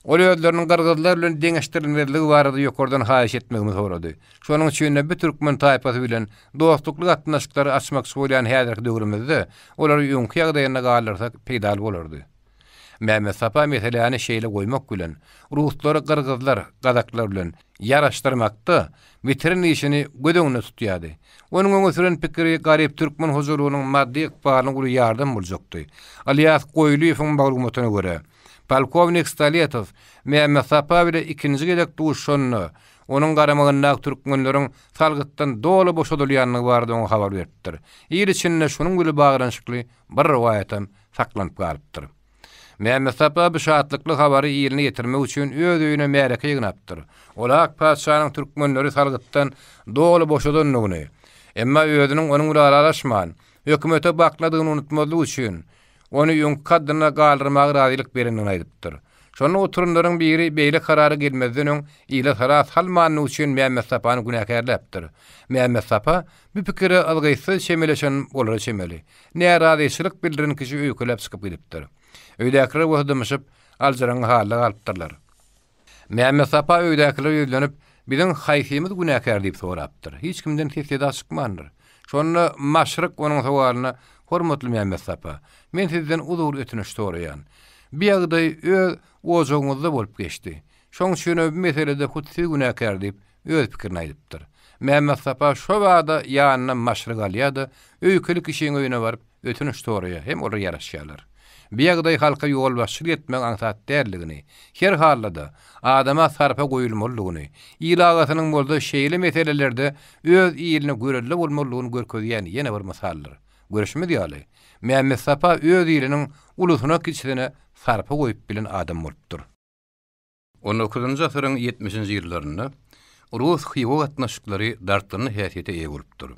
Ol özleriniň gyrgyzlar bilen deňeşdirilmezligi barada ýokardan haýyş etmegimi sorady. Şonuň üçin-de bu türkmen taýpasy bilen dostlukly gatnaşyklary açmakçy bolýan häzirki döwrümizde olary öňki ýagdaýynda galdyrsak peýdaly bolardy. Mämmetsapa meseläni şeýle goýmak bilen, ruslary gyrgyzlar, gazaklar bilen ýaraşdyrmakda bitiren işini göz öňünde tutýardy. Onuň öňe süren pikiri garyp türkmen hojalygynyň maddy ykbalyna uly ýardam boljakdy. Ylýas Goýlyýewiň maglumatyna görä, polkownik Stoletow Mämmetsapa bile ikinji gezek duşanda, onuň garamagyndaky türkmenleriň salgytdan doly boşadylýandygy barada oňa habar beripdir. Il içinde şunuň bile baglanyşykly bir rowaýatam saklanyp galypdyr. Mämmetsapa bu şatlykly habary iline ýetirmek üçin öz öýüne märeke ýygnapdyr. Ol ak patyşanyň türkmenleri salgytdan doly boşadandygyny, emma özüniň onuň bilen ylalaşman, hökümete bakladygyny unutmazlyk üçin, ony öňki kaddyna galdyrmaga razylyk berendigini aýdypdyr. Şonda oturanlaryň biri beýle karara gelmezden öň ile sala salmandygy üçin Mämmetsapany günäkärläpdir. Mämmetsapa bu pikire yzgytsyz çemeleşen bolara çemeli. Närazyçylyk bildiren kişi öýkeläp çykyp gidipdir. Öýdäkiler bolsa dymyşyp, aljyraňňy halda galypdyrlar. Mämmetsapa öýdäkilere ýüzlenip, Biziň haýsymyz günäkär diýip sorapdyr. Hiç kimden ses-seda çykmandyr. Şonda Maşryk onuň sowalyna, Hormatly Mämmetsapa, men sizden uzur ötünç soraýan. Bu ýagdaý öz ojagyňyzda bolup geçdi. Şoň üçinem bu meselede hut siz günäkär diýip, öz pikirini aýdypdyr. Mämmetsapa şo bada ýanyna Maşrygy alýar-da, öýkeli kişiň öýüne baryp, ötünç soraýar hem olar ýaraşýarlar. Bu ýagdaý halka ýolbaşçylyk etmegiň aňsat däldigini, her halda-da, adama sarpa goýulmalydygyny, il agasynyň bolsa şeýle meselelerde öz iline görelde bolmalydygyny görkezýän ýene bir mysaldyr. Görşümiz ýaly, Mämmetsapa öz iliniň ulusyna-kiçisine sarpa goýup bilen adam bolupdyr. On dokuzynjy asyryň ýetmişinji ýyllarynda rus-hywa gatnaşyklary dartgynly häsiýete eýe bolupdyr.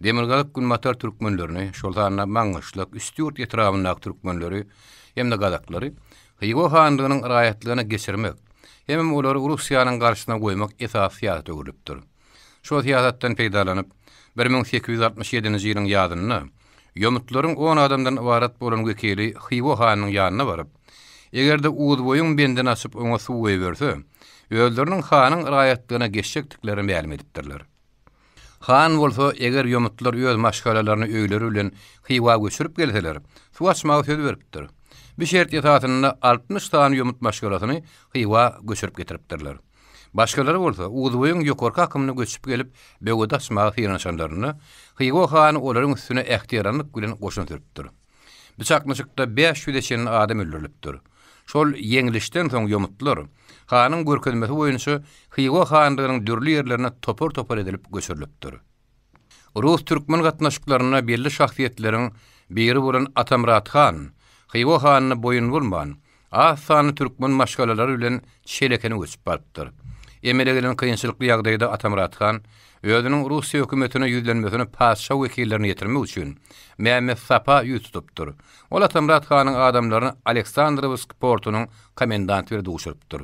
Demirgazyk-günbatar türkmenlerini, şol sanda Maňgyşlak, Üstýurt etrabyndaky türkmenleri hem-de gazaklary Hywa hanlygynyň raýatlygyna geçirmek hemem olary Russiýanyň garşysyna goýmak esasy syýasata öwrülipdir. Şol syýasatdan peýdalanyp, 1867-nji ýylyň ýazynda ýomutlaryň on adamdan ybarat bolan wekili Hywa hanynyň ýanyna baryp, eger-de Uzboýuň bendini açyp oňa suw goýberse, özleriniň hanyň raýatlygyna geçjekdiklerini mälim edipdirler. Han bolsa, eger ýomutlar öz maşgalalaryny öýleri bilen Hywa göçürip gelseler, suw açmaga söz beripdir. Bu şert esasynda 60 sany ýomut maşgalasyny Hywa göçürip getiripdirler. Başgalary bolsa Uzboýuň ýokarky akymyna göçüp gelip, böwedi açmaga synanyşanlarynda, Hywa hany olaryň üstüne ähtiýaranlyk bilen goşun sürüpdir. Bu çaknyşykda 500-e çenli adam öldürilipdir. Şol ýeňlişden soň ýomutlar, hanyň görkezmesi boýunça Hywa hanlygynyň dürli ýerlerine topar-topar edilip göçürilipdir. Rus-türkmen gatnaşyklarynda belli şahsyýetleriň biri bolan Atamyrat han Hywa hanyna boýun bolman, az sanly türkmen maşgalalary bilen Çelekene göçüp barypdyr. Emele gelen kynçylykly ýagdaýda Atamyrat han özüniň Russiýa hökümetine ýüzlenmesini patyşa wekillerine ýetirmek üçin Mämmet Sapa ýüz tutupdyr. Ol Atamyrat hanyň adamlaryny Aleksandrowsk portunyň komendanty bilen duşurypdyr.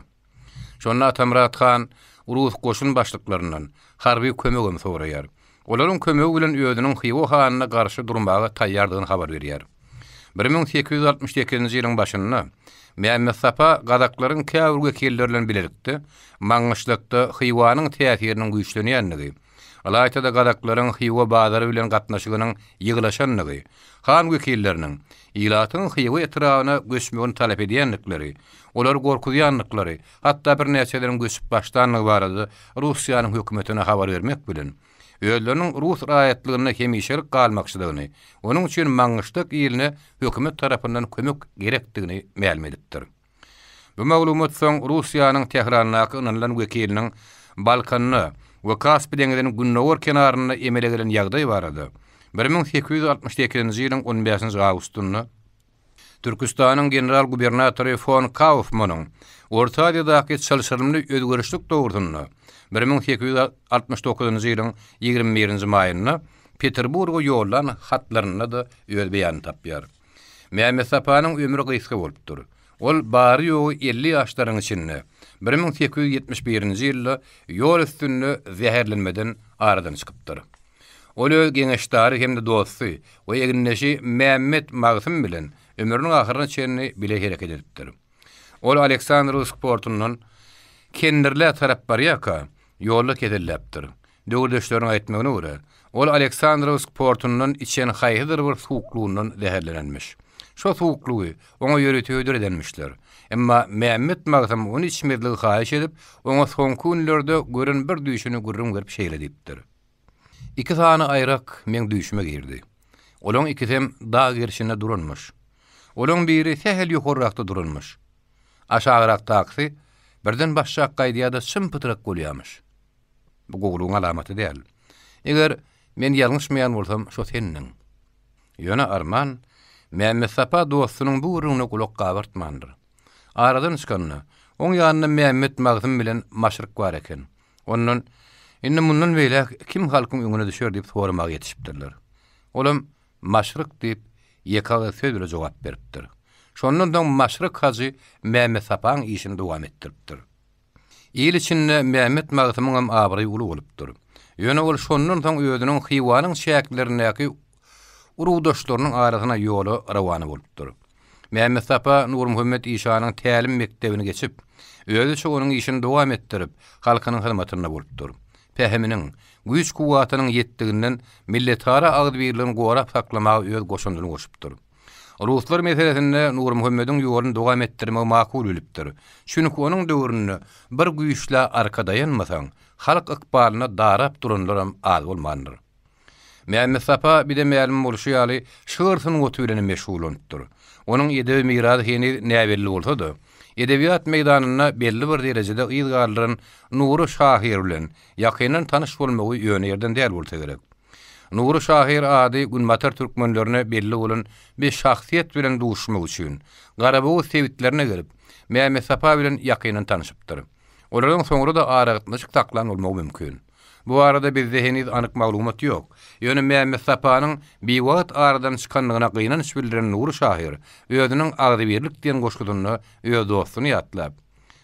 Şonda Atamyrat han rus goşun başlyklaryndan harby kömegem soraýar. Olaryň kömegi bilen özüniň Hywa hanyna garşy durmaga taýýardygyny habar berýär. 1868-nji ýylyň başynda Mämmetsapa gazaklaryň käbir wekilleri bilen bilelikde Maňgyşlakda Hywanyň täsiriniň güýçlenýändigi, ylaýta-da gazaklaryň Hywa bazary bilen gatnaşygynyň ýygylaşandygy, han wekilleriniň ilatyň Hywa etrabyna göçmegini talap edýändikleri, olary gorkuzýandyklary, hatda birnäçeleriniň göçüp başlandygy barada Russiýanyň hökümetine habar bermek bilen, özleriniň rus raýatlygynda hemişelik galmakçydygyny, onuň üçin Maňgyşlak iline hökümet tarapyndan kömek gerekdigini mälim edipdir. Bu maglumat soň Russiýanyň Tährandaky ynanylan wekiliniň Balkanda we Kaspi deňziniň gündogar kenarynda emele gelen ýagdaý barada 1868-nji ýylyň on bäşinji awgustynda Türküstanyň general-gubernatory fon Kaufmanyň Orta Aziýadaky çylşyrymly özgerişlik dogrusynda 1869-njy ýylyň ýigrimi birinji maýynda Peterburga ýollan hatlarynda-da öz beýanyny tapýar. Mämmetsapanyň ömri gysga bolupdyr. Ol bary-ýogy 50 ýaşlaryň içinde, 1871-nji ýylda ýol üstünde zäherlenmeden aradan çykypdyr. Ol öz geňeşdary hem-de dosty we egindeşi Mämmet Magsym bilen ömrüniň ahyryna çenli bile hereket edipdir. Ol Aleksandrowsk portundan Kendirlä tarap barýarka, ýolda keselläpdir. Döwürdeşleriniň aýtmagyna görä, ol Aleksandrowsk portundan içen haýsydyr bir suwuklygyndan zäherlenenmiş. Şo suwuklygy oňa ýörite hödür edenmişler. Emma Mämmet Magsym ony içmezligi haýyş edip, oňa soňky günlerde gören bir düýşüni gürrüň berip şeýle diýipdir. Iki sany aýrak meň düýşüme girdi. Olaň ikisem dag gerşinde duranmyş. Olaň biri sähel ýokarrakda duranmyş. Aşagrakdakysy birden başşak gaýdýar-da çym-pytrak bolýarmyş. Bu gowulygyň alamaty däl. Eger men ýalňyşmaýan bolsam, şo sendiň. Ýöne arman, Mämmetsapa dostunyň bu gürrüňine gulak gabartmandyr. Aradan çykanda, oň ýanynda Mämmet Magtym bilen Maşryk bar eken. Ondan, Indi mundan beýläk kim halkyň öňüne düşer diýip soramaga ýetişipdirler. Olam, Maşryk diýip, ýeke agyz söz bile jogap beripdir. Şondan soň Maşryk hajy Mämmetsapaň işini dowam etdiripdir. Il içinde Mämmet Magtymyňam abraýy uly bolupdyr. Ýöne ol şondan soň özüniň Hywanyň çäklerindäki urugdaşlarynyň arasyna ýola rowana bolupdyr. Mämmetsapa Nurmuhammet işanyň tälim mekdebini geçip, özüçe onuň işini dowam etdirip, halkynyň hyzmatynda bolupdyr. Pähiminiň, güýç-kuwwatynyň ýetdiginden milletara agzybirligini gorap saklamaga öz goşandyny goşupdyr. Ruslar meselesinde Nurmuhammediň ýoluny dowam etdirmegi makul bilipdir. Çünki onuň döwründe bir güýçlä arka daýanmasaň, halk ykbalyna darap duranlaram az bolmandyr. Mämmetsapa bize mälim bolşy ýaly, şygyr sungaty bilen hem meşgullanypdyr. Onuň edebi mirasy heniz näbelli bolsa-da, edebiýat meýdanynda belli bir derejede yz galdyran Nury şahyr bilen ýakyndan tanyş bolmagy ýöne ýerden däl bolsa gerek. Nury şahyr ady günbatar türkmenlerine belli bolan bir şahsyýet bilen duşmak üçin Garabogaz sebitlerine gelip, Mämmetsapa bilen ýakyndan tanyşypdyr. Olaryň soňra-da aragatnaşyk saklan bolmagy mümkin. Bu barada bizde heniz anyk maglumat ýok. Ýöne Mämmetsapanyň biwagt aradan çykandygyna gynanç bildiren Nury şahyr özüniň Agzybirlik diýen goşgusynda öz dostuny ýatlap,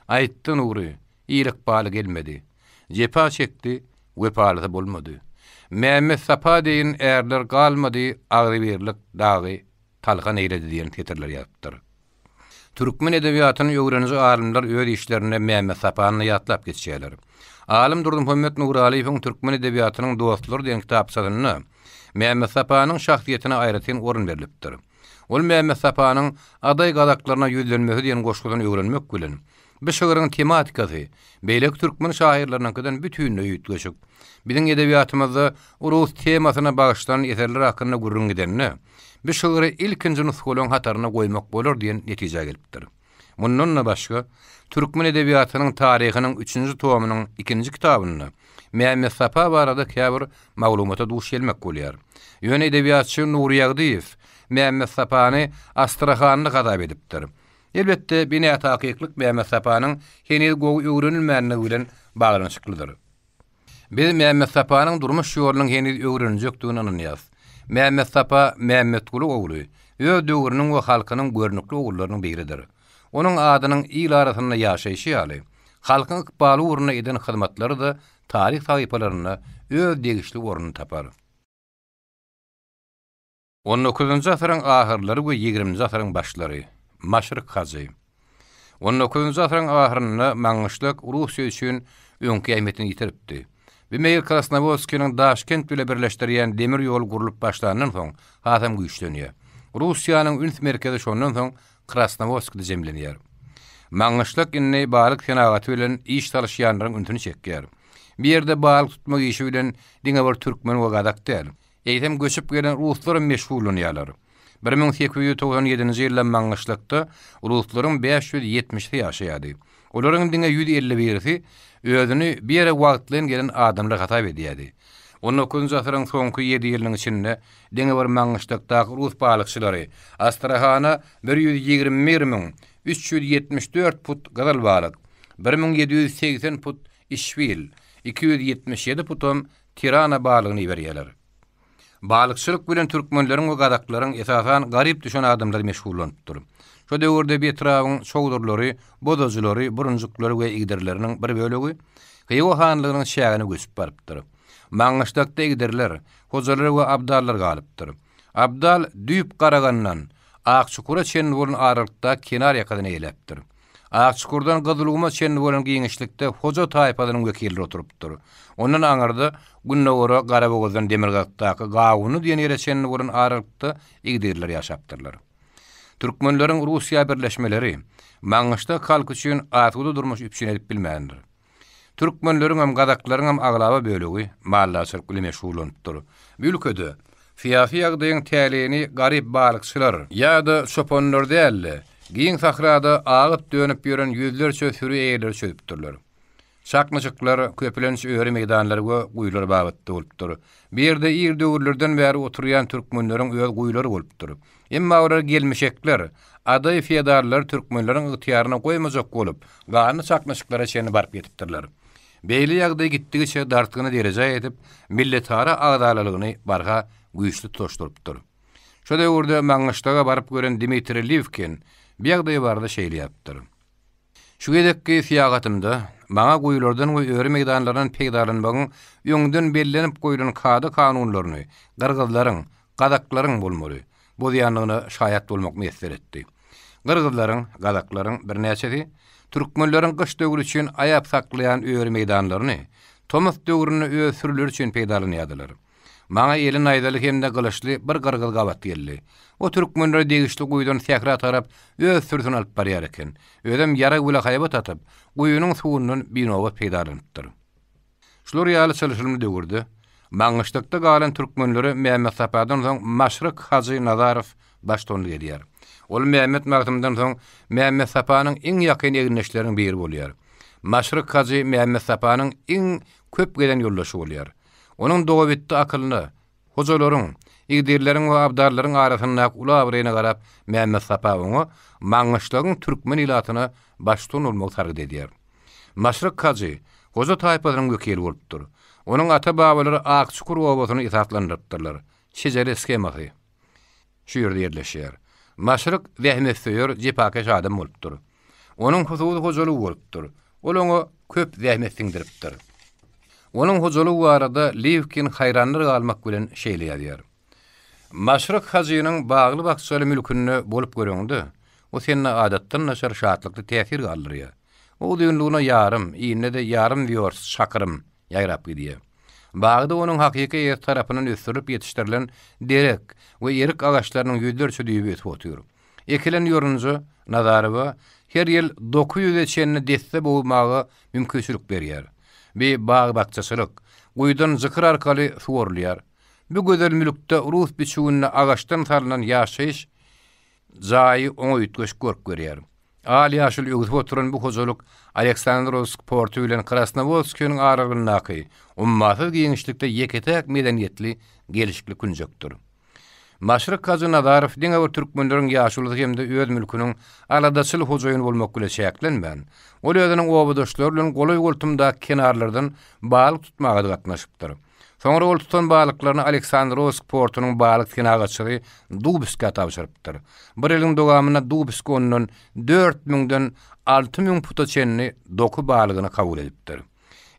Aýtdy Nury, il ykbaly gelmedi. Jepa çekdi, wepalysy bolmady. Mämmetsapa deýin ärler galmady, agzybirlik dagy talhan eýledi diýen setirleri ýazypdyr. Türkmen edebiýatyny öwreniji alymlar öz işlerinde Mämmetsapany ýatlap geçýärler. Alym Durdymuhammet Nuralyýewiň Türkmen edebiýatynyň dostlary diýen kitapçasynda Mämmetsapanyň şahsyýetine aýratyn orun berlipdir. Ol Mämmetsapanyň Adaý gazaklaryna ýüzlenmesi diýen goşgusyny öwrenmek bilen, bu şygryň tematikasy beýleki türkmen şahyrlarynyňkydan bütinleý üýtgeşik. Biziň edebiýatymyzda rus temasyna bagyşlanan eserler hakynda gürrüň gidende, bu şygry ilkinji nusgalaryň hatarynda goýmak bolar diýen netijä gelipdir. Mundan-da başga, Türkmen edebiýatynyň taryhynyň üçünji tomynyň ikinji kitabynda Mämmetsapa barada käbir maglumata duş gelmek bolýar. Ýöne edebiýatçy Nury Ýagdyýew Mämmetsapany astrahanly hasap edipdir. Elbetde, bi nätakyklyk Mämmetsapanyň heniz gowy öwrenilmänligi bilen baglanyşyklydyr. Biz Mämmetsapanyň durmuş ýolunyň heniz öwreniljekdigine ynanýarys. Mämmetsapa Mämmetguly ogly öz döwrüniň we halkynyň görnükli ogullarynyň biridir. Onuň adynyň il arasynda ýaşaýşy ýaly, halkyň ykbaly ugrunda eden hyzmatlary-da taryh sahypalarynda öz degişli ornuny tapar. On dokuzynjy asyryň ahyrlary we ýigriminji asyryň başlary. Maşryk hajy. On dokuzynjy asyryň ahyrynda Maňgyşlak Russiýa üçin öňki ähmiýetini ýitiripdi. Bu meýil Krasnowodskiniň Daşkent bile birleşdirýän demir ýoly gurlup başlandan soň hasam güýçlenýär. Russiýanyň üns merkezi şondan soň Krasnowodskde jemlenýär. Maňgyşlak indi balyk senagaty bilen iş salyşýanlaryň ünsüni çekýär. Bu ýerde balyk tutmak işi bilen diňe bir türkmen we gazak däl, Eýsem göçüp gelen ruslaram meşgullanýarlar. 1897-nji ýylda Maňgyşlakda ruslaryň 570-si ýaşaýardy. Olaryň diňe ýüz elli birisi özüni bu ýere wagtlaýyn gelen adamlar hasap edýärdi. On dokuzynjy asyryň soňky ýedi ýylynyň içinde diňe bir Maňgyşlakdaky rus balykçylary Astrahana 121 374 put gyzyl balyk, 1780 put işbil, 277 putam Tirana balygyny iberýärler. Balykçylyk bilen türkmenleriň we gazaklaryň, esasan, garyp düşen adamlary meşgullanypdyr. Şo döwürde bu etrabyň çowdurlary, bozajylary, burunjyklary we igdirleriniň bir bölegi Hywa hanlygynyň çägine göçüp barypdyr. Maňgyşlakda igdirler, hojalar we abdallar galypdyr. Abdal düýp Garagandan Akçukura çenli bolan aralykda kenar ýakasyny eýeläpdir. Akçukurdan Gyzylguma çenli bolan giňişlikde hoja taýpasynyň wekilleri oturypdyr. Ondan aňyrda, gündogara Garabogazdan demirgazykdaky Gawunly diýen ýere çenli bolan aralykda igdirler ýaşapdyrlar. Türkmenleriň Russiýa birleşmeleri Maňgyşlak halky üçin asuda durmuş üpjün edip bilmändir. Türkmenleriňem, gazaklaryňam aglaba bölegi maldarçylyk bilen meşgullanypdyr. Bu ülkede syýasy ýagdaýyň täleýini garyp balykçylar ýa-da çopanlar däl-de, giň sahrada agyp-dönüp ýören ýüzlerçe süri eýeleri çözüpdirler. Çaknyşyklar, köplenç, öri meýdanlary we guýular babatda bolupdyr. Bu ýerde ir döwürlerden bäri oturýan türkmenleriň öz guýulary bolupdyr. Emma olar gelmişekler, adaý feodallar türkmenleriň ygtyýaryna goýmajak bolup, ganly çaknyşyklara çenli baryp ýetipdirler. Beýle ýagdaý gitdigiçe dartgynly derejä ýetip, milletara agzalalygyny barha güýçli tutaşdyrypdyr. Şo döwürde Maňgyşlaga baryp gören Dmitriý Liwkin bu ýagdaý barada şeýle ýazypdyr. Şu gezekki syýahatymda maňa guýulardan we öri meýdanlaryndan peýdalanmagyň öňden bellenip goýlan kada-kanunlaryny gyrgyzlaryň, gazaklaryň bolmaly, bozýandygyna şaýat bolmak miýesser etdi. Gyrgyzlaryň, gazaklaryň birnäçesi türkmenleriň gyş döwri üçin aýap saklaýan öri meýdanlaryny tomus döwründe öz sürüleri üçin peýdalanýardylar. Maňa eli naýzaly hem-de gylyçly bir gyrgyz gabat geldi. O türkmenlere degişli guýudan sähra tarap öz sürüsini alyp barýar eken. Özem ýarag bile haýbat atyp, guýynyň suwundan binobat peýdalanypdyr. Şular ýaly çylşyrymly döwürde Maňgyşlakda galan türkmenlere Mämmetsapadan soň Maşryk hajy Nazarow baştutanlyk edýär. Ol Mämmet Magtymdan soň Mämmetsapanyň iň ýakyn egindeşleriniň biri bolýar. Maşryk hajy Mämmetsapanyň iň köp gezen ýoldaşy bolýar. Onuň dogabitdi akylyna, hojalaryň, igdirleriň we abdallaryň arasyndaky uly abraýyna garap, Mämmetsapa oňa Maňgyşlagyň türkmen ilatyna baştutan bolmagy sargyt edýär. Maşryk hajy hoja taýpasynyň wekili bolupdyr. Onuň ata-babalary Akçukur obasyny esaslandyrypdyrlar. Şejere skemasy. Şu ýerde ýerleşýär. Maşryk zähmetsöýer, jepakeş adam bolupdyr. Onuň hususy hojalygy bolupdyr. Ol oňa köp zähmet siňdiripdir. Onuň hojalygy barada Liwkin haýranlar galmak bilen şeýle ýazýar. Maşryk hajynyň bagly-bakjaly mülkünde bolup göreňde, o sende adatdan daşary şatlykly täsir galdyrýar. O uzynlygyna ýarym, inine-de ýarym wýorst, çakyrym, ýaýrap gidýär. Bagda onuň hakyky eýesi tarapyndan ösdürilip ýetişdirilen derek we erik agaçlarynyň ýüzlerçe düýbi ösüp otyr. Ekilen ýorunja Nazarowa her ýyl 900-e çenli desse bogmaga mümkinçilik berýär. Bi bag-bakjaçylyk, guýudan jykyr arkaly suwarylýar. Bu gözel mülkde rus biçüwinde agaçdan salnan ýaşaýyş jaýy oňa üýtgeşik görk berýär. Al-ýaşyl öwsüp oturan bu hojalyk Aleksandrowsk porty bilen Krasnowodskiniň aralygyndaky ummasyz giňişlikde ýeke-täk medeniýetli, gelşikli künjekdir. Maşryk Hajy Nazarow diňe bir türkmenleriň ýaşulusy hem-de öz mülküniň aladaçyl hojaýyny bolmak bile çäklenmän, ol özüniň obadaşlary bilen golaý-goltumdaky kenarlardan balyk tutmaga-da gatnaşypdyr. Soňra ol tutan balyklaryny Aleksandrowsk portunyň balyk senagatçysy Dubskä tabşyrypdyr. Bir ýylyň dowamynda Dubsk ondan dört müňden 6000 puta çenli doky balygyny kabul edipdir.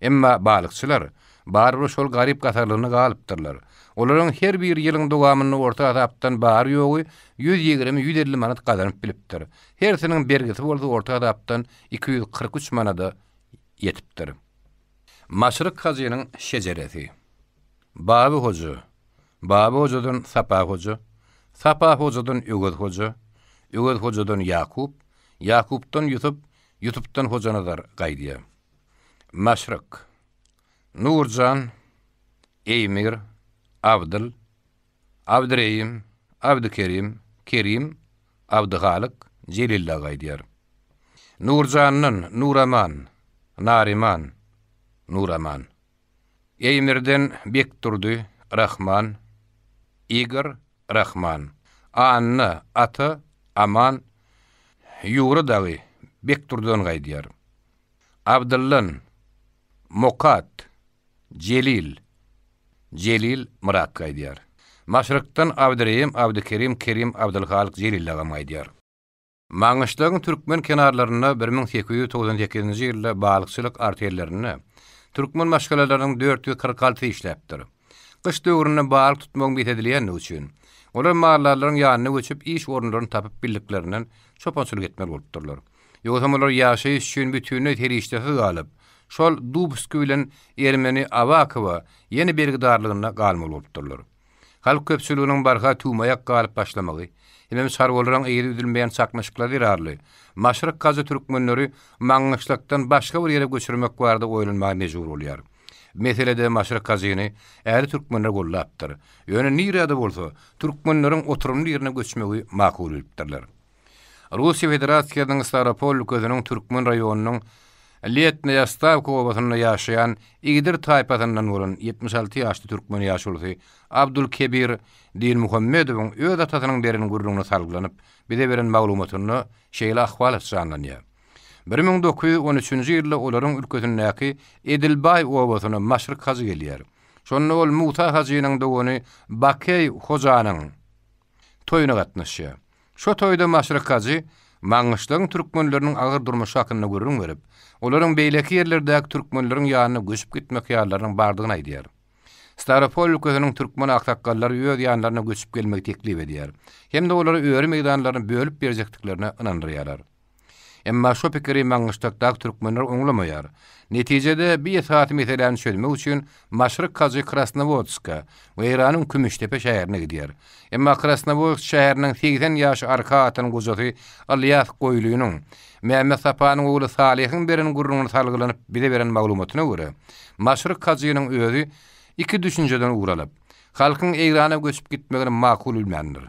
Emma balykçylar barybir şol garyp-gasarlygyna galypdyrlar. Olaryň her biri ýylyň dowamynda orta hasapdan bary-ýogy 120-150 manat gazanyp bilipdir. Hersiniň bergisi bolsa orta hasapdan 243 manada ýetipdir. Maşryk hajynyň şejeresi. Baby hoja, Baby hojadan Sapa hoja, Sapa hojadan Öwez hoja, Öwez hojadan Ýakup, Ýakupdan Ýusup, Ýusupdan Hojanazar gaýdýar. Maşryk. Nurjan, Eýmir, Abdyl, Abdyreýim, Abdykerim, Kerim, Abdyhalyk, Jelilla gaýdýar. Nurjandan Nuraman, Naryman, Nuraman. Eýmirden Bekdurdy, Rahman, Igor, Rahman. Anna, Ata, Aman, Ýura dagy Bekdurdydan gaýdýar. Abdyldan Mokat, Jelil, Jelil, Myrat gaýdýar. Maşrykdan Abdyreýim, Abdykerim, Kerim, Abdylhalyk, Jelil dagam gaýdýar. Maňgyşlagyň türkmen kenarlarynda 1898-nji ýylda balykçylyk artellerinde türkmen maşgalalarynyň 446-sy işläpdir. Gyş döwründe balyk tutmagyň bes edilýändigi üçin, olar maldarlaryň ýanyna göçüp iş orunlaryny tapyp bildiklerinden çopançylyk etmeli bolupdyrlar. Ýogsam olar ýaşaýyş üçin bütinleý serişdesiz galyp, şol Dubski bilen ermeni Awakowa ýene bergidarlygynda galmaly bolupdyrlar. Halk köpçüliginiň barha tüwmaýak galyp başlamagy. Hemem çarwalaryň yzy üzülmeýän çaknyşyklary zerarly, Maşryk hajy türkmenleri Maňgyşlakdan başga bir ýere göçürmek barada oýlanmaga mejbur bolýar. Bu meselede Maşryk hajyny ähli türkmenler goldapdyr. Ýöne nirede bolsa, türkmenleriň oturymly ýerine göçmegi makul bilipdirler. Russiýa Federasiýasynyň Stawropol ülkesiniň Türkmen raýonynyň Letnaýa Stawka obasynda ýaşaýan Igdir taýpasyndan bolan 76 ýaşly türkmen ýaşulusy Abdulkebir Dinmuhammedowyň öz atasynyň beren gürrüňine salgylanyp, bize beren maglumatynda şeýle ahwalat janlanýar. 1913-nji ýylda olaryň ülkesindäki Edilbaý obasyna Maşryk hajy gelýär. Şonda ol Musa hajynyň dogany Bakeý hojanyň toýuna gatnaşýar. Şo toýda Maşryk hajy Maňgyşlagyň türkmenleriniň agyr durmuşy hakynda gürrüň berip, olaryň beýleki ýerlerdäki türkmenleriň ýanyna göçüp gitmek hyýallarynyň bardygyny aýdýar. Staropol ülkesiniň türkmen aksakgallary öz ýanlaryna göçüp gelmegi teklip edýär hem-de olara öri meýdanlaryny bölüp berjekdiklerine ynandyrýarlar. Emma şo pikiri Maňgyşlakdaky türkmenler oňlamaýar. Netijede, bi esasy meseläni çözmek üçin Maşryk hajy Krasnowodska we Eýranyň Kümüşdepe şäherine gidýär. Emma Krasnowodsk şäheriniň 80 ýaşy arka atan gojasy Ylýas Goýlynyň, Mämmet Sapanyň ogly Salyhyň beren gürrüňine salgylanyp bize beren maglumatyna görä, Maşryk hajynyň özi iki düşünjeden ugur alyp, halkyň Eýrana göçüp gitmegini makul bilmändir.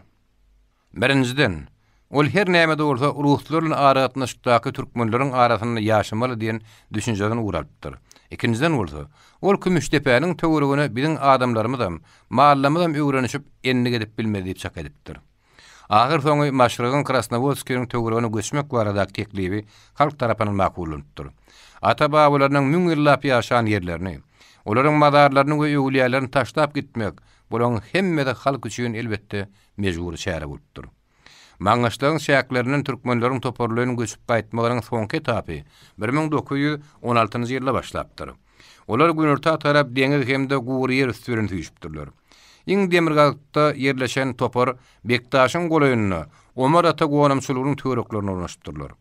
Birinjiden, ol her näme-de bolsa ruslar bilen aragatnaşykdaky türkmenleriň arasynda ýaşamaly diýen düşünjeden ugur alypdyr. Ikinjiden bolsa, ol Kümüşdepäniň töweregine biziň adamlarymyzam, mallarymyzam öwrenişip endik edip bilmez diýip çak edipdir. Ahyrsoňy Maşrygyň Krasnowodskiniň töweregine göçmek baradaky teklibi halk tarapyndan makullanypdyr. Ata-babalarynyň müň ýyllap ýaşan ýerlerini, olaryň mazarlaryny we öwülýälerini taşlap gitmek, bularyň hemmesi halk üçin, elbetde, mejbury çäre bolupdyr. Maňgyşlagyň çäklerinden türkmenleriň toparlaýyn göçüp gaýtmagynyň soňky etapy 1916-njy ýylda başlapdyr. Olar günorta tarap deňiz hem-de gury ýer üsti bilen süýşüpdirler. Iň demirgazykda ýerleşen topar Bekdaşyň golaýynda Omar ata gonamçylygynyň töwereklerine ornaşypdyrlar.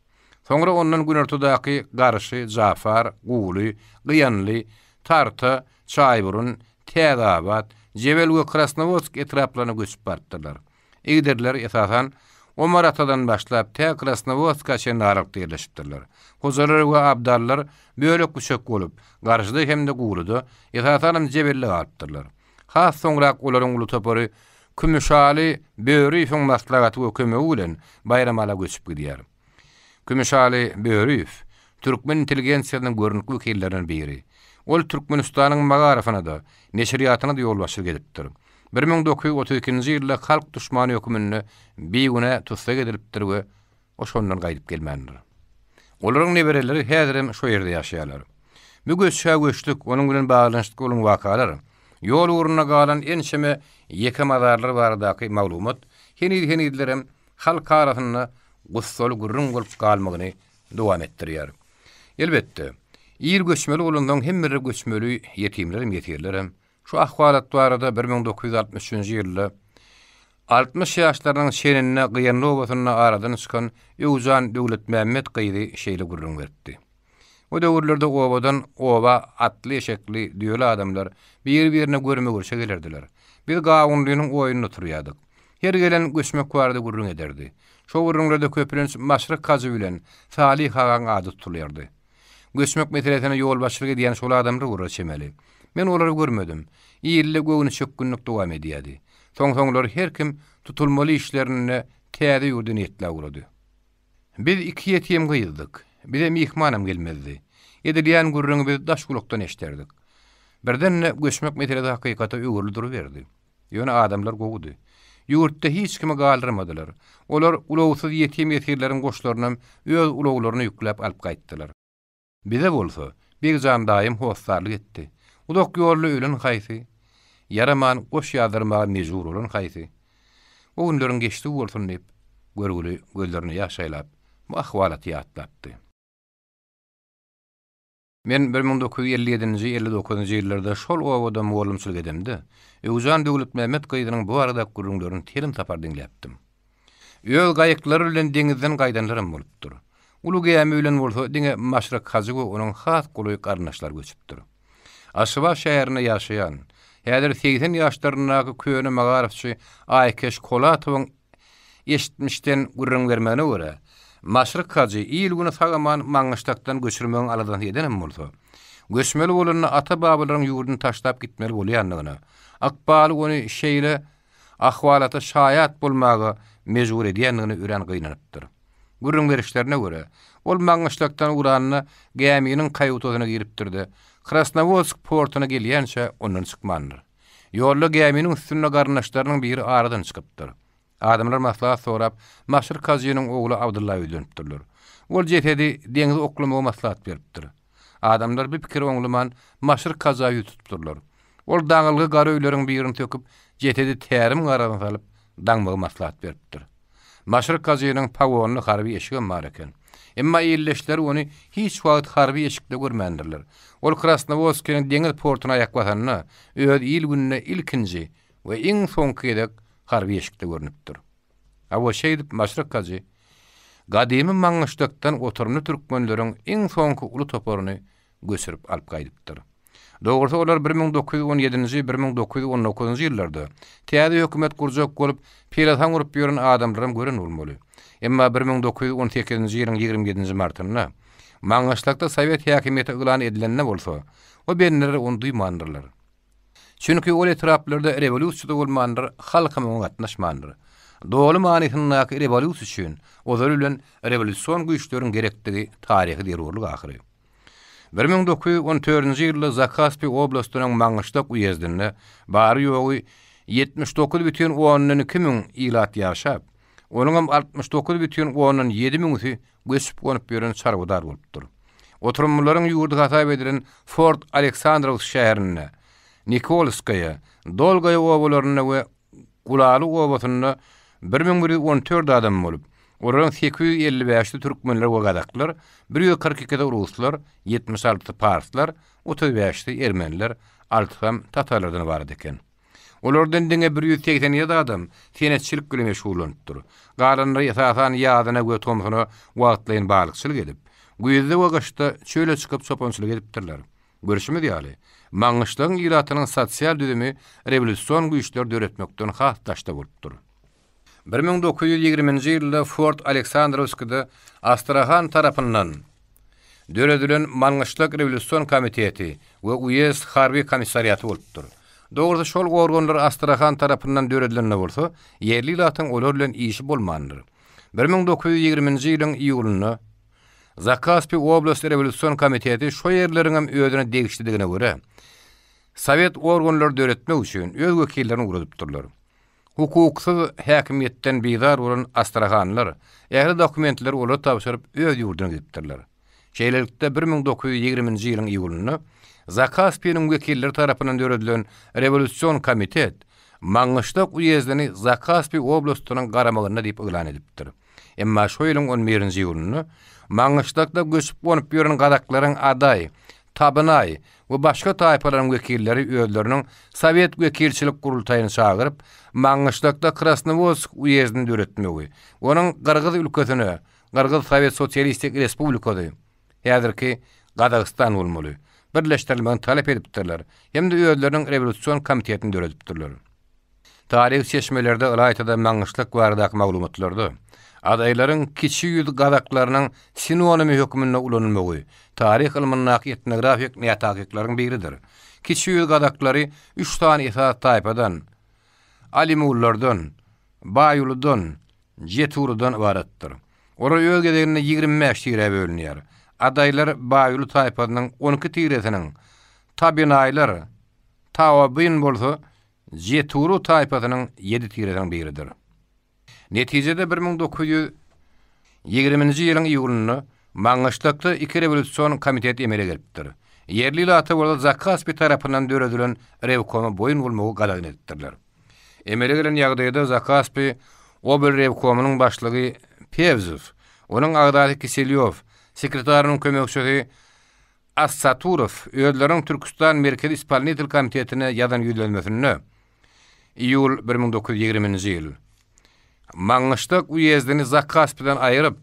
Soňra ondan günortadaky Garşy, Jafar, Guwly, Gyýanly, Tarta, Çaýburun, Täzeabat, Jebel we Krasnowodsk etraplaryna göçüp barypdyrlar. Igdirler, esasan, Omar atadan başlap, tä Krasnowodska çenli aralykda ýerleşipdirler. Hojalar we abdallar bölek-büçek bolup, Garşyda hem-de Guwlyda, esasanam Jebelde galypdyrlar. Has soňrak olaryň uly topary Kümüşaly Böriýewiň maslahaty we kömegi bilen Baýramala göçüp gidýär. Kümüşaly Böriýew türkmen intelligensiýasynyň görnükli wekillerinden biri. Ol Türkmenistanyň magaryfyna-da, neşirýatyna-da ýolbaşçylyk edipdir. 1932-nji ýylda halk duşmany höküminde bigünä tussag edilipdir we O şondan gaýdyp gelmändir. Olaryň nebereleri häzirem şo ýerde ýaşaýarlar. Bu göçhä-göçlük, onuň bilen baglanyşykly bolan wakalar, ýol ugrunda galan ençeme ýeke mazarlar baradaky maglumat heniz-henizlerem halk arasynda gussaly gürrüň bolup galmagyny dowam etdirýär. Elbetde, ir göçmeli bolansoň hemmeler göçmeli, ýetimlerem, ýesirlerem. Şu ahwalat barada 1963-nji ýylda 60 ýaşlarynyň çeninde Gyýanly obasynda aradan çykan Öwjan Döwletmämmet gyzy şeýle gürrüň beripdi. O döwürlerde obadan oba atly-eşekli, düýeli adamlar biri-birine görme-görşe gelerdiler. Biz Gawunlynyň oýunda oturýardyk. Her gelen göçmek barada gürrüň ederdi. Şo gürrüňlerde köplenç Maşryk hajy bilen Salyh agaň ady tutulýardy. Göçmek meselesine ýolbaşçylyk edýän şol adamlar bolar çemeli. Men olary görmedim. Ilde göwnüçökgünlik dowam edýärdi. Soň-soňlar her kim tutulmaly işlerinde täze ýurda niýetläp ugrady. Biz iki ýetim gyzdyk. Bize myhmanam gelmezdi. Edilýän gürrüňi biz daş gulakdan eşderdik. Birden-de göçmek meselesi hakykata öwrüldi duruberdi. Ýöne adamlar gowudy. Ýurtda hiç kimi galdyrmadylar. Olar ulagsyz ýetim-ýesirleriň goşlarynam öz ulaglaryna ýükläp alyp gaýtdylar. Bize bolsa, Begjan daýym hossarlyk etdi. Uzak ýolda ölen haýsy? Ýaraman goş ýazdyrmaga mejbur bolan haýsy? O günleriň geçdigi bolsun diýip, görgüli gözlerine ýaş aýlap, bu ahwalaty ýatlapdy. Men 1957-nji, 59-njy ýyllarda şol obada mugallymçylyk edemde, Öwjan Döwletmämmet gyzynyň bu baradaky gürrüňlerini telim sapar diňläpdim. Öz gaýyklary bilen deňizden gaýdanlaram bolupdyr. Uly gämi bilen bolsa diňe Maşryk hajy we onuň has golaý garyndaşlary göçüpdir. Aşgabat şäherinde ýaşaýan, häzir 80 ýaşlaryndaky köne magaryfçy Aýkeş Kolatowyň. eşitmişden gürrüň bermegine görä, Maşryk hajy il-güni sag-aman Maňgyşlakdan göçürmegiň aladasyny edenem bolsa, göçmeli bolanda ata-babalaryň ýurduny taşlap gitmeli bolýandygyna, ykbaly ony şeýle ahwalata şaýat bolmaga mejbur edýändigine örän gynanypdyr. Gürrüň berişlerine görä, ol Maňgyşlakdan ugranda gäminiň kaýutasyna giripdir-de, Krasnowodsk portuna gelýänçä ondan çykmandyr. Ýolda gäminiň üstünde garyndaşlarynyň biri aradan çykypdyr. Adamlar maslahat sorap, Maşryk hajynyň ogly Abdylla ýüzlenipdirler. Ol jesedi deňze oklamagy maslahat beripdir. Adamlar bu pikiri oňlaman, Maşryk haja ýüz tutupdyrlar. Ol daňylgy gara öýleriň birini söküp, jesedi tärim garagyna salyp, daňmagy maslahat beripdir. Maşryk hajynyň pagonly harby eşigem bar eken. Emma ildeşleri ony hiç wagt harby eşikde görmändirler. Ol Krasnowodskiniň deňiz portuna aýak basanda, öz il-gününe ilkinji we iň soňky gezek harby eşikde görnüpdir. Hawa, şeýdip Maşryk hajy gadymy Maňgyşlakdan oturymly türkmenleriň iň soňky uly toparyny göçürip alyp gaýdypdyr. Dogrusy olar 1917-nji, 1919-njy ýyllarda täze hökümet gurjak bolup pelesaň urup ýören adamlaram gören bolmaly. Emma 1918-nji ýylyň 27-nji martynda Maňgyşlakda sowet häkimiýeti yglan edilende bolsa, o bendeler ony duýmandyrlar. Çünki ol etraplarda rewolýusiýa-da bolmandyr, halkam oňa gatnaşmandyr. Doly manysyndaky rewolýusiýa üçin ozaly bilen rewolýusion güýçleriň gerekdigi taryhy zerurlyk ahyry. 1914-nji ýylda Zakaspi oblastynyň Maňgyşlak uýezdinde bary-ýogy 79,2 müň ilat ýaşap, onuňam 69,7 müňüsi göçüp-gonup ýören çarwadar bolupdyr. Oturymlylaryň ýurdy hasap edilen Fort Aleksandrowsk şäherinde, Nikolskaýa, Dolgaýa obalarynda we Gulaly obasynda 1114 adam bolup, olaryň 855-si türkmenler we gazaklar, 142-si ruslar, 76-sy parslar, 35-si ermeniler, altysam tatarlardan ybarat eken. Olardan diňe 187 adam senetçilik bilen meşgullanypdyr. Galanlary esasan ýazyna we tomsuna wagtlaýyn balykçylyk edip, güýzde we gyşda çöle çykyp çopançylyk edipdirler. Görşümiz ýaly, Maňgyşlagyň ilatynyň sosial düzümi rewolýusion güýçleri döretmekden has daşda bolupdyr. 1920-nji ýylda Fort Aleksandrowskide Astrahan tarapyndan döredilen Maňgyşlak rewolýusion komiteti we uýezd harby komissariaty bolupdyr. Dogrusy şol organlar Astrahan tarapyndan döredilende bolsa, ýerli ilatyň olar bilen işi bolmandyr. 1920-nji ýylyň iýulynda Zakaspi oblast rewolýusion komiteti şo ýerleriňem özüne degişlidigine görä, sowet organlary döretmek üçin öz wekillerini ugradypdyrlar. Hukuksyz häkimiýetden bizar bolan astrahanlar ähli dokumentleri olara tabşyryp öz ýurduna gidipdirler. Şeýlelikde 1920-nji ýylyň iýulynda Zakaspiniň wekilleri tarapyndan döredilen rewolýusion komitet Maňgyşlak uýezdini Zakaspi oblastynyň garamagynda diýip yglan edipdir. Emma şo ýylyň on birinji iýulynda Maňgyşlakda göçüp-gonup ýören gazaklaryň Adaý, Tabynaý we başga taýpalaryň wekilleri özleriniň Sowet wekilçilik gurultaýyny çagyryp, Maňgyşlakda Krasnowodsk uýezdini döretmegi, onuň Gyrgyz ülkesine, Gyrgyz Sowet Sosialistik Respublikasy, häzirki Gazagystan bolmaly, birleşdirilmegini talap edipdirler hem-de özleriniň rewolýusion komitetini döredipdirler. Taryhy çeşmelerde, ylaýta-da Maňgyşlak baradaky maglumatlarda, adaýlaryň kiçi ýüz gazaklarynyň sinonimi hökmünde ulanylmagy taryh ylmyndaky etnografik nätakyklaryň biridir. Kiçi ýüz gazaklary üç sany esasy taýpadan, alimullardan, baýuludan, jeturudan ybaratdyr. Olar öz gezeginde 25 tirä bölünýär. Adaýlar baýuly taýpasynyň 12 tiresiniň, tabinaýlar, taobyn bolsa Jeturu taýpasynyň ýedi tiresiniň biridir. Netijede 1920-nji ýylyň iýulynda Maňgyşlakda iki rewolýusion komitet emele gelipdir. Ýerli ilata bolsa Zakaspi tarapyndan döredilen rewkoma boýun bolmagy gadagan edipdirler. Emele gelen ýagdaýda Zakaspi oblrewkomynyň başlygy Pewzow, onuň agzasy Kiselýow, sekretarynyň kömekçisi Assaturow özleriniň Türküstan Merkezi Ispolnitel komitetine ýazan ýüzlenmesinde, iýul 1920-nji ýyl, Maňgyşlak uýezdini Zakaspiden aýryp,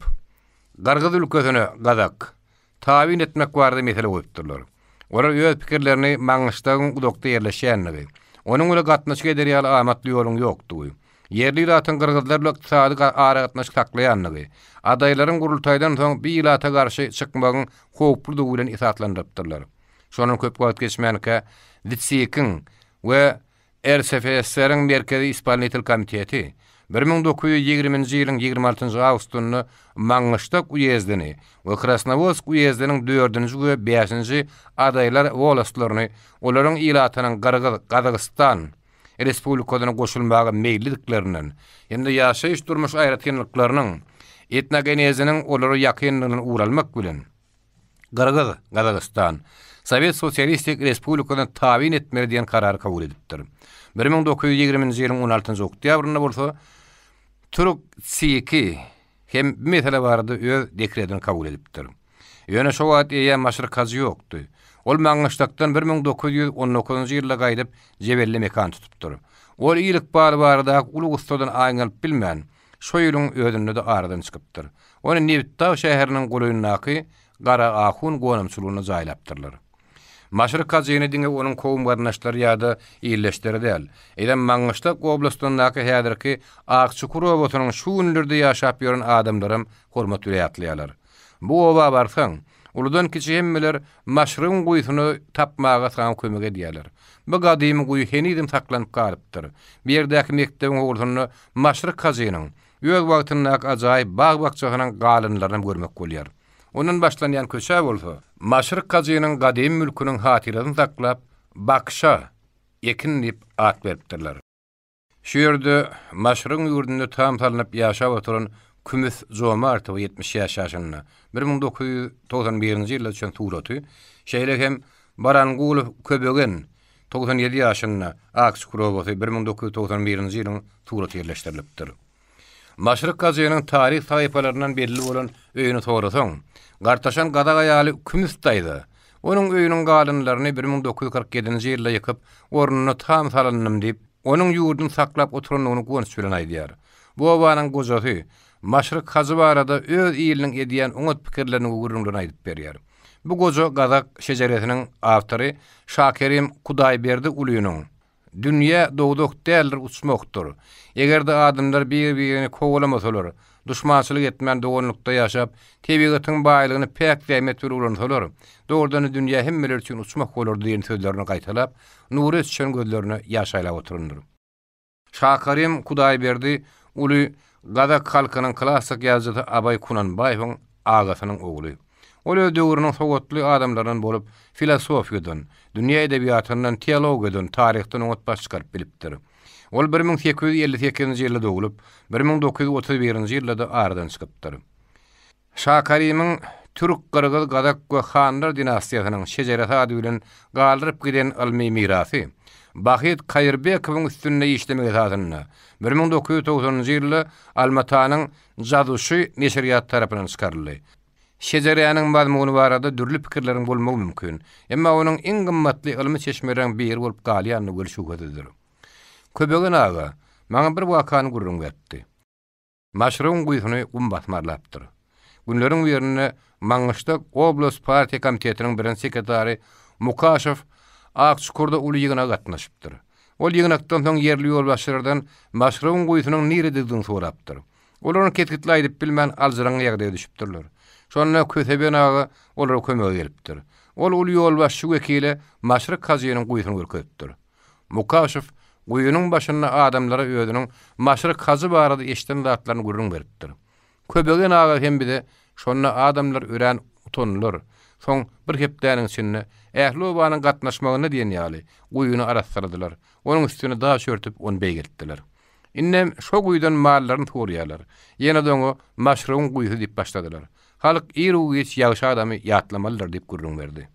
Gyrgyz ülkesine, gazak, tabyn etmek barada mesele goýupdyrlar. Olar öz pikirlerini Maňgyşlagyň uzakda ýerleşýändigi, onuň bilen gatnaşyk eder ýaly amatly ýoluň ýokdugy, Ýerli ilatyň gyrgyzlar bilen ykdysady aragatnaşyk saklaýandygy, adaýlaryň gurultaýdan soň bi ilata garşy çykmagyň howpludygy bilen esaslandyrypdyrlar. Şondan köp wagt geçmänkä WÇIK-iň we RSFSR-iň Merkezi ispolnitel komiteti 1920-nji ýylyň 26-njy awgustynda Maňgyştak uýezdini we Krasnowodsk uýezdiniň dördünji we bäşinji adaýlar wolostlaryny olaryň ilatynyň Gyrgyz, Gazagystan, Respublikasyna goşulmaga meýillidiklerinden hem-de ýaşaýyş-durmuş aýratynlyklarynyň, etnogeneziniň olara ýakynlygyndan ugur almak bilen, Gyrgyz, Gazagystan, Sowet Sosialistik Respublikasyna tabyn etmeli diýen karary kabul edipdir. 1920-nji ýylyň on altynjy oktýabrynda bolsa Türk TSİK-i hem bu mesele barada öz dekretini kabul edipdir. Ýöne şo wagt eýýäm Maşryk hajy ýokdy. Ol Maňgyşlakdan 1919-njy ýylda gaýdyp Jebelde mekan tutupdyr. Ol il ykbaly baradaky uly gussadan aýňalyp bilmän, şo ýylyň özünde-de aradan çykypdyr. Ony Nebitdag şäheriniň golaýyndaky Gara ahun gonamçylygynda jaýlapdyrlar. Maşryk hajyny diňe onuň kowum-garyndaşlary ýa-da ildeşleri däl, eýsem Maňgyşlak oblastyndaky häzirki Akçukur obasynyň şu günlerde ýaşap ýören adamlaram hormat bile ýatlaýarlar. Bu oba barsaň, uludan-kiçi hemmeler Maşrygyň guýusyny tapmaga saňa kömek edýärler. Bu gadymy guýy henizem saklanyp galypdyr. Bu ýerdäki mekdebiň howlusynda Maşryk hajynyň öz wagtyndaky ajaýyp bag-bakjasynyň galyndylaryny görmek bolýar. Ondan başlanýan köçä bolsa, Maşryk hajynyň gadymy mülküniň hatyrasyny saklap, Bakşa, ekin diýip at beripdirler. Şu ýerde Maşrygyň ýurdunda tam salnyp ýaşap oturan Kümüs Jomartowa 75 ýaşynda, 1991-nji ýylda düşen suraty, şeýle hem Barangulow Köbegen, 97 ýaşynda, Akçukur obasy, 1991-nji ýylyň suraty ýerleşdirilipdir. Maşryk hajynyň taryh sahypalaryndan belli bolan öýüni sorasaň, gartaşan gazak aýaly Kümüs daýza, onuň öýüniň galyndylaryny 1947-nji ýylda ýykyp, ornuna tam salyndym diýip, onuň ýurduny saklap oturandygyny guwanç bilen aýdýar. Bu obanyň gojasy Maşryk hajy barada öz iliniň edýän oňat pikirlerini we gürrüňlerini aýdyp berýär. Bu goja gazak şejeresiniň awtory Şakerim Kudaýberdi ulynyň, Dünýä dowzah däldir, uçmakdyr. Eger-de adamlar bir-birini kowalamasalar, duşmançylyk etmän doganlykda ýaşap, tebigatyň baýlygyny päk zähmet bilen ulansalar, dogrudan-da dünýä hemmeler üçin uçmah bolardy diýen sözlerini gaýtalap, nury öçüşen gözlerine ýaş aýlap oturandyr. Şakarym Kudaýberdi uly gazak halkynyň klassyk ýazyjysy Abaý Kunanbaýewiň agasynyň ogly. Ol öz döwrüniň sowatly adamlaryndan bolup, filosofiýadan, dünýä edebiýatyndan, teologiýadan, taryhdan oňat baş çykaryp bilipdir. Ol 1858-nji ýylda doglup, 1931-nji ýylda-da aradan çykypdyr. Şakarymyň Türk, gyrgyz, gazak we hanlar dinastiýasynyň şejeresi ady bilen galdyryp giden ylmy mirasy Bahyt Kaýyrbekowyň üstünde işlemek esasynda 1990-njy ýylda Almatanyň Jazuşy neşirýaty tarapyndan çykaryldy. Şejeräniň mazmuny barada dürli pikirleriň bolmagy mümkin. Emma onuň iň gymmatly ylmy çeşmeleriň biri bolup galýandygy weli şübhesizdir. Köbegen aga maňa bir wakany gürrüň beripdi. Maşrygyň guýusyny gum basmarlapdyr. Günleriň birinde Maňgyştak oblast partiýa komitetiniň birinji sekretary Mukaşew Akçukurda uly ýygnaga gatnaşypdyr. Ol ýygnakdan soň ýerli ýolbaşçylardan Maşrygyň guýusynyň nirededigini sorapdyr. Olar ony kesgitli aýdyp bilmän aljyraňňy ýagdaýa düşüpdirler. Şonda Köseben aga olara kömege gelipdir. Ol uly ýolbaşçy wekile Maşryk hajynyň guýusyny görkezipdir. Mukaşew guýynyň başynda adamlara özüniň Maşryk hajy barada eşiden zatlaryny gürrüň beripdir. Köbegen aga hem bize şonda adamlar örän utandylar. Soň bir hepdäniň içinde ähli obanyň gatnaşmagynda diýen ýaly guýyny arassaladylar. Onuň üstüne daş örtüp ony beýgeltdiler. Indem şo guýudan mallaryny suwarýarlar. Ýene-de oňa Maşrygyň guýusy diýip başladylar. Halk ir-u-giç ýagşy adamy ýatlamalydyr diýip gürrüň berdi.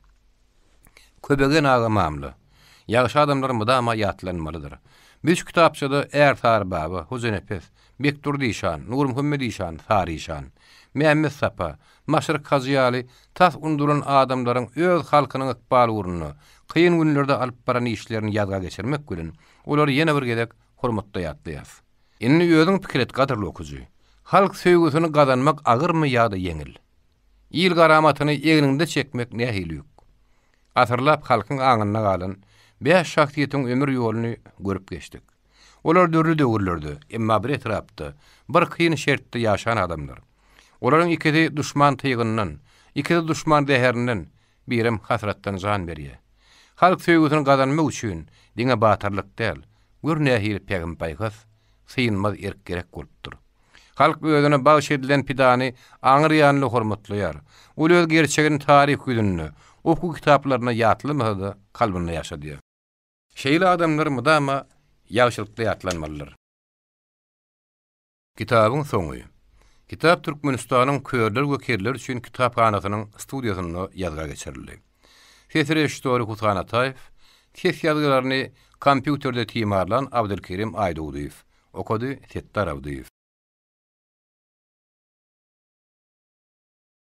Köbegen aga mamla. Ýagşy adamlar mydama ýatlanmalydyr. Biz şu kitapçada Ärsary baba, Hojanepes, Bekdurdy işan, Nurmuhammet işan, Sary işan, Mämmet Sapa, Maşryk hajy ýaly tas unudylan adamlaryň öz halkynyň ykbaly ugrunda kyn günlerde alyp baran işlerini ýazga geçirmek bilen, olary ýene bir gezek hormatda ýatlaýarys. Indi özüň pikir et, gadyrly okyjy. Halk söýgüsini gazanmak agyrmy ýa-da ýeňil? Il garamatyny egniňde çekmek nähili ýük? Asyrlap halkyň aňynda galan bäş şahsyýetiň ömür ýoluny görüp geçdik. Olar dürli döwürlerde, emma bir etrapda, bir kyn şertde ýaşan adamlar. Olaryň ikisi duşman tygyndan, ikisi duşman zäherinden, birem hasratdan jan berýär. Halk söýgüsini gazanmak üçin diňe batyrlyk däl, gör nähili pähim-paýhas, synmaz erk gerek bolupdyr. Halk özüne bagyş edilen pidany aňry ýanly hormatlaýar. Ol öz gerçegini taryh ýüzünde, okuw kitaplarynda ýatlamasa-da, kalbynda ýaşadýar. Şeýle adamlar mydama ýagşylykda ýatlanmalydyr. Kitabyň soňy. Kitap Türkmenistanyň Körler we kerler üçin kitaphanasynyň studiýasynda ýazga geçirildi. Ses režissýory Husan Ataýew, ses ýazgylaryny kompýuterde timarlan Abdylkerim Aýdogdyýew. Okady Setdar Abdyýew.